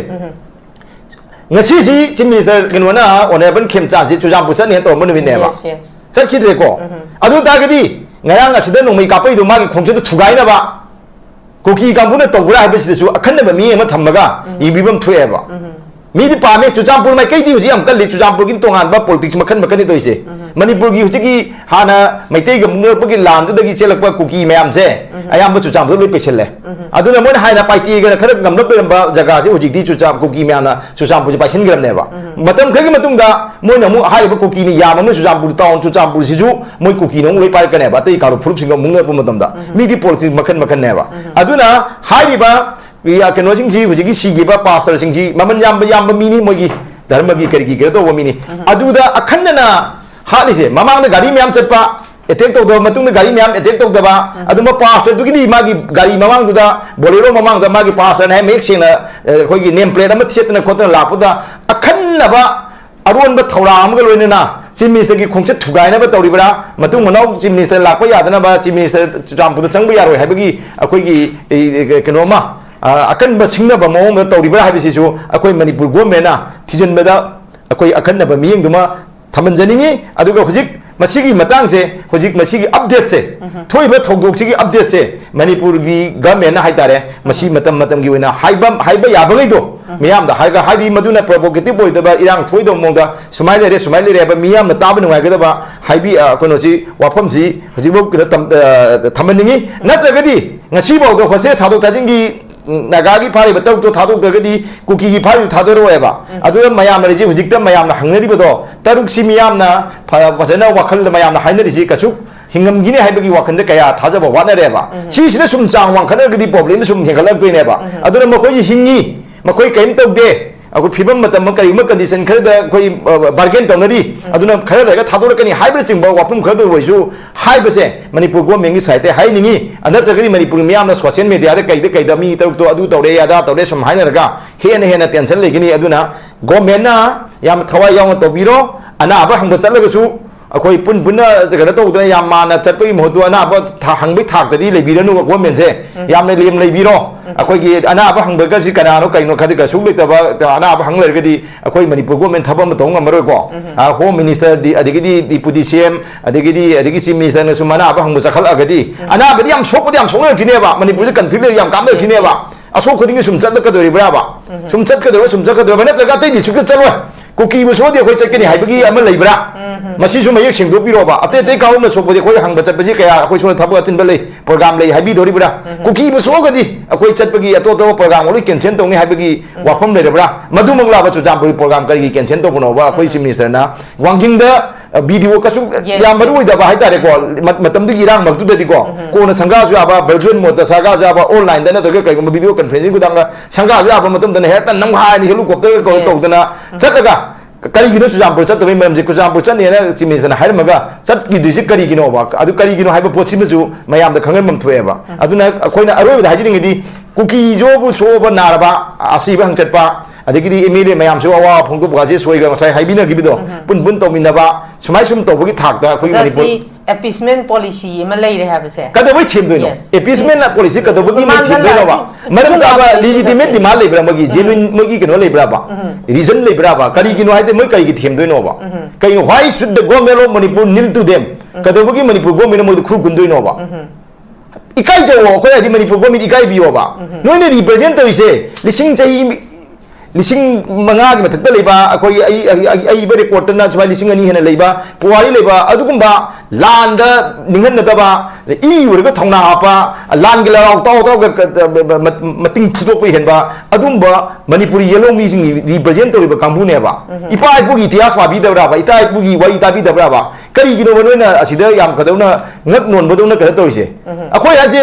ꯉꯁꯤꯁꯤ Chief Minister ꯀꯩꯅꯣꯅ, Honourable ꯈꯦꯝꯆꯥꯟꯁꯤ ꯆꯨꯔꯆꯥꯟꯄꯨꯔ ꯆꯠꯅꯤꯅ ꯇꯧꯔꯝꯕ ꯅꯨꯃꯤꯠꯅꯦꯕ꯫ Yes, yes. ꯆꯠꯈꯤꯗ꯭ꯔꯦꯀꯣ? ꯑꯗꯨ ꯇꯥꯔꯒꯗꯤ ꯉꯔꯥꯡ ꯑꯁꯤꯗ ꯅꯣꯡꯃꯩ ꯀꯥꯞꯄꯩꯗꯣ ꯃꯥꯒꯤ ꯈꯣꯡꯆꯠꯇꯨ ꯊꯨꯒꯥꯏꯅꯕ ꯀꯨꯀꯤ ꯀꯥꯡꯕꯨꯅ ꯇꯧꯕ꯭ꯔꯥ ꯍꯥꯏꯕꯁꯤꯗꯁꯨ ꯑꯈꯟꯅꯕ ꯃꯤ ꯑꯃ ꯊꯝꯃꯒ ꯌꯦꯡꯕꯤꯐꯝ ꯊꯣꯛꯑꯦꯕ꯫ ꯃꯤꯗꯤ ꯄꯥꯝꯃꯦ, ꯆꯨꯔꯆꯥꯟꯄꯨꯔ ꯃꯥꯏꯀꯩꯗꯤ ꯍꯧꯖꯤꯛ ꯌꯥꯝ ꯀꯜꯂꯤ, ꯆꯨꯔꯆꯥꯟꯄꯨꯔꯒꯤ ꯇꯣꯉꯥꯟꯕ politics ꯃꯈꯜ ꯃꯈꯜꯅꯤ ꯇꯧꯔꯤꯁꯦ꯫ ꯃꯅꯤꯄꯨꯔꯒꯤ ꯍꯧꯖꯤꯛꯀꯤ ꯍꯥꯟꯅ ꯃꯩꯇꯩꯒ ꯃꯨꯛꯅꯔꯛꯄꯒꯤ ꯂꯥꯟꯗꯨꯗꯒꯤ ꯆꯦꯜꯂꯛꯄ ꯀꯨꯀꯤ ꯃꯌꯥꯝꯁꯦ ꯑꯌꯥꯝꯕ ꯆꯨꯔꯆꯥꯟꯄꯨꯔꯗ ꯂꯣꯏ ꯄꯩꯁꯤꯜꯂꯦ꯫ ꯑꯗꯨꯅ ꯃꯣꯏꯅ ꯍꯥꯟꯅ ꯄꯥꯏꯇꯦꯒꯅ ꯈꯔ ꯉꯝꯂꯞ ꯂꯩꯔꯝꯕ ꯖꯒꯥꯁꯦ ꯍꯧꯖꯤꯛꯇꯤ ꯆꯨꯔꯆꯥꯟ-, ꯀꯨꯀꯤ ꯃꯌꯥꯝꯅ ꯆꯨꯔꯆꯥꯟꯄꯨꯔꯁꯦ ꯄꯥꯏꯁꯤꯟꯈ꯭ꯔꯕꯅꯦꯕ꯫ ꯃꯇꯝ ꯈꯔꯒꯤ ꯃꯇꯨꯡꯗ ꯃꯣꯏꯅ ꯑꯃꯨꯛ ꯍꯥꯏꯔꯤꯕ ꯀꯨꯀꯤꯅ ꯌꯥꯝꯃꯕꯅ ꯆꯨꯔꯆꯥꯟꯄꯨꯔ town, ꯆꯨꯔꯆꯥꯟꯄꯨꯔꯁꯤꯁꯨ ꯃꯣꯏ ꯀꯨꯀꯤꯅ ꯑꯃꯨꯛ ꯂꯣꯏ ꯄꯥꯏꯔꯛꯀꯅꯦꯕ, ꯑꯇꯩ ꯀꯥꯡꯂꯨꯞ ꯐꯨꯔꯨꯞꯁꯤꯡꯒ ꯑꯃꯨꯛ ꯅꯛꯄ ꯃꯇꯝꯗ꯫ ꯃꯤꯗꯤ politics ꯃꯈꯜ ꯃꯈꯜꯅꯦꯕ꯫ ꯑꯗꯨꯅ ꯍꯥꯏꯔꯤꯕ, ꯀꯩꯅꯣꯁꯤꯡꯁꯤ, ꯍꯧꯖꯤꯛꯀꯤ ꯁꯤꯈꯤꯕ pastorꯁꯤꯡꯁꯤ ꯃꯃꯜ ꯌꯥꯝꯕ, ꯌꯥꯝꯕ ꯃꯤꯅꯤ, ꯃꯣꯏꯒꯤ ꯙꯔꯃꯒꯤ ꯀꯔꯤꯒꯤ ꯀꯩꯅꯣ ꯇꯧꯕ ꯃꯤꯅꯤ꯫ ꯑꯗꯨꯗ ꯑꯈꯟꯅꯅ ꯍꯥꯠꯂꯤꯁꯦ, ꯃꯃꯥꯡꯗ ꯒꯥꯔꯤ ꯃꯌꯥꯝ ꯆꯠꯄ, attack ꯇꯧꯗꯕ, ꯃꯇꯨꯡꯗ ꯒꯥꯔꯤ ꯃꯌꯥꯝ attack ꯇꯧꯗꯕ, ꯑꯗꯨꯝꯕ pastorꯗꯨꯒꯤꯗꯤ ꯃꯥꯒꯤ ꯒꯥꯔꯤ ꯃꯃꯥꯡꯗꯨꯗ, Bolero ꯃꯃꯥꯡꯗ ꯃꯥꯒꯤ pastorꯅ ꯍꯥꯏ ꯃꯌꯦꯛ ꯁꯦꯡꯅ, ꯑ, ꯑꯩꯈꯣꯏꯒꯤ name plate ꯑꯃ ꯊꯦꯠꯇꯅ ꯈꯣꯠꯇꯅ ꯂꯥꯛꯄꯗ, ꯑꯈꯟꯅꯕ ꯑꯔꯣꯟꯕ ꯊꯧꯔꯥꯡ ꯑꯃꯒ ꯂꯣꯏꯅꯅ Chief Ministerꯒꯤ ꯈꯣꯡꯆꯠ ꯊꯨꯒꯥꯏꯅꯕ ꯇꯧꯔꯤꯕ꯭ꯔꯥ, ꯃꯇꯨꯡ ꯃꯅꯥꯎ Chief Minister ꯂꯥꯛꯄ ꯌꯥꯗꯅꯕ, Chief Minister ꯆꯨꯔꯆꯥꯟꯄꯨꯔꯗ ꯆꯪꯕ ꯌꯥꯔꯣꯏ ꯍꯥꯏꯕꯒꯤ ꯑꯩꯈꯣꯏꯒꯤ, ꯑꯦ, ꯑꯦ, ꯀꯩꯅꯣ ꯑꯃ, ꯑ, ꯑꯀꯟꯕ ꯁꯤꯡꯅꯕ ꯃꯑꯣꯡꯗ ꯇꯧꯔꯤꯕ꯭ꯔꯥ ꯍꯥꯏꯕꯁꯤꯁꯨ ꯑꯩꯈꯣꯏ ꯃꯅꯤꯄꯨꯔ governmentꯅ ꯊꯤꯖꯤꯟꯕꯗ ꯑꯩꯈꯣꯏ ꯑꯈꯟꯅꯕ ꯃꯤꯠꯌꯦꯡꯗꯨꯃ ꯊꯝꯍꯟꯖꯅꯤꯡꯉꯤ꯫ ꯑꯗꯨꯒ ꯍꯧꯖꯤꯛ ꯃꯁꯤꯒꯤ ꯃꯇꯥꯡꯁꯦ, ꯍꯧꯖꯤꯛ ꯃꯁꯤꯒꯤ ꯑꯞꯗꯦꯠꯁꯦ, ꯊꯣꯛꯏꯕ ꯊꯧꯗꯣꯛꯁꯤꯒꯤ ꯑꯞꯗꯦꯠꯁꯦ ꯃꯅꯤꯄꯨꯔꯒꯤ ꯒꯃꯦꯟꯅ ꯍꯥꯏꯇꯥꯔꯦ, ꯃꯁꯤ ꯃꯇꯝ ꯃꯇꯝꯒꯤ ꯑꯣꯏꯅ ꯍꯥꯏꯕ, ꯍꯥꯏꯕ ꯌꯥꯕꯉꯩꯗꯣ ꯃꯤꯌꯥꯝꯗ ꯍꯥꯏꯔꯒ, ꯍꯥꯏꯗꯤ ꯃꯗꯨꯅ ꯄ꯭ꯔꯣꯚꯣꯀꯦꯇꯤꯚ ꯑꯣꯏꯗꯕ, ꯏꯔꯥꯡ ꯊꯣꯛꯏꯗꯕ ꯃꯑꯣꯡꯗ ꯁꯨꯃꯥꯏꯅ ꯂꯩꯔꯦ, ꯁꯨꯃꯥꯏꯅ ꯂꯩꯔꯦ ꯍꯥꯏꯕ ꯃꯤꯌꯥꯝꯅ ꯇꯥꯕ ꯅꯨꯡꯉꯥꯏꯒꯗꯕ ꯍꯥꯏꯕꯤ-, ꯑ, ꯀꯩꯅꯣꯁꯤ, ꯋꯥꯐꯝꯁꯤ ꯍꯧꯖꯤꯛꯐꯥꯎ ꯀꯩꯅꯣ ꯇꯝ-, ꯑ, ꯊꯝꯍꯟꯅꯤꯡꯉꯤ꯫ ꯅꯠꯇ꯭ꯔꯒꯗꯤ ꯉꯁꯤꯐꯥꯎꯗ ꯍꯣꯁꯇꯦꯜ ꯊꯥꯗꯣꯛ ꯊꯥꯖꯤꯟꯒꯤ ꯅꯥꯒꯥꯒꯤ ꯐꯥꯔꯤꯕ ꯇꯔꯨꯛꯇꯣ ꯊꯥꯗꯣꯛꯇ꯭ꯔꯒꯗꯤ ꯀꯨꯀꯤꯒꯤ ꯐꯥꯔꯤꯕ ꯊꯥꯗꯣꯔꯛꯑꯣꯏꯕ꯫ ꯑꯗꯨꯗ ꯃꯌꯥꯝꯅ ꯂꯩꯖꯤ-, ꯍꯧꯖꯤꯛꯇ ꯃꯌꯥꯝꯅ ꯍꯪꯅꯔꯤꯕꯗꯣ, ꯇꯔꯨꯛꯁꯤ ꯃꯤꯌꯥꯝꯅ ꯐ-, ꯐꯖꯅ ꯋꯥꯈꯜꯗ ꯃꯌꯥꯝꯅ ꯍꯥꯏꯅꯔꯤꯁꯤ ꯀꯩꯁꯨ ꯍꯤꯡꯉꯝꯈꯤꯅꯤ ꯍꯥꯏꯕꯒꯤ ꯋꯥꯈꯜꯗ ꯀꯌꯥ ꯊꯥꯖꯕ ꯋꯥꯠꯅꯔꯦꯕ꯫ ꯁꯤꯁꯤꯅ ꯁꯨꯝ ꯆꯥꯡ ꯋꯥꯡꯈꯠꯂꯒꯗꯤ ꯄ꯭ꯔꯣꯕ꯭ꯂꯦꯝꯗ ꯁꯨꯝ ꯍꯦꯟꯒꯠꯂꯛꯇꯣꯏꯅꯦꯕ꯫ ꯑꯗꯨꯅ ꯃꯈꯣꯏꯁꯤ ꯍꯤꯡꯉꯤ, ꯃꯈꯣꯏ ꯀꯔꯤꯝ ꯇꯧꯗꯦ, ꯑꯩꯈꯣꯏ ꯐꯤꯕꯝ ꯃꯇꯝ ꯑꯃ ꯀꯔꯤꯒꯨꯝꯕ ꯀꯟꯗꯤꯁꯟ ꯈꯔꯗ ꯑꯩꯈꯣꯏ, ꯑ, ꯕꯥꯔꯒꯦꯟ ꯇꯧꯅꯔꯤ, ꯑꯗꯨꯅ ꯈꯔ ꯂꯩꯔꯒ ꯊꯥꯗꯣꯔꯛꯀꯅꯤ ꯍꯥꯏꯕꯅꯆꯤꯡꯕ ꯋꯥꯐꯝ ꯈꯔꯗ ꯑꯣꯏꯔꯁꯨ ꯍꯥꯏꯕꯁꯦ ꯃꯅꯤꯄꯨꯔ ꯒꯣꯔꯃꯦꯟꯒꯤ ꯁꯥꯏꯠꯇ ꯍꯥꯏꯅꯤꯡꯉꯤ꯫ ꯑ, ꯅꯠꯇ꯭ꯔꯒꯗꯤ ꯃꯅꯤꯄꯨꯔꯒꯤ ꯃꯤꯌꯥꯝꯅ ꯁꯣꯁꯤꯌꯦꯜ ꯃꯦꯗꯤꯌꯥꯗ ꯀꯩꯗ ꯀꯩꯗ ꯃꯤ ꯇꯔꯨꯛꯇꯣ ꯑꯗꯨ ꯇꯧꯔꯦ, ꯑꯗꯥ ꯇꯧꯔꯦ ꯁꯨꯝ ꯍꯥꯏꯅꯔꯒ ꯍꯦꯟꯅ ꯍꯦꯟꯅ ꯇꯦꯟꯁꯟ ꯂꯩꯒꯅꯤ꯫ ꯑꯗꯨꯅ ꯒꯣꯔꯃꯦꯟꯅ ꯌꯥꯝ ꯊꯋꯥꯏ ꯌꯥꯎꯅ ꯇꯧꯕꯤꯔꯣ, ꯑꯅꯥꯕ ꯍꯪꯕ ꯆꯠꯂꯒꯁꯨ ꯑꯩꯈꯣꯏ ꯄꯨꯟ ꯄꯨꯟꯅ ꯀꯩꯅꯣ ꯇꯧꯗꯅ ꯌꯥꯝ ꯃꯥꯟꯅ ꯆꯠꯄꯒꯤ ꯃꯍꯨꯠꯇ ꯑꯅꯥꯕ ꯊꯥ-, ꯍꯪꯕꯒꯤ ꯊꯥꯛꯇꯗꯤ ꯂꯩꯕꯤꯔꯅꯨ ꯒꯣꯔꯃꯦꯟꯁꯦ꯫ ꯌꯥꯝꯅ ꯂꯦꯝ ꯂꯩꯕꯤꯔꯣ꯫ ꯑꯩꯈꯣꯏꯒꯤ ꯑꯅꯥꯕ ꯍꯪꯕꯒꯁꯤ ꯀꯅꯥꯅꯣ ꯀꯩꯅꯣ ꯈꯗꯤ ꯀꯩꯁꯨ ꯂꯩꯇꯕ ꯑꯅꯥꯕ ꯍꯪ ꯂꯩꯔꯒꯗꯤ ꯑꯩꯈꯣꯏ ꯃꯅꯤꯄꯨꯔ ꯒꯣꯔꯃꯦꯟ ꯊꯕꯛ ꯑꯃ ꯇꯧꯕ ꯉꯝꯃꯔꯣꯏꯀꯣ꯫ ꯑ, ꯍꯣꯝ ꯃꯤꯅꯤꯁꯇꯔ, ꯑꯗꯒꯤꯗꯤ ꯗꯤꯄꯨꯇꯤ ꯁꯤ ꯑꯦꯝ, ꯑꯗꯒꯤꯗꯤ, ꯑꯗꯒꯤ ꯆꯤꯐ ꯃꯤꯅꯤꯁꯇꯔꯅꯁꯨ ꯑꯅꯥꯕ ꯍꯪꯕ ꯆꯠꯈꯠꯂꯛꯑꯒꯗꯤ ꯑꯅꯥꯕꯗꯤ ꯌꯥꯝ ꯁꯣꯛꯄꯗꯤ ꯌꯥꯝ ꯁꯣꯛꯅꯔꯛꯈꯤꯅꯦꯕ, ꯃꯅꯤꯄꯨꯔꯁꯦ ꯀꯟꯐ꯭ꯂꯤꯛ ꯌꯥꯝ ꯀꯥꯞꯅꯔꯛꯈꯤꯅꯦꯕ꯫ ꯑꯁꯣꯛ ꯈꯨꯗꯤꯡꯒꯤ ꯁꯨꯝ ꯆꯠꯂꯛꯀꯗꯣꯔꯤꯕ꯭ꯔꯥꯕ? ꯁꯨꯝ ꯆꯠꯀꯗꯣꯏꯔꯥ, ꯁꯨꯝ ꯆꯠꯀꯗꯣꯏꯔꯥ, ꯅꯠꯇ꯭ꯔꯒ ꯑꯇꯩ ꯗꯤꯁꯇ꯭ꯔꯤꯛꯇ ꯆꯠꯂꯣꯏ? ꯀꯨꯀꯤꯕꯨ ꯁꯣꯛꯑꯗꯤ ꯑꯩꯈꯣꯏ ꯆꯠꯀꯅꯤ ꯍꯥꯏꯕꯒꯤ ꯑꯃ ꯂꯩꯕ꯭ꯔꯥ? ꯃꯁꯤꯁꯨ ꯃꯌꯦꯛ ꯁꯦꯡꯗꯣꯛꯄꯤꯔꯣꯕ꯫ ꯑꯇꯩ ꯑꯇꯩ ꯀꯥꯡꯂꯨꯞꯅ ꯁꯣꯛꯄꯗꯤ ꯑꯩꯈꯣꯏ ꯍꯪꯕ ꯆꯠꯄꯁꯤ ꯀꯌꯥ, ꯑꯩꯈꯣꯏ ꯁꯣꯝꯗ ꯊꯕꯛ ꯑꯆꯤꯟꯕ ꯂꯩ, ꯄ꯭ꯔꯣꯒ꯭ꯔꯥꯝ ꯂꯩ ꯍꯥꯏꯕꯤꯗꯣꯔꯤꯕ꯭ꯔꯥ? ꯀꯨꯀꯤꯕꯨ ꯁꯣꯛꯑꯒꯗꯤ ꯑꯩꯈꯣꯏ ꯆꯠꯄꯒꯤ ꯑꯇꯣꯞ ꯑꯇꯣꯞꯄ ꯄ꯭ꯔꯣꯒ꯭ꯔꯥꯝ ꯂꯣꯏ ꯀꯦꯟꯁꯦꯜ ꯇꯧꯅꯤ ꯍꯥꯏꯕꯒꯤ ꯋꯥꯐꯝ ꯂꯩꯔꯕ꯭ꯔꯥ? ꯃꯗꯨꯃꯛꯂꯕ ꯆꯨꯔꯆꯥꯟꯄꯨꯔꯒꯤ ꯄ꯭ꯔꯣꯒ꯭ꯔꯥꯝ ꯀꯔꯤꯒꯤ ꯀꯦꯟꯁꯦꯜ ꯇꯧꯕꯅꯣꯕ? ꯑꯩꯈꯣꯏ ꯆꯤꯐ ꯃꯤꯅꯤꯁꯇꯔꯅ ꯋꯥꯡꯖꯤꯡꯗ, ꯑ, ꯕꯤ ꯗꯤ ꯑꯣ ꯀꯩꯁꯨ ꯌꯥꯝ ꯃꯔꯨ ꯑꯣꯏꯗꯕ ꯍꯥꯏꯇꯥꯔꯦꯀꯣ, ꯃ-, ꯃꯇꯝꯗꯨꯒꯤ ꯏꯔꯥꯡ ꯃꯔꯛꯇꯨꯗꯗꯤꯀꯣ, ꯀꯣꯟꯅ ꯁꯪꯒꯥꯁꯨ ꯌꯥꯕ, ꯚꯔꯆꯨꯋꯦꯜ ꯃꯣꯗꯇ ꯁꯪꯒꯥꯁꯨ ꯌꯥꯕ, ꯑꯣꯟꯂꯥꯏꯟꯗ ꯅꯠꯇ꯭ꯔꯒ ꯀꯩꯒꯨꯝꯕ ꯚꯤꯗꯤꯑꯣ ꯀꯟꯐ꯭ꯔꯦꯟꯁꯤꯡ ꯈꯨꯊꯥꯡꯗ ꯁꯪꯒꯥꯁꯨ ꯌꯥꯕ ꯃꯇꯝꯗꯅ ꯍꯦꯛꯇ ꯅꯝꯈꯥꯏꯅ ꯍꯦꯂꯤꯀꯣꯞꯇꯔꯒ ꯀꯧꯔ ꯇꯧꯗꯅ ꯆꯠꯂꯒ, ꯀꯔꯤꯒꯤꯅꯣ ꯆꯨꯔꯆꯥꯟꯄꯨꯔ ꯆꯠꯇꯕꯒꯤ ꯃꯔꯝꯁꯦ? ꯆꯨꯔꯆꯥꯟꯄꯨꯔ ꯆꯠꯅꯦꯅ ꯆꯤꯐ ꯃꯤꯅꯤꯁꯇꯔꯅ ꯍꯥꯏꯔꯝꯃꯒ ꯆꯠꯈꯤꯗ꯭ꯔꯤꯁꯦ ꯀꯔꯤꯒꯤꯅꯣꯕ? ꯑꯗꯨ ꯀꯔꯤꯒꯤꯅꯣ ꯍꯥꯏꯕ ꯄꯣꯠꯁꯤꯃꯁꯨ ꯃꯌꯥꯝꯗ ꯈꯪꯍꯟꯐꯝ ꯊꯣꯛꯑꯦꯕ꯫ ꯑꯗꯨꯅ ꯑꯩꯈꯣꯏꯅ ꯑꯔꯣꯏꯕꯗ ꯍꯥꯏꯖꯅꯤꯡꯉꯤꯗꯤ, ꯀꯨꯀꯤꯁꯨꯕꯨ ꯁꯣꯛꯑꯕ ꯅꯥꯔꯕ ꯑꯁꯤꯕ ꯍꯪꯆꯠꯄ, ꯑꯗꯒꯤꯗꯤ ꯑꯦꯝ ꯑꯦꯜ ꯑꯦ ꯃꯌꯥꯝꯁꯨ ꯑꯋꯥ ꯐꯣꯡꯗꯣꯛꯄ, ꯔꯥꯖꯦꯁ ꯍꯣꯏꯒ ꯉꯁꯥꯏ ꯍꯥꯏꯕꯤꯅꯈꯤꯕꯗꯣ, ꯄꯨꯟ ꯄꯨꯟ ꯇꯧꯃꯤꯟꯅꯕ, ꯁꯨꯃꯥꯏ ꯁꯨꯝ ꯇꯧꯕꯒꯤ ꯊꯥꯛꯇ ꯑꯩꯈꯣꯏꯒꯤ ꯑꯣꯖꯥ, ꯃꯅꯤꯄꯨꯔ ꯁꯤ appeasement policy ꯑꯃ ꯂꯩꯔꯦ ꯍꯥꯏꯕꯁꯦ? ꯀꯩꯗꯧꯕꯩ ꯊꯦꯝꯗꯣꯏꯅꯣ? Yes. Appeasement policy ꯀꯩꯗꯧꯕꯒꯤ ꯃꯣꯏ ꯃꯥꯡꯖꯜꯂꯛꯑꯗꯤ ꯊꯦꯝꯗꯣꯏꯅꯣꯕ? ꯁꯨꯝ ꯃꯔꯝ ꯆꯥꯕ ꯂꯥꯛꯑꯗꯤ legitimate ꯁꯦ꯫ Demand ꯂꯩꯕ꯭ꯔꯥ ꯃꯣꯏꯒꯤ? Genuine ꯃꯣꯏꯒꯤ ꯀꯩꯅꯣ ꯂꯩꯕ꯭ꯔꯥꯕ? Reason ꯂꯩꯕ꯭ꯔꯥꯕ? ꯀꯔꯤꯒꯤꯅꯣ ꯍꯥꯏꯗꯤ ꯃꯣꯏ ꯀꯔꯤꯒꯤ ꯊꯦꯝꯗꯣꯏꯅꯣꯕ? ꯀꯩꯅꯣ, why should the government of Manipur kneel to them? ꯀꯩꯗꯧꯕꯒꯤ ꯃꯅꯤꯄꯨꯔ government ꯃꯣꯏꯗ ꯈꯨꯔꯨ ꯀꯨꯟꯗꯣꯏꯅꯣꯕ? ꯏꯀꯥꯏꯖꯧꯑꯣ, ꯑꯩꯈꯣꯏ ꯍꯥꯏꯗꯤ ꯃꯅꯤꯄꯨꯔ government ꯏꯀꯥꯏꯕꯤꯌꯣꯕ꯫ ꯅꯣꯏꯅ represent ꯇꯧꯔꯤꯁꯦ ꯂꯤꯁꯤꯡ ꯆꯍꯤ, ꯂꯤꯁꯤꯡ ꯃꯉꯥꯒꯤ ꯃꯊꯛꯇ ꯂꯩꯕ, ꯑꯩꯈꯣꯏꯒꯤ ꯑꯏ-, ꯑꯏ-, ꯑꯏꯕ recordꯇꯅ ꯁꯨꯃꯥꯏꯅ ꯂꯤꯁꯤꯡ ꯑꯅꯤ ꯍꯦꯟꯅ ꯂꯩꯕ, ꯄꯨꯋꯥꯔꯤ ꯂꯩꯕ ꯑꯗꯨꯒꯨꯝꯕ ꯂꯥꯟꯗ ꯅꯤꯡꯍꯟꯅꯗꯕ, ꯏ ꯑꯣꯏꯔꯒ ꯊꯧꯅꯥ ꯍꯥꯞꯄ, ꯂꯥꯟꯒꯤ ꯂꯔꯥꯎ ꯇꯥꯎ ꯇꯥꯎꯒ ꯀ-, ꯀ-, ꯃ-, ꯃ-, ꯃꯇꯤꯡ ꯐꯨꯗꯣꯛꯄ ꯍꯦꯟꯕ ꯑꯗꯨꯒꯨꯝꯕ ꯃꯅꯤꯄꯨꯔꯤ ꯌꯦꯜꯍꯧꯃꯤꯁꯤꯡꯒꯤ represent ꯇꯧꯔꯤꯕ ꯀꯥꯡꯕꯨꯅꯦꯕ꯫ ꯏꯄꯥ ꯏꯄꯨꯒꯤ ꯏꯇꯤꯍꯥꯁ ꯄꯥꯕꯤꯗꯕ꯭ꯔꯥꯕ? ꯏꯄꯥ ꯏꯄꯨꯒꯤ ꯋꯥꯔꯤ ꯇꯥꯕꯤꯗꯕ꯭ꯔꯥꯕ? ꯀꯔꯤꯒꯤꯅꯣꯕ ꯅꯣꯏꯅ ꯑꯁꯤꯗ ꯌꯥꯝ ꯀꯗꯧꯅ ꯉꯛ ꯅꯣꯟꯕꯗꯧꯅ ꯀꯩꯅꯣ ꯇꯧꯔꯤꯁꯦ? ꯑꯩꯈꯣꯏ ꯍꯥꯏꯁꯦ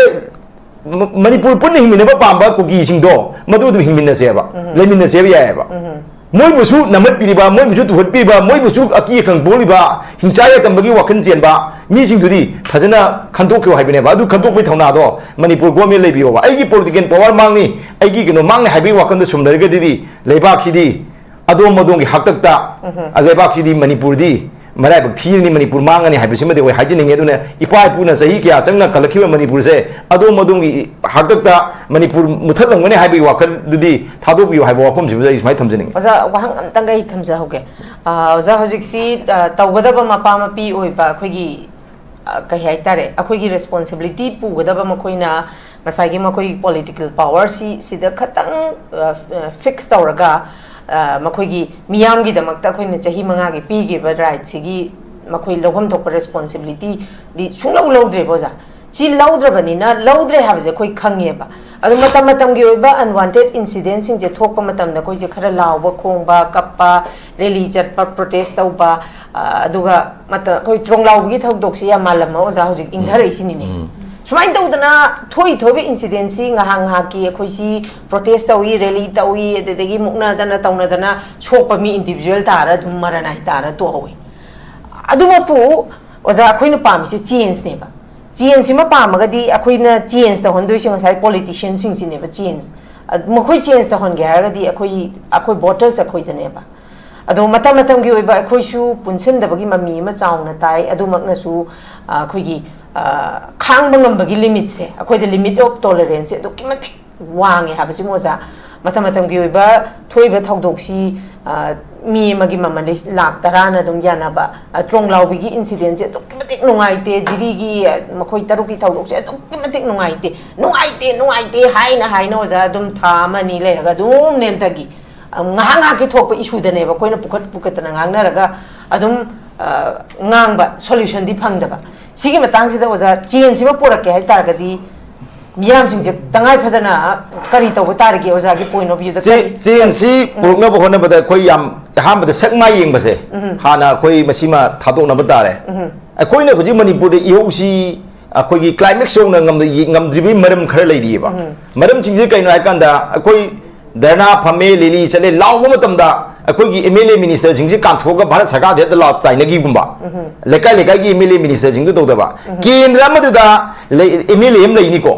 ꯃ-, ꯃꯅꯤꯄꯨꯔ ꯄꯨꯟꯅ ꯍꯤꯡꯃꯤꯟꯅꯕ ꯄꯥꯝꯕ ꯀꯨꯀꯤꯁꯤꯡꯗꯣ ꯃꯗꯨ ꯑꯗꯨꯝ ꯍꯤꯡꯃꯤꯟꯅꯁꯦꯕ, ꯂꯩꯃꯤꯟꯅꯁꯦꯕ ꯌꯥꯏꯑꯕ꯫ ꯃꯣꯏꯕꯨꯁꯨ ꯅꯝꯍꯠꯄꯤꯔꯤꯕ, ꯃꯣꯏꯕꯨꯁꯨ ꯇꯨꯍꯠꯄꯤꯔꯤꯕ, ꯃꯣꯏꯕꯨꯁꯨ ꯑꯀꯤ ꯑꯈꯪ ꯄꯣꯛꯂꯤꯕ, ꯍꯤꯡꯆꯥ ꯌꯥꯏꯇꯝꯕꯒꯤ ꯋꯥꯈꯜ ꯆꯦꯟꯕ ꯃꯤꯁꯤꯡꯗꯨꯗꯤ ꯐꯖꯅ ꯈꯟꯗꯣꯛꯄꯤꯌꯨ ꯍꯥꯏꯕꯅꯦꯕ꯫ ꯑꯗꯨ ꯈꯟꯗꯣꯛꯄꯒꯤ ꯊꯧꯅꯥꯗꯣ ꯃꯅꯤꯄꯨꯔ government ꯂꯩꯕꯤꯌꯣꯕ꯫ ꯑꯩꯒꯤ political power ꯃꯥꯡꯅꯤ, ꯑꯩꯒꯤ ꯀꯩꯅꯣ ꯃꯥꯡꯅꯤ ꯍꯥꯏꯕꯒꯤ ꯋꯥꯈꯜꯗ ꯁꯨꯝ ꯂꯩꯔꯒꯗꯤ ꯂꯩꯕꯥꯛꯁꯤꯗꯤ ꯑꯗꯣꯝ ꯑꯗꯣꯝꯒꯤ ꯍꯥꯛꯇꯛꯇ, ꯑ, ꯂꯩꯕꯥꯛꯁꯤꯗꯤ, ꯃꯅꯤꯄꯨꯔꯗꯤ ꯃꯔꯥꯏꯕꯛ ꯊꯤꯔꯅꯤ, ꯃꯅꯤꯄꯨꯔ ꯃꯥꯡꯉꯅꯤ ꯍꯥꯏꯕꯁꯤꯃꯗꯤ ꯑꯩꯈꯣꯏ ꯍꯥꯏꯖꯅꯤꯡꯉꯤ꯫ ꯑꯗꯨꯅ ꯏꯄꯥ ꯏꯄꯨꯅ ꯆꯍꯤ ꯀꯌꯥ ꯆꯪꯅ ꯀꯜꯂꯛꯈꯤꯕ ꯃꯅꯤꯄꯨꯔꯁꯦ ꯑꯗꯣꯝ ꯑꯗꯣꯝꯒꯤ ꯍꯥꯛꯇꯛꯇ ꯃꯅꯤꯄꯨꯔ ꯃꯨꯊꯠꯂꯝꯒꯅꯤ ꯍꯥꯏꯕꯒꯤ ꯋꯥꯈꯜꯗꯨꯗꯤ ꯊꯥꯗꯣꯛꯄꯤꯌꯨ ꯍꯥꯏꯕ ꯋꯥꯐꯝꯁꯤꯃꯗꯤ ꯑꯩ ꯁꯨꯃꯥꯏꯅ ꯊꯝꯖꯅꯤꯡꯉꯤ꯫ ꯑꯣꯖꯥ, ꯋꯥꯍꯪ ꯑꯝꯇꯪꯒ ꯑꯩ ꯊꯝꯖꯍꯧꯒꯦ꯫ ꯑ, ꯑꯣꯖꯥ, ꯍꯧꯖꯤꯛꯁꯤ, ꯑ, ꯇꯧꯒꯗꯕ ꯃꯄꯥ ꯃꯄꯤ ꯑꯣꯏꯕ ꯑꯩꯈꯣꯏꯒꯤ, ꯑ, ꯀꯩ ꯍꯥꯏꯇꯥꯔꯦ, ꯑꯩꯈꯣꯏꯒꯤ responsibility ꯄꯨꯒꯗꯕ ꯃꯈꯣꯏꯅ ꯉꯁꯥꯏꯒꯤ ꯃꯈꯣꯏꯒꯤ political power ꯁꯤ ꯁꯤꯗ ꯈꯇꯪ, ꯑ, ꯑ, fix ꯇꯧꯔꯒ, ꯑ, ꯃꯈꯣꯏꯒꯤ ꯃꯤꯌꯥꯝꯒꯤꯗꯃꯛꯇ ꯑꯩꯈꯣꯏꯅ ꯆꯍꯤ ꯃꯉꯥꯒꯤ ꯄꯤꯈꯤꯕ right ꯁꯤꯒꯤ ꯃꯈꯣꯏ ꯂꯧꯐꯝ ꯊꯣꯛꯄ responsibility ꯗꯤ ꯁꯨꯡꯂꯧ ꯂꯧꯗ꯭ꯔꯦꯕ, ꯑꯣꯖꯥ꯫ ꯁꯤ ꯂꯧꯗ꯭ꯔꯕꯅꯤꯅ, ꯂꯧꯗ꯭ꯔꯦ ꯍꯥꯏꯕꯁꯦ ꯑꯩꯈꯣꯏ ꯈꯪꯉꯦꯕ꯫ ꯑꯗꯣ ꯃꯇꯝ ꯃꯇꯝꯒꯤ ꯑꯣꯏꯕ unwanted incident ꯁꯤꯡꯁꯦ ꯊꯣꯛꯄ ꯃꯇꯝꯗ ꯑꯩꯈꯣꯏꯁꯦ ꯈꯔ ꯂꯥꯎꯕ, ꯈꯣꯡꯕ, ꯀꯞꯄ, rally ꯆꯠꯄ, protest ꯇꯧꯕ, ꯑ, ꯑꯗꯨꯒ ꯃꯇ-, ꯑꯩꯈꯣꯏ ꯇ꯭ꯔꯣꯡ ꯂꯥꯎꯕꯒꯤ ꯊꯧꯗꯣꯛꯁꯦ ꯌꯥꯝ ꯃꯥꯜꯂꯝꯃ, ꯑꯣꯖꯥ, ꯍꯧꯖꯤꯛ ꯏꯪꯊꯔꯛꯏꯁꯤꯅꯤꯅꯦ꯫ ꯁꯨꯃꯥꯏꯅ ꯇꯧꯗꯅ ꯊꯣꯛꯏ ꯊꯣꯛꯏꯕ incident ꯁꯤ ꯉꯥꯏꯍꯥꯛ ꯉꯥꯏꯍꯥꯛꯀꯤ ꯑꯩꯈꯣꯏꯁꯤ protest ꯇꯧꯏ, rally ꯇꯧꯏ, ꯑꯗꯨꯗꯒꯤ ꯃꯨꯛꯅꯗꯅ ꯇꯧꯅꯗꯅ ꯁꯣꯛꯄ ꯃꯤ individual ꯇꯥꯔ ꯑꯗꯨꯝ ꯃꯔꯅꯥꯏ ꯇꯥꯔ ꯇꯣꯛꯍꯧꯏ꯫ ꯑꯗꯨꯃꯛꯄꯨ ꯑꯣꯖꯥ, ꯑꯩꯈꯣꯏꯅ ꯄꯥꯝꯃꯤꯁꯦ change ꯅꯦꯕ꯫ Change ꯁꯤꯃ ꯄꯥꯝꯃꯒꯗꯤ ꯑꯩꯈꯣꯏꯅ change ꯇꯧꯍꯟꯗꯣꯏꯁꯦ ꯉꯁꯥꯏ politician ꯁꯤꯡꯁꯤꯅꯦꯕ change꯫ ꯑ, ꯃꯈꯣꯏ ꯆꯦꯟꯖ ꯇꯧꯍꯟꯒꯦ ꯍꯥꯏꯔꯒꯗꯤ ꯑꯩꯈꯣꯏ, ꯑꯩꯈꯣꯏ ꯚꯣꯇꯔꯁ ꯑꯩꯈꯣꯏꯗꯅꯦꯕ꯫ ꯑꯗꯣ ꯃꯇꯝ ꯃꯇꯝꯒꯤ ꯑꯣꯏꯕ ꯑꯩꯈꯣꯏꯁꯨ ꯄꯨꯟꯁꯤꯟꯗꯕꯒꯤ ꯃꯃꯤ ꯑꯃ ꯆꯥꯎꯅ ꯇꯥꯏ꯫ ꯑꯗꯨꯃꯛꯅꯁꯨ, ꯑ, ꯑꯩꯈꯣꯏꯒꯤ, ꯑ, ꯈꯥꯡꯕ ꯉꯝꯕꯒꯤ ꯂꯤꯃꯤꯠꯁꯦ, ꯑꯩꯈꯣꯏꯗ ꯂꯤꯃꯤꯠ ꯑꯣꯐ ꯇꯣꯂꯔꯦꯟꯁꯁꯦ ꯑꯗꯨꯛꯀꯤ ꯃꯇꯤꯛ ꯋꯥꯡꯉꯦ ꯍꯥꯏꯕꯁꯤꯃ ꯑꯣꯖꯥ, ꯃꯇꯝ ꯃꯇꯝꯒꯤ ꯑꯣꯏꯕ ꯊꯣꯛꯏꯕ ꯊꯧꯗꯣꯛꯁꯤ, ꯑ, ꯃꯤ ꯑꯃꯒꯤ ꯃꯃꯜ ꯂꯥꯛ ꯇꯔꯥꯅ ꯑꯗꯨꯝ ꯌꯥꯅꯕ, ꯑ, ꯇ꯭ꯔꯣꯡꯂꯥꯎꯕꯤꯒꯤ ꯏꯟꯁꯤꯗꯦꯟꯁꯦ ꯑꯗꯨꯛꯀꯤ ꯃꯇꯤꯛ ꯅꯨꯡꯉꯥꯏꯇꯦ, ꯖꯤꯔꯤꯒꯤ, ꯑ, ꯃꯈꯣꯏ ꯇꯔꯨꯛꯀꯤ ꯊꯧꯗꯣꯛꯁꯦ ꯑꯗꯨꯛꯀꯤ ꯃꯇꯤꯛ ꯅꯨꯡꯉꯥꯏꯇꯦ, ꯅꯨꯡꯉꯥꯏꯇꯦ, ꯅꯨꯡꯉꯥꯏꯇꯦ ꯍꯥꯏꯅ ꯍꯥꯏꯅ ꯑꯣꯖꯥ ꯑꯗꯨꯝ ꯊꯥ ꯑꯃ ꯑꯅꯤ ꯂꯩꯔꯒ ꯑꯗꯨꯝ ꯅꯦꯝꯊꯈꯤ꯫ ꯑ, ꯉꯥꯏꯍꯥꯛ ꯉꯥꯏꯍꯥꯛꯀꯤ ꯊꯣꯛꯄ ꯏꯁꯨꯗꯅꯦꯕ ꯑꯩꯈꯣꯏꯅ ꯄꯨꯈꯠ ꯄꯨꯈꯠꯇꯅ ꯉꯥꯡꯅꯔꯒ ꯑꯗꯨꯝ, ꯑ, ꯉꯥꯡꯕ, ꯁꯣꯂꯨꯁꯟꯗꯤ ꯐꯪꯗꯕ꯫ ꯁꯤꯒꯤ ꯃꯇꯥꯡꯁꯤꯗ ꯑꯣꯖꯥ ꯆꯦꯟꯖ ꯑꯃ ꯄꯨꯔꯛꯀꯦ ꯍꯥꯏ ꯇꯥꯔꯒꯗꯤ ꯃꯤꯌꯥꯝꯁꯤꯡꯁꯦ ꯇꯉꯥꯏ ꯐꯗꯅ ꯀꯔꯤ ꯇꯧꯕ ꯇꯥꯔꯒꯦ? ꯑꯣꯖꯥꯒꯤ ꯄꯣꯏꯟ ꯑꯣꯐ ꯚ꯭ꯌꯨꯗ ꯆꯦ- ꯀꯔꯤ? ꯆꯦꯟꯖꯁꯤ ꯄꯨꯔꯛꯅꯕ ꯍꯣꯠꯅꯕꯗ ꯑꯩꯈꯣꯏ ꯌꯥꯝ ꯑꯍꯥꯟꯕꯗ ꯁꯛ ꯃꯥꯏ ꯌꯦꯡꯕꯁꯦ ꯍꯥꯟꯅ ꯑꯩꯈꯣꯏ ꯃꯁꯤꯃ ꯊꯥꯗꯣꯛꯅꯕ ꯇꯥꯔꯦ꯫ ꯑꯩꯈꯣꯏꯅ ꯍꯧꯖꯤꯛ ꯃꯅꯤꯄꯨꯔꯗ ꯏꯍꯧꯁꯤ ꯑꯩꯈꯣꯏꯒꯤ ꯀ꯭ꯂꯥꯏꯃꯦꯛꯁ ꯌꯧꯅ ꯉꯝꯗ- ꯉꯝꯗ꯭ꯔꯤꯕꯒꯤ ꯃꯔꯝ ꯈꯔ ꯂꯩꯔꯤꯑꯕ꯫ ꯃꯔꯝꯁꯤꯡꯁꯦ ꯀꯩꯅꯣ ꯍꯥꯏ ꯀꯥꯟꯗ, ꯑꯩꯈꯣꯏ ꯙꯔꯅꯥ ꯐꯝꯃꯦ, ꯂꯦꯂꯤ ꯆꯠꯂꯦ ꯂꯥꯎꯕ ꯃꯇꯝꯗ ꯑꯩꯈꯣꯏꯒꯤ ꯑꯦꯝ ꯑꯦꯜ ꯑꯦ ꯃꯤꯅꯤꯁꯇꯔꯁꯤꯡꯁꯦ ꯀꯥꯟꯊꯣꯛꯑꯒ ꯚꯥꯔꯠ ꯁꯔꯀꯥꯔꯗ ꯍꯦꯛꯇ ꯂꯥꯎ ꯆꯥꯏꯅꯈꯤꯒꯨꯝꯕ, ꯂꯩꯀꯥꯏ ꯂꯩꯀꯥꯏꯒꯤ ꯑꯦꯝ ꯑꯦꯜ ꯑꯦ ꯃꯤꯅꯤꯁꯇꯔꯁꯤꯡꯗꯨ ꯇꯧꯗꯕ, ꯀꯦꯟꯗ꯭ꯔ ꯑꯃꯗꯨꯗ ꯑꯦꯝ ꯑꯦꯜ ꯑꯦ ꯑꯃ ꯂꯩꯅꯤꯀꯣ꯫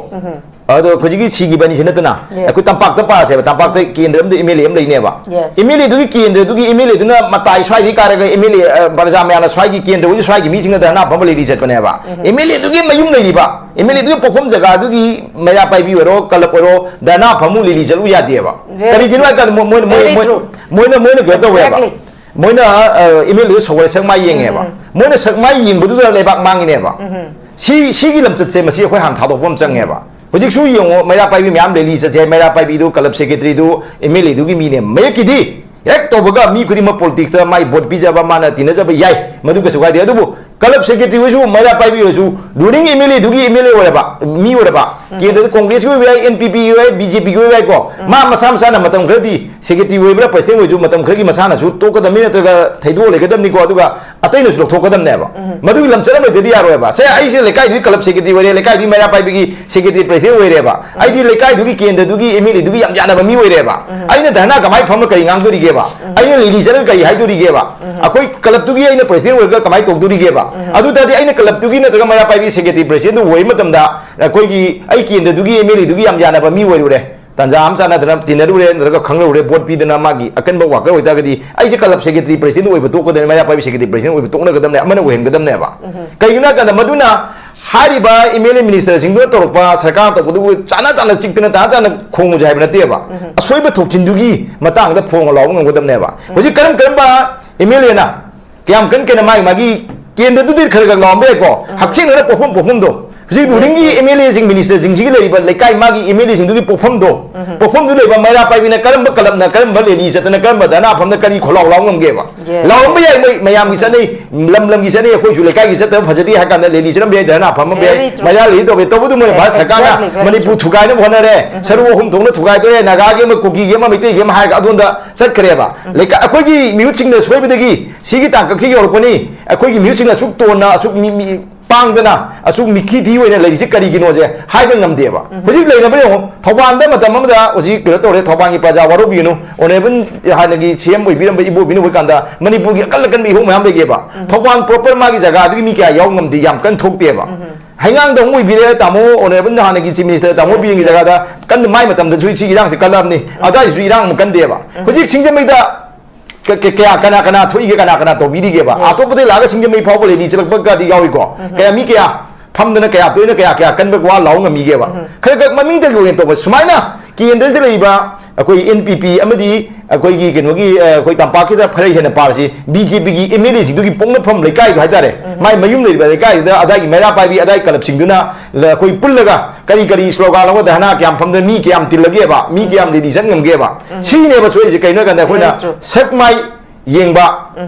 ꯑꯗꯣ ꯍꯧꯖꯤꯛꯀꯤ ꯁꯤꯈꯤꯕ ꯑꯅꯤꯁꯤ ꯅꯠꯇꯅ Yes. ꯑꯩꯈꯣꯏ ꯇꯝꯄꯥꯛꯇ ꯄꯥꯔꯁꯦꯕ, ꯇꯝꯄꯥꯛꯇ ꯀꯦꯟꯗ꯭ꯔ ꯑꯃꯗ ꯑꯦꯝ ꯑꯦꯜ ꯑꯦ ꯑꯃ ꯂꯩꯅꯦꯕ꯫ Yes. ꯑꯦꯝ ꯑꯦꯜ ꯑꯦꯗꯨꯒꯤ ꯀꯦꯟꯗ꯭ꯔꯗꯨꯒꯤ ꯑꯦꯝ ꯑꯦꯜ ꯑꯦꯗꯨꯅ ꯃꯇꯥꯏ ꯁ꯭ꯋꯥꯏꯗꯒꯤ ꯀꯥꯔꯒ ꯑꯦꯝ ꯑꯦꯜ ꯑꯦ, ꯑ, ꯄ꯭ꯔꯖꯥ ꯃꯌꯥꯝꯅ ꯁ꯭ꯋꯥꯏꯒꯤ ꯀꯦꯟꯗ꯭ꯔ ꯑꯣꯏꯁꯨ ꯁ꯭ꯋꯥꯏꯒꯤ ꯃꯤꯁꯤꯡꯅ ꯙꯔꯅꯥ ꯐꯝꯕ ꯂꯩꯔꯤ ꯆꯠꯄꯅꯦꯕ꯫ ꯑꯦꯝ ꯑꯦꯜ ꯑꯦꯗꯨꯒꯤ ꯃꯌꯨꯝ ꯂꯩꯔꯤꯕ, ꯑꯦꯝ ꯑꯦꯜ ꯑꯦꯗꯨꯒꯤ ꯄꯣꯛꯐꯝ ꯖꯒꯥꯗꯨꯒꯤ ꯃꯩꯔꯥ ꯄꯥꯏꯕꯤ ꯑꯣꯏꯔꯣ, ꯀꯂꯕ ꯑꯣꯏꯔꯣ, ꯙꯔꯅꯥ ꯐꯝꯃꯨ, ꯂꯤꯂꯤ ꯆꯠꯂꯨ ꯌꯥꯗꯦꯕ꯫ Very ꯀꯔꯤꯒꯤꯅꯣ ꯍꯥꯏ ꯀꯥꯟꯗ ꯃꯣ- ꯃꯣꯏꯅ ꯃꯣꯏ- Very ꯃꯣꯏ- true. ꯃꯣꯏꯅ ꯃꯣꯏꯅ ꯀꯩꯅꯣ ꯇꯧꯋꯦꯕ꯫ Exactly. ꯃꯣꯏꯅ, ꯑ, ꯑꯦꯝ ꯑꯦꯜ ꯑꯦꯗꯨ ꯁꯧꯒꯠꯂ ꯁꯛ ꯃꯥꯏ ꯌꯦꯡꯉꯦꯕ꯫ ꯃꯣꯏꯅ ꯁꯛ ꯃꯥꯏ ꯌꯦꯡꯕꯗꯨꯗ ꯂꯩꯕꯥꯛ ꯃꯥꯡꯉꯤꯅꯦꯕ꯫ ꯁꯤ ꯁꯤꯒꯤ ꯂꯝꯆꯠꯁꯦ ꯃꯁꯤ ꯑꯩꯈꯣꯏ ꯍꯥꯟꯅ ꯊꯥꯗꯣꯛꯄ ꯑꯃ ꯆꯪꯉꯦꯕ꯫ ꯍꯧꯖꯤꯛꯁꯨ ꯌꯦꯡꯉꯣ, ꯃꯩꯔꯥ ꯄꯥꯏꯕꯤ ꯃꯌꯥꯝ ꯔꯦꯂꯤ ꯆꯠꯁꯦ ꯍꯥꯏ, ꯃꯩꯔꯥ ꯄꯥꯏꯕꯤꯗꯨ ꯀꯂꯕ ꯁꯦꯀ꯭ꯔꯦꯇꯔꯤꯗꯨ ꯑꯦꯝ ꯑꯦꯜ ꯑꯦꯗꯨꯒꯤ ꯃꯤꯅꯦ꯫ ꯃꯌꯦꯛꯀꯤꯗꯤ ꯍꯦꯛ ꯇꯧꯕꯒ ꯃꯤ ꯈꯨꯗꯤꯡꯃꯛ ꯄꯣꯂꯤꯇꯤꯛꯁꯇ ꯃꯥꯏ ꯚꯣꯠ ꯄꯤꯖꯕ, ꯃꯥꯅ ꯇꯤꯟꯅꯖꯕ ꯌꯥꯏ, ꯃꯗꯨ ꯀꯩꯁꯨ ꯀꯥꯏꯗꯦ꯫ ꯑꯗꯨꯕꯨ ꯀꯂꯕ ꯁꯦꯀ꯭ꯔꯦꯇꯔꯤ ꯑꯣꯏꯁꯨ, ꯃꯩꯔꯥ ꯄꯥꯏꯕꯤ ꯑꯣꯏꯁꯨ, ꯔꯨꯂꯤꯡ ꯑꯦꯝ ꯑꯦꯜ ꯑꯦꯗꯨꯒꯤ ꯑꯦꯝ ꯑꯦꯜ ꯑꯦ ꯑꯣꯏꯔꯕ ꯃꯤ ꯑꯣꯏꯔꯕ, ꯀꯦꯟꯗ꯭ꯔꯗ ꯀꯣꯡꯒ꯭ꯔꯦꯁꯀꯤ ꯑꯣꯏꯕ ꯌꯥꯏ, ꯑꯦꯟ ꯄꯤ ꯄꯤꯒꯤ ꯑꯣꯏꯕ ꯌꯥꯏ, ꯕꯤ ꯖꯦ ꯄꯤꯒꯤ ꯑꯣꯏꯕ ꯌꯥꯏꯀꯣ, ꯃꯥ ꯃꯁꯥ ꯃꯁꯥꯅ ꯃꯇꯝ ꯈꯔꯗꯤ ꯁꯦꯀ꯭ꯔꯦꯇꯔꯤ ꯑꯣꯏꯕ꯭ꯔꯥ ꯄ꯭ꯔꯁꯤꯗꯦꯟ ꯑꯣꯏꯔꯁꯨ ꯃꯇꯝ ꯈꯔꯒꯤ ꯃꯁꯥꯅꯁꯨ ꯇꯣꯛꯀꯗꯕꯅꯤ, ꯅꯠꯇ꯭ꯔꯒ ꯊꯩꯗꯣꯛꯑ ꯂꯩꯒꯗꯕꯅꯤꯀꯣ꯫ ꯑꯗꯨꯒ ꯑꯇꯩꯅꯁꯨ ꯂꯧꯊꯣꯛꯀꯗꯕꯅꯦꯕ꯫ ꯃꯗꯨꯒꯤ ꯂꯝꯆꯠ ꯑꯃ ꯂꯩꯇ꯭ꯔꯗꯤ ꯌꯥꯔꯣꯏꯕ꯫ ꯁꯦ, ꯑꯩꯁꯦ ꯂꯩꯀꯥꯏꯗꯨꯒꯤ ꯀꯂꯕ ꯁꯦꯀ꯭ꯔꯦꯇꯔꯤ ꯑꯣꯏꯔꯦ, ꯂꯩꯀꯥꯏꯗꯨꯒꯤ ꯃꯩꯔꯥ ꯄꯥꯏꯕꯤꯒꯤ ꯁꯦꯀ꯭ꯔꯦꯇꯔꯤ ꯄ꯭ꯔꯁꯤꯗꯦꯟ ꯑꯣꯏꯔꯦꯕ, ꯑꯩꯗꯤ ꯂꯩꯀꯥꯏꯗꯨꯒꯤ ꯀꯦꯟꯗ꯭ꯔꯗꯨꯒꯤ ꯑꯦꯝ ꯑꯦꯜ ꯑꯦꯗꯨꯒꯤ ꯌꯥꯝ ꯌꯥꯅꯕ ꯃꯤ ꯑꯣꯏꯔꯦꯕ꯫ ꯑꯩꯅ ꯙꯔꯅꯥ ꯀꯃꯥꯏꯅ ꯐꯝꯃ ꯀꯔꯤ ꯉꯥꯡꯗꯣꯔꯤꯒꯦꯕ? ꯑꯩꯅ ꯔꯦꯂꯤ ꯆꯠꯂꯒ ꯀꯔꯤ ꯍꯥꯏꯗꯣꯔꯤꯒꯦꯕ? ꯑꯩꯈꯣꯏ ꯀꯂꯕꯇꯨꯒꯤ ꯑꯩꯅ ꯄ꯭ꯔꯁꯤꯗꯦꯟ ꯑꯣꯏꯔꯒ ꯀꯃꯥꯏꯅ ꯇꯧꯗꯣꯔꯤꯒꯦꯕ? ꯑꯗꯨ ꯇꯥꯔꯗꯤ ꯑꯩꯅ ꯀꯂꯕꯇꯨꯒꯤ ꯅꯠꯇ꯭ꯔꯒ ꯃꯩꯔꯥ ꯄꯥꯏꯕꯤ ꯁꯦꯀ꯭ꯔꯦꯇꯔꯤ ꯄ꯭ꯔꯁꯤꯗꯦꯟꯗꯨ ꯑꯣꯏꯕ ꯃꯇꯝꯗ ꯑꯩꯈꯣꯏꯒꯤ, ꯑꯩ ꯀꯦꯟꯗ꯭ꯔꯗꯨꯒꯤ ꯑꯦꯝ ꯑꯦꯜ ꯑꯦꯗꯨꯒꯤ ꯌꯥꯝ ꯌꯥꯅꯕ ꯃꯤ ꯑꯣꯏꯔꯨꯔꯦ꯫ ꯇꯥꯟꯖꯥ ꯑꯃ ꯆꯥꯟꯅꯗꯅ ꯇꯤꯟꯅꯔꯨꯔꯦ, ꯅꯠꯇ꯭ꯔꯒ ꯈꯪꯅꯔꯨꯔꯦ, ꯚꯣꯠ ꯄꯤꯗꯅ ꯃꯥꯒꯤ ꯑꯀꯟꯕ ꯋꯥꯀꯔ ꯑꯣꯏꯇꯥꯔꯒꯗꯤ ꯑꯩꯁꯦ ꯀꯂꯕ ꯁꯦꯀ꯭ꯔꯦꯇꯔꯤ ꯄ꯭ꯔꯁꯤꯗꯦꯟ ꯑꯣꯏꯕ ꯇꯣꯛꯀꯗꯕꯅꯤ, ꯃꯩꯔꯥ ꯄꯥꯏꯕꯤ ꯁꯦꯀ꯭ꯔꯦꯇꯔꯤ ꯄ꯭ꯔꯁꯤꯗꯦꯟ ꯑꯣꯏꯕ ꯇꯣꯛꯅꯒꯗꯕꯅꯦ, ꯑꯃꯅ ꯑꯣꯏꯍꯟꯒꯗꯕꯅꯦꯕ꯫ ꯀꯩꯒꯤꯅꯣ ꯍꯥꯏ ꯀꯥꯟꯗ ꯃꯗꯨꯅ ꯍꯥꯏꯔꯤꯕ ꯑꯦꯝ ꯑꯦꯜ ꯑꯦ ꯃꯤꯅꯤꯁꯇꯔꯁꯤꯡꯗꯨꯅ ꯇꯧꯔꯛꯄ, ꯁꯔꯀꯥꯔꯅ ꯇꯧꯕꯗꯨꯕꯨ ꯆꯥꯅ ꯆꯥꯅ ꯆꯤꯛꯇꯅ ꯇꯥꯅ ꯆꯥꯅ ꯈꯣꯡꯉꯨꯁꯦ ꯍꯥꯏꯕ ꯅꯠꯇꯦꯕ꯫ ꯑꯁꯣꯏꯕ ꯊꯣꯛꯆꯤꯟꯗꯨꯒꯤ ꯃꯇꯥꯡꯗ ꯐꯣꯡꯉ ꯂꯥꯎꯕ ꯉꯝꯒꯗꯕꯅꯦꯕ꯫ ꯍꯧꯖꯤꯛ ꯀꯔꯝ ꯀꯔꯝꯕ ꯑꯦꯝ ꯑꯦꯜ ꯑꯦꯅ ꯀꯌꯥꯝ ꯀꯟ ꯀꯟꯅ ꯃꯥꯒꯤ ꯃꯥꯒꯤ ꯀꯦꯟꯗ꯭ꯔꯗꯨꯗꯤ ꯈꯔ ꯈꯔ ꯂꯥꯎꯔꯝꯕ ꯌꯥꯏꯀꯣ, ꯍꯛꯊꯦꯡꯅꯅ ꯄꯣꯛꯐꯝ ꯄꯣꯛꯐꯝꯗꯣ꯫ ꯍꯧꯖꯤꯛ ꯔꯨꯂꯤꯡꯒꯤ ꯑꯦꯝ ꯑꯦꯜ ꯑꯦꯁꯤꯡ, ꯃꯤꯅꯤꯁꯇꯔꯁꯤꯡꯁꯤꯒꯤ ꯂꯩꯔꯤꯕ ꯂꯩꯀꯥꯏ, ꯃꯥꯒꯤ ꯑꯦꯝ ꯑꯦꯜ ꯑꯦꯁꯤꯡꯗꯨꯒꯤ ꯄꯣꯛꯐꯝꯗꯣ, ꯄꯣꯛꯐꯝꯗꯨ ꯂꯩꯕ ꯃꯩꯔꯥ ꯄꯥꯏꯕꯤꯅ ꯀꯔꯝꯕ ꯀꯂꯕꯅ, ꯀꯔꯝꯕ ꯔꯦꯂꯤ ꯆꯠꯇꯅ, ꯀꯔꯝꯕ ꯙꯔꯅꯥ ꯐꯝꯗ ꯀꯔꯤ ꯈꯣꯜꯂꯥꯎ ꯂꯥꯎ ꯉꯝꯒꯦꯕ? ꯂꯥꯎꯔꯝꯕ ꯌꯥꯏ, ꯃꯣꯏ ꯃꯌꯥꯝꯒꯤ ꯆꯠꯅꯩ, ꯂꯝ ꯂꯝꯒꯤ ꯆꯠꯅꯩ, ꯑꯩꯈꯣꯏꯁꯨ ꯂꯩꯀꯥꯏꯒꯤ ꯆꯠꯇꯕ ꯐꯖꯗꯦ ꯍꯥꯏ ꯀꯥꯟꯗ ꯔꯦꯂꯤ ꯆꯠꯂꯝꯕ ꯌꯥꯏ, ꯙꯔꯅꯥ ꯐꯝꯃꯝꯕ ꯌꯥꯏ, ꯃꯩꯔꯥ ꯂꯩꯔꯤ ꯇꯧꯕ ꯌꯥꯏ꯫ ꯇꯧꯕꯗꯨ ꯃꯣꯏꯅ ꯚꯥꯔꯠ ꯁꯔꯀꯥꯔꯅ ꯃꯅꯤꯄꯨꯔ ꯊꯨꯒꯥꯏꯅꯕ ꯍꯣꯠꯅꯔꯦ, ꯁꯔꯨ ꯑꯍꯨꯝ ꯊꯣꯛꯅ ꯊꯨꯒꯥꯏꯗꯣꯔꯦ, ꯅꯥꯒꯥꯒꯤ ꯑꯃ, ꯀꯨꯀꯤꯒꯤ ꯑꯃ, ꯃꯩꯇꯩꯒꯤ ꯑꯃ ꯍꯥꯏꯔꯒ ꯑꯗꯣꯝꯗ ꯆꯠꯈ꯭ꯔꯦꯕ꯫ ꯂꯩꯀꯥꯏ, ꯑꯩꯈꯣꯏꯒꯤ ꯃꯤꯍꯨꯠꯁꯤꯡꯅ ꯁꯣꯏꯕꯗꯒꯤ ꯁꯤꯒꯤ ꯇꯥꯡꯀꯛꯁꯤ ꯌꯧꯔꯛꯄꯅꯤ, ꯑꯩꯈꯣꯏꯒꯤ ꯃꯤꯍꯨꯠꯁꯤꯡꯅ ꯑꯁꯨꯛ ꯇꯣꯟꯅ, ꯑꯁꯨꯛ ꯃꯤ, ꯃꯤ ꯄꯥꯡꯗꯅ, ꯑꯁꯨꯛ ꯃꯤꯈꯤ ꯊꯤ ꯑꯣꯏꯅ ꯂꯩꯔꯤꯁꯤ ꯀꯔꯤꯒꯤꯅꯣꯁꯦ ꯍꯥꯏꯕ ꯉꯝꯗꯦꯕ꯫ ꯍꯧꯖꯤꯛ ꯂꯩꯅꯕ ꯌꯦꯡꯉꯣ, ꯊꯧꯕꯥꯜꯗ ꯃꯇꯝ ꯑꯃꯗ ꯍꯧꯖꯤꯛ ꯀꯩꯅꯣ ꯇꯧꯔꯦ, ꯊꯧꯕꯥꯜꯒꯤ ꯄ꯭ꯔꯖꯥ ꯋꯥꯔꯧꯕꯤꯒꯅꯨ, ꯑꯣꯅꯔꯦꯕꯜ ꯍꯥꯟꯅꯒꯤ ꯁꯤ ꯑꯦꯝ ꯑꯣꯏꯕꯤꯔꯝꯕ ꯏꯕꯣꯕꯤꯅ ꯑꯣꯏꯕ ꯀꯥꯟꯗ ꯃꯅꯤꯄꯨꯔꯒꯤ ꯑꯀꯜ ꯑꯀꯟꯕ ꯏꯍꯧ ꯃꯌꯥꯝ ꯂꯩꯒꯦꯕ꯫ ꯊꯧꯕꯥꯜ ꯄ꯭ꯔꯣꯄꯔ ꯃꯥꯒꯤ ꯖꯒꯥꯗꯨꯒꯤ ꯃꯤ ꯀꯌꯥ ꯌꯥꯎ ꯉꯝꯗꯦ, ꯌꯥꯝ ꯀꯟꯅ ꯊꯣꯛꯇꯦꯕ꯫ ꯍꯩꯉꯥꯡꯗ ꯑꯃꯨꯛ ꯑꯣꯏꯕꯤꯔꯦ ꯇꯥꯃꯣ, ꯑꯣꯅꯔꯦꯕꯜ ꯍꯥꯟꯅꯒꯤ ꯆꯤꯐ ꯃꯤꯅꯤꯁꯇꯔ ꯇꯥꯃꯣ ꯕꯤꯔꯦꯟꯒꯤ ꯖꯒꯥꯗ ꯀꯟꯅ ꯃꯥꯏ ꯃꯇꯝꯗꯁꯨ ꯁꯤ ꯏꯔꯥꯡꯁꯦ ꯀꯜꯂꯝꯅꯤ, ꯑꯗꯨꯋꯥꯏꯗꯁꯨ ꯏꯔꯥꯡ ꯑꯃꯨꯛ ꯀꯟꯗꯦꯕ꯫ ꯍꯧꯖꯤꯛ ꯁꯤꯡꯖꯃꯩꯗ ꯀ-, ꯀ-, ꯀꯌꯥ, ꯀꯅꯥ ꯀꯅꯥ ꯊꯣꯛꯏꯒꯦ, ꯀꯅꯥ ꯀꯅꯥ ꯇꯧꯕꯤꯔꯤꯒꯦꯕ? ꯑꯇꯣꯞꯄꯗꯩ ꯂꯥꯛꯑꯒ ꯁꯤꯡꯖꯃꯩ ꯐꯥꯎꯕ ꯔꯦꯂꯤ ꯆꯠꯂꯛꯄꯒꯗꯤ ꯌꯥꯎꯏꯀꯣ꯫ ꯀꯌꯥ, ꯃꯤ ꯀꯌꯥ ꯐꯝꯗꯅ ꯀꯌꯥ ꯇꯣꯏꯅ ꯀꯌꯥ ꯀꯌꯥ ꯀꯟꯕ ꯋꯥ ꯂꯥꯎ ꯉꯝꯃꯤꯒꯦꯕ? ꯈꯔ ꯈꯛ ꯃꯃꯤꯡꯗꯒꯤ ꯑꯣꯏꯅ ꯇꯧꯕ ꯁꯨꯃꯥꯏꯅ ꯀꯦꯟꯗ꯭ꯔꯁꯤꯗ ꯂꯩꯔꯤꯕ ꯑꯩꯈꯣꯏ ꯑꯦꯟ ꯄꯤ ꯄꯤ ꯑꯃꯗꯤ ꯑꯩꯈꯣꯏꯒꯤ ꯀꯩꯅꯣꯒꯤ, ꯑ, ꯑꯩꯈꯣꯏ ꯇꯝꯄꯥꯛꯀꯤꯗ ꯈꯔ ꯍꯦꯟꯅ ꯄꯥꯔꯁꯤ, ꯕꯤ ꯖꯦ ꯄꯤꯒꯤ ꯑꯦꯝ ꯑꯦꯜ ꯑꯦꯁꯤꯡꯗꯨꯒꯤ ꯄꯣꯛꯅꯐꯝ ꯂꯩꯀꯥꯏꯗꯣ ꯍꯥꯏꯇꯥꯔꯦ, ꯃꯥꯏ ꯃꯌꯨꯝ ꯂꯩꯔꯤꯕ ꯂꯩꯀꯥꯏꯗꯨꯗ ꯑꯗꯥꯏꯒꯤ ꯃꯩꯔꯥ ꯄꯥꯏꯕꯤ ꯑꯗꯥꯏ ꯀꯂꯕꯁꯤꯡꯗꯨꯅ ꯂ-, ꯑꯩꯈꯣꯏ ꯄꯨꯜꯂꯒ ꯀꯔꯤ ꯀꯔꯤ ꯁ꯭ꯂꯣꯒꯥꯟ ꯑꯃ, ꯙꯔꯅꯥ ꯀꯌꯥꯝ ꯐꯝꯗꯅ ꯃꯤ ꯀꯌꯥꯝ ꯇꯤꯜꯂꯒꯦꯕ, ꯃꯤ ꯀꯌꯥꯝ ꯔꯦꯂꯤ ꯆꯠ ꯉꯝꯒꯦꯕ? ꯁꯤꯅꯦꯕ ꯁꯣꯏꯔꯤꯁꯦ꯫ ꯀꯩꯅꯣ ꯍꯥꯏ ꯀꯥꯟꯗ ꯑꯩꯈꯣꯏꯅ ꯁꯛ ꯃꯥꯏ ꯌꯦꯡꯕ,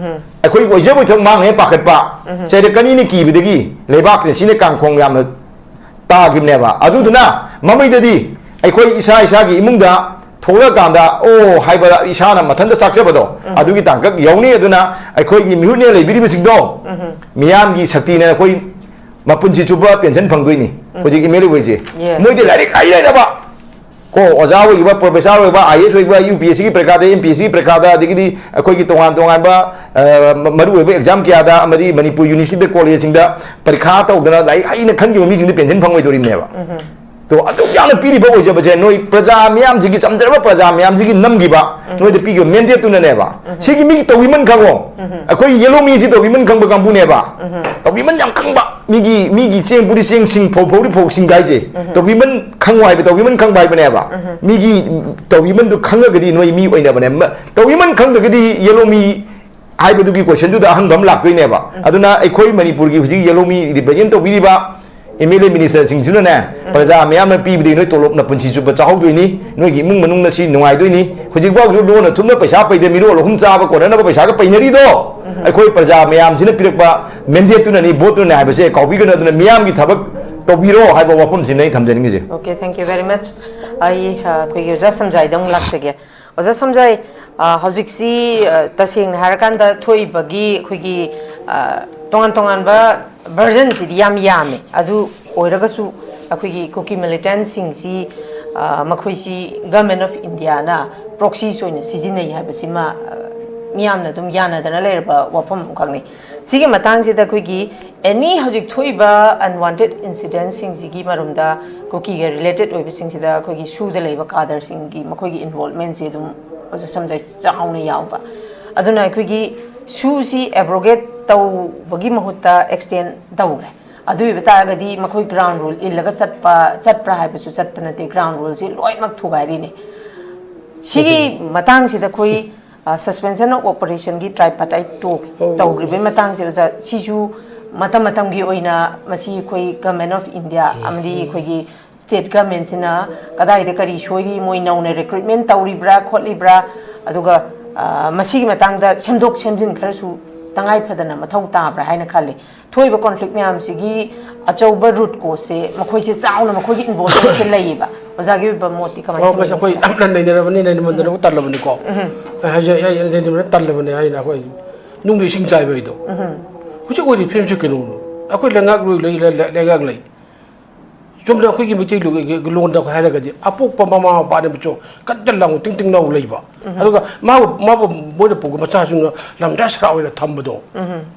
ꯑꯩꯈꯣꯏ ꯑꯣꯏꯖꯕ ꯊꯕꯛ ꯃꯥꯡꯉꯦ ꯄꯥꯈꯠꯄ, ꯆꯩꯔꯛꯀꯅꯤꯅ ꯀꯤꯕꯗꯒꯤ ꯂꯩꯕꯥꯛꯁꯤꯅ ꯁꯤꯅ ꯀꯥꯡꯈꯣꯡ ꯌꯥꯝꯅ ꯇꯥꯈꯤꯕꯅꯦꯕ꯫ ꯑꯗꯨꯗꯨꯅ ꯃꯃꯩꯗꯗꯤ ꯑꯩꯈꯣꯏ ꯏꯁꯥ ꯏꯁꯥꯒꯤ ꯏꯃꯨꯡꯗ ꯊꯣꯛꯂꯛꯀꯥꯟꯗ "ꯑꯣ" ꯍꯥꯏꯕ ꯏꯁꯥꯅ ꯃꯊꯟꯇ ꯆꯥꯛꯆꯕꯗꯣ, ꯑꯗꯨꯒꯤ ꯇꯥꯡꯀꯛ ꯌꯧꯅꯤ꯫ ꯑꯗꯨꯅ ꯑꯩꯈꯣꯏꯒꯤ ꯃꯤꯍꯨꯠꯅꯦ ꯂꯩꯕꯤꯔꯤꯕꯁꯤꯡꯗꯣ, ꯃꯤꯌꯥꯝꯒꯤ ꯁꯛꯇꯤꯅ ꯑꯩꯈꯣꯏ ꯃꯄꯨꯟꯁꯤ ꯆꯨꯞꯄ ꯄꯦꯟꯁꯟ ꯐꯪꯗꯣꯏꯅꯤ꯫ ꯍꯧꯖꯤꯛ ꯑꯦꯝ ꯑꯦꯜ ꯑꯦ ꯑꯣꯏꯁꯦ, ꯃꯣꯏꯗꯤ ꯂꯥꯏꯔꯤꯛ ꯍꯩ ꯂꯩꯔꯕ ꯀꯣ, ꯑꯣꯖꯥ ꯑꯣꯏꯈꯤꯕ, ꯄ꯭ꯔꯣꯐꯦꯁꯥꯔ ꯑꯣꯏꯕ, ꯑꯥꯏ ꯑꯦꯁ ꯑꯣꯏꯕ, ꯌꯨ ꯄꯤ ꯑꯦꯁ ꯁꯤꯒꯤ ꯄꯔꯤꯈꯥꯗ, ꯑꯦꯝ ꯄꯤ ꯑꯦꯁ ꯁꯤꯒꯤ ꯄꯔꯤꯈꯥꯗ, ꯑꯗꯒꯤꯗꯤ ꯑꯩꯈꯣꯏꯒꯤ ꯇꯣꯉꯥꯟ ꯇꯣꯉꯥꯟꯕ, ꯑ, ꯃ-, ꯃꯔꯨꯑꯣꯏꯕ ꯑꯦꯛꯖꯥꯝ ꯀꯌꯥꯗ, ꯑꯃꯗꯤ ꯃꯅꯤꯄꯨꯔ ꯌꯨꯅꯤꯚꯔꯁꯤꯇꯤꯗ, ꯀꯣꯂꯦꯖꯁꯤꯡꯗ ꯄꯔꯤꯈꯥ ꯇꯧꯗꯅ ꯂꯥꯏꯔꯤꯛ ꯍꯩꯅ ꯈꯟꯈꯤꯕ ꯃꯤꯁꯤꯡꯗꯤ ꯄꯦꯟꯁꯟ ꯐꯪꯉꯣꯏꯗꯣꯔꯤꯕꯅꯦꯕ꯫ ꯇꯣ ꯑꯗꯨꯛ ꯌꯥꯝꯅ ꯄꯤꯔꯤꯕ ꯑꯣꯏꯖꯕꯁꯦ ꯅꯣꯏ ꯄ꯭ꯔꯖꯥ ꯃꯤꯌꯥꯝꯁꯤꯒꯤ, ꯆꯝꯖꯔꯕ ꯄ꯭ꯔꯖꯥ ꯃꯤꯌꯥꯝꯁꯤꯒꯤ ꯅꯝꯈꯤꯕ, ꯅꯣꯏꯗ ꯄꯤꯈꯤꯕ mandate ꯇꯨꯅꯅꯦꯕ꯫ ꯁꯤꯒꯤ ꯃꯤꯒꯤ ꯇꯧꯕꯤꯃꯟ ꯈꯪꯉꯣ꯫ ꯑꯩꯈꯣꯏꯒꯤ ꯌꯦꯂꯣꯃꯤꯁꯤ ꯇꯧꯕꯤꯃꯟ ꯈꯪꯕ ꯀꯥꯡꯕꯨꯅꯦꯕ꯫ ꯇꯧꯕꯤꯃꯟ ꯌꯥꯝ ꯈꯪꯕ, ꯃꯤꯒꯤ, ꯃꯤꯒꯤ ꯆꯦꯡ ꯄꯨꯔꯤ ꯆꯦꯡ, ꯁꯤꯡ ꯐꯧ ꯐꯧꯔꯤ ꯐꯧ ꯁꯤꯡ ꯍꯥꯏꯁꯦ꯫ ꯇꯧꯕꯤꯃꯟ ꯈꯪꯉꯣ ꯍꯥꯏꯕ, ꯇꯧꯕꯤꯃꯟ ꯈꯪꯕ ꯍꯥꯏꯕꯅꯦꯕ꯫ ꯃꯤꯒꯤ ꯇꯧꯕꯤꯃꯟꯗꯨ ꯈꯪꯉꯒꯗꯤ ꯅꯣꯏ ꯃꯤ ꯑꯣꯏꯅꯕꯅꯦ꯫ ꯃ-, ꯇꯧꯕꯤꯃꯟ ꯈꯪꯗ꯭ꯔꯒꯗꯤ ꯌꯦꯂꯣꯃꯤ ꯍꯥꯏꯕꯗꯨꯒꯤ question ꯗꯨꯗ ꯑꯍꯪꯕ ꯑꯃ ꯂꯥꯛꯇꯣꯏꯅꯦꯕ꯫ ꯑꯗꯨꯅ ꯑꯩꯈꯣꯏ ꯃꯅꯤꯄꯨꯔꯒꯤ ꯍꯧꯖꯤꯛ ꯌꯦꯂꯣꯃꯤ represent ꯇꯧꯕꯤꯔꯤꯕ MLA minister ꯁꯤꯡꯁꯤꯅꯅꯦ, ꯄ꯭ꯔꯖꯥ ꯃꯌꯥꯝꯅ ꯄꯤꯕꯗꯒꯤ ꯅꯣꯏ ꯇꯣꯂꯣꯞꯅ ꯄꯨꯟꯁꯤ ꯆꯨꯞꯄ ꯆꯥꯍꯧꯗꯣꯏꯅꯤ, ꯅꯣꯏꯒꯤ ꯏꯃꯨꯡ ꯃꯅꯨꯡꯅ ꯁꯤ ꯅꯨꯡꯉꯥꯏꯗꯣꯏꯅꯤ꯫ ꯍꯧꯖꯤꯛꯐꯥꯎꯁꯨ ꯂꯣꯟꯅ ꯊꯨꯞꯅ ꯄꯩꯁꯥ ꯄꯩꯗ ꯃꯤꯔꯣꯜ ꯑꯍꯨꯝ ꯆꯥꯕ ꯀꯣꯟꯅꯅꯕ ꯄꯩꯁꯥꯒ ꯄꯩꯅꯔꯤꯗꯣ, ꯑꯩꯈꯣꯏ ꯄ꯭ꯔꯖꯥ ꯃꯌꯥꯝꯁꯤꯅ ꯄꯤꯔꯛꯄ mandate ꯇꯨꯅꯅꯤ, vote ꯇꯨꯅꯅꯤ ꯍꯥꯏꯕꯁꯦ ꯀꯥꯎꯕꯤꯒꯅꯨ꯫ ꯑꯗꯨꯅ ꯃꯤꯌꯥꯝꯒꯤ ꯊꯕꯛ ꯇꯧꯕꯤꯔꯣ ꯍꯥꯏꯕ ꯋꯥꯐꯝꯁꯤꯅ ꯑꯩ ꯊꯝꯖꯅꯤꯡꯉꯤꯁꯦ꯫ Okay, thank you very much. ꯑꯩ, ꯑ, ꯑꯩꯈꯣꯏꯒꯤ ꯑꯣꯖꯥ ꯁꯝꯖꯥꯏꯗ ꯑꯃꯨꯛ ꯂꯥꯛꯆꯒꯦ꯫ ꯑꯣꯖꯥ ꯁꯝꯖꯥꯏ, ꯑ, ꯍꯧꯖꯤꯛꯁꯤ, ꯑ, ꯇꯁꯦꯡꯅ ꯍꯥꯏꯔꯀꯥꯟꯗ ꯊꯣꯛꯏꯕꯒꯤ ꯑꯩꯈꯣꯏꯒꯤ, ꯑ, ꯇꯣꯉꯥꯟ ꯇꯣꯉꯥꯟꯕ version ꯁꯤꯗꯤ ꯌꯥꯝ ꯌꯥꯝꯃꯦ꯫ ꯑꯗꯨ ꯑꯣꯏꯔꯒꯁꯨ ꯑꯩꯈꯣꯏꯒꯤ ꯀꯨꯀꯤ militant ꯁꯤꯡꯁꯤ, ꯑ, ꯃꯈꯣꯏꯁꯤ Government of India ꯅ proxies ꯑꯣꯏꯅ ꯁꯤꯖꯤꯟꯅꯩ ꯍꯥꯏꯕꯁꯤꯃ, ꯑ, ꯃꯤꯌꯥꯝꯅ ꯑꯗꯨꯝ ꯌꯥꯅꯗꯅ ꯂꯩꯔꯕ ꯋꯥꯐꯝ ꯑꯃꯈꯛꯅꯤ꯫ ꯁꯤꯒꯤ ꯃꯇꯥꯡꯁꯤꯗ ꯑꯩꯈꯣꯏꯒꯤ any ꯍꯧꯖꯤꯛ ꯊꯣꯛꯏꯕ unwanted incident ꯁꯤꯡꯁꯤꯒꯤ ꯃꯔꯨꯝꯗ ꯀꯨꯀꯤꯒ related ꯑꯣꯏꯕꯁꯤꯡꯁꯤꯗ ꯑꯩꯈꯣꯏꯒꯤ ꯁꯨꯗ ꯂꯩꯕ cadre ꯁꯤꯡꯒꯤ ꯃꯈꯣꯏꯒꯤ involvement ꯁꯦ ꯑꯗꯨꯝ ꯑꯣꯖꯥ ꯁꯝꯖꯥꯏ ꯆꯥꯎꯅ ꯌꯥꯎꯕ꯫ ꯑꯗꯨꯅ ꯑꯩꯈꯣꯏꯒꯤ ꯁꯨꯁꯤ abrogate ꯇꯧꯕꯒꯤ ꯃꯍꯨꯠꯇ extend ꯇꯧꯈ꯭ꯔꯦ꯫ ꯑꯗꯨ ꯑꯣꯏꯕ ꯇꯥꯔꯒꯗꯤ ꯃꯈꯣꯏ ground rule ꯏꯜꯂꯒ ꯆꯠꯄ, ꯆꯠꯄ꯭ꯔꯥ ꯍꯥꯏꯕꯁꯨ ꯆꯠꯄ ꯅꯠꯇꯦ, ground rule ꯁꯤ ꯂꯣꯏꯅꯃꯛ ꯊꯨꯒꯥꯏꯔꯤꯅꯦ꯫ ꯁꯤꯒꯤ ꯃꯇꯥꯡꯁꯤꯗ ꯑꯩꯈꯣꯏ, ꯑ, suspension of operation ꯒꯤ tripartite talk ꯇꯧꯈ꯭ꯔꯤꯕꯒꯤ ꯃꯇꯥꯡꯁꯦ ꯑꯣꯖꯥ, ꯁꯤꯁꯨ ꯃꯇꯝ ꯃꯇꯝꯒꯤ ꯑꯣꯏꯅ ꯃꯁꯤ ꯑꯩꯈꯣꯏ Government of India ꯑꯃꯗꯤ ꯑꯩꯈꯣꯏꯒꯤ state government ꯁꯤꯅ ꯀꯗꯥꯏꯗ ꯀꯔꯤ ꯁꯣꯏꯔꯤ, ꯃꯣꯏ ꯅꯧꯅ recruitment ꯇꯧꯔꯤꯕ꯭ꯔꯥ ꯈꯣꯠꯂꯤꯕ꯭ꯔꯥ, ꯑꯗꯨꯒ, ꯑ, ꯃꯁꯤꯒꯤ ꯃꯇꯥꯡꯗ ꯁꯦꯝꯗꯣꯛ ꯁꯦꯝꯖꯤꯟ ꯈꯔꯁꯨ ꯇꯉꯥꯏ ꯐꯗꯅ ꯃꯊꯧ ꯇꯥꯕ꯭ꯔꯥ ꯍꯥꯏꯅ ꯈꯜꯂꯤ꯫ ꯊꯣꯛꯏꯕ conflict ꯃꯌꯥꯝꯁꯤꯒꯤ ꯑꯆꯧꯕ root cause ꯁꯦ ꯃꯈꯣꯏꯁꯦ ꯆꯥꯎꯅ ꯃꯈꯣꯏꯒꯤ involvement ꯁꯦ ꯂꯩꯌꯦꯕ꯫ ꯑꯣꯖꯥꯒꯤ ꯑꯣꯏꯕ ꯃꯣꯠꯇꯤ ꯀꯃꯥꯏꯅ ꯑꯣ, ꯇꯧꯏ ꯑꯩꯈꯣꯏ ꯃꯁꯤꯗ? ꯌꯥꯝꯅ ꯅꯩꯅꯔꯕꯅꯤ, ꯅꯩꯅꯃꯟꯗꯅꯕꯨ ꯇꯜꯂꯕꯅꯤꯀꯣ꯫ ꯑꯩ ꯍꯥꯏꯁꯦ, ꯑꯩ ꯅꯩꯅꯃꯟꯗꯅ ꯇꯜꯂꯕꯅꯦ ꯍꯥꯏꯅ ꯑꯩꯈꯣꯏ ꯅꯨꯡꯒꯤ ꯏꯁꯤꯡ ꯆꯥꯏꯕ ꯑꯩꯗꯣ꯫ ꯍꯧꯖꯤꯛ ꯑꯣꯏꯔꯤꯕ ꯐꯤꯕꯝꯁꯤ ꯀꯩꯅꯣꯅꯣ? ꯑꯩꯈꯣꯏ ꯂꯩꯉꯥꯛ ꯂꯣꯏ ꯂꯩ, ꯂꯩ, ꯂꯩꯉꯥꯛ ꯂꯩ꯫ ꯆꯨꯝꯅ ꯑꯩꯈꯣꯏꯒꯤ ꯃꯩꯇꯩ ꯂꯣꯟꯗ ꯍꯥꯏꯔꯒꯗꯤ ꯑꯄꯣꯛꯄ ꯃꯃꯥ ꯃꯄꯥꯅ ꯃꯆꯣ ꯀꯟꯅ ꯂꯥꯎꯅ ꯇꯤꯡ ꯇꯤꯡ ꯂꯥꯎ ꯂꯩꯕ꯫ ꯑꯗꯨꯒ ꯃꯥꯕꯨ, ꯃꯥꯕꯨ ꯃꯣꯏꯅ ꯄꯨꯒꯤ ꯃꯆꯥꯁꯤꯡꯅ ꯂꯝꯖꯥ ꯁꯔꯥ ꯑꯣꯏꯅ ꯊꯝꯕꯗꯣ꯫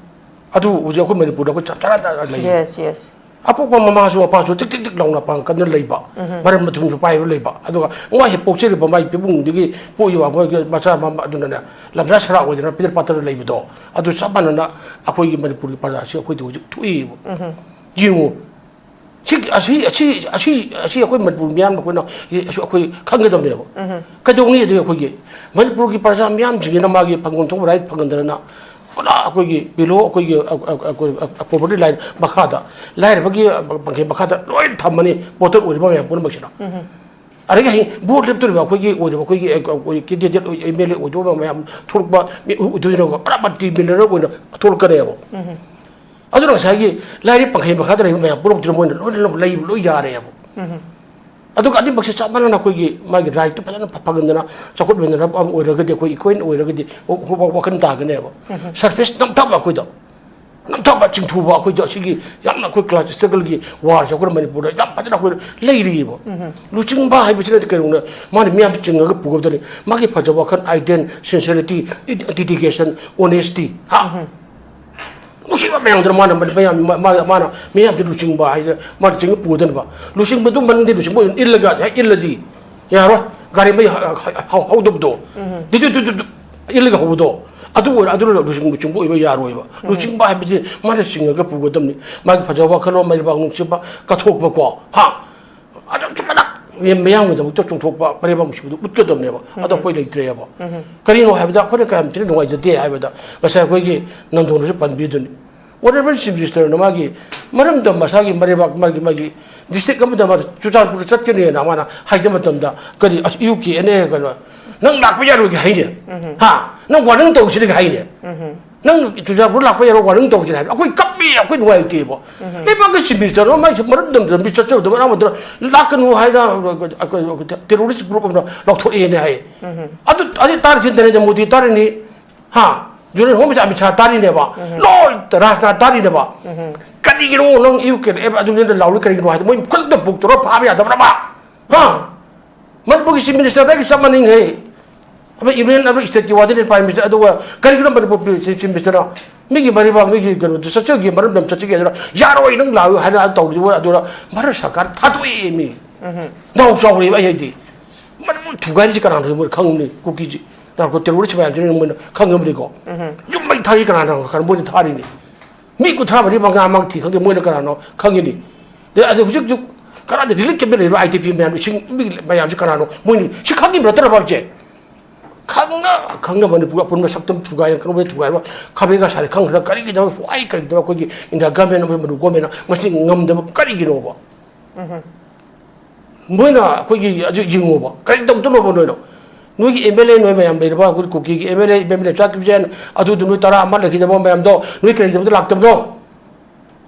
ꯑꯗꯨ ꯍꯧꯖꯤꯛ ꯑꯩꯈꯣꯏ ꯃꯅꯤꯄꯨꯔꯗ ꯑꯩꯈꯣꯏ ꯆꯞ ꯆꯥꯅ ꯂꯩ꯫ Yes, yes. ꯑꯄꯣꯛꯄ ꯃꯃꯥꯁꯨ ꯃꯄꯥꯁꯨ ꯇꯤꯛ ꯇꯤꯛ ꯇꯤꯛ ꯂꯥꯎꯅ ꯄꯥꯡꯒꯜ ꯀꯟꯅ ꯂꯩꯕ, ꯃꯔꯟ ꯃꯊꯨꯝꯁꯨ ꯄꯥꯏꯕ ꯂꯩꯕ, ꯑꯗꯨꯒ ꯃꯥ ꯍꯦꯛ ꯄꯣꯛꯆꯔꯤꯕ ꯃꯥꯒꯤ ꯄꯤꯕꯨꯡꯗꯒꯤ ꯄꯣꯛꯏꯕ ꯃꯣꯏꯒꯤ ꯃꯆꯥ ꯃꯃꯥ ꯑꯗꯨꯅꯅꯦ ꯂꯝꯖꯥ ꯁꯔꯥ ꯑꯣꯏꯗꯅ ꯄꯤꯗꯔ ꯄꯥꯇꯔ ꯂꯩꯕꯗꯣ, ꯑꯗꯨ ꯆꯞ ꯃꯥꯟꯅꯅ ꯑꯩꯈꯣꯏꯒꯤ ꯃꯅꯤꯄꯨꯔꯒꯤ ꯄ꯭ꯔꯖꯥꯁꯤ ꯑꯩꯈꯣꯏꯗ ꯍꯧꯖꯤꯛ ꯊꯣꯛꯏꯕ꯫ ꯌꯦꯡꯉꯨ, ꯁꯤ, ꯑꯁꯤ, ꯑꯁꯤ, ꯑꯁꯤ, ꯑꯁꯤ ꯑꯩꯈꯣꯏ ꯃꯅꯤꯄꯨꯔ ꯃꯤꯌꯥꯝꯅ ꯑꯩꯈꯣꯏꯅ, ꯑꯩꯈꯣꯏ ꯈꯪꯒꯗꯕꯅꯦꯕ꯫ ꯀꯩꯗꯧꯅꯤ ꯑꯗꯨꯒ ꯑꯩꯈꯣꯏꯒꯤ ꯃꯅꯤꯄꯨꯔꯒꯤ ꯄ꯭ꯔꯖꯥ ꯃꯤꯌꯥꯝꯁꯤꯡꯁꯤꯅ ꯃꯥꯒꯤ ꯐꯪꯐꯝ ꯊꯣꯛꯄ ꯔꯥꯏꯠ ꯐꯪꯍꯟꯗꯅ ꯄꯨꯔꯥ ꯑꯩꯈꯣꯏꯒꯤ below, ꯑꯩꯈꯣꯏꯒꯤ, ꯑ, ꯑ, ꯑ, poverty line ꯃꯈꯥꯗ, ꯂꯥꯏꯔꯕꯒꯤ, ꯑ, ꯄꯥꯡꯈꯩ ꯃꯈꯥꯗ ꯂꯣꯏ ꯊꯝꯃꯅꯤ, ꯄꯣꯇꯔ ꯑꯣꯏꯔꯤꯕ ꯃꯌꯥꯝ ꯄꯨꯝꯅꯃꯛꯁꯤꯅ꯫ ꯑꯗꯒꯤ ꯍꯌꯦꯡ ꯚꯣꯠ ꯂꯦꯞꯇꯣꯔꯤꯕ ꯑꯩꯈꯣꯏꯒꯤ ꯑꯣꯏꯔꯤꯕ ꯑꯩꯈꯣꯏꯒꯤ, ꯑ, ꯑꯩꯈꯣꯏ candidate ꯑꯣꯏ-, MLA ꯑꯣꯏꯗꯧꯕ ꯃꯌꯥꯝ ꯊꯣꯛꯂꯛꯄ ꯃꯤ ꯑꯣꯏꯗꯣꯏꯅꯣ? ꯄꯨꯔꯥ multi millionaire ꯑꯣꯏꯅ ꯊꯣꯛꯂꯛꯀꯅꯦꯕ꯫ ꯑꯗꯨꯅ ꯉꯁꯥꯏꯒꯤ ꯂꯥꯏꯔꯤꯛ ꯄꯥꯡꯈꯩ ꯃꯈꯥꯗ ꯂꯩꯕ ꯃꯌꯥꯝ ꯄꯨꯝꯅꯃꯛꯇꯨꯅ ꯃꯣꯏꯅ ꯂꯣꯏꯅ ꯂꯩꯕ ꯂꯣꯏ ꯌꯥꯔꯦꯕ꯫ ꯑꯗꯨꯒ ꯑꯅꯤꯃꯛꯁꯦ ꯆꯞ ꯃꯥꯟꯅꯅ ꯑꯩꯈꯣꯏꯒꯤ ꯃꯥꯒꯤ ꯔꯥꯏꯠꯇꯨ ꯐꯖꯅ ꯐ-, ꯐꯪꯍꯟꯗꯅ ꯆꯥꯎꯈꯠꯃꯤꯟꯅꯔꯕ ꯑꯃ ꯑꯣꯏꯔꯒꯗꯤ ꯑꯩꯈꯣꯏ equal ꯑꯣꯏꯔꯒꯗꯤ ꯋꯥ-, ꯋꯥ-, ꯋꯥꯈꯜ ꯇꯥꯒꯅꯦꯕ꯫ ꯁꯔꯐꯦꯁ ꯅꯝꯊꯕ ꯑꯩꯈꯣꯏꯗ, ꯅꯝꯊꯕ ꯆꯤꯡꯊꯨꯕ ꯑꯩꯈꯣꯏꯗ ꯑꯁꯤꯒꯤ ꯌꯥꯝꯅ ꯑꯩꯈꯣꯏ class struggleꯒꯤ warꯁꯦ ꯑꯩꯈꯣꯏꯅ ꯃꯅꯤꯄꯨꯔꯗ ꯌꯥꯝ ꯐꯖꯅ ꯑꯩꯈꯣꯏ ꯂꯩꯔꯤꯕ꯫ ꯂꯨꯆꯤꯡꯕ ꯍꯥꯏꯕꯁꯤꯅꯗꯤ ꯀꯩꯅꯣꯅ ꯃꯥꯅ ꯃꯤꯌꯥꯝꯁꯦ ꯆꯤꯡꯉꯒ ꯄꯨꯒꯗꯕꯅꯤ꯫ ꯃꯥꯒꯤ ꯐꯖꯕ ꯋꯥꯈꯜ, ideal, sincerity, dedication, honesty, ꯍꯥ? ꯅꯨꯡꯁꯤꯕ ꯃꯌꯥꯝꯗꯨꯅ ꯃꯥꯅ, ꯃꯌꯥꯝ, ꯃꯥ-, ꯃꯥ-, ꯃꯥꯅ ꯃꯤꯌꯥꯝꯁꯦ ꯂꯨꯆꯤꯡꯕ ꯍꯥꯏꯗꯅ ꯃꯥꯅ ꯆꯤꯡꯕ ꯄꯨꯒꯗꯕꯅꯦꯕ꯫ ꯂꯨꯆꯤꯡꯕꯗꯨ ꯃꯅꯤꯡꯗꯤ ꯂꯨꯆꯤꯡꯕ ꯑꯣꯏꯅ ꯏꯜꯂꯒ ꯍꯦꯛ ꯏꯜꯂꯗꯤ ꯌꯥꯔꯣꯏ꯫ ꯒꯥꯔꯤ ꯃꯩ ꯍ-, ꯍ-, ꯍ-, ꯍꯧꯗꯕꯗꯣ꯫ ꯗꯨ-, ꯗꯨ-, ꯗꯨ-, ꯗꯨ-, ꯏꯜꯂꯒ ꯍꯧꯕꯗꯣ꯫ ꯑꯗꯨ ꯑꯣꯏꯔ-, ꯑꯗꯨꯅ ꯂꯨꯆꯤꯡꯕ, ꯂꯨꯆꯤꯡꯕ ꯑꯣꯏꯕ ꯌꯥꯔꯣꯏꯕ꯫ ꯂꯨꯆꯤꯡꯕ ꯍꯥꯏꯕꯁꯤ ꯃꯥꯅ ꯆꯤꯡꯉꯒ ꯄꯨꯒꯗꯕꯅꯤ꯫ ꯃꯥꯒꯤ ꯐꯖꯕ ꯋꯥꯈꯜꯂꯣꯟ, ꯃꯔꯩꯕꯥꯛ ꯅꯨꯡꯁꯤꯕ, ꯀꯠꯊꯣꯛꯄꯀꯣ꯫ ꯍꯥ? ꯑꯗꯨ ꯆꯨꯝꯅ ꯃꯤꯌꯥꯝꯒꯤꯗꯃꯛꯇ ꯆꯣꯡꯊꯣꯛꯄ, ꯃꯔꯩꯕꯥꯛ ꯅꯨꯡꯁꯤꯕꯗꯨ ꯎꯠꯀꯗꯕꯅꯦꯕ꯫ ꯑꯗꯣ ꯑꯩꯈꯣꯏ ꯂꯩꯇ꯭ꯔꯦꯕ꯫ ꯀꯔꯤꯅꯣ ꯍꯥꯏꯕꯗ ꯑꯩꯈꯣꯏꯅ ꯀꯌꯥꯝ ꯊꯤꯅ ꯅꯨꯡꯉꯥꯏꯖꯗꯦ ꯍꯥꯏꯕꯗ ꯉꯁꯥꯏ ꯑꯩꯈꯣꯏꯒꯤ ꯅꯟꯗꯣꯟꯅꯁꯨ ꯄꯟꯕꯤꯗꯨꯅꯤ꯫ Whatever chief ministerꯅ ꯃꯥꯒꯤ ꯃꯔꯝꯗ ꯃꯁꯥꯒꯤ ꯃꯔꯩꯕꯥꯛ, ꯃꯥꯒꯤ, ꯃꯥꯒꯤ district ꯑꯃꯗ ꯃꯥ ꯆꯨꯔꯆꯥꯟꯄꯨꯔꯗ ꯆꯠꯀꯅꯤꯅ ꯃꯥꯅ ꯍꯥꯏꯖꯕ ꯃꯇꯝꯗ ꯀꯔꯤ, ꯑꯁ, ꯌꯨ ꯀꯦ ꯑꯦꯟ ꯑꯦ ꯀꯩꯅꯣ, "ꯅꯪ ꯂꯥꯛꯄ ꯌꯥꯔꯣꯏꯒꯦ ꯍꯥꯏꯅꯦ?" ꯍꯥ? "ꯅꯪ warning ꯇꯧꯁꯤꯔꯒꯦ ꯍꯥꯏꯅꯦ?" "ꯅꯪ ꯆꯨꯔꯆꯥꯟꯄꯨꯔ ꯂꯥꯛꯄ ꯌꯥꯔꯣꯏ, warning ꯇꯧꯁꯤꯔ" ꯍꯥꯏꯕ꯫ ꯑꯩꯈꯣꯏ ꯀꯞꯄꯤ, ꯑꯩꯈꯣꯏ ꯅꯨꯡꯉꯥꯏꯇꯦꯕ꯫ ꯂꯩꯕꯥꯛꯀꯤ chief minister ꯑꯃ ꯃꯥꯏꯁꯨ ꯃꯔꯝꯗꯝꯗ ꯃꯤ ꯆꯠꯆꯕꯗ ꯃꯔꯝ ꯑꯃꯗ ꯂꯥꯛꯀꯅꯨ ꯍꯥꯏꯅ terrorist group ꯑꯃꯅ ꯂꯥꯎꯊꯣꯛꯑꯦꯅ ꯍꯥꯏ꯫ ꯑꯗꯨ, ꯑꯗꯨ ꯇꯥꯔꯤꯁꯤ ꯅꯔꯦꯟꯗ꯭ꯔ ꯃꯣꯗꯤ ꯇꯥꯔꯤꯅꯤ꯫ ꯍꯥ? Union Home Minister Amit Shah ꯇꯥꯔꯤꯅꯦꯕ꯫ ꯂꯣꯏ ꯔꯥꯖꯅꯥꯊ ꯇꯥꯔꯤꯅꯦꯕ꯫ ꯀꯔꯤꯒꯤꯅꯣ ꯅꯪ ꯌꯨ ꯀꯦ ꯑꯦꯐ ꯑꯗꯨꯅ ꯂꯥꯎꯔꯤ ꯀꯔꯤꯒꯤꯅꯣ ꯍꯥꯏꯗꯤ ꯃꯣꯏ ꯈꯨꯗꯛꯇ book ꯇꯧꯔ ꯐꯥꯕ ꯌꯥꯗꯕ꯭ꯔꯕ? ꯍꯥ? ꯃꯅꯤꯄꯨꯔꯒꯤ chief minister ꯑꯩꯒ ꯆꯞ ꯃꯥꯟꯅꯩꯍꯦ꯫ ꯑꯃ union ꯑꯃ stateꯀꯤ ꯋꯥꯗꯅꯤ prime minister, ꯑꯗꯨꯒ ꯀꯔꯤꯒꯤꯅꯣ ꯃꯅꯤꯄꯨꯔ chief ministerꯅ ꯃꯤꯒꯤ ꯃꯔꯩꯕꯥꯛ, ꯃꯤꯒꯤ ꯀꯩꯅꯣꯗꯨ ꯆꯠꯆꯒꯦ, ꯃꯔꯝꯗꯝ ꯆꯠꯆꯒꯦ ꯍꯥꯏꯗꯨꯅ ꯌꯥꯔꯣꯏ, ꯅꯪ ꯂꯥꯛꯑꯣ ꯍꯥꯏꯅ ꯇꯧꯔꯤꯕ ꯑꯗꯨꯅ ꯃꯔꯛ ꯁꯔꯀꯥꯔ ꯊꯥꯗꯣꯛꯑꯦ ꯃꯤ꯫ ꯅꯥꯎ ꯆꯥꯎꯔꯦꯕ꯫ ꯑꯩ ꯍꯥꯏꯗꯤ ꯃꯅꯤꯄꯨꯔ ꯊꯨꯒꯥꯏꯔꯤꯁꯤ ꯀꯅꯥꯅꯣ ꯃꯣꯏꯅ ꯈꯪꯉꯝꯅꯤ꯫ ꯀꯨꯀꯤꯁꯤ ꯅꯥꯔꯀꯣ ꯇꯦꯔꯣꯔꯤꯁ ꯃꯌꯥꯝꯁꯤꯅ ꯃꯣꯏꯅ ꯈꯪꯉꯝꯅꯤꯀꯣ꯫ ꯌꯨꯝ ꯃꯩ ꯊꯥꯔꯤ ꯀꯅꯥꯅꯣ? ꯈꯔ ꯃꯣꯏꯅ ꯊꯥꯔꯤꯅꯤ꯫ ꯃꯤ ꯀꯨꯟꯊ꯭ꯔꯥ ꯃꯔꯤ ꯃꯉꯥ ꯃꯛ ꯊꯤ ꯈꯪꯗꯦ, ꯃꯣꯏꯅ ꯀꯅꯥꯅꯣ ꯈꯪꯉꯤꯅꯤ꯫ ꯑꯗꯩ ꯑꯗꯩ ꯍꯧꯖꯤꯛ ꯍꯧꯖꯤꯛ ꯀꯅꯥꯗ ꯔꯤꯂꯤꯐ ꯀꯦꯝꯞꯇ ꯂꯩꯔꯤꯕ ꯑꯥꯏ ꯗꯤ ꯄꯤ ꯃꯌꯥꯝ, ꯏꯁꯤꯡ ꯃꯤ ꯃꯌꯥꯝꯁꯤ ꯀꯅꯥꯅꯣ? ꯃꯣꯏꯅꯤ ꯁꯤ ꯈꯪꯉꯤꯕ ꯅꯠꯇ꯭ꯔꯕ ꯍꯧꯖꯤꯛ? ꯈꯪꯅ ꯈꯪꯅ ꯃꯅꯤꯄꯨꯔ ꯑꯄꯨꯟꯕ ꯁꯛꯇꯝ ꯊꯨꯒꯥꯏ, ꯀꯩꯅꯣ ꯊꯨꯒꯥꯏꯕ ꯈꯥꯕꯩ ꯀꯥ ꯁꯥꯔꯦ ꯈꯪꯈ꯭ꯔ ꯀꯔꯤꯒꯤꯗꯃꯛ, why, ꯀꯔꯤꯒꯤꯗꯃꯛ ꯑꯩꯈꯣꯏꯒꯤ ꯏꯟꯗꯤꯌꯥ ꯒꯃꯦꯟ ꯑꯃꯁꯨꯡ ꯃꯅꯤꯄꯨꯔ ꯒꯃꯦꯟꯅ ꯃꯁꯤ ꯉꯝꯗꯕ ꯀꯔꯤꯒꯤꯅꯣꯕ? ꯃꯣꯏꯅ ꯑꯩꯈꯣꯏꯒꯤ ꯑꯗꯨ ꯌꯦꯡꯉꯣꯕ, ꯀꯔꯤ ꯇꯧꯗꯅꯣꯕ ꯅꯣꯏꯅ? ꯅꯣꯏꯒꯤ ꯑꯦꯝ ꯑꯦꯜ ꯑꯦ ꯅꯣꯏ ꯃꯌꯥꯝ ꯂꯩꯔꯕ, ꯑꯩꯈꯣꯏ ꯀꯨꯀꯤꯒꯤ M L A, M L A ꯆꯥꯈꯤꯕꯁꯦ, ꯑꯗꯨꯗꯨ ꯅꯣꯏ ꯇꯔꯥ ꯑꯃ ꯂꯩꯈꯤꯗꯕ ꯃꯌꯥꯝꯗꯣ ꯅꯣꯏ ꯀꯔꯤꯒꯤꯗꯃꯛꯇ ꯂꯥꯛꯇꯕꯅꯣ?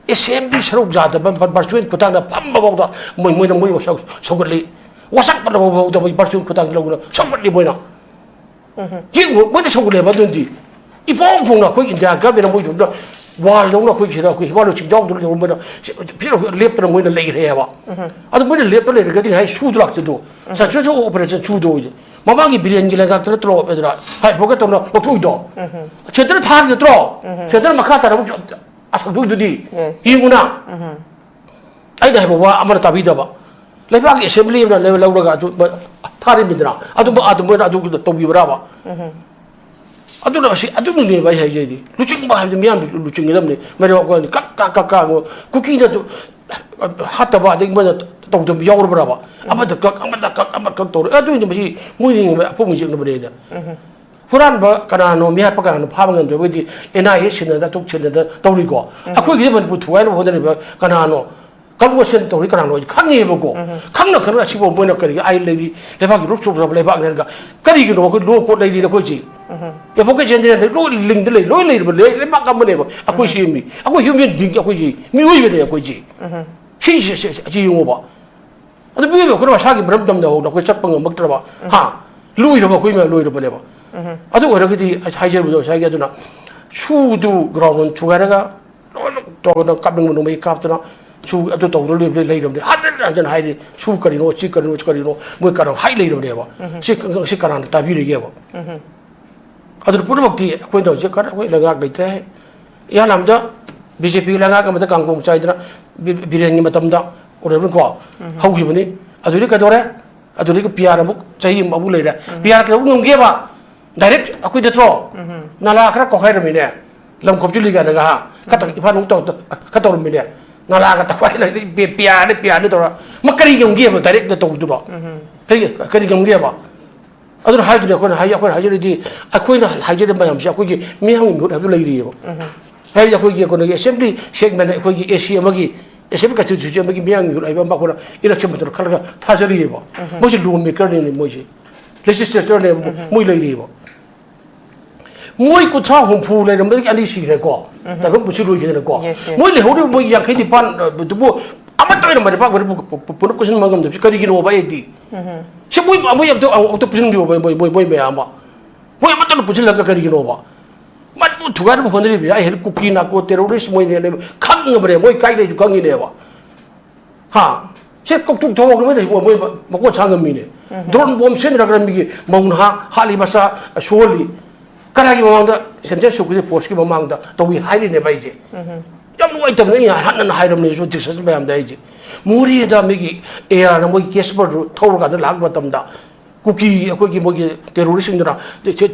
ꯑꯦꯁꯦꯝꯕ꯭ꯂꯤ ꯁꯔꯨꯛ ꯌꯥꯗꯕ ꯚꯔꯆꯨꯋꯦꯜ ꯈꯨꯊꯥꯡꯗ ꯐꯝꯕ ꯐꯥꯎꯗ ꯃꯣꯏ, ꯃꯣꯏꯅ ꯃꯣꯏ ꯁꯧ-, ꯁꯧꯒꯠꯂꯤ꯫ ꯋꯥꯁꯛꯄ ꯂꯧꯕ ꯐꯥꯎꯗ ꯃꯣꯏ ꯚꯔꯆꯨꯋꯦꯜ ꯈꯨꯊꯥꯡꯗ ꯂꯧꯗꯅ ꯁꯧꯒꯠꯂꯤ ꯃꯣꯏꯅ꯫ ꯌꯦꯡꯉꯨ, ꯃꯣꯏꯅ ꯁꯧꯒꯠꯂꯦꯕ ꯑꯗꯨꯗꯤ꯫ ꯏꯐꯣꯡ ꯐꯣꯡꯅ ꯑꯩꯈꯣꯏ ꯏꯟꯗꯤꯌꯥ ꯒꯃꯦꯟꯅ ꯃꯣꯏꯗꯧꯅ ꯋꯥꯜꯗꯧꯅ ꯑꯩꯈꯣꯏ ꯁꯤꯗ ꯑꯩꯈꯣꯏ ꯍꯤꯃꯥꯂꯣꯏ ꯆꯤꯡꯖꯥꯎꯗꯧꯅ ꯇꯧꯔ ꯃꯣꯏꯅ ꯁꯤ-, ꯐꯤꯔ ꯂꯦꯞꯇꯅ ꯃꯣꯏꯅ ꯂꯩꯈ꯭ꯔꯦꯕ꯫ ꯑꯗꯨ ꯃꯣꯏꯅ ꯂꯦꯞꯇ ꯂꯩꯔꯒꯗꯤ ꯉꯁꯥꯏ ꯁꯨꯗ ꯂꯥꯛꯇꯗꯣ꯫ ꯁꯔꯆꯦꯁ ꯑꯣꯄꯔꯦꯁꯟ ꯁꯨꯗꯣ ꯑꯣꯏꯗꯣ꯫ ꯃꯃꯥꯡꯒꯤ ꯕꯤꯔꯦꯟꯒꯤ ꯂꯩꯉꯥꯛꯇ ꯅꯠꯇ꯭ꯔꯣ ꯑꯗꯨꯅ ꯍꯥꯏ ꯕ꯭ꯔꯣꯀꯦꯠ ꯇꯧꯅ ꯂꯧꯊꯣꯛꯏꯗꯣ? ꯁꯦꯟꯇꯔ ꯊꯥꯔꯤ ꯅꯠꯇ꯭ꯔꯣ? ꯁꯦꯟꯇꯔ ꯃꯈꯥ ꯇꯥꯅ ꯑꯃꯨꯛ ꯑꯁ ꯑꯗꯨꯗꯨꯗꯤ Yes. ꯌꯦꯡꯉꯨꯅ꯫ ꯑꯩꯅ ꯍꯥꯏꯕ ꯋꯥ ꯑꯃꯅ ꯇꯥꯕꯤꯗꯕ꯫ ꯂꯩꯕꯥꯛꯀꯤ ꯑꯦꯁꯦꯝꯕ꯭ꯂꯤ ꯑꯃꯅ ꯂꯩ-, ꯂꯧꯔꯒ ꯑꯗꯨ ꯃ-, ꯊꯥꯔꯤꯕꯅꯤꯗꯅ꯫ ꯑꯗꯨꯝꯕ ꯑꯗꯨ ꯃꯣꯏꯅ ꯑꯗꯨ ꯇꯧꯕꯤꯕ꯭ꯔꯥꯕ? ꯑꯗꯨꯅ ꯑꯁꯤ, ꯑꯗꯨꯅꯅꯦꯕ ꯑꯩ ꯍꯥꯏꯖꯩꯗꯤ꯫ ꯂꯨꯆꯤꯡꯕ ꯍꯥꯏꯕꯗꯤ ꯃꯤꯌꯥꯝ ꯂꯨꯆꯤꯡꯒꯗꯕꯅꯤ꯫ ꯃꯔꯦ ꯋꯥꯈꯜꯅꯤ꯫ ꯀꯛ, ꯀꯛ, ꯀꯛ, ꯀꯛ, ꯀꯨꯀꯤꯅ ꯑꯗꯨ ꯍꯥꯠꯇꯕ, ꯑꯗꯒꯤ ꯃꯣꯏꯅ ꯇꯧꯗꯕ ꯌꯥꯎꯔꯕ꯭ꯔꯕ? ꯑꯃꯗ ꯀꯛ, ꯑꯃꯗ ꯀꯛ, ꯑꯃ ꯀꯛ ꯇꯧꯔꯦ꯫ ꯑꯗꯨꯏꯅ ꯃꯁꯤ ꯃꯣꯏꯅ ꯑꯐꯧꯕ ꯌꯦꯛꯅꯕꯅꯦꯅ꯫ ꯍꯨꯔꯥꯟꯕ ꯀꯅꯥꯅꯣ, ꯃꯤꯍꯥꯠꯄ ꯀꯅꯥꯅꯣ ꯐꯥꯕ ꯉꯝꯗ꯭ꯔꯕꯗꯤ ꯑꯦꯟ ꯑꯥꯏ ꯑꯦ ꯁꯤꯟꯅꯗ, ꯑꯇꯣꯞ ꯁꯤꯟꯅꯗ ꯇꯧꯔꯤꯀꯣ꯫ ꯑꯩꯈꯣꯏꯒꯤꯗꯤ ꯃꯅꯤꯄꯨꯔ ꯊꯨꯒꯥꯏꯅꯕ ꯍꯣꯠꯅꯔꯤꯕ ꯀꯅꯥꯅꯣ? ꯀꯥꯡꯕꯨ ꯃꯁꯦꯟ ꯇꯧꯔꯤ ꯀꯅꯥꯅꯣ? ꯑꯩ ꯈꯪꯉꯦꯕꯀꯣ꯫ ꯈꯪꯅ ꯈꯪꯅ ꯑꯁꯤꯕꯨ ꯃꯣꯏꯅ ꯀꯔꯤꯒꯤ ꯑꯥꯏꯟ ꯂꯩꯔꯤ, ꯂꯩꯕꯥꯛꯀꯤ ꯔꯨꯜꯁ ꯑꯣꯐ ꯂꯩꯕꯥꯛꯅꯦ ꯍꯥꯏꯔꯒ ꯀꯔꯤꯒꯤꯅꯣ ꯑꯩꯈꯣꯏ ꯂꯣ ꯀꯣꯗ ꯂꯩꯔꯤ ꯑꯩꯈꯣꯏꯁꯤ? ꯑꯦꯗꯚꯣꯀꯦꯠ ꯖꯦꯅꯔꯦꯜ ꯂꯣꯏ ꯂꯤꯡꯗ ꯂꯩ, ꯂꯣꯏ ꯂꯩꯔꯤꯕ ꯂꯩ-, ꯂꯩꯕꯥꯛ ꯑꯃꯅꯦꯕ ꯑꯩꯈꯣꯏ ꯁꯤ ꯃꯤ꯫ ꯑꯩꯈꯣꯏ ꯍ꯭ꯌꯨꯃꯦꯟ ꯕꯤꯡ, ꯑꯩꯈꯣꯏꯁꯤ ꯃꯤꯑꯣꯏꯕꯅꯦ ꯑꯩꯈꯣꯏꯁꯤ꯫ ꯁꯤ, ꯁꯤ, ꯁꯤ, ꯁꯤ ꯌꯦꯡꯉꯣꯕ꯫ ꯑꯗꯨ ꯃꯤꯑꯣꯏꯕ ꯑꯩꯈꯣꯏꯅ ꯃꯁꯥꯒꯤ ꯃꯔꯝ ꯇꯝꯗꯍꯧꯗ ꯑꯩꯈꯣꯏ ꯆꯠꯄ ꯉꯝꯃꯛꯇ꯭ꯔꯕ, ꯍꯥ? ꯂꯣꯏꯔꯕ, ꯑꯩꯈꯣꯏ ꯃꯌꯥꯝ ꯂꯣꯏꯔꯕꯅꯦꯕ꯫ ꯑꯗꯨ ꯑꯣꯏꯔꯒꯗꯤ ꯑꯩ ꯍꯥꯏꯖꯔꯤꯕꯗꯣ ꯉꯁꯥꯏꯒꯤ ꯑꯗꯨꯅ ꯁꯨꯗꯨ ꯒ꯭ꯔꯥꯎꯟ ꯊꯨꯒꯥꯏꯔꯒ ꯂꯣꯏꯅ ꯇꯧꯔꯒ ꯀꯥꯞꯅꯤꯡꯕ ꯅꯣꯡꯃꯩ ꯀꯥꯞꯇꯅ ꯁꯨ ꯑꯗꯨ ꯇꯧꯗꯅ ꯂꯩꯕꯗꯩ ꯂꯩꯔꯕꯅꯦ꯫ ꯍꯟꯖꯤꯟ ꯍꯟꯖꯤꯟ ꯍꯥꯏꯔꯤ, "ꯁꯨ ꯀꯔꯤꯅꯣ, ꯁꯤ ꯀꯔꯤꯅꯣ, ꯁꯤ ꯀꯔꯤꯅꯣ?" ꯃꯣꯏ ꯀꯔꯝ ꯍꯥꯏ ꯂꯩꯔꯕꯅꯦꯕ꯫ ꯁꯤ, ꯁꯤ ꯀꯅꯥꯅ ꯇꯥꯕꯤꯔꯤꯒꯦꯕ? ꯑꯗꯨꯅ ꯄꯨꯝꯅꯃꯛꯇꯤ ꯑꯩꯈꯣꯏꯅ ꯍꯧꯖꯤꯛ ꯀꯔ-, ꯑꯩꯈꯣꯏ ꯂꯩꯉꯥꯛ ꯂꯩꯇ꯭ꯔꯦ꯫ ꯏꯍꯥꯟ ꯍꯥꯟꯕꯗ ꯕꯤ ꯖꯦ ꯄꯤ ꯂꯩꯉꯥꯛ ꯑꯃꯗ ꯀꯥꯡꯄꯣꯡ ꯆꯥꯏꯗꯅ ꯕꯤ-, ꯕꯤꯔꯦꯟꯒꯤ ꯃꯇꯝꯗ ꯑꯣꯏꯔꯕꯅꯤꯀꯣ, ꯍꯧꯈꯤꯕꯅꯤ꯫ ꯑꯗꯨꯗꯤ ꯀꯩꯗꯧꯔꯦ? ꯑꯗꯨꯗꯒꯤ ꯄꯤ ꯑꯥꯔ ꯑꯃꯨꯛ ꯆꯍꯤ ꯑꯃ ꯑꯃꯨꯛ ꯂꯩꯔꯦ꯫ ꯄꯤ ꯑꯥꯔ ꯀꯩꯗꯧꯕ ꯉꯝꯒꯦꯕ? ꯗꯥꯏꯔꯦꯛ ꯑꯩꯈꯣꯏ ꯅꯠꯇ꯭ꯔꯣ? ꯅꯥꯂꯥ ꯈꯔ ꯀꯣꯛꯈꯥꯏꯔꯝꯃꯤꯅꯦ꯫ ꯂꯝ ꯈꯣꯞꯆꯤꯜꯂꯤ ꯀꯥꯏꯅꯒ ꯍꯥ? ꯈꯔ ꯇꯧ-, ꯏꯝꯐꯥꯜ ꯅꯨꯡ ꯇꯧ-, ꯈꯔ ꯇꯧꯔꯝꯃꯤꯅꯦ꯫ ꯅꯥꯂꯥꯒ ꯇꯧꯈꯥꯏꯔꯗꯤ ꯄꯤ-, ꯄꯤ ꯑꯥꯔꯅꯤ, ꯄꯤ ꯑꯥꯔꯅꯤ ꯇꯧꯔ꯫ ꯃꯥ ꯀꯔꯤ ꯉꯝꯒꯦꯕ ꯗꯥꯏꯔꯦꯛꯇ ꯇꯧꯕꯗꯨꯕꯣ? ꯀꯔꯤ, ꯀꯔꯤ ꯉꯝꯒꯦꯕ? ꯑꯗꯨꯅ ꯍꯥꯏꯗꯨꯅ ꯑꯩꯈꯣꯏꯅ ꯍꯥꯏ-, ꯑꯩꯈꯣꯏꯅ ꯍꯥꯏꯖꯔꯤꯗꯤ, ꯑꯩꯈꯣꯏꯅ ꯍꯥꯏꯖꯔꯤꯕ ꯃꯌꯥꯝꯁꯦ ꯑꯩꯈꯣꯏꯒꯤ ꯃꯤꯌꯥꯝꯒꯤ ꯃꯤꯍꯨꯠ ꯍꯥꯏꯕꯗꯨ ꯂꯩꯔꯤꯑꯕ꯫ ꯍꯥꯏꯕꯗꯤ ꯑꯩꯈꯣꯏꯒꯤ ꯀꯩꯅꯣꯒꯤ ꯑꯦꯁꯦꯝꯕ꯭ꯂꯤ ꯁꯦꯒꯃꯦꯟ, ꯑꯩꯈꯣꯏꯒꯤ ꯑꯦ ꯁꯤ ꯑꯃꯒꯤ ꯑꯦꯁꯦꯝꯕ꯭ꯂꯤ ꯀꯟꯁꯇꯤꯇ꯭ꯌꯨꯟꯁꯤ ꯑꯃꯒꯤ ꯃꯤꯌꯥꯝꯒꯤ ꯃꯤꯍꯨꯠ ꯍꯥꯏꯕ ꯑꯃ ꯑꯩꯈꯣꯏꯅ ꯏꯂꯦꯛꯁꯟ ꯃꯇꯝꯗ ꯈꯜꯂꯒ ꯊꯥꯖꯔꯤꯑꯕ꯫ ꯃꯣꯏꯁꯦ ꯂꯣ ꯃꯦꯀꯔꯅꯦ ꯃꯣꯏꯁꯦ꯫ ꯂꯦꯖꯤꯁꯂꯦꯆꯔꯅꯦ ꯃꯣꯏ ꯂꯩꯔꯤꯑꯕ꯫ ꯃꯣꯏ ꯀꯨꯟꯊ꯭ꯔꯥ ꯍꯨꯝꯐꯨ ꯂꯩꯔꯝꯕꯗꯒꯤ ꯑꯅꯤ ꯁꯤꯈ꯭ꯔꯦꯀꯣ꯫ ꯇꯥꯏꯕꯪ ꯄꯨꯟꯁꯤ ꯂꯣꯏꯈꯤꯗꯅꯀꯣ꯫ Yes, yes. ꯃꯣꯏ ꯂꯩꯍꯧꯔꯤꯕ ꯃꯣꯏ ꯌꯥꯡꯈꯩ ꯅꯤꯄꯥꯟ, ꯑ, ꯗꯨꯕꯨ ꯑꯃꯠꯇ ꯑꯣꯏꯅ ꯃꯥꯏ ꯄꯥꯛꯄꯗ ꯄꯨ-, ꯄꯨ-, ꯄꯨ-, ꯄꯨꯂꯞ ꯄꯨꯟꯁꯤꯟꯕ ꯉꯝꯗꯕꯁꯤ ꯀꯔꯤꯒꯤꯅꯣꯕ ꯑꯩꯗꯤ? ꯁꯤ ꯃꯣꯏ, ꯃꯣꯏ ꯑꯝꯇ, ꯑꯝꯇ ꯄꯨꯟꯁꯤꯟꯕꯤꯌꯣꯕ, ꯃꯣꯏ, ꯃꯣꯏ, ꯃꯣꯏ ꯃꯌꯥꯝ ꯑꯃ꯫ ꯃꯣꯏ ꯑꯃꯠꯇꯅ ꯄꯨꯟꯁꯤꯜꯂꯒ ꯀꯔꯤꯒꯤꯅꯣꯕ? ꯃꯅꯤꯄꯨꯔ ꯊꯨꯒꯥꯏꯅꯕ ꯍꯣꯠꯅꯔꯤꯕ, ꯑꯩ ꯍꯥꯏꯗꯤ ꯀꯨꯀꯤ ꯅꯥꯀꯣ ꯇꯦꯔꯣꯔꯤꯁ ꯃꯣꯏꯅꯦꯅ ꯈꯪꯉꯕꯅꯦ, ꯃꯣꯏ ꯀꯥꯏ ꯂꯩꯁꯨ ꯈꯪꯉꯤꯅꯦꯕ꯫ ꯍꯥ? ꯁꯦ ꯀꯧꯊꯣꯛ ꯊꯣꯛꯑꯒ ꯃꯣꯏ, ꯃꯣꯏ ꯃꯀꯣꯟ ꯁꯥ ꯉꯝꯃꯤꯅꯦ꯫ ꯗ꯭ꯔꯣꯟ ꯕꯣꯝ ꯁꯦꯝꯗ꯭ꯔꯒ ꯃꯤꯒꯤ ꯃꯧ ꯅꯍꯥ ꯍꯥꯠꯂꯤ, ꯃꯆꯥ ꯁꯣꯛꯍꯜꯂꯤ꯫ ꯀꯅꯥꯒꯤ ꯃꯃꯥꯡꯗ? ꯁꯦꯟꯇ꯭ꯔꯦꯜ ꯁꯦꯀ꯭ꯌꯨꯔꯤꯇꯤ ꯐꯣꯔꯁꯀꯤ ꯃꯃꯥꯡꯗ ꯇꯧꯏ ꯍꯥꯏꯔꯤꯅꯦꯕ ꯑꯩꯁꯦ꯫ ꯌꯥꯝ ꯅꯨꯡꯉꯥꯏꯇꯕꯅꯦ, ꯑꯩꯅ ꯍꯟꯅ ꯍꯟꯅ ꯍꯥꯏꯔꯕꯅꯦ, ꯁꯣ ꯗꯤꯁꯀꯁꯟ ꯃꯌꯥꯝꯗ ꯑꯩꯁꯦ꯫ ꯃꯣꯔꯦꯗ ꯃꯤꯒꯤ ꯑꯦ ꯑꯥꯔꯅ ꯃꯣꯏꯒꯤ ꯀꯦꯁꯄꯔꯗꯨ ꯊꯧꯔꯀꯥꯟꯗ ꯂꯥꯛꯄ ꯃꯇꯝꯗ ꯀꯨꯀꯤ ꯑꯩꯈꯣꯏꯒꯤ ꯃꯣꯏꯒꯤ ꯇꯦꯔꯣꯔꯤꯁꯁꯤꯡꯗꯨꯅ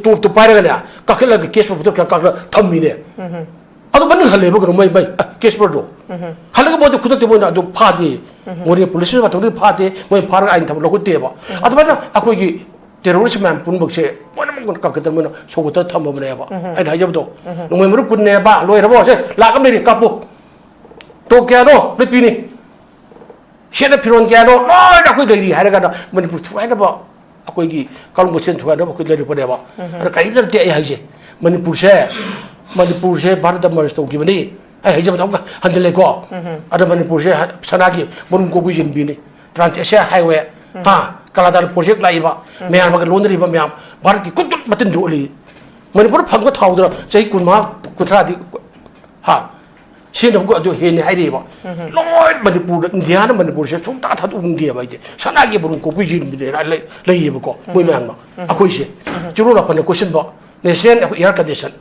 ꯇꯣꯞꯇꯣ ꯄꯥꯏꯔꯒꯅꯦ, ꯀꯥꯈꯠꯂꯒ ꯀꯦꯁ ꯄꯨꯊꯣꯛ ꯀꯥꯈꯠꯂ ꯊꯝꯃꯤꯅꯦ꯫ ꯑꯗꯨ ꯃꯅꯤꯡ ꯍꯜꯂꯦꯕ ꯀꯩꯅꯣ ꯃꯣꯏ, ꯃꯣꯏ, ꯑ, ꯀꯦꯁꯄꯔꯗꯣ꯫ ꯍꯜꯂꯒ ꯃꯣꯏꯗꯣ ꯈꯨꯗꯛꯇ ꯃꯣꯏꯅ ꯑꯗꯨ ꯐꯥꯗꯦ꯫ ꯃꯣꯔꯦ ꯄꯨꯂꯤꯁꯅ ꯃꯇꯝꯗꯨꯗ ꯐꯥꯗꯦ, ꯃꯣꯏ ꯐꯥꯔꯒ ꯑꯥꯏꯟ ꯊꯕꯛ ꯂꯧꯈꯠꯇꯦꯕ꯫ ꯑꯗꯨꯃꯥꯏꯅ ꯑꯩꯈꯣꯏꯒꯤ ꯇꯦꯔꯣꯔꯤꯁ ꯃꯌꯥꯝ ꯄꯨꯝꯅꯃꯛꯁꯦ ꯃꯣꯏꯅꯃꯛ ꯀꯥꯈꯠꯇꯅ ꯃꯣꯏꯅ ꯁꯧꯒꯠꯇꯅ ꯊꯝꯃꯕꯅꯦꯕ꯫ ꯑꯩꯅ ꯍꯥꯏꯖꯕꯗꯣ, ꯅꯣꯡꯃꯩ ꯃꯔꯨ ꯀꯨꯟꯅꯦꯕ, ꯂꯣꯏꯔꯕꯣ? ꯁꯦ, ꯂꯥꯛ ꯑꯃ ꯂꯩꯔꯦ, ꯀꯥꯞꯄꯨ꯫ ꯇꯣꯞ ꯀꯌꯥꯅꯣ? ꯂꯣꯏ ꯄꯤꯅꯤ꯫ ꯁꯦꯠꯅ ꯐꯤꯔꯣꯟ ꯀꯌꯥꯅꯣ? ꯂꯣꯏꯅ ꯑꯩꯈꯣꯏ ꯂꯩꯔꯤ ꯍꯥꯏꯔꯒꯅ ꯃꯅꯤꯄꯨꯔ ꯊꯨꯒꯥꯏꯅꯕ, ꯑꯩꯈꯣꯏꯒꯤ ꯀꯥꯡꯂꯨꯞ ꯃꯁꯦꯟ ꯊꯨꯒꯥꯏꯅꯕ ꯑꯩꯈꯣꯏ ꯂꯩꯔꯛꯄꯅꯦꯕ꯫ ꯑꯗ ꯀꯔꯤꯝꯇ ꯅꯠꯇꯦ ꯑꯩ ꯍꯥꯏꯁꯦ꯫ ꯃꯅꯤꯄꯨꯔꯁꯦ, ꯃꯅꯤꯄꯨꯔꯁꯦ ꯚꯥꯔꯠꯇ ꯃꯔꯁ ꯇꯧꯈꯤꯕꯅꯤ꯫ ꯑꯩ ꯍꯥꯏꯖꯕꯗ ꯑꯃꯨꯛꯀ ꯍꯟꯖꯤꯜꯂꯦꯀꯣ꯫ ꯑꯗ ꯃꯅꯤꯄꯨꯔꯁꯦ ꯁꯅꯥꯒꯤ ꯃꯔꯨꯝ ꯀꯣꯛꯄꯤ ꯌꯦꯟꯕꯤꯅꯤ꯫ ꯇ꯭ꯔꯥꯟꯁ ꯑꯦꯁꯤꯌꯥ ꯍꯥꯏꯋꯦ, ꯍꯥ, ꯀꯂꯥꯗꯥꯟ ꯄ꯭ꯔꯣꯖꯦꯛ ꯂꯥꯛꯏꯕ, ꯃꯌꯥꯝ ꯑꯃꯒ ꯂꯣꯟꯅꯔꯤꯕ ꯃꯌꯥꯝ, ꯚꯥꯔꯠꯀꯤ ꯀꯨꯠ ꯀꯨꯠ ꯃꯇꯤꯟ ꯌꯣꯛꯂꯤ꯫ ꯃꯅꯤꯄꯨꯔꯗ ꯐꯪꯕ ꯊꯥꯎꯗꯨꯅ ꯆꯍꯤ ꯀꯨꯟꯃꯉꯥ, ꯀꯨꯟꯊ꯭ꯔꯥꯗꯤ, ꯍꯥ, ꯁꯤꯖꯤꯟꯅꯕ ꯑꯗꯨ ꯍꯦꯟꯅꯤ ꯍꯥꯏꯔꯤꯕ꯫ ꯂꯣꯏ ꯃꯅꯤꯄꯨꯔꯗ, ꯏꯟꯗꯤꯌꯥꯅ ꯃꯅꯤꯄꯨꯔꯁꯦ ꯁꯨꯡꯇꯥ ꯊꯥꯗꯣꯛꯅꯤꯡꯗꯦꯕ ꯑꯩꯁꯦ꯫ ꯁꯅꯥꯒꯤ ꯃꯔꯨꯝ ꯀꯣꯛꯄꯤ ꯌꯦꯟꯕꯤꯅꯦꯅ ꯂꯩ-, ꯂꯩꯌꯦꯕꯀꯣ, ꯃꯣꯏ ꯃꯌꯥꯝꯅ꯫ ꯑꯩꯈꯣꯏꯁꯦ ꯆꯤꯔꯣꯜ ꯅꯥꯄꯟꯅ ꯀꯣꯏꯁꯤꯟꯕ, ꯅꯦꯆꯔꯦꯜ ꯑꯩꯈꯣꯏ ꯑꯦꯌꯔ ꯀꯟꯗꯤꯁꯟ,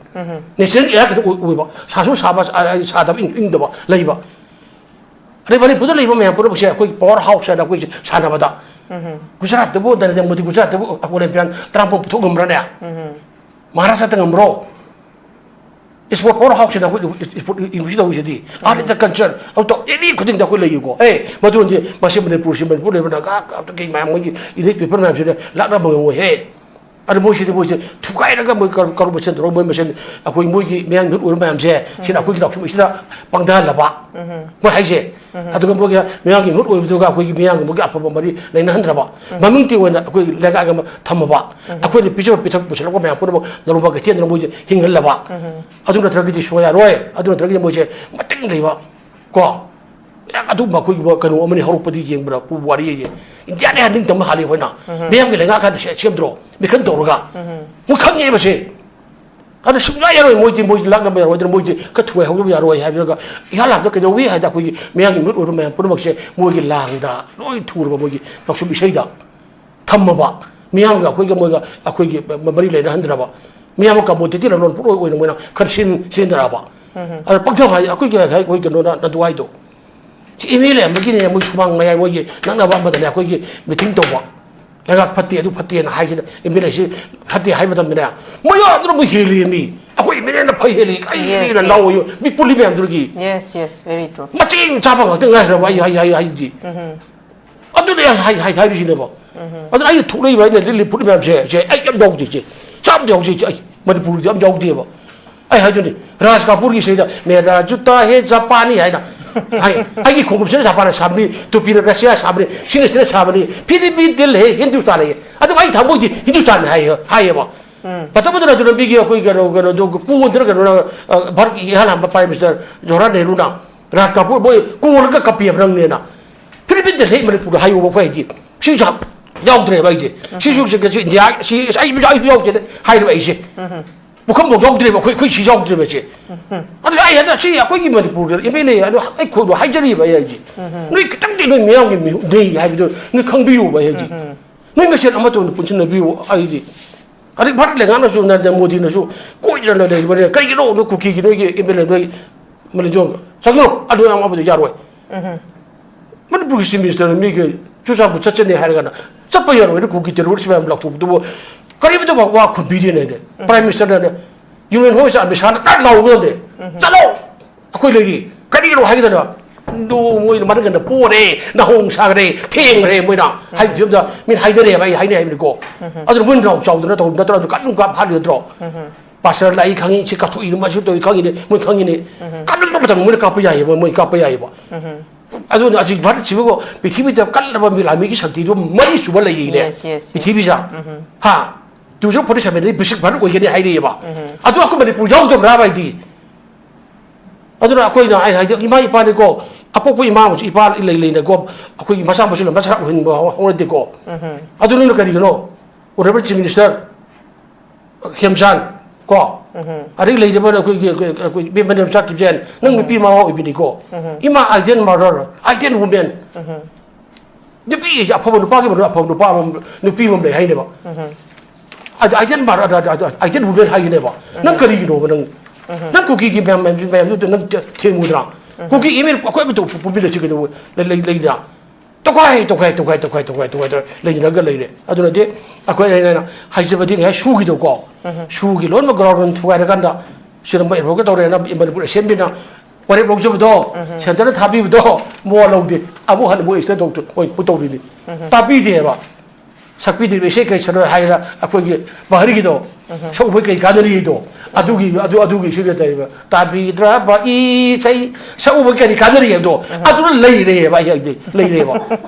ꯅꯦꯆꯔꯦꯜꯒꯤ ꯑꯦꯌꯔ ꯀꯟꯗꯤꯁꯟ ꯑꯣꯏꯕ, ꯁꯥꯁꯨ ꯁꯥꯕ, ꯁꯥꯗꯕ, ꯏꯪ ꯏꯪꯗꯕ ꯂꯩꯕ꯫ ꯑꯗꯩ ꯃꯅꯤꯄꯨꯔꯗ ꯂꯩꯕ ꯃꯌꯥꯝ ꯄꯨꯝꯅꯃꯛꯁꯦ ꯑꯩꯈꯣꯏꯒꯤ ꯄꯋꯥꯔ ꯍꯥꯎꯁ ꯍꯥꯏꯅ ꯑꯩꯈꯣꯏꯁꯦ ꯁꯥꯟꯅꯕꯗ, ꯒꯨꯖꯔꯥꯠꯇꯕꯨ ꯅꯔꯦꯟꯗ꯭ꯔ ꯃꯣꯗꯤ ꯒꯨꯖꯔꯥꯠꯇꯕꯨ ꯑꯣꯂꯦꯝꯄꯤꯌꯥꯟ ꯇꯔꯥꯃꯥꯄꯜ ꯄꯨꯊꯣꯛ ꯉꯝꯕ꯭ꯔꯅꯦ? ꯃꯍꯥꯔꯥꯁꯇ꯭ꯔꯗ ꯉꯝꯕ꯭ꯔꯣ? ꯏꯁꯄꯣꯔꯠ ꯄꯋꯥꯔ ꯍꯥꯎꯁꯁꯤꯅ ꯑꯩꯈꯣꯏ ꯏꯁꯄꯣꯔꯠ ꯏꯟꯗꯁꯇ꯭ꯔꯤ ꯇꯧꯔꯤꯁꯤꯗꯤ, ꯑꯥꯔꯠ ꯑꯦꯟ ꯀꯜꯆꯔ ꯑꯗꯨ ꯇꯧ, ꯑꯦꯅꯤ ꯈꯨꯗꯤꯡꯗ ꯑꯩꯈꯣꯏ ꯂꯩꯌꯨꯀꯣ꯫ ꯑꯦ, ꯃꯗꯨꯗꯤ ꯃꯁꯤ ꯃꯅꯤꯄꯨꯔꯁꯤ, ꯃꯅꯤꯄꯨꯔ ꯂꯩꯕ ꯅꯥꯒꯥ ꯀꯩ ꯃꯌꯥꯝ, ꯃꯣꯏꯒꯤ ꯏꯂꯤꯠ ꯄꯤꯄꯜ ꯃꯌꯥꯝꯁꯤꯅ ꯂꯥꯛꯅꯕ ꯉꯝꯃꯣꯏꯍꯦ꯫ ꯑꯗꯨ ꯃꯣꯏꯁꯤꯗꯤ, ꯃꯣꯏꯁꯦ ꯊꯨꯒꯥꯏꯔꯒ ꯃꯣꯏ ꯀꯔ-, ꯀꯔꯞꯁꯟ ꯇꯧꯔꯒ ꯃꯣꯏ ꯃꯁꯦꯟ ꯑꯩꯈꯣꯏ ꯃꯣꯏꯒꯤ ꯃꯤꯌꯥꯝ ꯃꯤꯍꯨꯠ ꯑꯣꯏꯕ ꯃꯌꯥꯝꯁꯦ, ꯁꯤꯅ ꯑꯩꯈꯣꯏꯒꯤ ꯅꯥꯎꯁꯨꯝ ꯏꯁꯤꯗ ꯄꯪꯊꯍꯜꯂꯕ꯫ ꯃꯣꯏ ꯍꯥꯏꯁꯦ꯫ ꯑꯗꯨꯒ ꯃꯣꯏꯒꯤ ꯃꯤꯌꯥꯝꯒꯤ ꯃꯤꯍꯨꯠ ꯑꯣꯏꯕꯗꯨꯒ ꯑꯩꯈꯣꯏꯒꯤ ꯃꯤꯌꯥꯝꯒꯤ ꯃꯣꯏꯒꯤ ꯑꯐꯕ ꯃꯔꯤ ꯂꯩꯅꯍꯟꯗ꯭ꯔꯕ꯫ ꯃꯃꯤꯡꯒꯤ ꯑꯣꯏꯅ ꯑꯩꯈꯣꯏ ꯂꯩꯉꯥꯛ ꯑꯃ ꯊꯝꯃꯕ꯫ ꯑꯩꯈꯣꯏꯅ ꯄꯤꯖꯕ ꯄꯤꯊꯛ ꯄꯨꯁꯜꯂꯛꯄ ꯃꯌꯥꯝ ꯄꯨꯝꯅꯃꯛ ꯅꯣꯡꯃ ꯀꯩꯊꯦꯜꯗꯨꯅ ꯃꯣꯏꯁꯦ ꯍꯤꯡꯍꯜꯂꯕ꯫ ꯑꯗꯨ ꯅꯠꯇ꯭ꯔꯒꯗꯤ ꯁꯨꯡꯌꯥ ꯌꯥꯔꯣꯏ꯫ ꯑꯗꯨ ꯅꯠꯇ꯭ꯔꯒꯗꯤ ꯃꯣꯏꯁꯦ ꯃꯇꯤꯡ ꯂꯩꯕ ꯀꯣ, ꯌꯥꯝ ꯑꯗꯨꯝꯕ ꯑꯩꯈꯣꯏꯒꯤ ꯀꯩꯅꯣ ꯑꯃꯅꯤ ꯍꯧꯔꯛꯄꯗꯤ ꯌꯦꯡꯕꯗ ꯄꯨ ꯋꯥꯔꯤ ꯍꯥꯏꯁꯦ꯫ ꯏꯟꯗꯤꯌꯥꯅ ꯍꯦꯟꯅ ꯅꯤꯡꯇꯝꯕ ꯍꯥꯜꯂꯤ ꯑꯩꯈꯣꯏꯅ꯫ ꯃꯤꯌꯥꯝꯒꯤ ꯂꯩꯉꯥꯛ ꯍꯥꯟꯅ ꯁꯦ-, ꯁꯦꯝꯗ꯭ꯔꯣ? ꯃꯤꯈꯜ ꯇꯧꯔꯒ꯫ ꯃꯣꯏ ꯈꯪꯉꯦꯕ ꯁꯦ꯫ ꯑꯗꯨ ꯁꯨꯡꯌꯥ ꯌꯥꯔꯣꯏ, ꯃꯣꯏꯗꯤ, ꯃꯣꯏꯗꯤ ꯂꯥꯛꯅꯕ ꯌꯥꯔꯣꯏ, ꯑꯗꯨꯅ ꯃꯣꯏꯗꯤ ꯈꯔ ꯊꯨꯒꯥꯏꯍꯧꯗꯕ ꯌꯥꯔꯣꯏ ꯍꯥꯏꯕꯤꯔꯒ ꯏꯍꯥꯟ ꯍꯥꯟꯕꯗ ꯀꯩꯗꯧꯏ ꯍꯥꯏꯗ ꯑꯩꯈꯣꯏꯒꯤ ꯃꯤꯌꯥꯝꯒꯤ ꯃꯤꯍꯨꯠ ꯑꯣꯏꯕ ꯃꯌꯥꯝ ꯄꯨꯝꯅꯃꯛꯁꯦ ꯃꯣꯏꯒꯤ ꯂꯥꯡꯗ ꯂꯣꯏ ꯊꯨꯔꯕ ꯃꯣꯏꯒꯤ ꯅꯥꯎꯁꯨꯝ ꯏꯁꯩꯗ ꯊꯝꯃꯕ꯫ ꯃꯤꯌꯥꯝꯒ ꯑꯩꯈꯣꯏꯒ ꯃꯣꯏꯒ ꯑꯩꯈꯣꯏꯒꯤ ꯃꯔꯤ ꯂꯩꯅꯍꯟꯗ꯭ꯔꯕ꯫ ꯃꯤꯌꯥꯝ ꯀꯝꯃꯣꯗꯤꯇꯤ ꯂꯂꯣꯟ ꯄꯣꯠꯂꯣꯏ ꯑꯣꯏꯅ ꯃꯣꯏꯅ ꯈꯔ ꯁꯤꯖꯤꯟ-, ꯁꯤꯖꯤꯟꯅꯔꯛꯑꯕ꯫ ꯑꯗ ꯄꯪꯊꯕ ꯍꯥꯏ ꯑꯩꯈꯣꯏꯒꯤ, ꯑꯩꯈꯣꯏ ꯀꯩꯅꯣꯅ ꯅꯟꯗꯨ ꯍꯥꯏꯗꯣ꯫ ꯁꯤ ꯑꯦꯝ ꯑꯦꯜ ꯑꯦ ꯑꯃꯒꯤꯅꯦ, ꯃꯣꯏ ꯁꯨꯃꯥꯡ ꯃꯌꯥꯏ ꯃꯣꯏꯒꯤ ꯅꯛꯅꯕ ꯑꯃꯗꯅꯦ ꯑꯩꯈꯣꯏꯒꯤ ꯃꯤꯇꯤꯡ ꯇꯧꯕ꯫ ꯂꯩꯉꯥꯛ ꯐꯠꯇꯦ, ꯑꯗꯨ ꯐꯠꯇꯦꯅ ꯍꯥꯏꯁꯤꯅ ꯑꯦꯝ ꯑꯦꯜ ꯑꯦꯁꯤ ꯐꯠꯇꯦ ꯍꯥꯏꯕ ꯃꯇꯝꯗꯅꯦ, ꯃꯣꯏ ꯑꯗꯨꯅ ꯃꯣꯏ ꯍꯦꯜꯂꯤ ꯃꯤ꯫ ꯑꯩꯈꯣꯏ ꯑꯦꯝ ꯑꯦꯜ ꯑꯦꯅ ꯐꯩ ꯍꯦꯜꯂꯤ, ꯀꯔꯤ Yes, ꯍꯦꯜꯂꯤꯅ yes. ꯂꯥꯎ ꯃꯤ ꯄꯨꯜꯂꯤ ꯃꯌꯥꯝꯗꯨꯗꯒꯤ꯫ Yes, yes, very true. ꯃꯆꯤꯟ ꯆꯥꯕ ꯉꯥꯛꯇ ꯉꯥꯏꯈ꯭ꯔꯕ ꯑꯩ ꯍꯥꯏ, ꯍꯥꯏ, ꯍꯥꯏꯗꯤ꯫ ꯑꯗꯨꯅꯦ ꯑꯩ ꯍꯥꯏ, ꯍꯥꯏ, ꯍꯥꯏꯔꯤꯁꯤꯅꯦꯕ꯫ ꯑꯗꯨꯅ ꯑꯩꯅ ꯊꯣꯛꯂꯛꯏꯕ, ꯑꯩꯅ ꯂꯤꯠꯂꯤ ꯐꯨꯔꯤꯠ ꯃꯌꯥꯝꯁꯦ, ꯁꯦ ꯑꯩ ꯌꯥꯝ ꯌꯥꯎꯗꯦ, ꯁꯦ ꯆꯥꯝꯗ ꯌꯥꯎꯗꯦ, ꯁꯦ ꯑꯩ ꯃꯅꯤꯄꯨꯔꯒꯤꯗꯤ ꯌꯥꯝ ꯌꯥꯎꯗꯦꯕ꯫ ꯑꯩ ꯍꯥꯏꯗꯨꯅꯤ, ꯔꯥꯖ ꯀꯥꯄꯨꯔꯒꯤ ꯏꯁꯩꯗ "ꯃꯦꯔꯥ ꯖꯨꯇꯥ ꯍꯦ ꯖꯄꯥꯅꯤ" ꯍꯥꯏꯅ ꯍꯥꯏ꯫ "ꯑꯩꯒꯤ ꯈꯣꯡꯎꯞꯁꯤꯅ ꯖꯄꯥꯟꯅ ꯁꯥꯕꯅꯤ, ꯇꯨꯄꯤꯅ ꯔꯁꯤꯌꯥ ꯁꯥꯕꯅꯤ, ꯁꯤꯅ, ꯁꯤꯅ ꯁꯥꯕꯅꯤ, ꯐꯤꯔ ꯚꯤ ꯗꯤꯜ ꯍꯦ ꯍꯤꯟꯗꯨꯁꯇꯥꯟ" ꯍꯥꯏꯌꯦ꯫ ꯑꯗꯨꯕꯨ ꯑꯩ ꯊꯃꯣꯏꯗꯤ ꯍꯤꯟꯗꯨꯁꯇꯥꯟ ꯍꯥꯏꯌꯦ, ꯍꯥꯏꯌꯦꯕ꯫ ꯃꯇꯝ ꯑꯗꯨꯗ ꯑꯗꯨ ꯂꯝꯕꯤꯒꯤ ꯑꯩꯈꯣꯏ ꯀꯩꯅꯣ, ꯀꯩꯅꯣꯗꯣ ꯄꯣꯟꯗꯅ ꯀꯩꯅꯣꯅ, ꯑ, ꯚꯥꯔꯠꯀꯤ ꯏꯍꯥꯟ ꯍꯥꯟꯕ ꯄ꯭ꯔꯥꯏꯝ ꯃꯤꯅꯤꯁꯇꯔ ꯖꯋꯥꯍꯔꯂꯥꯜ ꯅꯦꯍꯔꯨꯅ ꯔꯥꯖ ꯀꯥꯄꯨꯔ ꯃꯣꯏ ꯀꯣꯜꯂꯒ ꯀꯞꯄꯦꯕ ꯅꯪꯅꯦꯅ꯫ ꯐꯤꯔ ꯚꯤ ꯗꯤꯜ ꯍꯦ ꯃꯅꯤꯄꯨꯔꯗ ꯍꯥꯏꯌꯣꯕ ꯑꯩꯈꯣꯏ ꯍꯥꯏꯗꯤ꯫ ꯁꯤꯁꯨ ꯌꯥꯎꯗ꯭ꯔꯦꯕ ꯑꯩꯁꯦ꯫ ꯁꯤꯁꯨ ꯁꯤ-, ꯁꯤ ꯏꯟꯗꯤꯌꯥ, ꯁꯤ ꯑꯩ, ꯑꯩꯁꯨ ꯌꯥꯎꯗꯦꯅ ꯍꯥꯏꯔꯤꯕ ꯑꯩꯁꯦ꯫ ꯄꯨꯈꯝꯐꯥꯎ ꯌꯥꯎꯗ꯭ꯔꯦꯕ ꯑꯩꯈꯣꯏ, ꯑꯩꯈꯣꯏ ꯁꯤ ꯌꯥꯎꯗ꯭ꯔꯦꯕ ꯁꯦ꯫ ꯑꯗꯨꯅ ꯑꯩ ꯍꯟꯗꯛ ꯁꯤ ꯑꯩꯈꯣꯏꯒꯤ ꯃꯅꯤꯄꯨꯔꯗ ꯑꯦꯝ ꯑꯦꯜ ꯑꯦ ꯑꯗꯣ ꯑꯩ ꯈꯣꯏꯗꯣ ꯍꯥꯏꯖꯔꯤꯕ ꯑꯩ ꯍꯥꯏꯁꯦ꯫ ꯅꯣꯏ ꯈꯤꯇꯪꯗꯤ ꯅꯣꯏ ꯃꯤꯌꯥꯝꯒꯤ ꯃꯤꯍꯨꯠꯅꯤ ꯍꯥꯏꯕꯗꯣ ꯅꯣꯏ ꯈꯪꯕꯤꯌꯨꯕ ꯑꯩ ꯍꯥꯏꯁꯦ꯫ ꯅꯣꯏ ꯃꯁꯦꯟ ꯑꯃꯠꯇ ꯑꯣꯏꯅ ꯄꯨꯟꯁꯤꯟꯅꯕꯤꯌꯨ ꯑꯩꯗꯤ꯫ ꯑꯗꯩ ꯚꯥꯔꯠ ꯂꯩꯉꯥꯛꯅꯁꯨ ꯅꯔꯦꯟꯗ꯭ꯔ ꯃꯣꯗꯤꯅꯁꯨ ꯀꯣꯏꯗꯅ ꯂꯩꯔꯤꯕꯅꯤꯅ, ꯀꯔꯤꯒꯤꯅꯣ ꯅꯣꯏ ꯀꯨꯀꯤꯒꯤ ꯅꯣꯏꯒꯤ ꯑꯦꯝ ꯑꯦꯜ ꯑꯦ ꯅꯣꯏ ꯃꯅꯤꯄꯨꯔ ꯆꯪꯉꯣ, ꯑꯗꯨ ꯌꯥꯝ ꯑꯃꯗ ꯌꯥꯔꯣꯏ꯫ ꯃꯅꯤꯄꯨꯔꯒꯤ ꯆꯤꯐ ꯃꯤꯅꯤꯁꯇꯔꯅ ꯃꯤꯒꯤ ꯆꯨꯔꯆꯥꯟꯄꯨꯔ ꯆꯠꯆꯅꯤ ꯍꯥꯏꯔꯒꯅ ꯆꯠꯄ ꯌꯥꯔꯣꯏꯅ ꯀꯨꯀꯤ ꯇꯦꯔꯣꯔꯤꯁ ꯃꯌꯥꯝ ꯂꯥꯎꯊꯣꯛꯄꯗꯨꯕꯨ ꯀꯔꯤꯝꯇ ꯋꯥ ꯈꯨꯝꯕꯤꯗꯦꯅꯦ꯫ ꯄ꯭ꯔꯥꯏꯝ ꯃꯤꯅꯤꯁꯇꯔꯅꯅꯦ, ꯌꯨ ꯑꯦꯟ ꯍꯣꯝ ꯃꯤꯅꯤꯁꯇꯔ ꯑꯃꯤꯠ ꯁꯥꯍꯅ ꯇꯥꯛ ꯂꯥꯎꯒꯗꯕꯅꯦ, "ꯆꯠꯂꯣ, ꯑꯩꯈꯣꯏ ꯂꯩꯔꯤ, ꯀꯔꯤꯒꯤꯅꯣ?" ꯍꯥꯏꯒꯗꯅ꯫ ꯅꯣ, ꯃꯣꯏꯅ ꯃꯔꯛ ꯀꯟꯅ ꯄꯣꯔꯦ, ꯅꯍꯣꯡ ꯁꯥꯈ꯭ꯔꯦ, ꯊꯦꯡꯈ꯭ꯔꯦ ꯃꯣꯏꯅ ꯍꯥꯏꯕꯁꯤ ꯑꯝꯇ ꯃꯤꯅ ꯍꯥꯏꯅꯔꯦꯕ, ꯑꯩ ꯍꯥꯏꯅꯩ ꯍꯥꯏꯕꯅꯤꯀꯣ꯫ ꯑꯗꯨꯅ ꯃꯣꯏꯅ ꯔꯥꯎ ꯆꯥꯎꯗꯅ ꯇꯧ ꯅꯠꯇ꯭ꯔꯣ? ꯑꯗꯨ ꯀꯟꯅ ꯀꯥꯞ ꯍꯥꯠꯂꯤ ꯅꯠꯇ꯭ꯔꯣ? ꯄꯥꯁꯇꯔ ꯂꯥꯛꯏ ꯈꯪꯉꯤ, ꯁꯤ ꯀꯥꯞꯊꯣꯛꯏ, ꯃꯁꯤ ꯇꯧꯏ ꯈꯪꯉꯤꯅꯦ, ꯃꯣꯏ ꯈꯪꯉꯤꯅꯦ꯫ ꯀꯥꯞꯅꯤꯡꯕ ꯃꯇꯝꯗ ꯃꯣꯏꯅ ꯀꯥꯞꯄ ꯌꯥꯏꯌꯦꯕ, ꯃꯣꯏ ꯀꯥꯞꯄ ꯌꯥꯏꯌꯦꯕ꯫ ꯑꯗꯨꯅ ꯑꯁꯤ ꯚꯥꯔꯠꯁꯤꯕꯨ ꯄ꯭ꯔꯤꯊꯤꯕꯤꯗ ꯀꯜꯂꯕ ꯃꯤꯂꯥꯃꯤꯒꯤ ꯁꯛꯇꯤꯗꯨ ꯃꯔꯤ ꯁꯨꯕ ꯂꯩꯌꯦꯅꯦ꯫ Yes, yes, yes. ꯄ꯭ꯔꯤꯊꯤꯕꯤꯁꯤꯗ꯫ ꯍꯥ? Two thousand forty seven ꯗꯗꯤ ꯕꯤꯁꯤꯛ ꯚꯥꯔꯠ ꯑꯣꯏꯒꯅꯤ ꯍꯥꯏꯔꯤꯑꯕ꯫ ꯑꯗꯣ ꯑꯩꯈꯣꯏ ꯃꯅꯤꯄꯨꯔ ꯌꯥꯎꯗꯕ꯭ꯔꯥꯕ ꯍꯥꯏꯗꯤ? ꯑꯗꯨꯅ ꯑꯩꯈꯣꯏꯅ, ꯑꯩꯅ ꯍꯥꯏꯗꯤ, ꯏꯃꯥ ꯏꯄꯥꯅꯤꯀꯣ, ꯑꯄꯣꯛꯄ ꯏꯃꯥ ꯑꯃꯁꯨ ꯏꯄꯥ ꯂꯩ ꯂꯩꯅꯀꯣ, ꯑꯩꯈꯣꯏꯒꯤ ꯃꯆꯥ ꯃꯁꯨ ꯃꯆꯥ ꯎꯍꯟꯕ ꯍꯧ-, ꯍꯧꯅꯗꯦꯀꯣ꯫ ꯑꯗꯨ ꯅꯣꯏꯅ ꯀꯔꯤꯒꯤꯅꯣ? Honourable Chief Minister ꯈꯦꯝꯆꯥꯟ ꯀꯣ, ꯑꯗꯩ ꯂꯩꯔꯤꯕ ꯑꯩꯈꯣꯏꯒꯤ, ꯑꯩꯈꯣꯏ, ꯑꯩꯈꯣꯏ ꯏꯕꯦꯝꯃ ꯅꯦꯝꯆꯥ ꯀꯤꯞꯖꯦꯟ, ꯅꯪ ꯅꯨꯄꯤ ꯃꯃꯥ ꯑꯣꯏꯕꯅꯤꯀꯣ꯫ ꯏꯃꯥ, ideal mother, ideal woman꯫ ꯅꯨꯄꯤ ꯍꯥꯏꯁꯦ ꯑꯐꯕ ꯅꯨꯄꯥꯒꯤ ꯃꯔꯛ ꯑꯐꯕ ꯅꯨꯄꯥ ꯑꯃ, ꯅꯨꯄꯤ ꯑꯃ ꯂꯩ ꯍꯥꯏꯅꯦꯕ꯫ ꯑꯗ ideal mother, ꯑꯗ, ꯑꯗ, ideal woman ꯍꯥꯏꯒꯅꯦꯕ꯫ ꯅꯪ ꯀꯔꯤꯒꯤꯅꯣꯕ ꯅꯪ? ꯅꯪ ꯀꯨꯀꯤꯒꯤ ꯃꯌꯥꯝ, ꯃꯌꯥꯝ, ꯃꯌꯥꯝꯗꯨꯗ ꯅꯪ ꯊꯦꯡꯉꯨꯗ꯭ꯔꯥ? ꯀꯨꯀꯤ ꯑꯦꯝ ꯑꯦꯜ ꯑꯩꯈꯣꯏ ꯑꯃꯇ ꯄꯨ-, ꯄꯨꯟꯃꯤꯟꯅꯁꯤ ꯀꯩꯗꯧꯕ ꯂꯩ-, ꯂꯩ-, ꯂꯩꯗ꯭ꯔꯥ? ꯇꯣꯈꯥꯏ, ꯇꯣꯈꯥꯏ, ꯇꯣꯈꯥꯏ, ꯇꯣꯈꯥꯏ, ꯇꯣꯈꯥꯏ, ꯇꯣꯈꯥꯏ ꯂꯩꯅꯔꯒ ꯂꯩꯔꯦ꯫ ꯑꯗꯨꯅꯗꯤ ꯑꯩꯈꯣꯏ, ꯑꯩꯅ, ꯑꯩꯅ ꯍꯥꯏꯖꯕꯗꯤ ꯉꯁꯥꯏ ꯁꯨꯒꯤꯗꯣꯀꯣ, ꯁꯨꯒꯤ ꯂꯣꯏꯅꯃꯛ ground ꯊꯨꯒꯥꯏꯔꯀꯥꯟꯗ ꯁꯤꯗ ꯃꯣꯏ ꯏꯟꯚꯣꯜꯕ ꯇꯧꯔꯦꯅ ꯃꯅꯤꯄꯨꯔ ꯑꯦꯁꯦꯝꯕ꯭ꯂꯤꯅ ꯋꯥꯔꯦꯞ ꯂꯧꯖꯕꯗꯣ, ꯁꯦꯟꯇꯔꯅ ꯊꯥꯕꯤꯕꯗꯣ ꯃꯋꯥ ꯂꯧꯗꯦ꯫ ꯑꯃꯨꯛ ꯍꯟꯅ ꯃꯣꯏ ꯁꯤꯗ ꯇꯧ-, ꯃꯣꯏ ꯇꯧꯔꯤꯅꯤ꯫ ꯇꯥꯕꯤꯗꯦꯕ꯫ ꯁꯛꯄꯤꯗ꯭ꯔꯤꯕ ꯏꯁꯩ ꯀꯔꯤ ꯁꯛꯅꯣ ꯍꯥꯏꯅ ꯑꯩꯈꯣꯏꯒꯤ ꯕꯍꯔꯤꯒꯤꯗꯣ, ꯁꯛꯎꯕꯩ ꯀꯔꯤ ꯀꯥꯟꯅꯔꯤꯗꯣ, ꯑꯗꯨꯒꯤ, ꯑꯗꯨ, ꯑꯗꯨꯒꯤ ꯏꯁꯩꯗ ꯇꯧꯔꯤꯕ, "ꯇꯥꯕꯤꯗ꯭ꯔꯕ ꯏꯁꯩ ꯁꯛꯎꯕ ꯀꯔꯤ ꯀꯥꯟꯅꯔꯤ?" ꯍꯥꯏꯕꯗꯣ, ꯑꯗꯨꯅ ꯂꯩꯔꯦꯕ, ꯑꯩ ꯍꯥꯏꯗꯤ ꯂꯩꯔꯦꯕ꯫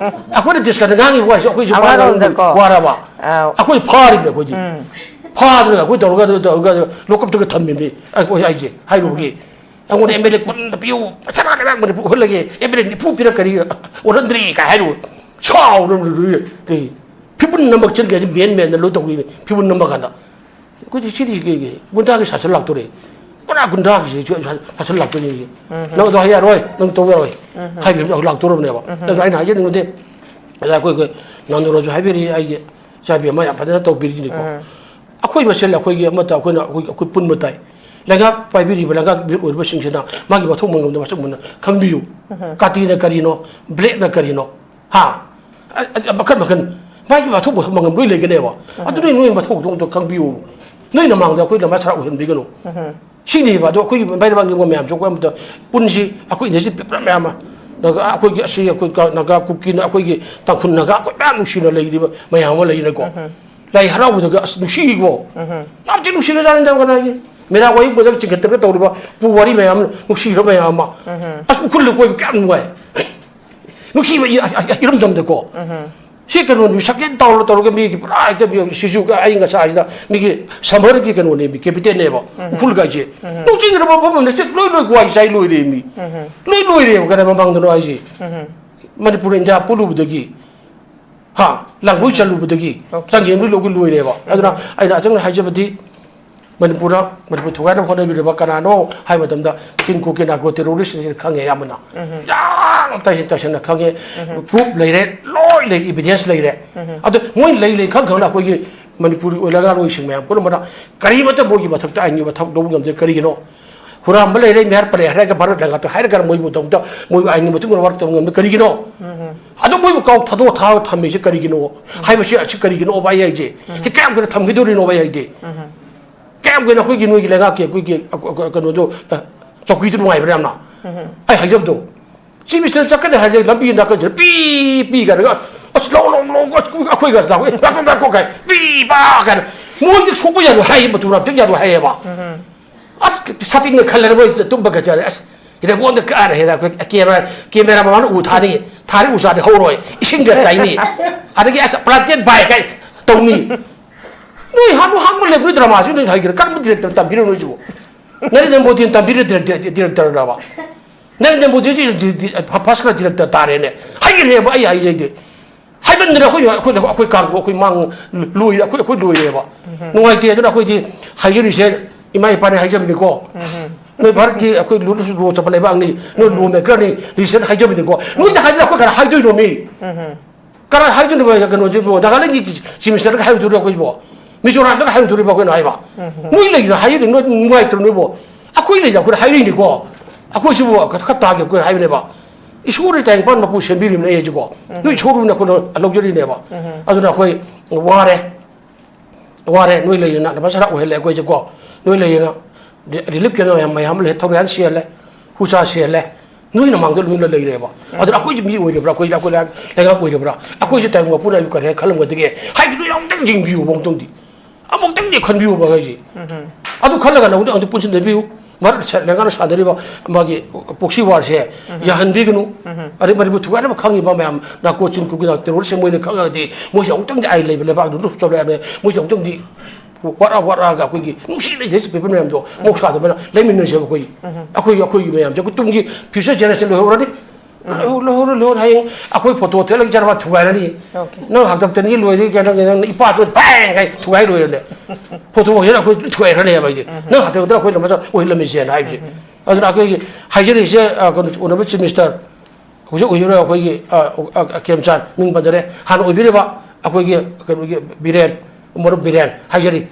ꯑꯩꯈꯣꯏꯅ ꯗꯤꯁꯀꯗ ꯉꯥꯡꯉꯤꯕ ꯋꯥꯁꯦ ꯑꯩꯈꯣꯏꯁꯨ ꯋꯥꯔꯕ, ꯑꯃꯔꯣꯝꯗꯀꯣ, ꯑꯥ, ꯑꯩꯈꯣꯏ ꯐꯥꯔꯤꯕꯅꯦ ꯑꯩꯈꯣꯏꯗꯤ꯫ ꯐꯥꯗꯅ ꯑꯩꯈꯣꯏ ꯇꯧꯔꯒ, ꯑꯗꯨ ꯇꯧꯔꯒ ꯂꯣꯀꯞꯇꯒ ꯊꯝꯃꯤꯕꯅꯤ꯫ ꯑꯩꯈꯣꯏ ꯍꯥꯏꯁꯦ ꯍꯥꯏꯔꯨꯕꯒꯤ ꯑꯩꯉꯣꯟꯗ ꯑꯦꯝ ꯑꯦꯜ ꯑꯦ ꯀꯨꯟꯗ ꯄꯤꯌꯨ, ꯆꯔꯥ ꯆꯔꯥ ꯃꯅꯤꯄꯨꯔ ꯎꯍꯜꯂꯒꯦ, ꯑꯦꯝ ꯑꯦꯜ ꯑꯦ ꯅꯤꯐꯨ ꯄꯤꯔꯛꯀꯅꯤ, ꯑꯣꯜꯍꯟꯗ꯭ꯔꯤ ꯀꯥꯏ ꯍꯥꯏꯔꯨꯕ꯫ ꯁꯥꯎꯔ ꯐꯤꯕꯨꯟ ꯅꯝꯕ ꯆꯤꯟ ꯀꯩꯁꯦ ꯃꯦꯟ ꯃꯦꯟꯗ ꯂꯣꯏ ꯇꯧꯔꯤꯅꯤ꯫ ꯐꯤꯕꯨꯟ ꯅꯝꯕ ꯀꯥꯟꯗ ꯑꯩꯈꯣꯏꯗꯤ ꯁꯤꯗꯤ ꯀꯩꯒꯤ ꯒꯨꯟꯗꯥꯒꯤ ꯁꯥꯁꯟ ꯂꯥꯛꯇꯣꯔꯦ, ꯄꯨꯔꯥ ꯒꯨꯟꯗꯥꯒꯤ ꯁꯥꯁꯟ ꯂꯥꯛꯇꯣꯔꯤꯅꯤ꯫ ꯅꯪ ꯑꯗꯨ ꯍꯥꯏ ꯌꯥꯔꯣꯏ, ꯅꯪ ꯇꯧ ꯌꯥꯔꯣꯏ ꯍꯥꯏꯕ ꯑꯃ ꯂꯥꯛꯇꯣꯔꯕꯅꯦꯕ꯫ ꯑꯗꯨꯅ ꯑꯩꯅ ꯍꯥꯏꯖꯅꯤꯡꯕꯗꯤ, ꯑꯗ ꯑꯩꯈꯣꯏ, ꯑꯩꯈꯣꯏ ꯅꯥꯟꯗꯣꯔꯁꯨ ꯍꯥꯏꯕꯤꯔꯤ, ꯑꯩꯒꯤ ꯏꯆꯥꯕꯤ ꯑꯃ ꯌꯥꯝ ꯐꯖꯅ ꯇꯧꯕꯤꯔꯤꯅꯤꯀꯣ꯫ ꯑꯩꯈꯣꯏ ꯃꯁꯦꯜ, ꯑꯩꯈꯣꯏꯒꯤ ꯑꯃꯠꯇ ꯑꯩꯈꯣꯏꯅ, ꯑꯩꯈꯣꯏ, ꯑꯩꯈꯣꯏ ꯄꯨꯟꯕ ꯇꯥꯏ꯫ ꯂꯩꯉꯥꯛ ꯄꯥꯏꯕꯤꯔꯤꯕ ꯂꯩꯉꯥꯛ ꯃꯤꯍꯨꯠ ꯑꯣꯏꯔꯤꯕꯁꯤꯡꯁꯤꯅ ꯃꯥꯒꯤ ꯃꯊꯧ ꯃꯉꯝꯗ ꯃꯁꯛ ꯃꯨꯟꯅ ꯈꯪꯕꯤꯌꯨ꯫ ꯀꯥꯇꯤꯅ ꯀꯔꯤꯅꯣ? ꯕ꯭ꯂꯦꯛꯅ ꯀꯔꯤꯅꯣ? ꯍꯥ? ꯑ-, ꯑ-, ꯃꯈꯟ ꯃꯈꯟ꯫ ꯃꯥꯒꯤ ꯃꯊꯧ ꯃꯉꯝ ꯂꯣꯏ ꯂꯩꯒꯅꯦꯕ꯫ ꯑꯗꯨ ꯅꯣꯏ, ꯅꯣꯏ ꯃꯊꯧꯗꯣ ꯑꯝꯇ ꯈꯪꯕꯤꯌꯨ꯫ ꯅꯣꯏ ꯅꯃꯥꯡꯗ ꯑꯩꯈꯣꯏ ꯂꯝꯃꯥ ꯁꯔꯥꯛ ꯑꯣꯏꯍꯟꯕꯤꯒꯅꯨ꯫ ꯁꯤꯅꯦꯕ꯫ ꯑꯗꯣ ꯑꯩꯈꯣꯏꯒꯤ ꯃꯩꯔꯥꯕ ꯅꯤꯉꯣꯜ ꯃꯌꯥꯝꯁꯨ ꯑꯩꯈꯣꯏ ꯑꯃꯗ ꯄꯨꯟꯁꯤ꯫ ꯑꯩꯈꯣꯏ ꯏꯟꯗꯁꯇ꯭ꯔꯤ ꯄꯤꯄꯜ ꯃꯌꯥꯝ ꯑꯃ, ꯅꯥꯒꯥ, ꯑꯩꯈꯣꯏꯒꯤ ꯑꯁꯤ ꯑꯩꯈꯣꯏ ꯀ-, ꯅꯥꯒꯥ ꯀꯨꯀꯤꯅ ꯑꯩꯈꯣꯏꯒꯤ ꯇꯥꯡꯈꯨꯜ ꯅꯥꯒꯥ ꯑꯩꯈꯣꯏ ꯃꯌꯥꯝ ꯅꯨꯡꯁꯤꯅ ꯂꯩꯔꯤꯕ ꯃꯌꯥꯝ ꯑꯃ ꯂꯩꯔꯦꯀꯣ꯫ ꯂꯥꯏ ꯍꯔꯥꯎꯕꯗꯒ ꯑꯁ ꯅꯨꯡꯁꯤꯀꯣ꯫ ꯌꯥꯝ ꯊꯤ ꯅꯨꯡꯁꯤꯈ꯭ꯔꯖꯥꯠꯅꯤꯗ ꯀꯅꯥꯒꯤ꯫ ꯃꯦꯔꯥ ꯋꯥꯍꯩ ꯄꯨꯗꯒ ꯆꯤꯡꯈꯠꯇꯅ ꯇꯧꯔꯤꯕ ꯄꯨꯋꯥꯔꯤ ꯃꯌꯥꯝ, ꯅꯨꯡꯁꯤꯈ꯭ꯔꯕ ꯃꯌꯥꯝ ꯑꯃ꯫ ꯑꯁ ꯎꯈ꯭ꯔꯨꯜꯗ ꯀꯣꯏꯕ ꯀꯌꯥꯝ ꯅꯨꯡꯉꯥꯏ꯫ ꯅꯨꯡꯁꯤꯕ ꯏ-, ꯑ-, ꯑ-, ꯏꯔꯝꯗꯝꯗꯀꯣ꯫ ꯁꯤ ꯀꯩꯅꯣꯅꯤ, ꯁꯀꯦꯟ ꯇꯧꯔ ꯇꯧꯔꯒ ꯃꯤꯒꯤ ꯄꯨꯔꯥ ꯍꯦꯛꯇ ꯃꯤ ꯁꯤꯁꯨ ꯑꯩ ꯉꯁꯥꯏꯁꯤꯗ ꯃꯤꯒꯤ ꯁꯝꯃꯔꯒꯤ ꯀꯩꯅꯣꯅꯦ, ꯃꯤ ꯀꯦꯄꯤꯇꯦꯜꯅꯦꯕ꯫ ꯎꯈ꯭ꯔꯨꯜꯒꯥꯏꯁꯦ ꯅꯨꯡꯁꯤꯈ꯭ꯔꯕ ꯃꯐꯝ ꯑꯃꯅꯦ꯫ ꯆꯦꯛ ꯂꯣꯏ ꯂꯣꯏ ꯋꯥꯏ ꯆꯥꯏ ꯂꯣꯏꯔꯦ ꯃꯤ꯫ ꯂꯣꯏ ꯂꯣꯏꯔꯦꯕ꯫ ꯀꯅꯥ ꯃꯃꯥꯡꯗꯅꯣ ꯍꯥꯏꯁꯦ? ꯃꯅꯤꯄꯨꯔ ꯏꯟꯗꯤꯌꯥ ꯄꯨꯜꯂꯨꯕꯗꯒꯤ, ꯍꯥ, ꯂꯥꯡꯒꯣꯏ ꯆꯠꯂꯨꯕꯗꯒꯤ ꯆꯥꯡꯖꯦꯝ ꯂꯣꯏ ꯂꯣꯏ ꯂꯣꯏꯔꯦꯕ꯫ ꯑꯗꯨꯅ ꯑꯩꯅ ꯑꯆꯪꯕ ꯍꯥꯏꯖꯕꯗꯤ, ꯃꯅꯤꯄꯨꯔꯗ, ꯃꯅꯤꯄꯨꯔ ꯊꯨꯒꯥꯏꯅꯕ ꯍꯣꯠꯅꯕꯤꯔꯕ ꯀꯅꯥꯅꯣ ꯍꯥꯏꯕ ꯃꯇꯝꯗ ꯆꯤꯟ ꯀꯣꯛꯀꯤ ꯅꯥꯔꯀꯣ ꯇꯦꯔꯣꯔꯤꯁꯁꯤꯡꯁꯤꯅ ꯈꯪꯉꯦ ꯑꯌꯥꯝꯕꯅ꯫ ꯌꯥꯝ ꯇꯥꯏꯁꯤꯟ ꯇꯥꯏꯁꯤꯟꯅ ꯈꯪꯉꯦ꯫ ꯄ꯭ꯔꯨꯞ ꯂꯩꯔꯦ, ꯂꯣꯏ ꯂꯩꯔꯦ, ꯏꯚꯤꯗꯦꯟꯁ ꯂꯩꯔꯦ꯫ ꯑꯗꯣ ꯃꯣꯏ ꯂꯩ ꯂꯩ ꯈꯪ ꯈꯪꯅ ꯑꯩꯈꯣꯏꯒꯤ ꯃꯅꯤꯄꯨꯔꯒꯤ ꯑꯣꯏ ꯂꯩꯉꯥꯛꯂꯣꯏꯁꯤꯡ ꯃꯌꯥꯝ ꯄꯨꯝꯅꯃꯛꯅ ꯀꯔꯤꯃꯠꯇ ꯃꯣꯏꯒꯤ ꯃꯊꯛꯇ ꯑꯥꯏꯟꯒꯤ ꯃꯊꯧ ꯂꯧꯕ ꯉꯝꯗꯦ꯫ ꯀꯔꯤꯒꯤꯅꯣ? ꯍꯨꯔꯥꯟꯕ ꯂꯩꯔꯦ, ꯃꯤꯍꯥꯠ ꯄꯔꯦ ꯍꯥꯏꯔꯒ ꯚꯥꯔꯠ ꯂꯩꯉꯥꯛꯇ ꯍꯥꯏꯔꯒ ꯃꯣꯏꯕꯨ ꯇꯧꯗ, ꯃꯣꯏꯕꯨ ꯑꯥꯏꯟꯒꯤ ꯃꯇꯨꯡ ꯏꯟꯅ ꯋꯥꯔꯛ ꯇꯧꯕ ꯉꯝꯗꯦ꯫ ꯀꯔꯤꯒꯤꯅꯣ? ꯑꯗꯣ ꯃꯣꯏꯕꯨ ꯀꯥꯎ ꯊꯥꯗꯣꯛꯑ ꯊꯥ ꯊꯝꯃꯤꯁꯦ ꯀꯔꯤꯒꯤꯅꯣ ꯍꯥꯏꯕꯁꯤ, ꯑꯁꯤ ꯀꯔꯤꯒꯤꯅꯣꯕ ꯑꯩ ꯍꯥꯏꯁꯦ? ꯁꯤ ꯀꯌꯥꯝ ꯀꯨꯏꯅ ꯊꯝꯈꯤꯗꯣꯔꯤꯅꯣꯕ ꯑꯩ ꯍꯥꯏꯁꯦ? ꯀꯌꯥꯝ ꯀꯨꯏꯅ ꯑꯩꯈꯣꯏꯒꯤ ꯅꯣꯏꯒꯤ ꯂꯩꯉꯥꯛꯀꯤ ꯑꯩꯈꯣꯏꯒꯤ ꯑ-, ꯑ-, ꯀꯩꯅꯣꯗꯣ, ꯑ, ꯆꯧꯀꯤꯗꯨ ꯅꯨꯡꯉꯥꯏꯕ꯭ꯔꯥ ꯌꯥꯝꯅ? ꯑꯩ ꯍꯥꯏꯖꯕꯗꯣ, ꯆꯤꯞ ꯃꯤꯅꯤꯁꯇꯔ ꯆꯠꯀꯅꯤ ꯍꯥꯏꯔꯗꯤ ꯂꯝꯕꯤ ꯅꯥꯀꯟꯁꯤꯗ ꯄꯤ ꯄꯤ ꯀꯥꯏꯅꯒ, "ꯑꯁ, ꯂꯧ, ꯂꯧ, ꯂꯧ, ꯑꯁ, ꯑꯩꯈꯣꯏꯒ ꯂꯥꯛꯑꯣ, ꯉꯥꯏꯈꯣ, ꯉꯥꯏꯈꯣ" ꯀꯥꯏ ꯄꯤ ꯄꯥ ꯀꯥꯏꯅ ꯃꯣꯏꯗꯤ ꯁꯣꯛꯄ ꯌꯥꯔꯣꯏ ꯍꯥꯏꯌꯦ, ꯃꯇꯨ ꯅꯥꯄꯤꯛ ꯌꯥꯔꯣꯏ ꯍꯥꯏꯌꯦꯕ꯫ ꯑꯁ, ꯁꯥꯇꯤꯟꯒ ꯈꯜꯂꯦꯅ ꯃꯣꯏ ꯇꯨꯝꯕꯒ ꯆꯠꯂꯦ꯫ ꯑꯁ, ꯏꯔꯦꯕꯣꯟꯗ ꯀꯥꯔꯦ ꯍꯦꯗ ꯑꯩꯈꯣꯏ ꯀꯦꯃꯦꯔꯥ, ꯀꯦꯃꯦꯔꯥ ꯃꯃꯥꯡꯗ ꯎ ꯊꯥꯅꯤ, ꯊꯥꯔꯤ ꯎ ꯆꯥꯗꯤ ꯍꯧꯔꯣꯏ, ꯏꯁꯤꯡꯗ ꯆꯥꯏꯅꯤ, ꯑꯗꯒꯤ ꯑꯁ, ꯄ꯭ꯂꯥꯟꯇꯦꯠ ꯕꯥꯏ ꯀꯥꯏ ꯇꯧꯅꯤ꯫ ꯅꯣꯏ ꯍꯥꯠꯂꯨ ꯍꯥꯠꯂꯨ ꯂꯩꯕ ꯅꯣꯏ ꯗ꯭ꯔꯃꯥꯁꯤ ꯅꯣꯏ ꯍꯩꯒꯦꯔꯥ? ꯀꯔꯝꯕ ꯗꯤꯔꯦꯛꯇꯔ ꯇꯝꯕꯤꯔꯤꯅꯣ ꯅꯣꯏꯁꯤꯕꯨ? ꯅꯔꯦꯟꯗ꯭ꯔ ꯃꯣꯗꯤꯅ ꯇꯝꯕꯤꯔꯤꯔ ꯗꯤꯔꯦꯛꯇꯔ, ꯗꯤꯔꯦꯛꯇꯔꯔꯕ? ꯅꯔꯦꯟꯗ꯭ꯔ ꯃꯣꯗꯤꯁꯤ ꯗꯤ-, ꯗꯤ-, ꯐ-, ꯐꯥꯔꯁ ꯀ꯭ꯂꯥꯁ ꯗꯤꯔꯦꯛꯇꯔ ꯇꯥꯔꯦꯅꯦ꯫ ꯍꯩꯈ꯭ꯔꯦꯕ ꯑꯩ ꯍꯥꯏꯖꯩꯗꯤ꯫ ꯍꯥꯏꯃꯟꯗꯅ ꯑꯩꯈꯣꯏ, ꯑꯩꯈꯣꯏ, ꯑꯩꯈꯣꯏ ꯀꯥꯡꯕꯨ, ꯑꯩꯈꯣꯏ ꯃꯥꯡ ꯂꯣꯏꯔꯦ, ꯑꯩꯈꯣꯏ, ꯑꯩꯈꯣꯏ ꯂꯣꯏꯔꯦꯕ꯫ ꯅꯨꯡꯉꯥꯏꯇꯦ꯫ ꯑꯗꯨꯅ ꯑꯩꯈꯣꯏꯗꯤ ꯍꯥꯏꯖꯔꯤꯁꯦ ꯏꯃꯥ ꯏꯄꯥꯅ ꯍꯥꯏꯖꯕꯅꯤꯀꯣ꯫ ꯅꯣꯏ ꯚꯥꯔꯠꯀꯤ ꯑꯩꯈꯣꯏ ꯂꯣ, ꯂꯣ ꯆꯠꯄ ꯂꯩꯕꯥꯛꯅꯤ, ꯅꯣꯏ ꯂꯣ ꯃꯦꯀꯔꯅꯤ, ꯂꯤꯁꯟ ꯍꯥꯏꯖꯕꯅꯤꯀꯣ꯫ ꯅꯣꯏꯗ ꯍꯥꯏꯗꯅ ꯑꯩꯈꯣꯏ ꯀꯅꯥ ꯍꯥꯏꯗꯣꯏꯅꯣ ꯃꯤ? ꯀꯅꯥ ꯍꯥꯏꯗꯣꯏꯅꯣ ꯀꯩꯅꯣꯁꯤꯕꯨ? ꯅꯥꯒꯥꯂꯦꯟꯒꯤ ꯆꯤꯐ ꯃꯤꯅꯤꯁꯇꯔꯒ ꯍꯥꯏꯔꯨꯗꯣꯏꯔꯣ ꯑꯩꯈꯣꯏꯁꯤꯕꯣ? ꯃꯤꯖꯣꯔꯥꯝꯗꯒ ꯍꯥꯏꯔꯨꯗꯣꯔꯤꯕ ꯑꯩꯈꯣꯏꯅ ꯍꯥꯏꯕ? ꯅꯣꯏ ꯂꯩꯅ ꯍꯥꯏꯔꯤ, ꯅꯣꯏ ꯅꯨꯡꯉꯥꯏꯇ꯭ꯔꯣ ꯅꯣꯏꯕꯣ? ꯑꯩꯈꯣꯏ ꯂꯩꯅ ꯑꯩꯈꯣꯏꯅ ꯍꯥꯏꯔꯤꯅꯤꯀꯣ, ꯑꯩꯈꯣꯏꯁꯤꯕꯨ ꯈꯔ ꯇꯥꯒꯦ ꯑꯩꯈꯣꯏ ꯍꯥꯏꯕꯅꯦꯕ꯫ ꯏꯁꯣꯔꯅ ꯇꯥꯏꯕꯪꯄꯥꯟ ꯃꯄꯨ ꯁꯦꯝꯕꯤꯔꯤꯕꯅꯦ ꯑꯩꯁꯦꯀꯣ꯫ ꯅꯣꯏ ꯏꯁꯣꯔꯅ ꯑꯩꯈꯣꯏꯅ ꯂꯧꯖꯔꯤꯅꯦꯕ꯫ ꯑꯗꯨꯅ ꯑꯩꯈꯣꯏ ꯋꯥꯔꯦ, ꯋꯥꯔꯦ, ꯅꯣꯏ ꯂꯩꯔꯦꯅ ꯃꯁꯥ ꯋꯥꯍꯜꯂꯦ ꯑꯩꯈꯣꯏꯁꯦꯀꯣ꯫ ꯅꯣꯏ ꯂꯩꯔꯦꯅ ꯔꯤ-, relief camp ꯃꯌꯥꯝ, ꯃꯌꯥꯝ ꯑꯃ ꯂꯩ, ꯊꯧꯔꯤꯍꯥꯟ ꯁꯤꯍꯜꯂꯦ, ꯍꯨꯆꯥ ꯁꯤꯍꯜꯂꯦ꯫ ꯅꯣꯏꯅ ꯃꯥꯡꯗ ꯂꯣꯏꯅ ꯂꯩꯔꯦꯕ꯫ ꯑꯗꯨꯅ ꯑꯩꯈꯣꯏꯁꯦ ꯃꯤ ꯑꯣꯏꯔꯤꯕ꯭ꯔꯥ, ꯑꯩꯈꯣꯏ, ꯑꯩꯈꯣꯏ ꯂꯩꯉꯥꯛ ꯑꯣꯏꯔꯤꯕ꯭ꯔꯥ, ꯑꯩꯈꯣꯏꯁꯦ ꯇꯥꯏꯕꯪ ꯃꯄꯨꯅ ꯑꯩꯕꯨ ꯀꯔꯤ ꯍꯥꯏꯅ ꯈꯜꯂꯝꯒꯗꯒꯦ ꯍꯥꯏꯕꯗꯨ ꯑꯃꯨꯛꯇꯪ ꯌꯦꯡꯕꯤꯌꯨꯕ ꯑꯃꯨꯛꯇꯪꯗꯤ꯫ ꯑꯃꯨꯛꯇꯪꯗꯤ ꯈꯟꯕꯤꯌꯨꯕ ꯍꯥꯏꯁꯦ꯫ ꯑꯗꯨ ꯈꯜꯂꯒ ꯅꯉꯣꯟꯗ ꯑꯃꯨꯛꯇ ꯄꯨꯟꯁꯤꯟꯅꯕꯤꯌꯨ꯫ ꯃꯔꯛ ꯁ-, ꯂꯩꯉꯥꯛꯅ ꯁꯥꯟꯅꯔꯤꯕ ꯃꯥꯒꯤ proxy war ꯁꯦ ꯌꯥꯍꯟꯕꯤꯒꯅꯨ꯫ ꯑꯗꯩ ꯃꯅꯤꯄꯨꯔ ꯊꯨꯒꯥꯏꯅꯕ ꯈꯪꯉꯤꯕ ꯃꯌꯥꯝ, ꯅꯥꯀꯣ ꯆꯤꯟ ꯈꯨꯒꯤꯅ terrorist ꯁꯦ ꯃꯣꯏꯅ ꯈꯪꯉꯒꯗꯤ, ꯃꯣꯏꯁꯦ ꯑꯃꯨꯛꯇꯪꯗꯤ ꯑꯩ ꯂꯩꯕ ꯂꯩꯕꯥꯛ ꯑꯗꯨ ꯆꯠꯂꯦ ꯍꯥꯏꯕꯅꯦ꯫ ꯃꯣꯏꯁꯦ ꯑꯃꯨꯛꯇꯪꯗꯤ ꯋꯥꯔꯥ ꯋꯥꯔꯥꯒ ꯑꯩꯈꯣꯏꯒꯤ ꯅꯨꯡꯁꯤ ꯂꯩꯖꯩ ꯄꯤꯄꯜ ꯃꯌꯥꯝꯗꯣ ꯃꯍꯧꯁꯥꯗꯕꯅ ꯂꯩꯃꯤꯟꯅꯁꯦꯕ ꯑꯩꯈꯣꯏ꯫ ꯑꯩꯈꯣꯏ, ꯑꯩꯈꯣꯏꯒꯤ ꯃꯌꯥꯝꯁꯦ ꯑꯩꯈꯣꯏ ꯇꯨꯡꯒꯤ future generation ꯂꯣꯏꯍꯧꯔꯅꯤ꯫ ꯂꯣꯏꯍꯧꯔ, ꯂꯣꯏꯍꯧꯔ, ꯍꯌꯦꯡ ꯑꯩꯈꯣꯏ ꯐꯣꯇꯣ ꯊꯦꯠꯂꯒ ꯏꯆꯥꯅꯨꯄꯥ ꯊꯨꯒꯥꯏꯔꯅꯤ꯫ ꯅꯪ ꯍꯥꯛꯇꯞꯇꯅꯤ ꯂꯣꯏꯔꯦ, ꯀꯩꯅꯣ, ꯅꯪ ꯏꯄꯥꯁꯨ ꯕꯦꯡ ꯍꯥꯏ ꯊꯨꯒꯥꯏ ꯂꯣꯏꯔꯅꯦ꯫ ꯐꯣꯇꯣ ꯍꯦꯛ ꯑꯩꯈꯣꯏ ꯊꯨꯒꯥꯏꯈ꯭ꯔꯅꯦꯕ ꯑꯩꯗꯤ꯫ ꯅꯪ ꯍꯥꯛꯇꯞꯇꯅ ꯑꯩꯈꯣꯏ ꯂꯝꯗ ꯑꯣꯏꯍꯜꯂꯝꯃꯤꯁꯦꯅ ꯍꯥꯏꯕꯁꯦ꯫ ꯑꯗꯨꯅ ꯑꯩꯈꯣꯏꯒꯤ ꯍꯥꯏꯖꯔꯤꯁꯦ, ꯑ, ꯀꯩꯅꯣ, honourable chief minister, ꯍꯧꯖꯤꯛ ꯑꯣꯏꯔꯤꯕ ꯑꯩꯈꯣꯏꯒꯤ, ꯑ, ꯑ, ꯑ, ꯈꯦꯝꯆꯥꯟ ꯃꯤꯡ ꯄꯟꯖꯔꯦ, ꯍꯥꯟꯅ ꯑꯣꯏꯕꯤꯔꯤꯕ ꯑꯩꯈꯣꯏꯒꯤ ꯀꯩꯅꯣꯒꯤ ꯕꯤꯔꯦꯟ, ꯃꯔꯨꯞ ꯕꯤꯔꯦꯟ ꯍꯥꯏꯖꯔꯤ,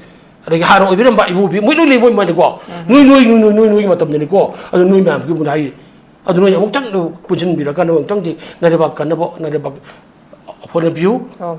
ꯑꯗꯒꯤ ꯍꯥꯟꯅ ꯑꯣꯏꯕꯤꯔꯝꯕ ꯏꯕꯣꯕꯤ, ꯃꯣꯏ ꯂꯣꯏ ꯂꯩꯕ ꯃꯇꯝꯗꯅꯤꯀꯣ, ꯅꯣꯏ, ꯅꯣꯏ, ꯅꯣꯏ, ꯅꯣꯏ, ꯅꯣꯏ, ꯅꯣꯏꯒꯤ ꯃꯇꯝꯗꯅꯤꯀꯣ, ꯑꯗꯨ ꯅꯣꯏ ꯃꯌꯥꯝꯒꯤ ꯃꯨꯟꯅ ꯍꯥꯏꯔꯤ꯫ ꯑꯗꯨ ꯅꯣꯏ ꯑꯃꯨꯛꯇꯪ ꯄꯨꯟꯁꯤꯟꯕꯤꯔꯀꯥꯟꯗ ꯑꯃꯨꯛꯇꯪꯗꯤ ꯅꯔꯩꯕꯥꯛ ꯀꯟꯅꯕ, ꯅꯔꯩꯕꯥꯛ ꯍꯣꯠꯅꯕꯤꯌꯨ꯫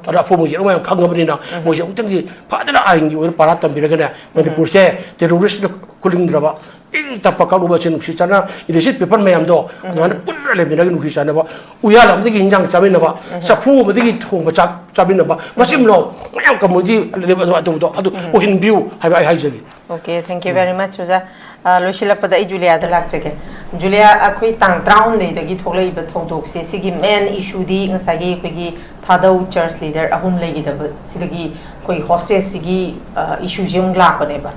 ꯑꯗ ꯑꯐꯧꯕ ꯌꯦꯛꯅꯕ ꯃꯌꯥꯝ ꯈꯪꯉꯕꯅꯤꯅ ꯃꯣꯏꯁꯦ ꯑꯃꯨꯛꯇꯪꯗꯤ ꯐꯖꯅ ꯑꯥꯏꯟꯒꯤ ꯑꯣꯏꯅ ꯄꯔꯥ ꯇꯝꯕꯤꯔꯒꯅꯦ, ꯃꯅꯤꯄꯨꯔꯁꯦ terrorist ꯅ ꯈꯨꯂꯤꯡꯗ꯭ꯔꯕ, ꯏꯪ ꯇꯞꯄ ꯀꯥꯡꯂꯨꯞ ꯃꯁꯦꯟ ꯅꯨꯡꯁꯤ ꯆꯥꯟꯅ, ꯏꯟꯗꯤꯖꯤꯠ ꯄꯤꯄꯜ ꯃꯌꯥꯝꯗꯣ ꯑꯗꯨꯃꯥꯏꯅ ꯄꯨꯟꯅ ꯂꯩꯃꯤꯟꯅꯔꯒ ꯅꯨꯡꯁꯤ ꯆꯥꯟꯅꯕ, ꯎꯌꯥꯟ ꯑꯃꯗꯒꯤ ꯍꯤꯟꯖꯥꯡ ꯆꯥꯃꯤꯟꯅꯕ, ꯆꯐꯨ ꯑꯃꯗꯒꯤ ꯊꯣꯡꯕ ꯆꯥꯛ ꯆꯥꯃꯤꯟꯅꯕ, ꯃꯆꯤꯟ ꯃꯅꯥꯎ ꯃꯌꯥꯝ ꯀꯝꯃꯨꯅꯤꯇꯤ ꯂꯩꯕ ꯑꯗꯨ, ꯑꯗꯨꯗꯣ ꯑꯗꯨ ꯑꯣꯏꯍꯟꯕꯤꯌꯨ ꯍꯥꯏꯕ ꯑꯩ ꯍꯥꯏꯖꯒꯦ꯫ Okay, thank you very much, ꯑꯣꯖꯥ꯫ ꯑ, ꯂꯣꯏꯁꯤꯜꯂꯛꯄꯗ ꯑꯩ ꯖꯨꯂꯤꯌꯥꯗ ꯂꯥꯛꯆꯒꯦ꯫ ꯖꯨꯂꯤꯌꯥ, ꯑꯩꯈꯣꯏ ꯇꯥꯡ ꯇꯔꯥꯍꯨꯝꯗꯣꯏꯗꯒꯤ ꯊꯣꯛꯂꯛꯏꯕ ꯊꯧꯗꯣꯛꯁꯦ, ꯁꯤꯒꯤ main issue ꯗꯤ ꯉꯁꯥꯏꯒꯤ ꯑꯩꯈꯣꯏꯒꯤ ꯊꯥꯗꯧ church leader ꯑꯍꯨꯝ ꯂꯩꯈꯤꯗꯕ ꯁꯤꯗꯒꯤ ꯑꯩꯈꯣꯏ hostage ꯁꯤꯒꯤ, ꯑ, issue ꯁꯦ ꯑꯃꯨꯛ ꯂꯥꯛꯄꯅꯦꯕ꯫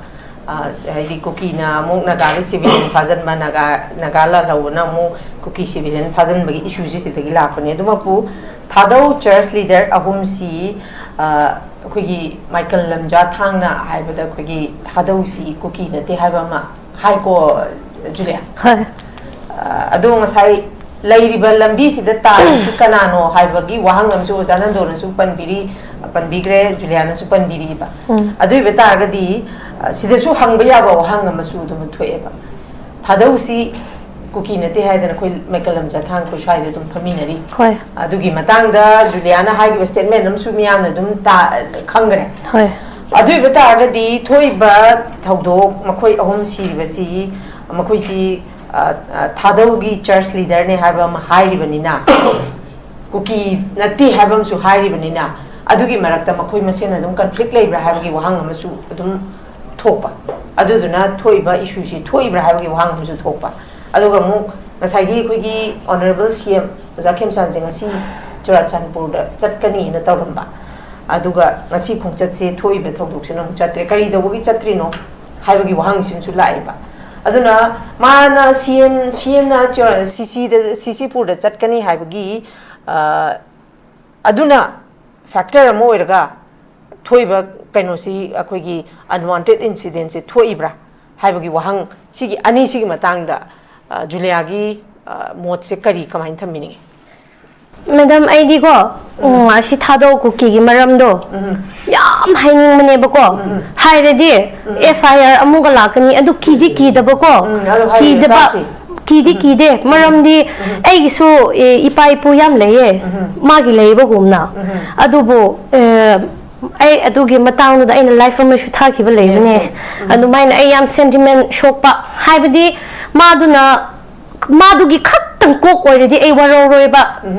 ꯑ, ꯍꯥꯏꯗꯤ ꯀꯨꯀꯤꯅ ꯑꯃꯨꯛ ꯅꯥꯒꯥꯒꯤ civilian ꯐꯥꯖꯤꯟꯕ, ꯅꯥꯒꯥ, ꯅꯥꯒꯥ ꯂꯥꯜꯍꯧꯕꯅ ꯑꯃꯨꯛ ꯀꯨꯀꯤ civilian ꯐꯥꯖꯤꯟꯕꯒꯤ issue ꯁꯦ ꯁꯤꯗꯒꯤ ꯂꯥꯛꯄꯅꯦ꯫ ꯑꯗꯨꯃꯛꯄꯨ ꯊꯥꯗꯧ church leader ꯑꯍꯨꯝꯁꯤ, ꯑ, ꯑꯩꯈꯣꯏꯒꯤ ꯃꯥꯏꯀꯜ ꯂꯝꯖꯥ ꯊꯥꯡꯅ ꯍꯥꯏꯕꯗ ꯑꯩꯈꯣꯏꯒꯤ ꯊꯥꯗꯧꯁꯤ ꯀꯨꯀꯤ ꯅꯠꯇꯦ ꯍꯥꯏꯕ ꯑꯃ ꯍꯥꯏꯀꯣ, ꯖꯨꯂꯤꯌꯥ? ꯍꯣꯏ꯫ ꯑ, ꯑꯗꯣ ꯉꯁꯥꯏ ꯂꯩꯔꯤꯕ ꯂꯝꯕꯤꯁꯤꯗ ꯇꯥꯔꯤꯁꯤ ꯀꯅꯥꯅꯣ ꯍꯥꯏꯕꯒꯤ ꯋꯥꯍꯪ ꯑꯃꯁꯨ ꯑꯣꯖꯥ ꯅꯟꯗꯣꯅꯁꯨ ꯄꯟꯕꯤꯔꯤ꯫ ꯄꯟꯕꯤꯈ꯭ꯔꯦ, ꯖꯨꯂꯤꯌꯥꯅꯁꯨ ꯄꯟꯕꯤꯔꯛꯏꯕ꯫ ꯎꯝ꯫ ꯑꯗꯨ ꯑꯣꯏꯕ ꯇꯥꯔꯒꯗꯤ, ꯑ, ꯁꯤꯗꯁꯨ ꯍꯪꯕ ꯌꯥꯕ ꯋꯥꯍꯪ ꯑꯃꯁꯨ ꯑꯗꯨꯝ ꯊꯣꯛꯑꯦꯕ꯫ ꯊꯥꯗꯧꯁꯤ ꯀꯨꯀꯤ ꯅꯠꯇꯦ ꯍꯥꯏꯗꯅ ꯑꯩꯈꯣꯏ ꯃꯥꯏꯀꯦꯜ ꯂꯝꯖꯥꯊꯥꯡ ꯑꯩꯈꯣꯏ ꯁ꯭ꯋꯥꯏꯗ ꯑꯗꯨꯝ ꯐꯝꯃꯤꯟꯅꯔꯤ꯫ ꯍꯣꯏ꯫ ꯑꯗꯨꯒꯤ ꯃꯇꯥꯡꯗ ꯖꯨꯂꯤꯌꯥꯅ ꯍꯥꯏꯈꯤꯕ statement ꯑꯃꯁꯨ ꯃꯤꯌꯥꯝꯅ ꯑꯗꯨꯝ ꯇꯥ-, ꯈꯪꯈ꯭ꯔꯦ꯫ ꯍꯣꯏ꯫ ꯑꯗꯨ ꯑꯣꯏꯕ ꯇꯥꯔꯒꯗꯤ ꯊꯣꯛꯏꯕ ꯊꯧꯗꯣꯛ ꯃꯈꯣꯏ ꯑꯍꯨꯝ ꯁꯤꯔꯤꯕꯁꯤ ꯃꯈꯣꯏꯁꯤ, ꯑ, ꯑ, ꯊꯥꯗꯧꯒꯤ church leaderꯅꯦ ꯍꯥꯏꯕ ꯑꯃ ꯍꯥꯏꯔꯤꯕꯅꯤꯅ, ꯀꯨꯀꯤ ꯅꯠꯇꯦ ꯍꯥꯏꯕ ꯑꯃꯁꯨ ꯍꯥꯏꯔꯤꯕꯅꯤꯅ, ꯑꯗꯨꯒꯤ ꯃꯔꯛꯇ ꯃꯈꯣꯏ ꯃꯁꯦꯟ ꯑꯗꯨꯝ conflict ꯂꯩꯕ꯭ꯔꯥ ꯍꯥꯏꯕꯒꯤ ꯋꯥꯍꯪ ꯑꯃꯁꯨ ꯑꯗꯨꯝ ꯊꯣꯛꯄ꯫ ꯑꯗꯨꯗꯨꯅ ꯊꯣꯛꯏꯕ issueꯁꯤ ꯊꯣꯛꯏꯕ꯭ꯔꯥ ꯍꯥꯏꯕꯒꯤ ꯋꯥꯍꯪ ꯑꯃꯁꯨ ꯊꯣꯛꯄ꯫ ꯑꯗꯨꯒ ꯑꯃꯨꯛ ꯉꯁꯥꯏꯒꯤ ꯑꯩꯈꯣꯏꯒꯤ honourable C M ꯑꯣꯖꯥ ꯈꯦꯝꯆꯥꯟꯁꯦ ꯉꯁꯤ ꯆꯨꯔꯥꯆꯥꯟꯄꯨꯔꯗ ꯆꯠꯀꯅꯤꯅ ꯇꯧꯔꯝꯕ, ꯑꯗꯨꯒ ꯉꯁꯤ ꯈꯣꯡꯆꯠꯁꯦ ꯊꯣꯛꯏꯕ ꯊꯧꯗꯣꯛꯁꯤꯅ ꯑꯃꯨꯛ ꯆꯠꯇ꯭ꯔꯦ, ꯀꯔꯤ ꯇꯧꯕꯒꯤ ꯆꯠꯇ꯭ꯔꯤꯅꯣ ꯍꯥꯏꯕꯒꯤ ꯋꯥꯍꯪꯁꯤꯃꯁꯨ ꯂꯥꯛꯑꯦꯕ꯫ ꯑꯗꯨꯅ ꯃꯥꯅ C M, C Mꯅ ꯆꯨꯔꯥ-, CCꯗ, CCꯄꯨꯔꯗ ꯆꯠꯀꯅꯤ ꯍꯥꯏꯕꯒꯤ, ꯑ, ꯑꯗꯨꯅ factor ꯑꯃ ꯑꯣꯏꯔꯒ ꯊꯣꯛꯏꯕ ꯀꯩꯅꯣꯁꯤ, ꯑꯩꯈꯣꯏꯒꯤ unwanted incidentꯁꯦ ꯊꯣꯛꯏꯕ꯭ꯔꯥ ꯍꯥꯏꯕꯒꯤ ꯋꯥꯍꯪ, ꯁꯤꯒꯤ ꯑꯅꯤꯁꯤꯒꯤ ꯃꯇꯥꯡꯗ, ꯑ, ꯖꯨꯂꯤꯌꯥꯒꯤ, ꯑ, ꯃꯣꯠꯁꯦ ꯀꯔꯤ, ꯀꯃꯥꯏꯅ ꯊꯝꯕꯤꯅꯤꯡꯉꯤ? ꯃꯦꯗꯥꯝ, ꯑꯩꯗꯤꯀꯣ, ꯎꯝ, ꯑꯁꯤ ꯊꯥꯗꯧ ꯀꯨꯀꯤꯒꯤ ꯃꯔꯝꯗꯣ ꯎꯝ꯫ ꯌꯥꯝ ꯍꯥꯏꯅꯤꯡꯕꯅꯦꯕꯀꯣ꯫ ꯎꯝ꯫ ꯍꯥꯏꯔꯗꯤ ꯎꯝ꯫ FIR ꯑꯃꯨꯛꯀ ꯂꯥꯛꯀꯅꯤ, ꯑꯗꯨ ꯀꯤꯗꯤ ꯀꯤꯗꯕꯀꯣ꯫ ꯎꯝ, ꯑꯗꯨ ꯍꯥꯏꯌꯨ, ꯀꯤꯗꯕ, ꯇꯥꯁꯤ꯫ ꯀꯤꯗꯤ ꯎꯝ꯫ ꯀꯤꯗꯦ, ꯎꯝ꯫ ꯃꯔꯝꯗꯤ ꯎꯝ꯫ ꯑꯩꯒꯤꯁꯨ, ꯑꯦ, ꯏꯄꯥ ꯏꯄꯨ ꯌꯥꯝ ꯂꯩꯌꯦ, ꯎꯝ꯫ ꯃꯥꯒꯤ ꯂꯩꯕꯒꯨꯝꯅ꯫ ꯎꯝ꯫ ꯑꯗꯨꯕꯨ, ꯑꯦ, ꯑꯩ ꯑꯗꯨꯒꯤ ꯃꯇꯥꯡꯗꯨꯗ ꯑꯩꯅ live ꯑꯃꯁꯨ ꯊꯥꯈꯤꯕ ꯂꯩꯕꯅꯦ꯫ Yes, yes. ꯎꯝ꯫ ꯑꯗꯨꯃꯥꯏꯅ ꯑꯩ ꯌꯥꯝ sentiment ꯁꯣꯛꯄ, ꯍꯥꯏꯕꯗꯤ ꯃꯥꯗꯨꯅ, ꯃꯥꯗꯨꯒꯤ ꯈꯛꯇꯪ ꯀꯣꯛ ꯑꯣꯏꯔꯗꯤ ꯑꯩ ꯋꯥꯔꯧꯔꯣꯏꯕ꯫ ꯎꯝ꯫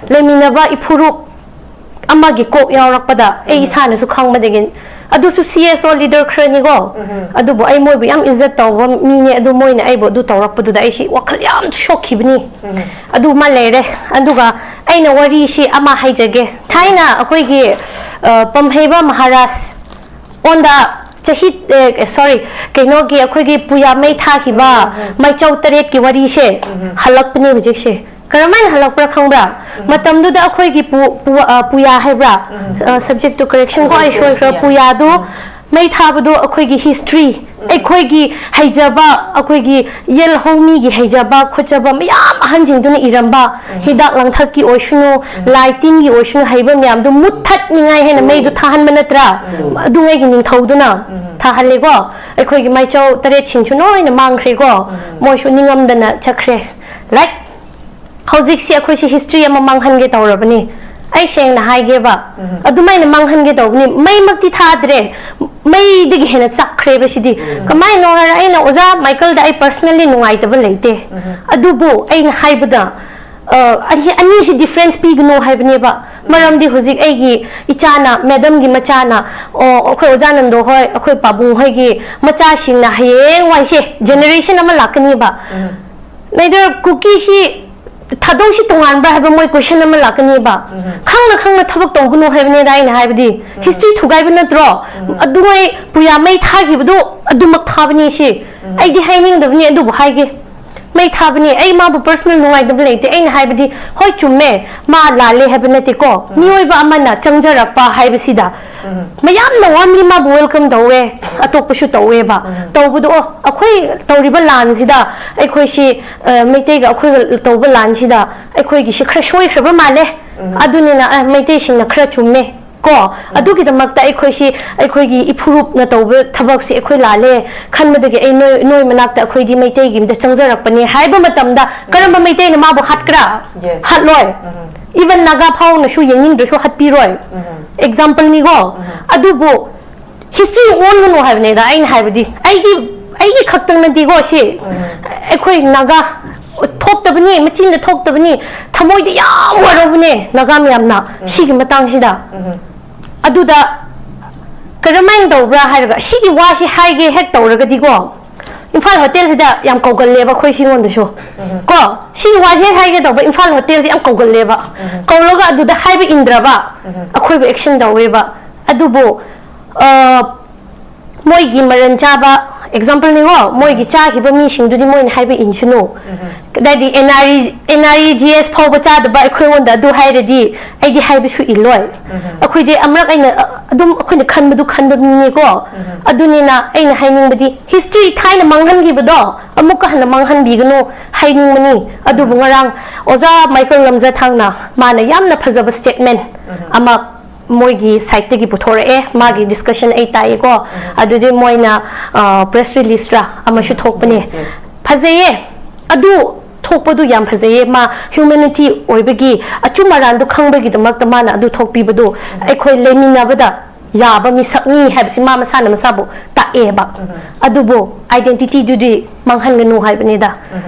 ꯂꯩꯃꯤꯟꯅꯕ ꯏꯐꯨꯔꯨꯞ ꯑꯃꯒꯤ ꯀꯣꯛ ꯌꯥꯎꯔꯛꯄꯗ ꯑꯩ ꯎꯝ꯫ ꯏꯁꯥꯅꯁꯨ ꯈꯪꯕꯗꯒꯤ, ꯑꯗꯨꯁꯨ CSO leader ꯈꯔꯅꯤꯀꯣ꯫ ꯎꯝ꯫ ꯑꯗꯨꯕꯨ ꯑꯩ ꯃꯣꯏꯕꯨ ꯌꯥꯝ ꯏꯖꯠ ꯇꯧꯕ ꯃꯤꯅꯦ, ꯑꯗꯨ ꯃꯣꯏꯅ ꯑꯩꯕꯨ ꯑꯗꯨ ꯇꯧꯔꯛꯄꯗꯨꯗ ꯑꯩꯁꯤ ꯋꯥꯈꯜ ꯌꯥꯝ ꯁꯣꯛꯈꯤꯕꯅꯤ꯫ ꯎꯝ꯫ ꯑꯗꯨꯃ ꯂꯩꯔꯦ꯫ ꯑꯗꯨꯒ ꯑꯩꯅ ꯋꯥꯔꯤꯁꯤ ꯑꯃ ꯍꯥꯏꯖꯒꯦ꯫ ꯊꯥꯏꯅ ꯑꯩꯈꯣꯏꯒꯤ, ꯑ, ꯄꯝꯍꯩꯕ ꯃꯍꯥꯔꯥꯖ ꯑꯣꯟꯗ ꯆꯍꯤ, ꯑꯦ, sorry, ꯀꯩꯅꯣꯒꯤ ꯑꯩꯈꯣꯏꯒꯤ ꯄꯨꯌꯥ ꯃꯩ ꯊꯥꯈꯤꯕ ꯎꯝ, ꯎꯝ, ꯎꯝ꯫ ꯃꯩꯆꯧ ꯇꯔꯦꯠꯀꯤ ꯋꯥꯔꯤꯁꯦ ꯎꯝ, ꯎꯝ꯫ ꯍꯜꯂꯛꯄꯅꯦ ꯍꯧꯖꯤꯛꯁꯦ꯫ ꯀꯔꯝꯍꯥꯏꯅ ꯍꯜꯂꯛꯄ꯭ꯔꯥ ꯈꯪꯕ꯭ꯔꯥ? ꯎꯝ꯫ ꯃꯇꯝꯗꯨꯗ ꯑꯩꯈꯣꯏꯒꯤ ꯄꯨ-, ꯄꯨ-, ꯑ, ꯄꯨꯌꯥ ꯍꯥꯏꯕ꯭ꯔꯥ? ꯎꯝ꯫ ꯑ, subject to correction ꯀꯣ, ꯑꯩ ꯑꯩꯈꯣꯏ ꯁꯣꯏꯈ꯭ꯔ꯫ ꯄꯨꯌꯥ꯫ ꯄꯨꯌꯥꯗꯨ ꯎꯝ꯫ ꯃꯩ ꯊꯥꯕꯗꯣ ꯑꯩꯈꯣꯏꯒꯤ ꯍꯤꯁꯇ꯭ꯔꯤ, ꯑꯩꯈꯣꯏꯒꯤ ꯍꯩꯖꯕ, ꯑꯩꯈꯣꯏꯒꯤ ꯌꯦꯜꯍꯧꯃꯤꯒꯤ ꯍꯩꯖꯕ ꯈꯣꯠꯆꯕ ꯃꯌꯥꯝ ꯑꯍꯟꯁꯤꯡꯗꯨꯅ ꯏꯔꯝꯕ, ꯍꯤꯗꯥꯛ ꯂꯥꯡꯊꯛꯀꯤ ꯑꯣꯏꯁꯅꯨ, ꯂꯥꯏ ꯇꯤꯟꯒꯤ ꯑꯣꯏꯁꯅꯨ, ꯍꯩꯕ ꯃꯌꯥꯝꯗꯨ ꯃꯨꯠꯊꯠꯅꯤꯡꯉꯥꯏ ꯍꯥꯏꯅ ꯃꯩꯗꯨ ꯊꯥꯍꯟꯕ ꯅꯠꯇ꯭ꯔꯥ? ꯑꯗꯨꯉꯩꯒꯤ ꯅꯤꯡꯊꯧꯗꯨꯅ ꯊꯥꯍꯜꯂꯦꯀꯣ꯫ ꯑꯩꯈꯣꯏꯒꯤ ꯃꯥꯏꯆꯧ ꯇꯔꯦꯠꯁꯤꯡꯁꯨ ꯂꯣꯏꯅ ꯃꯥꯡꯈ꯭ꯔꯦꯀꯣ꯫ ꯃꯣꯏꯁꯨ ꯅꯤꯡꯉꯝꯗꯅ ꯆꯠꯈ꯭ꯔꯦ꯫ ꯂꯥꯏꯛ, ꯍꯧꯖꯤꯛꯁꯤ ꯑꯩꯈꯣꯏꯁꯤ ꯍꯤꯁꯇ꯭ꯔꯤ ꯑꯃ ꯃꯥꯡꯍꯟꯒꯦ ꯇꯧꯔꯕꯅꯤ꯫ ꯑꯩ ꯁꯦꯡꯅ ꯍꯥꯏꯒꯦꯕ, ꯑꯗꯨꯃꯥꯏꯅ ꯃꯥꯡꯍꯟꯒꯦ ꯇꯧꯕꯅꯤ꯫ ꯃꯩꯃꯛꯇꯤ ꯊꯥꯗ꯭ꯔꯦ, ꯃꯩꯗꯒꯤ ꯍꯦꯟꯅ ꯆꯥꯛꯈ꯭ꯔꯦꯕ ꯁꯤꯗꯤ꯫ ꯀꯃꯥꯏꯅꯣ ꯍꯥꯏꯔ, ꯑꯩꯅ ꯑꯣꯖꯥ ꯃꯥꯏꯀꯜꯗ ꯑꯩ ꯄꯔꯁꯅꯦꯜꯂꯤ ꯅꯨꯡꯉꯥꯏꯇꯕ ꯂꯩꯇꯦ, ꯑꯗꯨꯕꯨ ꯑꯩꯅ ꯍꯥꯏꯕꯗ, ꯑ, ꯑꯅꯤ- ꯑꯅꯤꯁꯤ ꯗꯤꯐ꯭ꯔꯦꯟꯁ ꯄꯤꯒꯅꯨ ꯍꯥꯏꯕꯅꯦꯕ꯫ ꯃꯔꯝꯗꯤ ꯍꯧꯖꯤꯛ ꯑꯩꯒꯤ ꯏꯆꯥꯅ, ꯃꯦꯗꯝꯒꯤ ꯃꯆꯥꯅ, ꯑꯣ, ꯑꯩꯈꯣꯏ ꯑꯣꯖꯥ ꯅꯟꯗꯣ ꯍꯣꯏ, ꯑꯩꯈꯣꯏ ꯄꯥꯕꯨꯡ ꯍꯣꯏꯒꯤ ꯃꯆꯥꯁꯤꯡꯅ ꯍꯌꯦꯡꯋꯥꯏꯁꯦ ꯖꯦꯅꯦꯔꯦꯁꯟ ꯑꯃ ꯂꯥꯛꯀꯅꯤꯕ꯫ ꯅꯩꯗ ꯀꯨꯀꯤꯁꯤ ꯊꯥꯗꯧꯁꯤ ꯇꯣꯉꯥꯟꯕ꯭ꯔꯥ ꯍꯥꯏꯕ ꯃꯣꯏ ꯀꯣꯏꯁꯟ ꯑꯃ ꯂꯥꯛꯀꯅꯤꯕ꯫ ꯈꯪꯅ ꯈꯪꯅ ꯊꯕꯛ ꯇꯧꯒꯅꯨ ꯍꯥꯏꯕꯅꯦꯗ ꯑꯩꯅ ꯍꯥꯏꯕꯗꯤ꯫ ꯍꯤꯁꯇ꯭ꯔꯤ ꯊꯨꯒꯥꯏꯕ ꯅꯠꯇ꯭ꯔꯣ? ꯑꯗꯨꯉꯩ ꯄꯨꯌꯥ ꯃꯩ ꯊꯥꯈꯤꯕꯗꯨ ꯑꯗꯨꯃꯛ ꯊꯥꯕꯅꯤ ꯁꯤ꯫ ꯑꯩꯗꯤ ꯍꯥꯏꯅꯤꯡꯗꯕꯅꯤ, ꯑꯗꯨꯕꯨ ꯍꯥꯏꯒꯦ꯫ ꯃꯩ ꯊꯥꯕꯅꯤ꯫ ꯑꯩ ꯃꯥꯕꯨ ꯄꯔꯁꯅꯦꯜ ꯅꯨꯡꯉꯥꯏꯇꯕ ꯂꯩꯇꯦ꯫ ꯑꯩꯅ ꯍꯥꯏꯕꯗꯤ, ꯍꯣꯏ, ꯆꯨꯝꯃꯦ, ꯃꯥ ꯂꯥꯜꯂꯦ ꯍꯥꯏꯕ ꯅꯠꯇꯦꯀꯣ꯫ ꯃꯤꯑꯣꯏꯕ ꯑꯃꯅ ꯆꯪꯖꯔꯛꯄ ꯍꯥꯏꯕꯁꯤꯗ ꯃꯌꯥꯝꯅ ꯋꯥꯔꯝꯂꯤ ꯃꯥꯕꯨ ꯋꯦꯜꯀꯝ ꯇꯧꯋꯦ, ꯑꯇꯣꯞꯄꯁꯨ ꯇꯧꯋꯦꯕ꯫ ꯇꯧꯕꯗꯣ, ꯑꯣ, ꯑꯩꯈꯣꯏ ꯇꯧꯔꯤꯕ ꯂꯥꯟꯁꯤꯗ ꯑꯩꯈꯣꯏꯁꯤ, ꯑ, ꯃꯩꯇꯩꯒ ꯑꯩꯈꯣꯏꯒ ꯇꯧꯕ ꯂꯥꯟꯁꯤꯗ ꯑꯩꯈꯣꯏꯒꯤꯁꯤ ꯈꯔ ꯁꯣꯏꯈ꯭ꯔꯕ ꯃꯥꯜꯂꯦ꯫ ꯑꯗꯨꯅꯤꯅ, ꯑ, ꯃꯩꯇꯩꯁꯤꯡꯅ ꯈꯔ ꯆꯨꯝꯃꯦ ꯀꯣ꯫ ꯑꯗꯨꯒꯤꯗꯃꯛꯇ ꯑꯩꯈꯣꯏꯁꯤ ꯑꯩꯈꯣꯏꯒꯤ ꯏꯐꯨꯔꯨꯞꯅ ꯇꯧꯕ ꯊꯕꯛꯁꯤ ꯑꯩꯈꯣꯏ ꯂꯥꯜꯂꯦ ꯈꯟꯕꯗꯒꯤ ꯑꯩ ꯅꯣꯏ, ꯅꯣꯏ ꯃꯅꯥꯛꯇ ꯑꯩꯈꯣꯏꯗꯤ ꯃꯩꯇꯩꯒꯤ ꯑꯝꯗ ꯆꯪꯖꯔꯛꯄꯅꯦ ꯍꯥꯏꯕ ꯃꯇꯝꯗ ꯀꯔꯝꯕ ꯃꯩꯇꯩꯅ ꯃꯥꯕꯨ ꯍꯥꯠꯀ꯭ꯔꯥ? Yes. ꯍꯥꯠꯂꯣꯏ꯫ ꯎꯝ. ꯏꯚꯟ ꯅꯥꯒꯥ ꯐꯥꯎꯅꯁꯨ ꯌꯦꯡꯅꯤꯡꯗ꯭ꯔꯁꯨ ꯍꯥꯠꯄꯤꯔꯣꯏ꯫ ꯑꯦꯛꯖꯥꯝꯄꯜꯅꯤꯀꯣ꯫ ꯑꯗꯨꯕꯨ ꯍꯤꯁꯇ꯭ꯔꯤ ꯑꯣꯟꯒꯅꯨ ꯍꯥꯏꯕꯅꯤꯗ ꯑꯩꯅ ꯍꯥꯏꯕꯗꯤ꯫ ꯑꯩꯒꯤ, ꯑꯩꯒꯤ ꯈꯛꯇꯪ ꯅꯠꯇꯦꯀꯣ ꯁꯤ꯫ ꯑꯩꯈꯣꯏ ꯅꯥꯒꯥ ꯊꯣꯛꯇꯕꯅꯤ, ꯃꯆꯤꯟꯗ ꯊꯣꯛꯇꯕꯅꯤ, ꯊꯃꯣꯏꯗ ꯌꯥꯝ ꯋꯥꯔꯧꯕꯅꯦ ꯅꯥꯒꯥ ꯃꯌꯥꯝꯅ ꯁꯤꯒꯤ ꯃꯇꯥꯡꯁꯤꯗ꯫ ꯑꯗꯨꯗ ꯀꯔꯝꯍꯥꯏꯅ ꯇꯧꯕ꯭ꯔꯥ ꯍꯥꯏꯔꯒ, ꯁꯤꯒꯤ ꯋꯥꯁꯤ ꯍꯥꯏꯒꯦ ꯍꯦꯛ ꯇꯧꯔꯒꯗꯤꯀꯣ, ꯏꯝꯐꯥꯜ ꯍꯣꯇꯦꯜꯁꯤꯗ ꯌꯥꯝ ꯀꯧꯒꯜꯂꯦꯕ ꯑꯩꯈꯣꯏ ꯁꯤꯉꯣꯟꯗꯁꯨ꯫ ꯀꯣ, ꯁꯤꯒꯤ ꯋꯥꯁꯤ ꯍꯦꯛ ꯍꯥꯏꯒꯦ ꯇꯧꯕ, ꯏꯝꯐꯥꯜ ꯍꯣꯇꯦꯜꯁꯤ ꯌꯥꯝ ꯀꯧꯒꯜꯂꯦꯕ꯫ ꯀꯧꯔꯒ ꯑꯗꯨꯗ ꯍꯥꯏꯕ ꯏꯟꯗ꯭ꯔꯕ, ꯑꯩꯈꯣꯏꯕꯨ ꯑꯦꯛꯁꯟ ꯇꯧꯋꯦꯕ꯫ ꯑꯗꯨꯕꯨ, ꯑ, ꯃꯣꯏꯒꯤ ꯃꯔꯟ ꯆꯥꯕ ꯑꯦꯛꯖꯥꯝꯄꯜꯅꯤꯀꯣ, ꯃꯣꯏꯒꯤ ꯆꯥꯈꯤꯕ ꯃꯤꯁꯤꯡꯗꯨꯗꯤ ꯃꯣꯏꯅ ꯍꯥꯏꯕ ꯏꯟꯁꯅꯨ꯫ ꯀꯗꯥꯏꯗꯤ N R C, N R C ꯖꯤ ꯑꯦꯁ ꯐꯥꯎꯕ ꯆꯥꯗꯕ ꯑꯩꯈꯣꯏꯉꯣꯟꯗ ꯑꯗꯨ ꯍꯥꯏꯔꯗꯤ ꯑꯩꯗꯤ ꯍꯥꯏꯕꯁꯨ ꯏꯜꯂꯣꯏ꯫ ꯑꯩꯈꯣꯏꯗꯤ ꯑꯃꯔꯛ ꯑꯩꯅ, ꯑ, ꯑꯗꯨꯝ ꯑꯩꯈꯣꯏꯅ ꯈꯟꯕꯗꯨ ꯈꯟꯕ ꯃꯤꯅꯤꯀꯣ꯫ ꯑꯗꯨꯅꯤꯅ ꯑꯩꯅ ꯍꯥꯏꯅꯤꯡꯕꯗꯤ ꯍꯤꯁꯇ꯭ꯔꯤ ꯊꯥꯏꯅ ꯃꯥꯡꯍꯟꯈꯤꯕꯗꯣ ꯑꯃꯨꯛꯀ ꯍꯟꯅ ꯃꯥꯡꯍꯟꯕꯤꯒꯅꯨ ꯍꯥꯏꯅꯤꯡꯕꯅꯤ꯫ ꯑꯗꯨꯕꯨ ꯉꯔꯥꯡ ꯑꯣꯖꯥ ꯃꯥꯏꯀꯦꯜ ꯂꯝꯖꯊꯥꯡꯅ ꯃꯥꯅ ꯌꯥꯝꯅ ꯐꯖꯕ ꯁ꯭ꯇꯦꯠꯃꯦꯟ ꯑꯃ ꯃꯣꯏꯒꯤ ꯁꯥꯏꯠꯇꯒꯤ ꯄꯨꯊꯣꯔꯛꯑꯦ꯫ ꯃꯥꯒꯤ ꯗꯤꯁꯀꯁꯟ ꯑꯩ ꯇꯥꯏꯌꯦꯀꯣ꯫ ꯑꯗꯨꯗꯤ ꯃꯣꯏꯅ, ꯑ, ꯄ꯭ꯔꯦꯁ ꯔꯤꯂꯤꯁꯔ ꯑꯃꯁꯨ ꯊꯣꯛꯄꯅꯦ꯫ Yes, yes. ꯐꯖꯩꯌꯦ꯫ ꯑꯗꯨ ꯊꯣꯛꯄꯗꯨ ꯌꯥꯝ ꯐꯖꯩꯌꯦ꯫ ꯃꯥ ꯍ꯭ꯌꯨꯃꯦꯅꯤꯇꯤ ꯑꯣꯏꯕꯒꯤ, ꯑꯆꯨꯝ ꯑꯔꯥꯟꯗꯨ ꯈꯪꯕꯒꯤꯗꯃꯛꯇ ꯃꯥꯅ ꯑꯗꯨ ꯊꯣꯛꯄꯤꯕꯗꯨ ꯑꯩꯈꯣꯏ ꯂꯩꯃꯤꯟꯅꯕꯗ ꯌꯥꯕ ꯃꯤꯁꯛꯅꯤ ꯍꯥꯏꯕꯁꯤ ꯃꯥ ꯃꯁꯥꯅ ꯃꯁꯥꯕꯨ ꯇꯥꯛꯑꯦꯕ꯫ ꯑꯗꯨꯕꯨ ꯑꯥꯏꯗꯦꯟꯇꯤꯇꯤꯗꯨꯗꯤ ꯃꯥꯡꯍꯟꯒꯅꯨ ꯍꯥꯏꯕꯅꯤꯗ꯫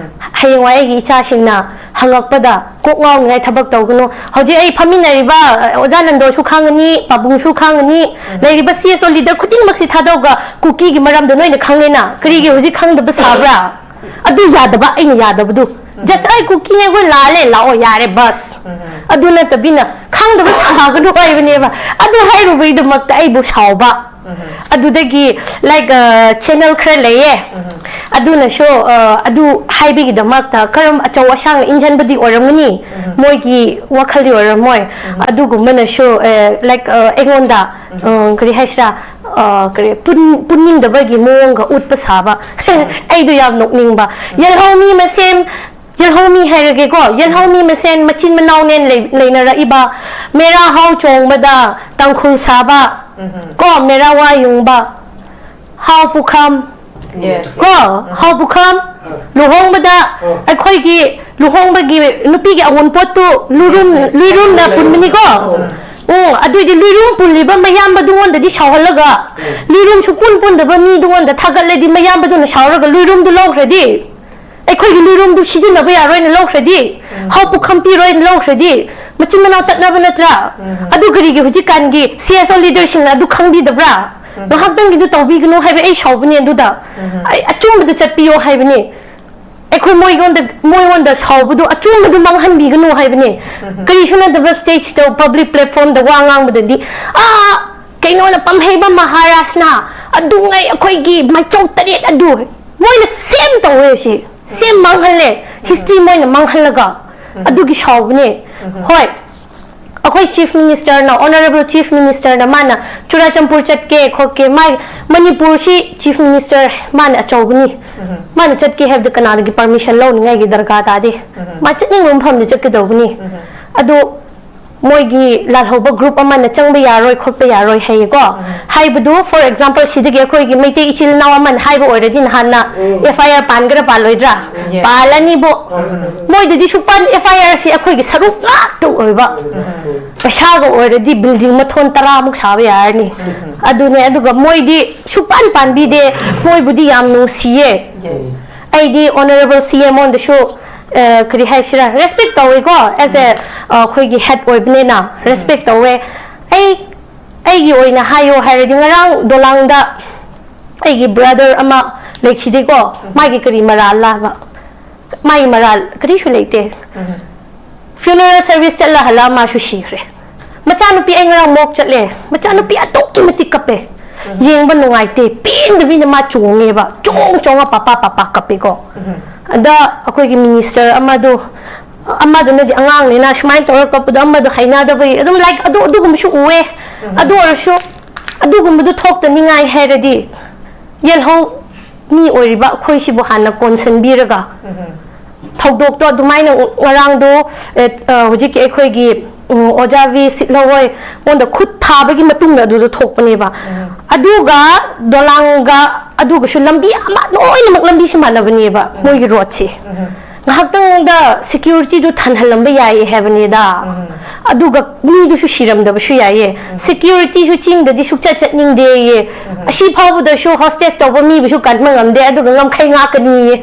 ꯍꯌꯦꯡꯋꯥꯏ ꯑꯩꯒꯤ ꯏꯆꯥꯁꯤꯡꯅ ꯍꯪꯉꯛꯄꯗ ꯀꯣꯛ ꯉꯥꯎꯅꯤꯉꯥꯏ ꯊꯕꯛ ꯇꯧꯒꯅꯨ꯫ ꯍꯧꯖꯤꯛ ꯑꯩ ꯐꯝꯃꯤꯟꯅꯔꯤꯕ, ꯑ, ꯑꯣꯖꯥ ꯅꯟꯗꯣꯁꯨ ꯈꯪꯒꯅꯤ, ꯄꯥꯕꯨꯡꯁꯨ ꯈꯪꯒꯅꯤ, ꯂꯩꯔꯤꯕ ꯁꯤ ꯑꯦꯁ ꯑꯣ ꯂꯤꯗꯔ ꯈꯨꯗꯤꯡꯃꯛꯁꯤ ꯊꯥꯗꯣꯛꯑꯒ ꯀꯨꯀꯤꯒꯤ ꯃꯔꯝꯗ ꯅꯣꯏꯅ ꯈꯪꯉꯦꯅ, ꯀꯔꯤꯒꯤ ꯍꯧꯖꯤꯛ ꯈꯪꯗꯕ ꯁꯥꯕ꯭ꯔꯥ? ꯑꯗꯨ ꯌꯥꯗꯕ, ꯑꯩꯅ ꯌꯥꯗꯕꯗꯨ꯫ ꯖꯁ ꯑꯩ ꯀꯨꯀꯤꯅꯦ, ꯑꯩꯈꯣꯏ ꯂꯥꯜꯂꯦ, ꯂꯥꯛꯑꯣ, ꯌꯥꯔꯦ, ꯕꯁ꯫ ꯑꯗꯨ ꯅꯠꯇꯕꯤꯅ ꯈꯪꯗꯕ ꯁꯥꯒꯅꯨ ꯍꯥꯏꯕꯅꯦꯕ꯫ ꯑꯗꯨ ꯍꯥꯏꯔꯨꯕꯒꯤꯗꯃꯛꯇ ꯑꯩꯕꯨ ꯁꯥꯎꯕ꯫ ꯑꯗꯨꯗꯒꯤ, ꯂꯥꯏꯛ, ꯆꯦꯅꯦꯜ ꯈꯔ ꯂꯩꯌꯦ, ꯑꯗꯨꯅꯁꯨ, ꯑ, ꯑꯗꯨ ꯍꯥꯏꯕꯒꯤꯗꯃꯛꯇ ꯀꯔꯝ ꯑꯆꯧ ꯑꯁꯥꯡꯅ ꯏꯟꯖꯟꯕꯗꯤ ꯑꯣꯏꯔꯝꯒꯅꯤ, ꯃꯣꯏꯒꯤ ꯋꯥꯈꯜꯗꯤ ꯑꯣꯏꯔꯝꯃꯣꯏ꯫ ꯑꯗꯨꯒꯨꯝꯕꯅꯁꯨ, ꯑ, ꯂꯥꯏꯛ, ꯑ, ꯑꯩꯉꯣꯟꯗ, ꯑ, ꯀꯔꯤ ꯍꯥꯏꯁꯤꯔꯥ, ꯑ, ꯀꯔꯤ, ꯄꯨꯟ-, ꯄꯨꯟꯅꯤꯡꯗꯕꯒꯤ ꯃꯑꯣꯡꯒ ꯎꯠꯄ ꯁꯥꯕ꯫ ꯑꯩꯗꯣ ꯌꯥꯝ ꯅꯣꯛꯅꯤꯡꯕ꯫ ꯌꯦꯜꯍꯧꯃꯤ ꯃꯁꯦꯟ, ꯌꯦꯜꯍꯧꯃꯤ ꯍꯥꯏꯔꯒꯦꯀꯣ, ꯌꯦꯜꯍꯧꯃꯤ ꯃꯁꯦꯟ ꯃꯆꯤꯟ ꯃꯅꯥꯎꯅꯦꯅ ꯂꯩ-, ꯂꯩꯅꯔꯛꯏꯕ, ꯃꯦꯔꯥ ꯍꯥꯎ ꯆꯣꯡꯕꯗ ꯇꯥꯡꯈꯨꯜ ꯁꯥꯕ, ꯀꯣ, ꯃꯦꯔꯥ ꯋꯥ ꯌꯨꯡꯕ, ꯍꯥꯎ ꯄꯨꯈꯝ, Yes. ꯀꯣ, ꯍꯥꯎ ꯄꯨꯈꯝ, ꯂꯨꯍꯣꯡꯕꯗ ꯑꯩꯈꯣꯏꯒꯤ ꯂꯨꯍꯣꯡꯕꯒꯤ ꯅꯨꯄꯤꯒꯤ ꯑꯑꯣꯟꯄꯣꯠꯇꯨ ꯂꯨꯏꯔꯨꯝ, ꯂꯨꯏꯔꯨꯝꯅ ꯄꯨꯟꯕꯅꯤꯀꯣ꯫ ꯎꯝ, ꯑꯗꯨꯏꯗꯤ ꯂꯨꯏꯔꯨꯝ ꯄꯨꯜꯂꯤꯕ ꯃꯌꯥꯝꯕꯗꯨꯉꯣꯟꯗꯗꯤ ꯁꯥꯎꯍꯜꯂꯒ, ꯂꯨꯏꯔꯨꯝ ꯁꯨꯛꯄꯨꯟ ꯄꯨꯟꯗꯕ ꯃꯤꯗꯨꯉꯣꯟꯗ ꯊꯥꯒꯠꯂꯗꯤ ꯃꯌꯥꯝꯕꯗꯨꯅ ꯁꯥꯎꯔꯒ ꯂꯨꯏꯔꯨꯝꯗꯨ ꯂꯧꯈ꯭ꯔꯗꯤ, ꯑꯩꯈꯣꯏꯒꯤ ꯂꯨꯏꯔꯨꯝꯗꯨ ꯁꯤꯖꯤꯟꯅꯕ ꯌꯥꯔꯣꯏꯅ ꯂꯧꯈ꯭ꯔꯗꯤ, ꯍꯥꯎ ꯄꯨꯈꯝ ꯄꯤꯔꯣꯏꯅ ꯂꯧꯈ꯭ꯔꯗꯤ, ꯃꯆꯤꯟ ꯃꯅꯥꯎ ꯇꯠꯅꯕ ꯅꯠꯇ꯭ꯔꯥ? ꯑꯗꯨ ꯀꯔꯤꯒꯤ ꯍꯧꯖꯤꯛꯀꯥꯟꯒꯤ ꯁꯤ ꯑꯦꯁ ꯑꯣ ꯂꯤꯗꯔꯁꯤꯡꯅ ꯑꯗꯨ ꯈꯪꯕꯤꯗꯕ꯭ꯔꯥ? ꯉꯥꯏꯍꯥꯛꯇꯪꯒꯤꯗꯨ ꯇꯧꯕꯤꯒꯅꯨ ꯍꯥꯏꯕ ꯑꯩ ꯁꯥꯎꯕꯅꯦ ꯑꯗꯨꯗ꯫ ꯑꯩ ꯑꯆꯨꯝꯕꯗ ꯆꯠꯄꯤꯌꯣ ꯍꯥꯏꯕꯅꯦ꯫ ꯑꯩꯈꯣꯏ ꯃꯣꯏꯉꯣꯟꯗ, ꯃꯣꯏꯉꯣꯟꯗ ꯁꯥꯎꯕꯗꯨ ꯑꯆꯨꯝꯕꯗꯨ ꯃꯥꯡꯍꯟꯕꯤꯒꯅꯨ ꯍꯥꯏꯕꯅꯦ꯫ ꯀꯔꯤꯁꯨ ꯅꯠꯇꯕ ꯁ꯭ꯇꯦꯖꯇ, ꯄꯕ꯭ꯂꯤꯛ ꯄ꯭ꯂꯦꯠꯐꯣꯔꯝꯗ ꯋꯥ ꯉꯥꯡꯕꯗꯗꯤ, "ꯑꯥ, ꯀꯩꯅꯣꯅ ꯄꯝꯍꯩꯕ ꯃꯍꯥꯔꯥꯖꯅ ꯑꯗꯨꯉꯩ ꯑꯩꯈꯣꯏꯒꯤ ꯃꯥꯏꯆꯧ ꯇꯔꯦꯠ ꯑꯗꯨ ꯃꯣꯏꯅ ꯁꯦꯝ ꯇꯧꯋꯦ, ꯁꯤ ꯁꯦꯝ ꯃꯥꯡꯍꯜꯂꯦ, ꯍꯤꯁꯇ꯭ꯔꯤ ꯃꯣꯏꯅ ꯃꯥꯡꯍꯜꯂꯒ꯫ ꯑꯗꯨꯒꯤ ꯁꯥꯎꯕꯅꯦ꯫ ꯍꯣꯏ, ꯑꯩꯈꯣꯏ ꯆꯤꯐ ꯃꯤꯅꯤꯁꯇꯔꯅ, ꯑꯣꯅꯔꯦꯕꯜ ꯆꯤꯐ ꯃꯤꯅꯤꯁꯇꯔꯅ ꯃꯥꯅ ꯆꯨꯔꯥꯆꯥꯟꯄꯨꯔ ꯆꯠꯀꯦ ꯈꯣꯠꯀꯦ, ꯃꯥ, ꯃꯅꯤꯄꯨꯔꯁꯤ ꯆꯤꯐ ꯃꯤꯅꯤꯁꯇꯔ ꯃꯥꯅ ꯑꯆꯧꯕꯅꯤ, ꯃꯥꯅ ꯆꯠꯀꯦ ꯍꯥꯏꯕꯗ ꯀꯅꯥꯗꯒꯤ ꯄꯔꯃꯤꯁꯟ ꯂꯧꯅꯤꯡꯉꯥꯏꯒꯤ ꯗꯔꯀꯥꯔ ꯇꯥꯗꯦ꯫ ꯃꯥ ꯆꯠꯅꯤꯡꯕ ꯃꯐꯝꯗ ꯆꯠꯀꯗꯧꯕꯅꯤ꯫ ꯑꯗꯨ ꯃꯣꯏꯒꯤ ꯂꯥꯜꯍꯧꯕ ꯒ꯭ꯔꯨꯞ ꯑꯃꯅ ꯆꯪꯕ ꯌꯥꯔꯣꯏ ꯈꯣꯠꯄ ꯌꯥꯔꯣꯏ ꯍꯥꯏꯌꯦꯀꯣ꯫ ꯍꯥꯏꯕꯗꯨ, ꯐꯣꯔ ꯑꯦꯛꯖꯥꯝꯄꯜ, ꯁꯤꯗꯒꯤ ꯑꯩꯈꯣꯏꯒꯤ ꯃꯩꯇꯩ ꯏꯆꯤꯜ ꯏꯅꯥꯎ ꯑꯃꯅ ꯍꯥꯏꯕ ꯑꯣꯏꯔꯗꯤ ꯅꯍꯥꯟꯅ ꯑꯦꯐ ꯑꯥꯏ ꯑꯥꯔ ꯄꯥꯟꯒꯦꯔꯥ ꯄꯥꯜꯂꯣꯏꯗ꯭ꯔꯥ? ꯄꯥꯜꯂꯅꯤꯕꯣ꯫ ꯃꯣꯏꯗꯗꯤ ꯁꯨꯛꯄꯥꯟ, ꯑꯦꯐ ꯑꯥꯏ ꯑꯥꯔꯁꯤ ꯑꯩꯈꯣꯏꯒꯤ ꯁꯔꯨꯛ ꯉꯥꯛꯇ ꯑꯣꯏꯕ, ꯄꯩꯁꯥꯒ ꯑꯣꯏꯔꯗꯤ ꯕꯤꯜꯗꯤꯡ ꯃꯊꯣꯟ ꯇꯔꯥꯃꯨꯛ ꯁꯥꯕ ꯌꯥꯔꯅꯤ꯫ ꯑꯗꯨꯅꯦ, ꯑꯗꯨꯒ ꯃꯣꯏꯗꯤ ꯁꯨꯛꯄꯥꯟ ꯄꯥꯟꯕꯤꯗꯦ, ꯃꯣꯏꯕꯨꯗꯤ ꯌꯥꯝ ꯅꯨꯡꯁꯤꯌꯦ꯫ ꯑꯩꯗꯤ ꯑꯣꯅꯔꯦꯕꯜ ꯁꯤ ꯑꯦꯝ ꯑꯣꯟꯗꯁꯨ, ꯑ, ꯀꯔꯤ ꯍꯥꯏꯁꯤꯔꯥ, ꯔꯦꯁꯄꯦꯛ ꯇꯧꯋꯦꯀꯣ, ꯑꯦꯁ ꯑꯦ, ꯑ, ꯑꯩꯈꯣꯏꯒꯤ ꯍꯦꯗ ꯑꯣꯏꯕꯅꯤꯅ ꯔꯦꯁꯄꯦꯛ ꯇꯧꯋꯦ꯫ ꯑꯩ, ꯑꯩꯒꯤ ꯑꯣꯏꯅ ꯍꯥꯏꯌꯣ ꯍꯥꯏꯔꯗꯤ, ꯉꯔꯥꯡ ꯗꯣꯂꯥꯡꯗ ꯑꯩꯒꯤ ꯕ꯭ꯔꯗꯔ ꯑꯃ ꯂꯩꯈꯤꯗꯦꯀꯣ, ꯃꯥꯒꯤ ꯀꯔꯤ ꯃꯔꯥꯜ ꯂꯥꯕ? ꯃꯥꯒꯤ ꯃꯔꯥꯜ ꯀꯔꯤꯁꯨ ꯂꯩꯇꯦ꯫ ꯐ꯭ꯌꯨꯅꯔꯦꯜ ꯁꯔꯚꯤꯁ ꯆꯠꯂ ꯍꯜꯂꯛꯑ ꯃꯥꯁꯨ ꯁꯤꯈ꯭ꯔꯦ꯫ ꯃꯆꯥꯅꯨꯄꯤ, ꯑꯩ ꯉꯔꯥꯡ ꯃꯣꯛ ꯆꯠꯂꯦ, ꯃꯆꯥꯅꯨꯄꯤ ꯑꯗꯨꯛꯀꯤ ꯃꯇꯤꯛ ꯀꯞꯄꯦ꯫ ꯌꯦꯡꯕ ꯅꯨꯡꯉꯥꯏꯇꯦ, ꯄꯦꯟꯗꯕꯤꯅ ꯃꯥ ꯆꯣꯡꯉꯦꯕ, ꯆꯣꯡ ꯆꯣꯡꯉ ꯄꯥꯄꯥ ꯄꯥꯄꯥ ꯀꯞꯄꯦꯀꯣ꯫ ꯑꯗ ꯑꯩꯈꯣꯏꯒꯤ ꯃꯤꯅꯤꯁꯇꯔ ꯑꯃꯗꯣ, ꯑꯃꯗꯨꯅꯗꯤ ꯑꯉꯥꯡꯅꯤꯅ ꯁꯨꯃꯥꯏꯅ ꯇꯧꯔ ꯀꯞꯄꯗꯣ, ꯑꯃꯗꯣ ꯍꯩꯅꯗꯕꯒꯤ ꯑꯗꯨꯝ, ꯂꯥꯏꯛ, ꯑꯗꯨ, ꯑꯗꯨꯒꯨꯝꯕꯁꯨ ꯎꯑꯦ꯫ ꯑꯗꯨ ꯑꯣꯏꯔꯁꯨ ꯑꯗꯨꯒꯨꯝꯕꯗꯨ ꯊꯣꯛꯇꯅꯤꯡꯉꯥꯏ ꯍꯥꯏꯔꯗꯤ, ꯌꯦꯜꯍꯧ ꯃꯤ ꯑꯣꯏꯔꯤꯕ ꯑꯩꯈꯣꯏꯁꯤꯕꯨ ꯍꯥꯟꯅ ꯀꯣꯟꯁꯤꯟꯕꯤꯔꯒ, ꯊꯧꯗꯣꯛꯇꯣ ꯑꯗꯨꯃꯥꯏꯅ ꯉꯔꯥꯡꯗꯣ, ꯑꯦ, ꯑ, ꯍꯧꯖꯤꯛꯀꯤ ꯑꯩꯈꯣꯏꯒꯤ, ꯎꯝ, ꯑꯣꯖꯥ ꯚꯤ ꯁꯤꯠꯂꯧ ꯍꯣꯏ ꯃꯉꯣꯟꯗ ꯈꯨꯠ ꯊꯥꯕꯒꯤ ꯃꯇꯨꯡꯗ ꯑꯗꯨꯗ ꯊꯣꯛꯄꯅꯦꯕ꯫ ꯑꯗꯨꯒ ꯗꯣꯂꯥꯡꯒ ꯑꯗꯨꯒꯁꯨ ꯂꯝꯕꯤ ꯑꯃ, ꯂꯣꯏꯅꯃꯛ ꯂꯝꯕꯤꯁꯤ ꯃꯥꯟꯅꯕꯅꯦꯕ, ꯃꯣꯏꯒꯤ ꯔꯣꯗꯁꯤ꯫ ꯉꯥꯏꯍꯥꯛꯇꯪꯗ ꯁꯦꯀ꯭ꯌꯨꯔꯤꯇꯤꯗꯨ ꯊꯟꯍꯜꯂꯝꯕ ꯌꯥꯏꯌꯦ ꯍꯥꯏꯕꯅꯤꯗ꯫ ꯑꯗꯨꯒ ꯃꯤꯗꯨꯁꯨ ꯁꯤꯔꯝꯗꯕꯁꯨ ꯌꯥꯏꯌꯦ꯫ ꯁꯦꯀ꯭ꯌꯨꯔꯤꯇꯤꯁꯨ ꯆꯤꯡꯗꯗꯤ ꯁꯨꯛꯆꯠ ꯆꯠꯅꯤꯡꯗꯦꯌꯦ꯫ ꯑꯁꯤ ꯐꯥꯎꯕꯗꯁꯨ ꯍꯣꯁꯇꯦꯖ ꯇꯧꯕ ꯃꯤꯕꯨꯁꯨ ꯀꯟꯕ ꯉꯝꯗꯦ, ꯑꯗꯨꯒ ꯉꯝꯈꯩ ꯉꯥꯛꯀꯅꯤꯌꯦ꯫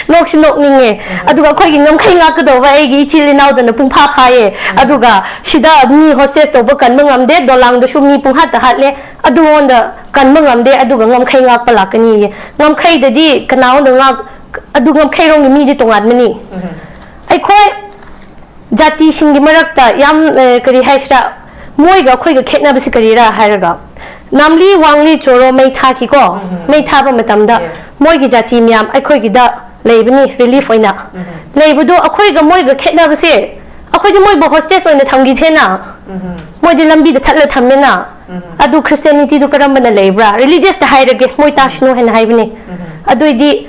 ꯅꯣꯛꯁꯨ ꯅꯣꯛꯅꯤꯡꯉꯦ꯫ ꯑꯗꯨꯒ ꯑꯩꯈꯣꯏꯒꯤ ꯉꯝꯈꯩ ꯉꯥꯛꯀꯗꯧꯕ ꯑꯩꯒꯤ ꯏꯆꯤꯜ ꯏꯅꯥꯎꯗꯨꯅ ꯄꯨꯡꯐꯥ ꯐꯥꯏꯌꯦ꯫ ꯑꯗꯨꯒ ꯁꯤꯗ ꯃꯤ ꯍꯣꯁꯇꯦꯖ ꯇꯧꯕ ꯀꯟꯕ ꯉꯝꯗꯦ, ꯗꯣꯂꯥꯡꯗꯁꯨ ꯃꯤ ꯄꯨꯡꯍꯥꯠꯇ ꯍꯥꯠꯂꯦ, ꯑꯗꯨꯉꯣꯟꯗ ꯀꯟꯕ ꯉꯝꯗꯦ, ꯑꯗꯨꯒ ꯉꯝꯈꯩ ꯉꯥꯛꯄ ꯂꯥꯛꯀꯅꯤꯌꯦ꯫ ꯉꯝꯈꯩꯗꯗꯤ ꯀꯅꯥꯉꯣꯟꯗ ꯉꯥꯛ-, ꯑꯗꯨ ꯉꯝꯈꯩꯔꯣꯝꯒꯤ ꯃꯤꯗꯤ ꯇꯣꯉꯥꯟꯕꯅꯤ꯫ ꯑꯩꯈꯣꯏ ꯖꯥꯇꯤꯁꯤꯡꯒꯤ ꯃꯔꯛꯇ ꯌꯥꯝ, ꯑꯦ, ꯀꯔꯤ ꯍꯥꯏꯁꯤꯔꯥ, ꯃꯣꯏꯒ ꯑꯩꯈꯣꯏꯒ ꯈꯦꯠꯅꯕꯁꯤ ꯀꯔꯤꯔꯥ ꯍꯥꯏꯔꯒ, ꯅꯥꯝꯂꯤ ꯋꯥꯡꯂꯤ ꯆꯣꯔꯣ ꯃꯩ ꯊꯥꯈꯤꯀꯣ꯫ ꯃꯩ ꯊꯥꯕ ꯃꯇꯝꯗ ꯃꯣꯏꯒꯤ ꯖꯥꯇꯤ ꯃꯌꯥꯝ ꯑꯩꯈꯣꯏꯒꯤꯗ ꯂꯩꯕꯅꯤ relief ꯑꯣꯏꯅ꯫ ꯂꯩꯕꯗꯣ ꯑꯩꯈꯣꯏꯒ ꯃꯣꯏꯒ ꯈꯦꯠꯅꯕꯁꯦ, ꯑꯩꯈꯣꯏꯗꯤ ꯃꯣꯏꯕꯨ hostage ꯑꯣꯏꯅ ꯊꯝꯈꯤꯁꯦꯅ꯫ ꯃꯣꯏꯗꯤ ꯂꯝꯕꯤꯗ ꯊꯠꯂ ꯊꯝꯃꯦꯅ꯫ ꯑꯗꯨ Christianity ꯗꯨ ꯀꯔꯝꯕꯅ ꯂꯩꯕ꯭ꯔꯥ? Religious ꯇ ꯍꯥꯏꯔꯒꯦ, ꯃꯣꯏ ꯇꯥꯁꯅꯨ ꯍꯥꯏꯅ ꯍꯥꯏꯕꯅꯤ꯫ ꯑꯗꯨꯏꯗꯤ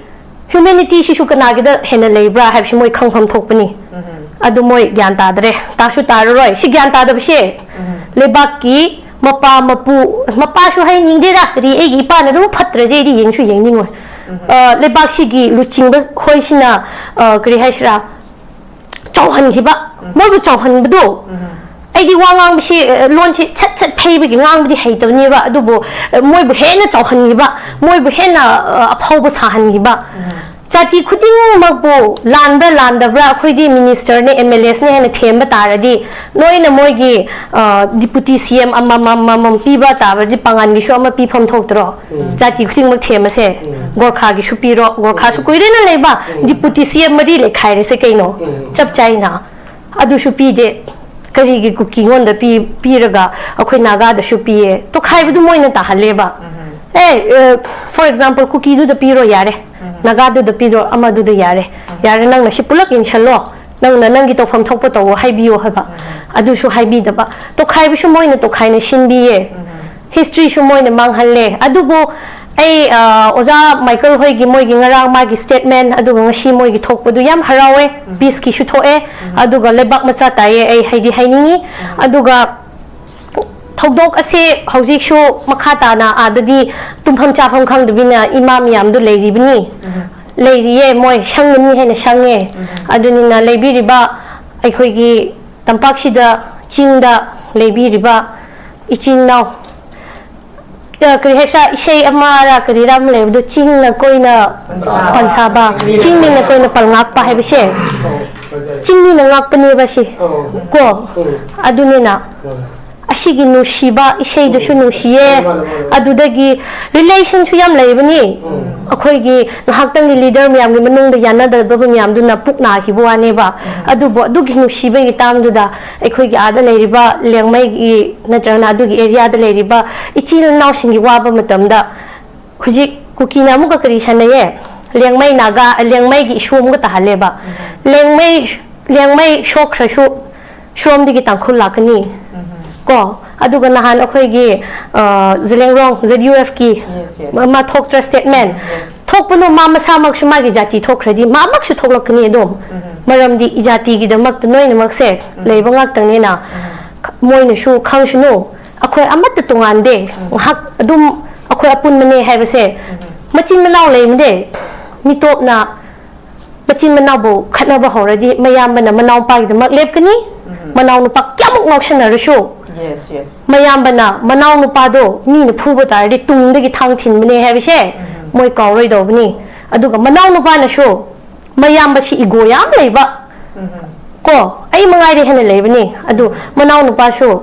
humanity ꯁꯤꯁꯨ ꯀꯅꯥꯒꯤꯗ ꯍꯦꯟꯅ ꯂꯩꯕ꯭ꯔꯥ ꯍꯥꯏꯕꯁꯤ ꯃꯣꯏ ꯈꯪꯐꯝ ꯊꯣꯛꯄꯅꯤ꯫ ꯑꯗꯨ ꯃꯣꯏ ꯒ꯭ꯌꯥꯟ ꯇꯥꯗ꯭ꯔꯦ, ꯇꯥꯁꯨ ꯇꯥꯔꯔꯣꯏ꯫ ꯁꯤ ꯒ꯭ꯌꯥꯟ ꯇꯥꯗꯕꯁꯦ ꯂꯩꯕꯥꯛꯀꯤ ꯃꯄꯥ ꯃꯄꯨ, ꯃꯄꯥꯁꯨ ꯍꯥꯏꯅꯤꯡꯗꯦꯗ, ꯀꯔꯤ, ꯑꯩꯒꯤ ꯏꯄꯥꯅ ꯑꯗꯨꯝ ꯐꯠꯇ꯭ꯔꯗꯤ ꯑꯩꯗꯤ ꯌꯦꯡꯁꯨ ꯌꯦꯡꯅꯤꯡꯉꯣꯏ꯫ ꯑ, ꯂꯩꯕꯥꯛꯁꯤꯒꯤ ꯂꯨꯆꯤꯡꯕ ꯍꯣꯏꯁꯤꯅ, ꯑ, ꯀꯔꯤ ꯍꯥꯏꯁꯤꯔꯥ, ꯆꯥꯎꯍꯟꯈꯤꯕ, ꯃꯣꯏꯕꯨ ꯆꯥꯎꯍꯟꯕꯗꯣ꯫ ꯑꯩꯗꯤ ꯋꯥ ꯉꯥꯡꯕꯁꯤ, ꯑ, ꯂꯣꯟꯁꯤ ꯁꯠ ꯁꯠ ꯐꯩꯕꯒꯤ ꯉꯥꯡꯕꯗꯤ ꯍꯩꯇꯕꯅꯦꯕ, ꯑꯗꯨꯕꯨ, ꯑ, ꯃꯣꯏꯕꯨ ꯍꯦꯟꯅ ꯆꯥꯎꯍꯟꯈꯤꯕ, ꯃꯣꯏꯕꯨ ꯍꯦꯟꯅ, ꯑ, ꯑꯐꯥꯎꯕ ꯁꯥꯍꯟꯈꯤꯕ꯫ ꯖꯥꯇꯤ ꯈꯨꯗꯤꯡꯃꯛꯄꯨ ꯂꯥꯟꯕ꯭ꯔꯥ ꯂꯥꯟꯗꯕ꯭ꯔꯥ, ꯑꯩꯈꯣꯏꯗꯤ minister ꯅꯦ, M L As ꯅꯦ ꯍꯥꯏꯅ ꯊꯦꯝꯕ ꯇꯥꯔꯗꯤ, ꯂꯣꯏꯅ ꯃꯣꯏꯒꯤ, ꯑ, deputy C M ꯑꯃꯃꯝ ꯑꯃꯃꯝ ꯄꯤꯕ ꯇꯥꯔꯗꯤ ꯄꯥꯉꯟꯒꯤꯁꯨ ꯑꯃ ꯄꯤꯐꯝ ꯊꯣꯛꯇ꯭ꯔꯣ? ꯖꯥꯇꯤ ꯈꯨꯗꯤꯡꯃꯛ ꯊꯦꯝꯃꯁꯦ꯫ ꯒꯣꯔꯈꯥꯒꯤꯁꯨ ꯄꯤꯔꯣ, ꯒꯣꯔꯈꯥꯁꯨ ꯀꯨꯏꯔꯦꯅ ꯂꯩꯕ, deputy C M ꯃꯔꯤ ꯂꯩꯈꯥꯏꯔꯁꯦ ꯀꯩꯅꯣ? ꯆꯞ ꯆꯥꯏꯅ꯫ ꯑꯗꯨꯁꯨ ꯄꯤꯗꯦ꯫ ꯀꯔꯤꯒꯤ ꯀꯨꯀꯤꯉꯣꯟꯗ ꯄꯤ-, ꯄꯤꯔꯒ ꯑꯩꯈꯣꯏ ꯅꯥꯒꯥꯗꯁꯨ ꯄꯤꯌꯦ? ꯇꯣꯈꯥꯏꯕꯗꯨ ꯃꯣꯏꯅ ꯇꯥꯍꯜꯂꯦꯕ꯫ ꯑꯦ, ꯑ, for example, ꯀꯨꯀꯤꯗꯨꯗ ꯄꯤꯔꯣ ꯌꯥꯔꯦ, ꯅꯥꯒꯥꯗꯨꯗ ꯄꯤꯔꯣ, ꯑꯃꯗꯨꯗ ꯌꯥꯔꯦ, ꯌꯥꯔꯦ, ꯅꯪꯅ ꯁꯤ ꯄꯨꯂꯞ ꯌꯦꯡꯁꯜꯂꯣ, ꯅꯪꯅ ꯅꯪꯒꯤ ꯇꯧꯐꯝ ꯊꯣꯛꯄ ꯇꯧꯋꯣ ꯍꯥꯏꯕꯤꯌꯣ ꯍꯥꯏꯕ꯫ ꯑꯗꯨꯁꯨ ꯍꯥꯏꯕꯤꯗꯕ꯫ ꯇꯣꯈꯥꯏꯕꯁꯨ ꯃꯣꯏꯅ ꯇꯣꯈꯥꯏꯅ ꯁꯤꯟꯕꯤꯌꯦ꯫ History ꯁꯨ ꯃꯣꯏꯅ ꯃꯥꯡꯍꯜꯂꯦ꯫ ꯑꯗꯨꯕꯨ ꯑꯩ, ꯑ, ꯑꯣꯖꯥ ꯃꯥꯏꯀꯦꯜ ꯍꯣꯏꯒꯤ, ꯃꯣꯏꯒꯤ ꯉꯔꯥꯡ ꯃꯥꯒꯤ statement, ꯑꯗꯨꯒ ꯉꯁꯤ ꯃꯣꯏꯒꯤ ꯊꯣꯛꯄꯗꯨ ꯌꯥꯝ ꯍꯔꯥꯎꯋꯦ꯫ Peace ꯀꯤꯁꯨ ꯊꯣꯛꯑꯦ, ꯑꯗꯨꯒ ꯂꯩꯕꯥꯛ ꯃꯆꯥ ꯇꯥꯏꯌꯦ, ꯑꯩ ꯍꯥꯏꯗꯤ ꯍꯥꯏꯅꯤꯡꯉꯤ꯫ ꯑꯗꯨꯒ ꯊꯧꯗꯣꯛ ꯑꯁꯦ ꯍꯧꯖꯤꯛꯁꯨ ꯃꯈꯥ ꯇꯥꯅ ꯑꯥꯗꯗꯤ ꯇꯨꯝꯐꯝ ꯆꯥꯐꯝ ꯈꯪꯗꯕꯤꯅ ꯏꯃꯥ ꯃꯌꯥꯝꯗꯨ ꯂꯩꯔꯤꯕꯅꯤ꯫ ꯂꯩꯔꯤꯌꯦ, ꯃꯣꯏ ꯁꯪꯒꯅꯤ ꯍꯥꯏꯅ ꯁꯪꯉꯦ꯫ ꯑꯗꯨꯅꯤꯅ ꯂꯩꯕꯤꯔꯤꯕ ꯑꯩꯈꯣꯏꯒꯤ ꯇꯝꯄꯥꯛꯁꯤꯗ, ꯆꯤꯡꯗ ꯂꯩꯕꯤꯔꯤꯕ ꯏꯆꯤꯟ ꯏꯅꯥꯎ, ꯑ, ꯀꯔꯤ ꯍꯥꯏꯁꯤꯔꯥ, ꯏꯁꯩ ꯑꯃꯔ ꯀꯔꯤꯔꯥ ꯑꯃ ꯂꯩꯕꯗꯣ, "ꯆꯤꯡꯅ ꯀꯣꯏꯅ ꯄꯟꯁꯥꯕ, ꯆꯤꯡꯃꯤꯅ ꯀꯣꯏꯅ ꯄꯜꯉꯥꯛꯄ" ꯍꯥꯏꯕꯁꯦ, ꯆꯤꯡꯃꯤꯅ ꯉꯥꯛꯄꯅꯦꯕ ꯁꯤ꯫ ꯀꯣ, ꯑꯗꯨꯅꯤꯅ ꯑꯁꯤꯒꯤ ꯅꯨꯡꯁꯤꯕ ꯏꯁꯩꯗꯨꯁꯨ ꯅꯨꯡꯁꯤꯌꯦ꯫ ꯑꯗꯨꯗꯒꯤ relation ꯁꯨ ꯌꯥꯝ ꯂꯩꯕꯅꯤ꯫ ꯑꯩꯈꯣꯏꯒꯤ ꯉꯥꯏꯍꯥꯛꯇꯪꯒꯤ ꯂꯤꯗꯔ ꯃꯌꯥꯝꯒꯤ ꯃꯅꯨꯡꯗ ꯌꯥꯅꯗꯕ ꯃꯌꯥꯝꯗꯨꯅ ꯄꯨꯛ ꯅꯥꯈꯤꯕ ꯋꯥꯅꯦꯕ꯫ ꯑꯗꯨꯕꯨ ꯑꯗꯨꯒꯤ ꯅꯨꯡꯁꯤꯕꯒꯤ ꯇꯥꯝꯗꯨꯗ ꯑꯩꯈꯣꯏꯒꯤ ꯑꯥꯗ ꯂꯩꯔꯤꯕ ꯂꯦꯡꯃꯩꯒꯤ ꯅꯠꯇ꯭ꯔꯒꯅ ꯑꯗꯨꯒꯤ ꯑꯦꯔꯤꯌꯥꯗ ꯂꯩꯔꯤꯕ ꯏꯆꯤꯜ ꯏꯅꯥꯎꯁꯤꯡꯒꯤ ꯋꯥꯕ ꯃꯇꯝꯗ ꯍꯧꯖꯤꯛ ꯀꯨꯀꯤꯅ ꯑꯃꯨꯛꯀ ꯀꯔꯤ ꯁꯥꯟꯅꯩꯌꯦ? ꯂꯦꯡꯃꯩ ꯅꯥꯒꯥ, ꯂꯦꯡꯃꯩꯒꯤ ꯏꯁꯨ ꯑꯃꯨꯛꯀ ꯇꯥꯍꯜꯂꯦꯕ꯫ ꯂꯦꯡꯃꯩ, ꯂꯦꯡꯃꯩ ꯁꯣꯛꯈ꯭ꯔꯁꯨ ꯁꯣꯝꯗꯒꯤ ꯇꯥꯡꯈꯨꯜ ꯂꯥꯛꯀꯅꯤ꯫ ꯀꯣ, ꯑꯗꯨꯒ ꯅꯍꯥꯟ ꯑꯩꯈꯣꯏꯒꯤ, ꯑ, ꯖꯂꯦꯡꯔꯣꯡ, Z U F ꯀꯤ ꯃꯥ ꯊꯣꯛꯇ꯭ꯔ ꯁ꯭ꯇꯦꯠꯃꯦꯟ? ꯊꯣꯛꯄꯅꯣ, ꯃꯥ ꯃꯁꯥꯃꯛꯁꯨ ꯃꯥꯒꯤ ꯖꯥꯇꯤ ꯊꯣꯛꯈ꯭ꯔꯗꯤ ꯃꯥꯃꯛꯁꯨ ꯊꯣꯛꯂꯛꯀꯅꯤ ꯑꯗꯨꯝ꯫ ꯃꯔꯝꯗꯤ ꯏꯖꯥꯇꯤꯒꯤꯗꯃꯛꯇ ꯂꯣꯏꯅꯃꯛꯁꯦ ꯂꯩꯕ ꯉꯥꯛꯇꯅꯤꯅ꯫ ꯈ-, ꯃꯣꯏꯅꯁꯨ ꯈꯪꯁꯅꯨ, ꯑꯩꯈꯣꯏ ꯑꯃꯠꯇ ꯇꯣꯉꯥꯟꯗꯦ꯫ ꯉꯥꯏꯍꯥꯛ ꯑꯗꯨꯝ ꯑꯩꯈꯣꯏ ꯑꯄꯨꯟꯕꯅꯦ ꯍꯥꯏꯕꯁꯦ꯫ ꯃꯆꯤꯟ ꯃꯅꯥꯎ ꯂꯩꯕꯗꯦ, ꯃꯤꯇꯣꯞꯅ ꯃꯆꯤꯟ ꯃꯅꯥꯎꯕꯨ ꯈꯠꯅꯕ ꯍꯧꯔꯗꯤ ꯃꯌꯥꯝꯕꯅ ꯃꯅꯥꯎꯄꯥꯒꯤꯗꯃꯛ ꯂꯦꯞꯀꯅꯤ꯫ ꯃꯅꯥꯎꯅꯨꯄꯥ ꯀꯌꯥꯃꯨꯛ ꯉꯥꯎꯁꯟꯅꯔꯁꯨ ꯃꯌꯥꯝꯕꯅ ꯃꯅꯥꯎꯅꯨꯄꯥꯗꯣ ꯃꯤꯅ ꯐꯨꯕ ꯇꯥꯔꯗꯤ ꯇꯨꯡꯗꯒꯤ ꯊꯥꯡ ꯊꯤꯟꯕꯅꯦ ꯍꯥꯏꯕꯁꯦ ꯃꯣꯏ ꯀꯥꯎꯔꯣꯏꯗꯧꯕꯅꯤ꯫ ꯑꯗꯨꯒ ꯃꯅꯥꯎꯅꯨꯄꯥꯅꯁꯨ, ꯃꯌꯥꯝꯕꯁꯤ ꯏꯒꯣ ꯌꯥꯝ ꯂꯩꯕ, ꯀꯣ, ꯑꯩ ꯃꯉꯥꯏꯔꯦ ꯍꯦꯟꯅ ꯂꯩꯕꯅꯤ꯫ ꯑꯗꯨ ꯃꯅꯥꯎꯅꯨꯄꯥꯁꯨ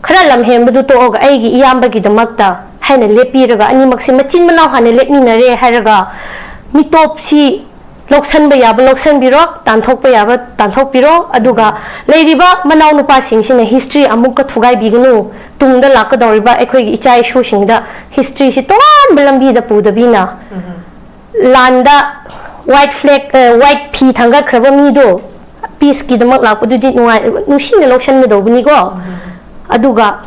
ꯈꯔ ꯂꯝ ꯍꯦꯟꯕꯗꯨ ꯇꯣꯛꯑꯒ ꯑꯩꯒꯤ ꯏꯌꯥꯝꯕꯒꯤꯗꯃꯛꯇ ꯍꯥꯏꯅ ꯂꯦꯞꯄꯤꯔꯒ ꯑꯅꯤꯃꯛꯁꯤ ꯃꯆꯤꯟ ꯃꯅꯥꯎ ꯍꯥꯟꯅ ꯂꯦꯞꯃꯤꯟꯅꯔꯦ ꯍꯥꯏꯔꯒ ꯃꯤꯇꯣꯞꯁꯤ ꯂꯧꯁꯟꯕ ꯌꯥꯕ ꯂꯧꯁꯟꯕꯤꯔꯣ, ꯇꯥꯟꯊꯣꯛꯄ ꯌꯥꯕ ꯇꯥꯟꯊꯣꯛꯄꯤꯔꯣ꯫ ꯑꯗꯨꯒ ꯂꯩꯔꯤꯕ ꯃꯅꯥꯎꯅꯨꯄꯥꯁꯤꯡꯁꯤꯅ ꯍꯤꯁꯇ꯭ꯔꯤ ꯑꯃꯨꯛꯀ ꯊꯨꯒꯥꯏꯕꯤꯒꯅꯨ꯫ ꯇꯨꯡꯗ ꯂꯥꯛꯀꯗꯧꯔꯤꯕ ꯑꯩꯈꯣꯏꯒꯤ ꯏꯆꯥ ꯏꯁꯨꯁꯤꯡꯗ ꯍꯤꯁꯇ꯭ꯔꯤꯁꯤ ꯇꯣꯉꯥꯟꯕ ꯂꯝꯕꯤꯗ ꯄꯨꯗꯕꯤꯅ ꯂꯥꯟꯗ ꯋꯥꯏꯠ ꯐ꯭ꯂꯦꯛ, ꯋꯥꯏꯠ ꯐꯤ ꯊꯥꯡꯒꯠꯈ꯭ꯔꯕ ꯃꯤꯗꯣ ꯄꯤꯁꯀꯤꯗꯃꯛ ꯂꯥꯛꯄꯗꯨꯗꯤ ꯅꯨꯡꯉꯥꯏ, ꯅꯨꯡꯁꯤꯅ ꯂꯧꯁꯟꯒꯗꯧꯕꯅꯤꯀꯣ꯫ ꯑꯗꯨꯒ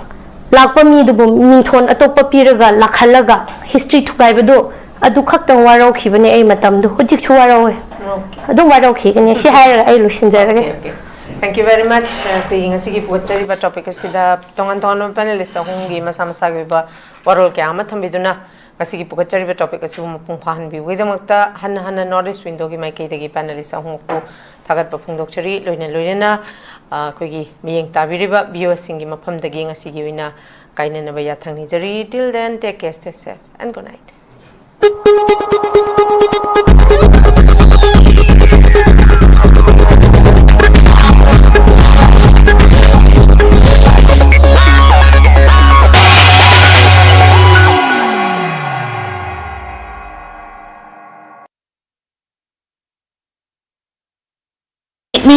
ꯂꯥꯛꯄ ꯃꯤꯗꯨꯕꯨ ꯃꯤꯡꯊꯣꯟ ꯑꯇꯣꯞꯄ ꯄꯤꯔꯒ ꯂꯥꯛꯍꯜꯂꯒ ꯍꯤꯁꯇ꯭ꯔꯤ ꯊꯨꯒꯥꯏꯕꯗꯣ ꯑꯗꯨ ꯈꯛꯇꯪ ꯋꯥꯔꯧꯈꯤꯕꯅꯦ ꯑꯩ ꯃꯇꯝꯗꯣ꯫ ꯍꯧꯖꯤꯛꯁꯨ ꯋꯥꯔꯧꯋꯦ꯫ ꯑꯗꯨꯝ ꯋꯥꯔꯧꯈꯤꯒꯅꯤ꯫ ꯁꯤ ꯍꯥꯏꯔꯒ ꯑꯩ ꯂꯣꯏꯁꯤꯟꯖꯔꯒꯦ꯫ Okay, okay. Thank you very much. ꯑꯩꯈꯣꯏꯒꯤ ꯉꯁꯤꯒꯤ ꯄꯨꯒꯠꯆꯔꯤꯕ ꯇꯣꯄꯤꯛ ꯑꯁꯤꯗ ꯇꯣꯉꯥꯟ ꯇꯣꯉꯥꯟꯕ ꯄꯦꯅꯦꯂꯤꯁ ꯑꯍꯨꯝꯒꯤ ꯃꯁꯥ ꯃꯁꯥꯒꯤ ꯑꯣꯏꯕ ꯋꯥꯔꯣꯜ ꯀꯌꯥ ꯑꯃ ꯊꯝꯕꯤꯗꯨꯅ ꯉꯁꯤꯒꯤ ꯄꯨꯒꯠꯆꯔꯤꯕ ꯇꯣꯄꯤꯛ ꯑꯁꯤꯕꯨ ꯃꯄꯨꯡ ꯐꯥꯍꯟꯕꯤꯕꯒꯤꯗꯃꯛꯇ ꯍꯟꯅ ꯍꯟꯅ ꯅꯣꯔꯠ ꯏꯁ ꯋꯤꯟꯗꯣꯒꯤ ꯃꯥꯏꯀꯩꯗꯒꯤ ꯄꯦꯅꯦꯂꯤꯁ ꯑꯍꯨꯝꯃꯛꯄꯨ ꯊꯥꯒꯠꯄ ꯐꯣꯡꯗꯣꯛꯆꯔꯤ꯫ ꯂꯣꯏꯅ ꯂꯣꯏꯅꯅ, ꯑ, ꯑꯩꯈꯣꯏꯒꯤ ꯃꯤꯠꯌꯦꯡ ꯇꯥꯕꯤꯔꯤꯕ ꯚꯤꯌꯨꯋꯔꯁꯤꯡꯒꯤ ꯃꯐꯝꯗꯒꯤ ꯉꯁꯤꯒꯤ ꯑꯣꯏꯅ ꯀꯥꯏꯅꯅꯕ ꯌꯥꯊꯪ ꯅꯤꯖꯔꯤ꯫ Till then, take care, stay safe and good night.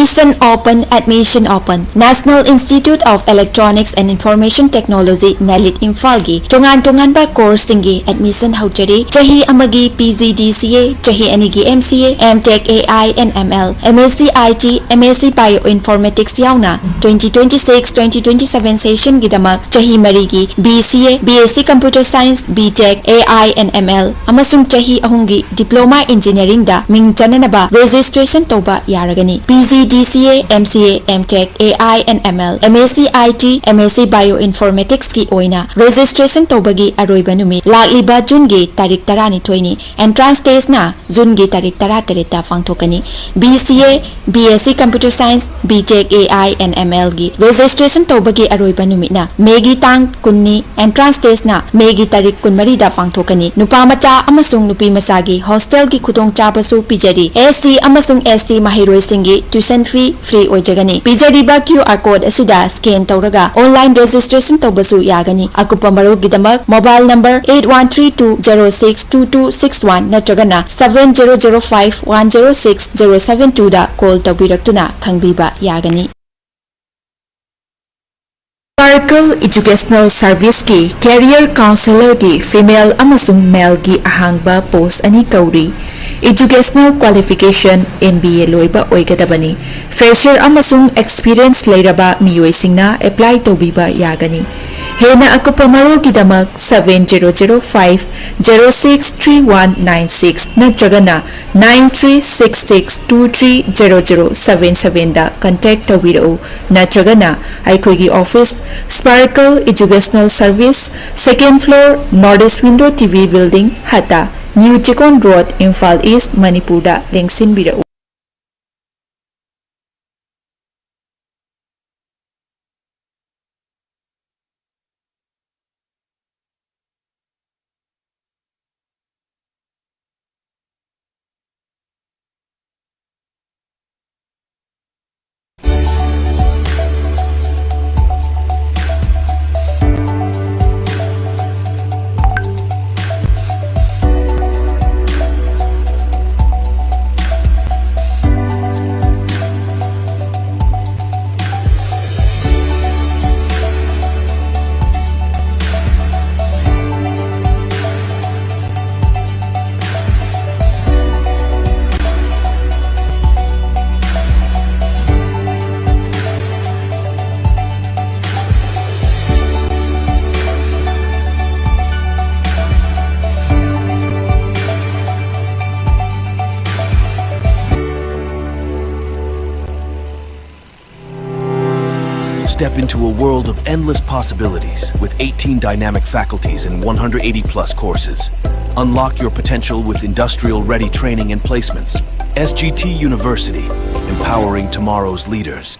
Admission open, admission open. National Institute of Electronics and Information Technology, ꯅꯦꯂꯤꯠ ꯏꯝꯐꯥꯜꯒꯤ ꯇꯣꯉꯥꯟ ꯇꯣꯉꯥꯟꯕ courseꯁꯤꯡꯒꯤ admission ꯍꯧꯖꯔꯤ꯫ ꯆꯍꯤ ꯑꯃꯒꯤ P G D C A, ꯆꯍꯤ ꯑꯅꯤꯒꯤ M C A, M Tech A I and M L, M S C I T, M S C Bioinformatics ꯌꯥꯎꯅ twenty twenty-six, twenty twenty-seven sessionꯒꯤꯗꯃꯛ ꯆꯍꯤ ꯃꯔꯤꯒꯤ B C A, B S C Computer Science, B Tech, A I and M L ꯑꯃꯁꯨꯡ ꯆꯍꯤ ꯑꯍꯨꯝꯒꯤ Diploma Engineeringꯗ ꯃꯤꯡ ꯆꯟꯅꯅꯕ registration ꯇꯧꯕ ꯌꯥꯔꯒꯅꯤ꯫ P G D C A, M C A, M Tech, A I and M L, M S C I T, M S C Bioinformaticsꯀꯤ ꯑꯣꯏꯅ registration ꯇꯧꯕꯒꯤ ꯑꯔꯣꯏꯕ ꯅꯨꯃꯤꯠ ꯂꯥꯛꯂꯤꯕ Juneꯒꯤ ꯇꯥꯔꯤꯛ ꯇꯔꯥꯅꯤꯊꯣꯏꯅꯤ꯫ Entrance testꯅ Juneꯒꯤ ꯇꯥꯔꯤꯛ ꯇꯔꯥꯇꯔꯦꯠꯇ ꯄꯥꯡꯊꯣꯛꯀꯅꯤ꯫ B C A, B S C Computer Science, B Tech A I and M Lꯒꯤ registration ꯇꯧꯕꯒꯤ ꯑꯔꯣꯏꯕ ꯅꯨꯃꯤꯠꯅ Mayꯒꯤ ꯇꯥꯡ ꯀꯨꯟꯅꯤ꯫ Entrance testꯅ Mayꯒꯤ ꯇꯥꯔꯤꯛ ꯀꯨꯟꯃꯔꯤꯗ ꯄꯥꯡꯊꯣꯛꯀꯅꯤ꯫ ꯅꯨꯄꯥ ꯃꯆꯥ ꯑꯃꯁꯨꯡ ꯅꯨꯄꯤ ꯃꯆꯥꯒꯤ hostelꯒꯤ ꯈꯨꯗꯣꯡꯆꯥꯕꯁꯨ ꯄꯤꯖꯔꯤ꯫ S C ꯑꯃꯁꯨꯡ S T ꯃꯍꯩꯔꯣꯏꯁꯤꯡꯒꯤ tuition fee free ꯑꯣꯏꯖꯒꯅꯤ꯫ ꯄꯤꯖꯔꯤꯕ Q R code ꯑꯁꯤꯗ scan ꯇꯧꯔꯒ online registration ꯇꯧꯕꯁꯨ ꯌꯥꯒꯅꯤ꯫ ꯑꯀꯨꯞꯄ ꯃꯔꯣꯜꯒꯤꯗꯃꯛ mobile number eight one three two zero six two two six one ꯅꯠꯇ꯭ꯔꯒꯅ seven zero zero five one zero six zero seven twoꯗ call ꯇꯧꯕꯤꯔꯛꯇꯨꯅ ꯈꯪꯕꯤꯕ ꯌꯥꯒꯅꯤ꯫ Sparkle Educational Serviceꯀꯤ Career Counselorꯒꯤ female ꯑꯃꯁꯨꯡ maleꯒꯤ ꯑꯍꯥꯡꯕ post ꯑꯅꯤ ꯀꯧꯔꯤ꯫ Educational qualification M B A ꯂꯣꯏꯕ ꯑꯣꯏꯒꯗꯕꯅꯤ꯫ Fresher ꯑꯃꯁꯨꯡ experience ꯂꯩꯔꯕ ꯃꯤꯑꯣꯏꯁꯤꯡꯅ apply ꯇꯧꯕꯤꯕ ꯌꯥꯒꯅꯤ꯫ ꯍꯦꯟꯅ ꯑꯀꯨꯞꯄ ꯃꯔꯣꯜꯒꯤꯗꯃꯛ seven zero zero five zero six three one nine six ꯅꯠꯇ꯭ꯔꯒꯅ nine three six six two three zero zero seven sevenꯗ contact ꯇꯧꯕꯤꯔꯛꯎ, ꯅꯠꯇ꯭ꯔꯒꯅ ꯑꯩꯈꯣꯏꯒꯤ office, Sparkle Educational Service, second floor, North East Window T V Building, ꯍꯠꯇ, New Chikon Road, Imphal East, ꯃꯅꯤꯄꯨꯔꯗ ꯂꯦꯡꯁꯤꯟꯕꯤꯔꯛꯎ꯫ Step into a world of endless possibilities with eighteen dynamic faculties and one hundred eighty plus courses. Unlock your potential with industrial ready training and placements. S G T University, empowering tomorrow's leaders.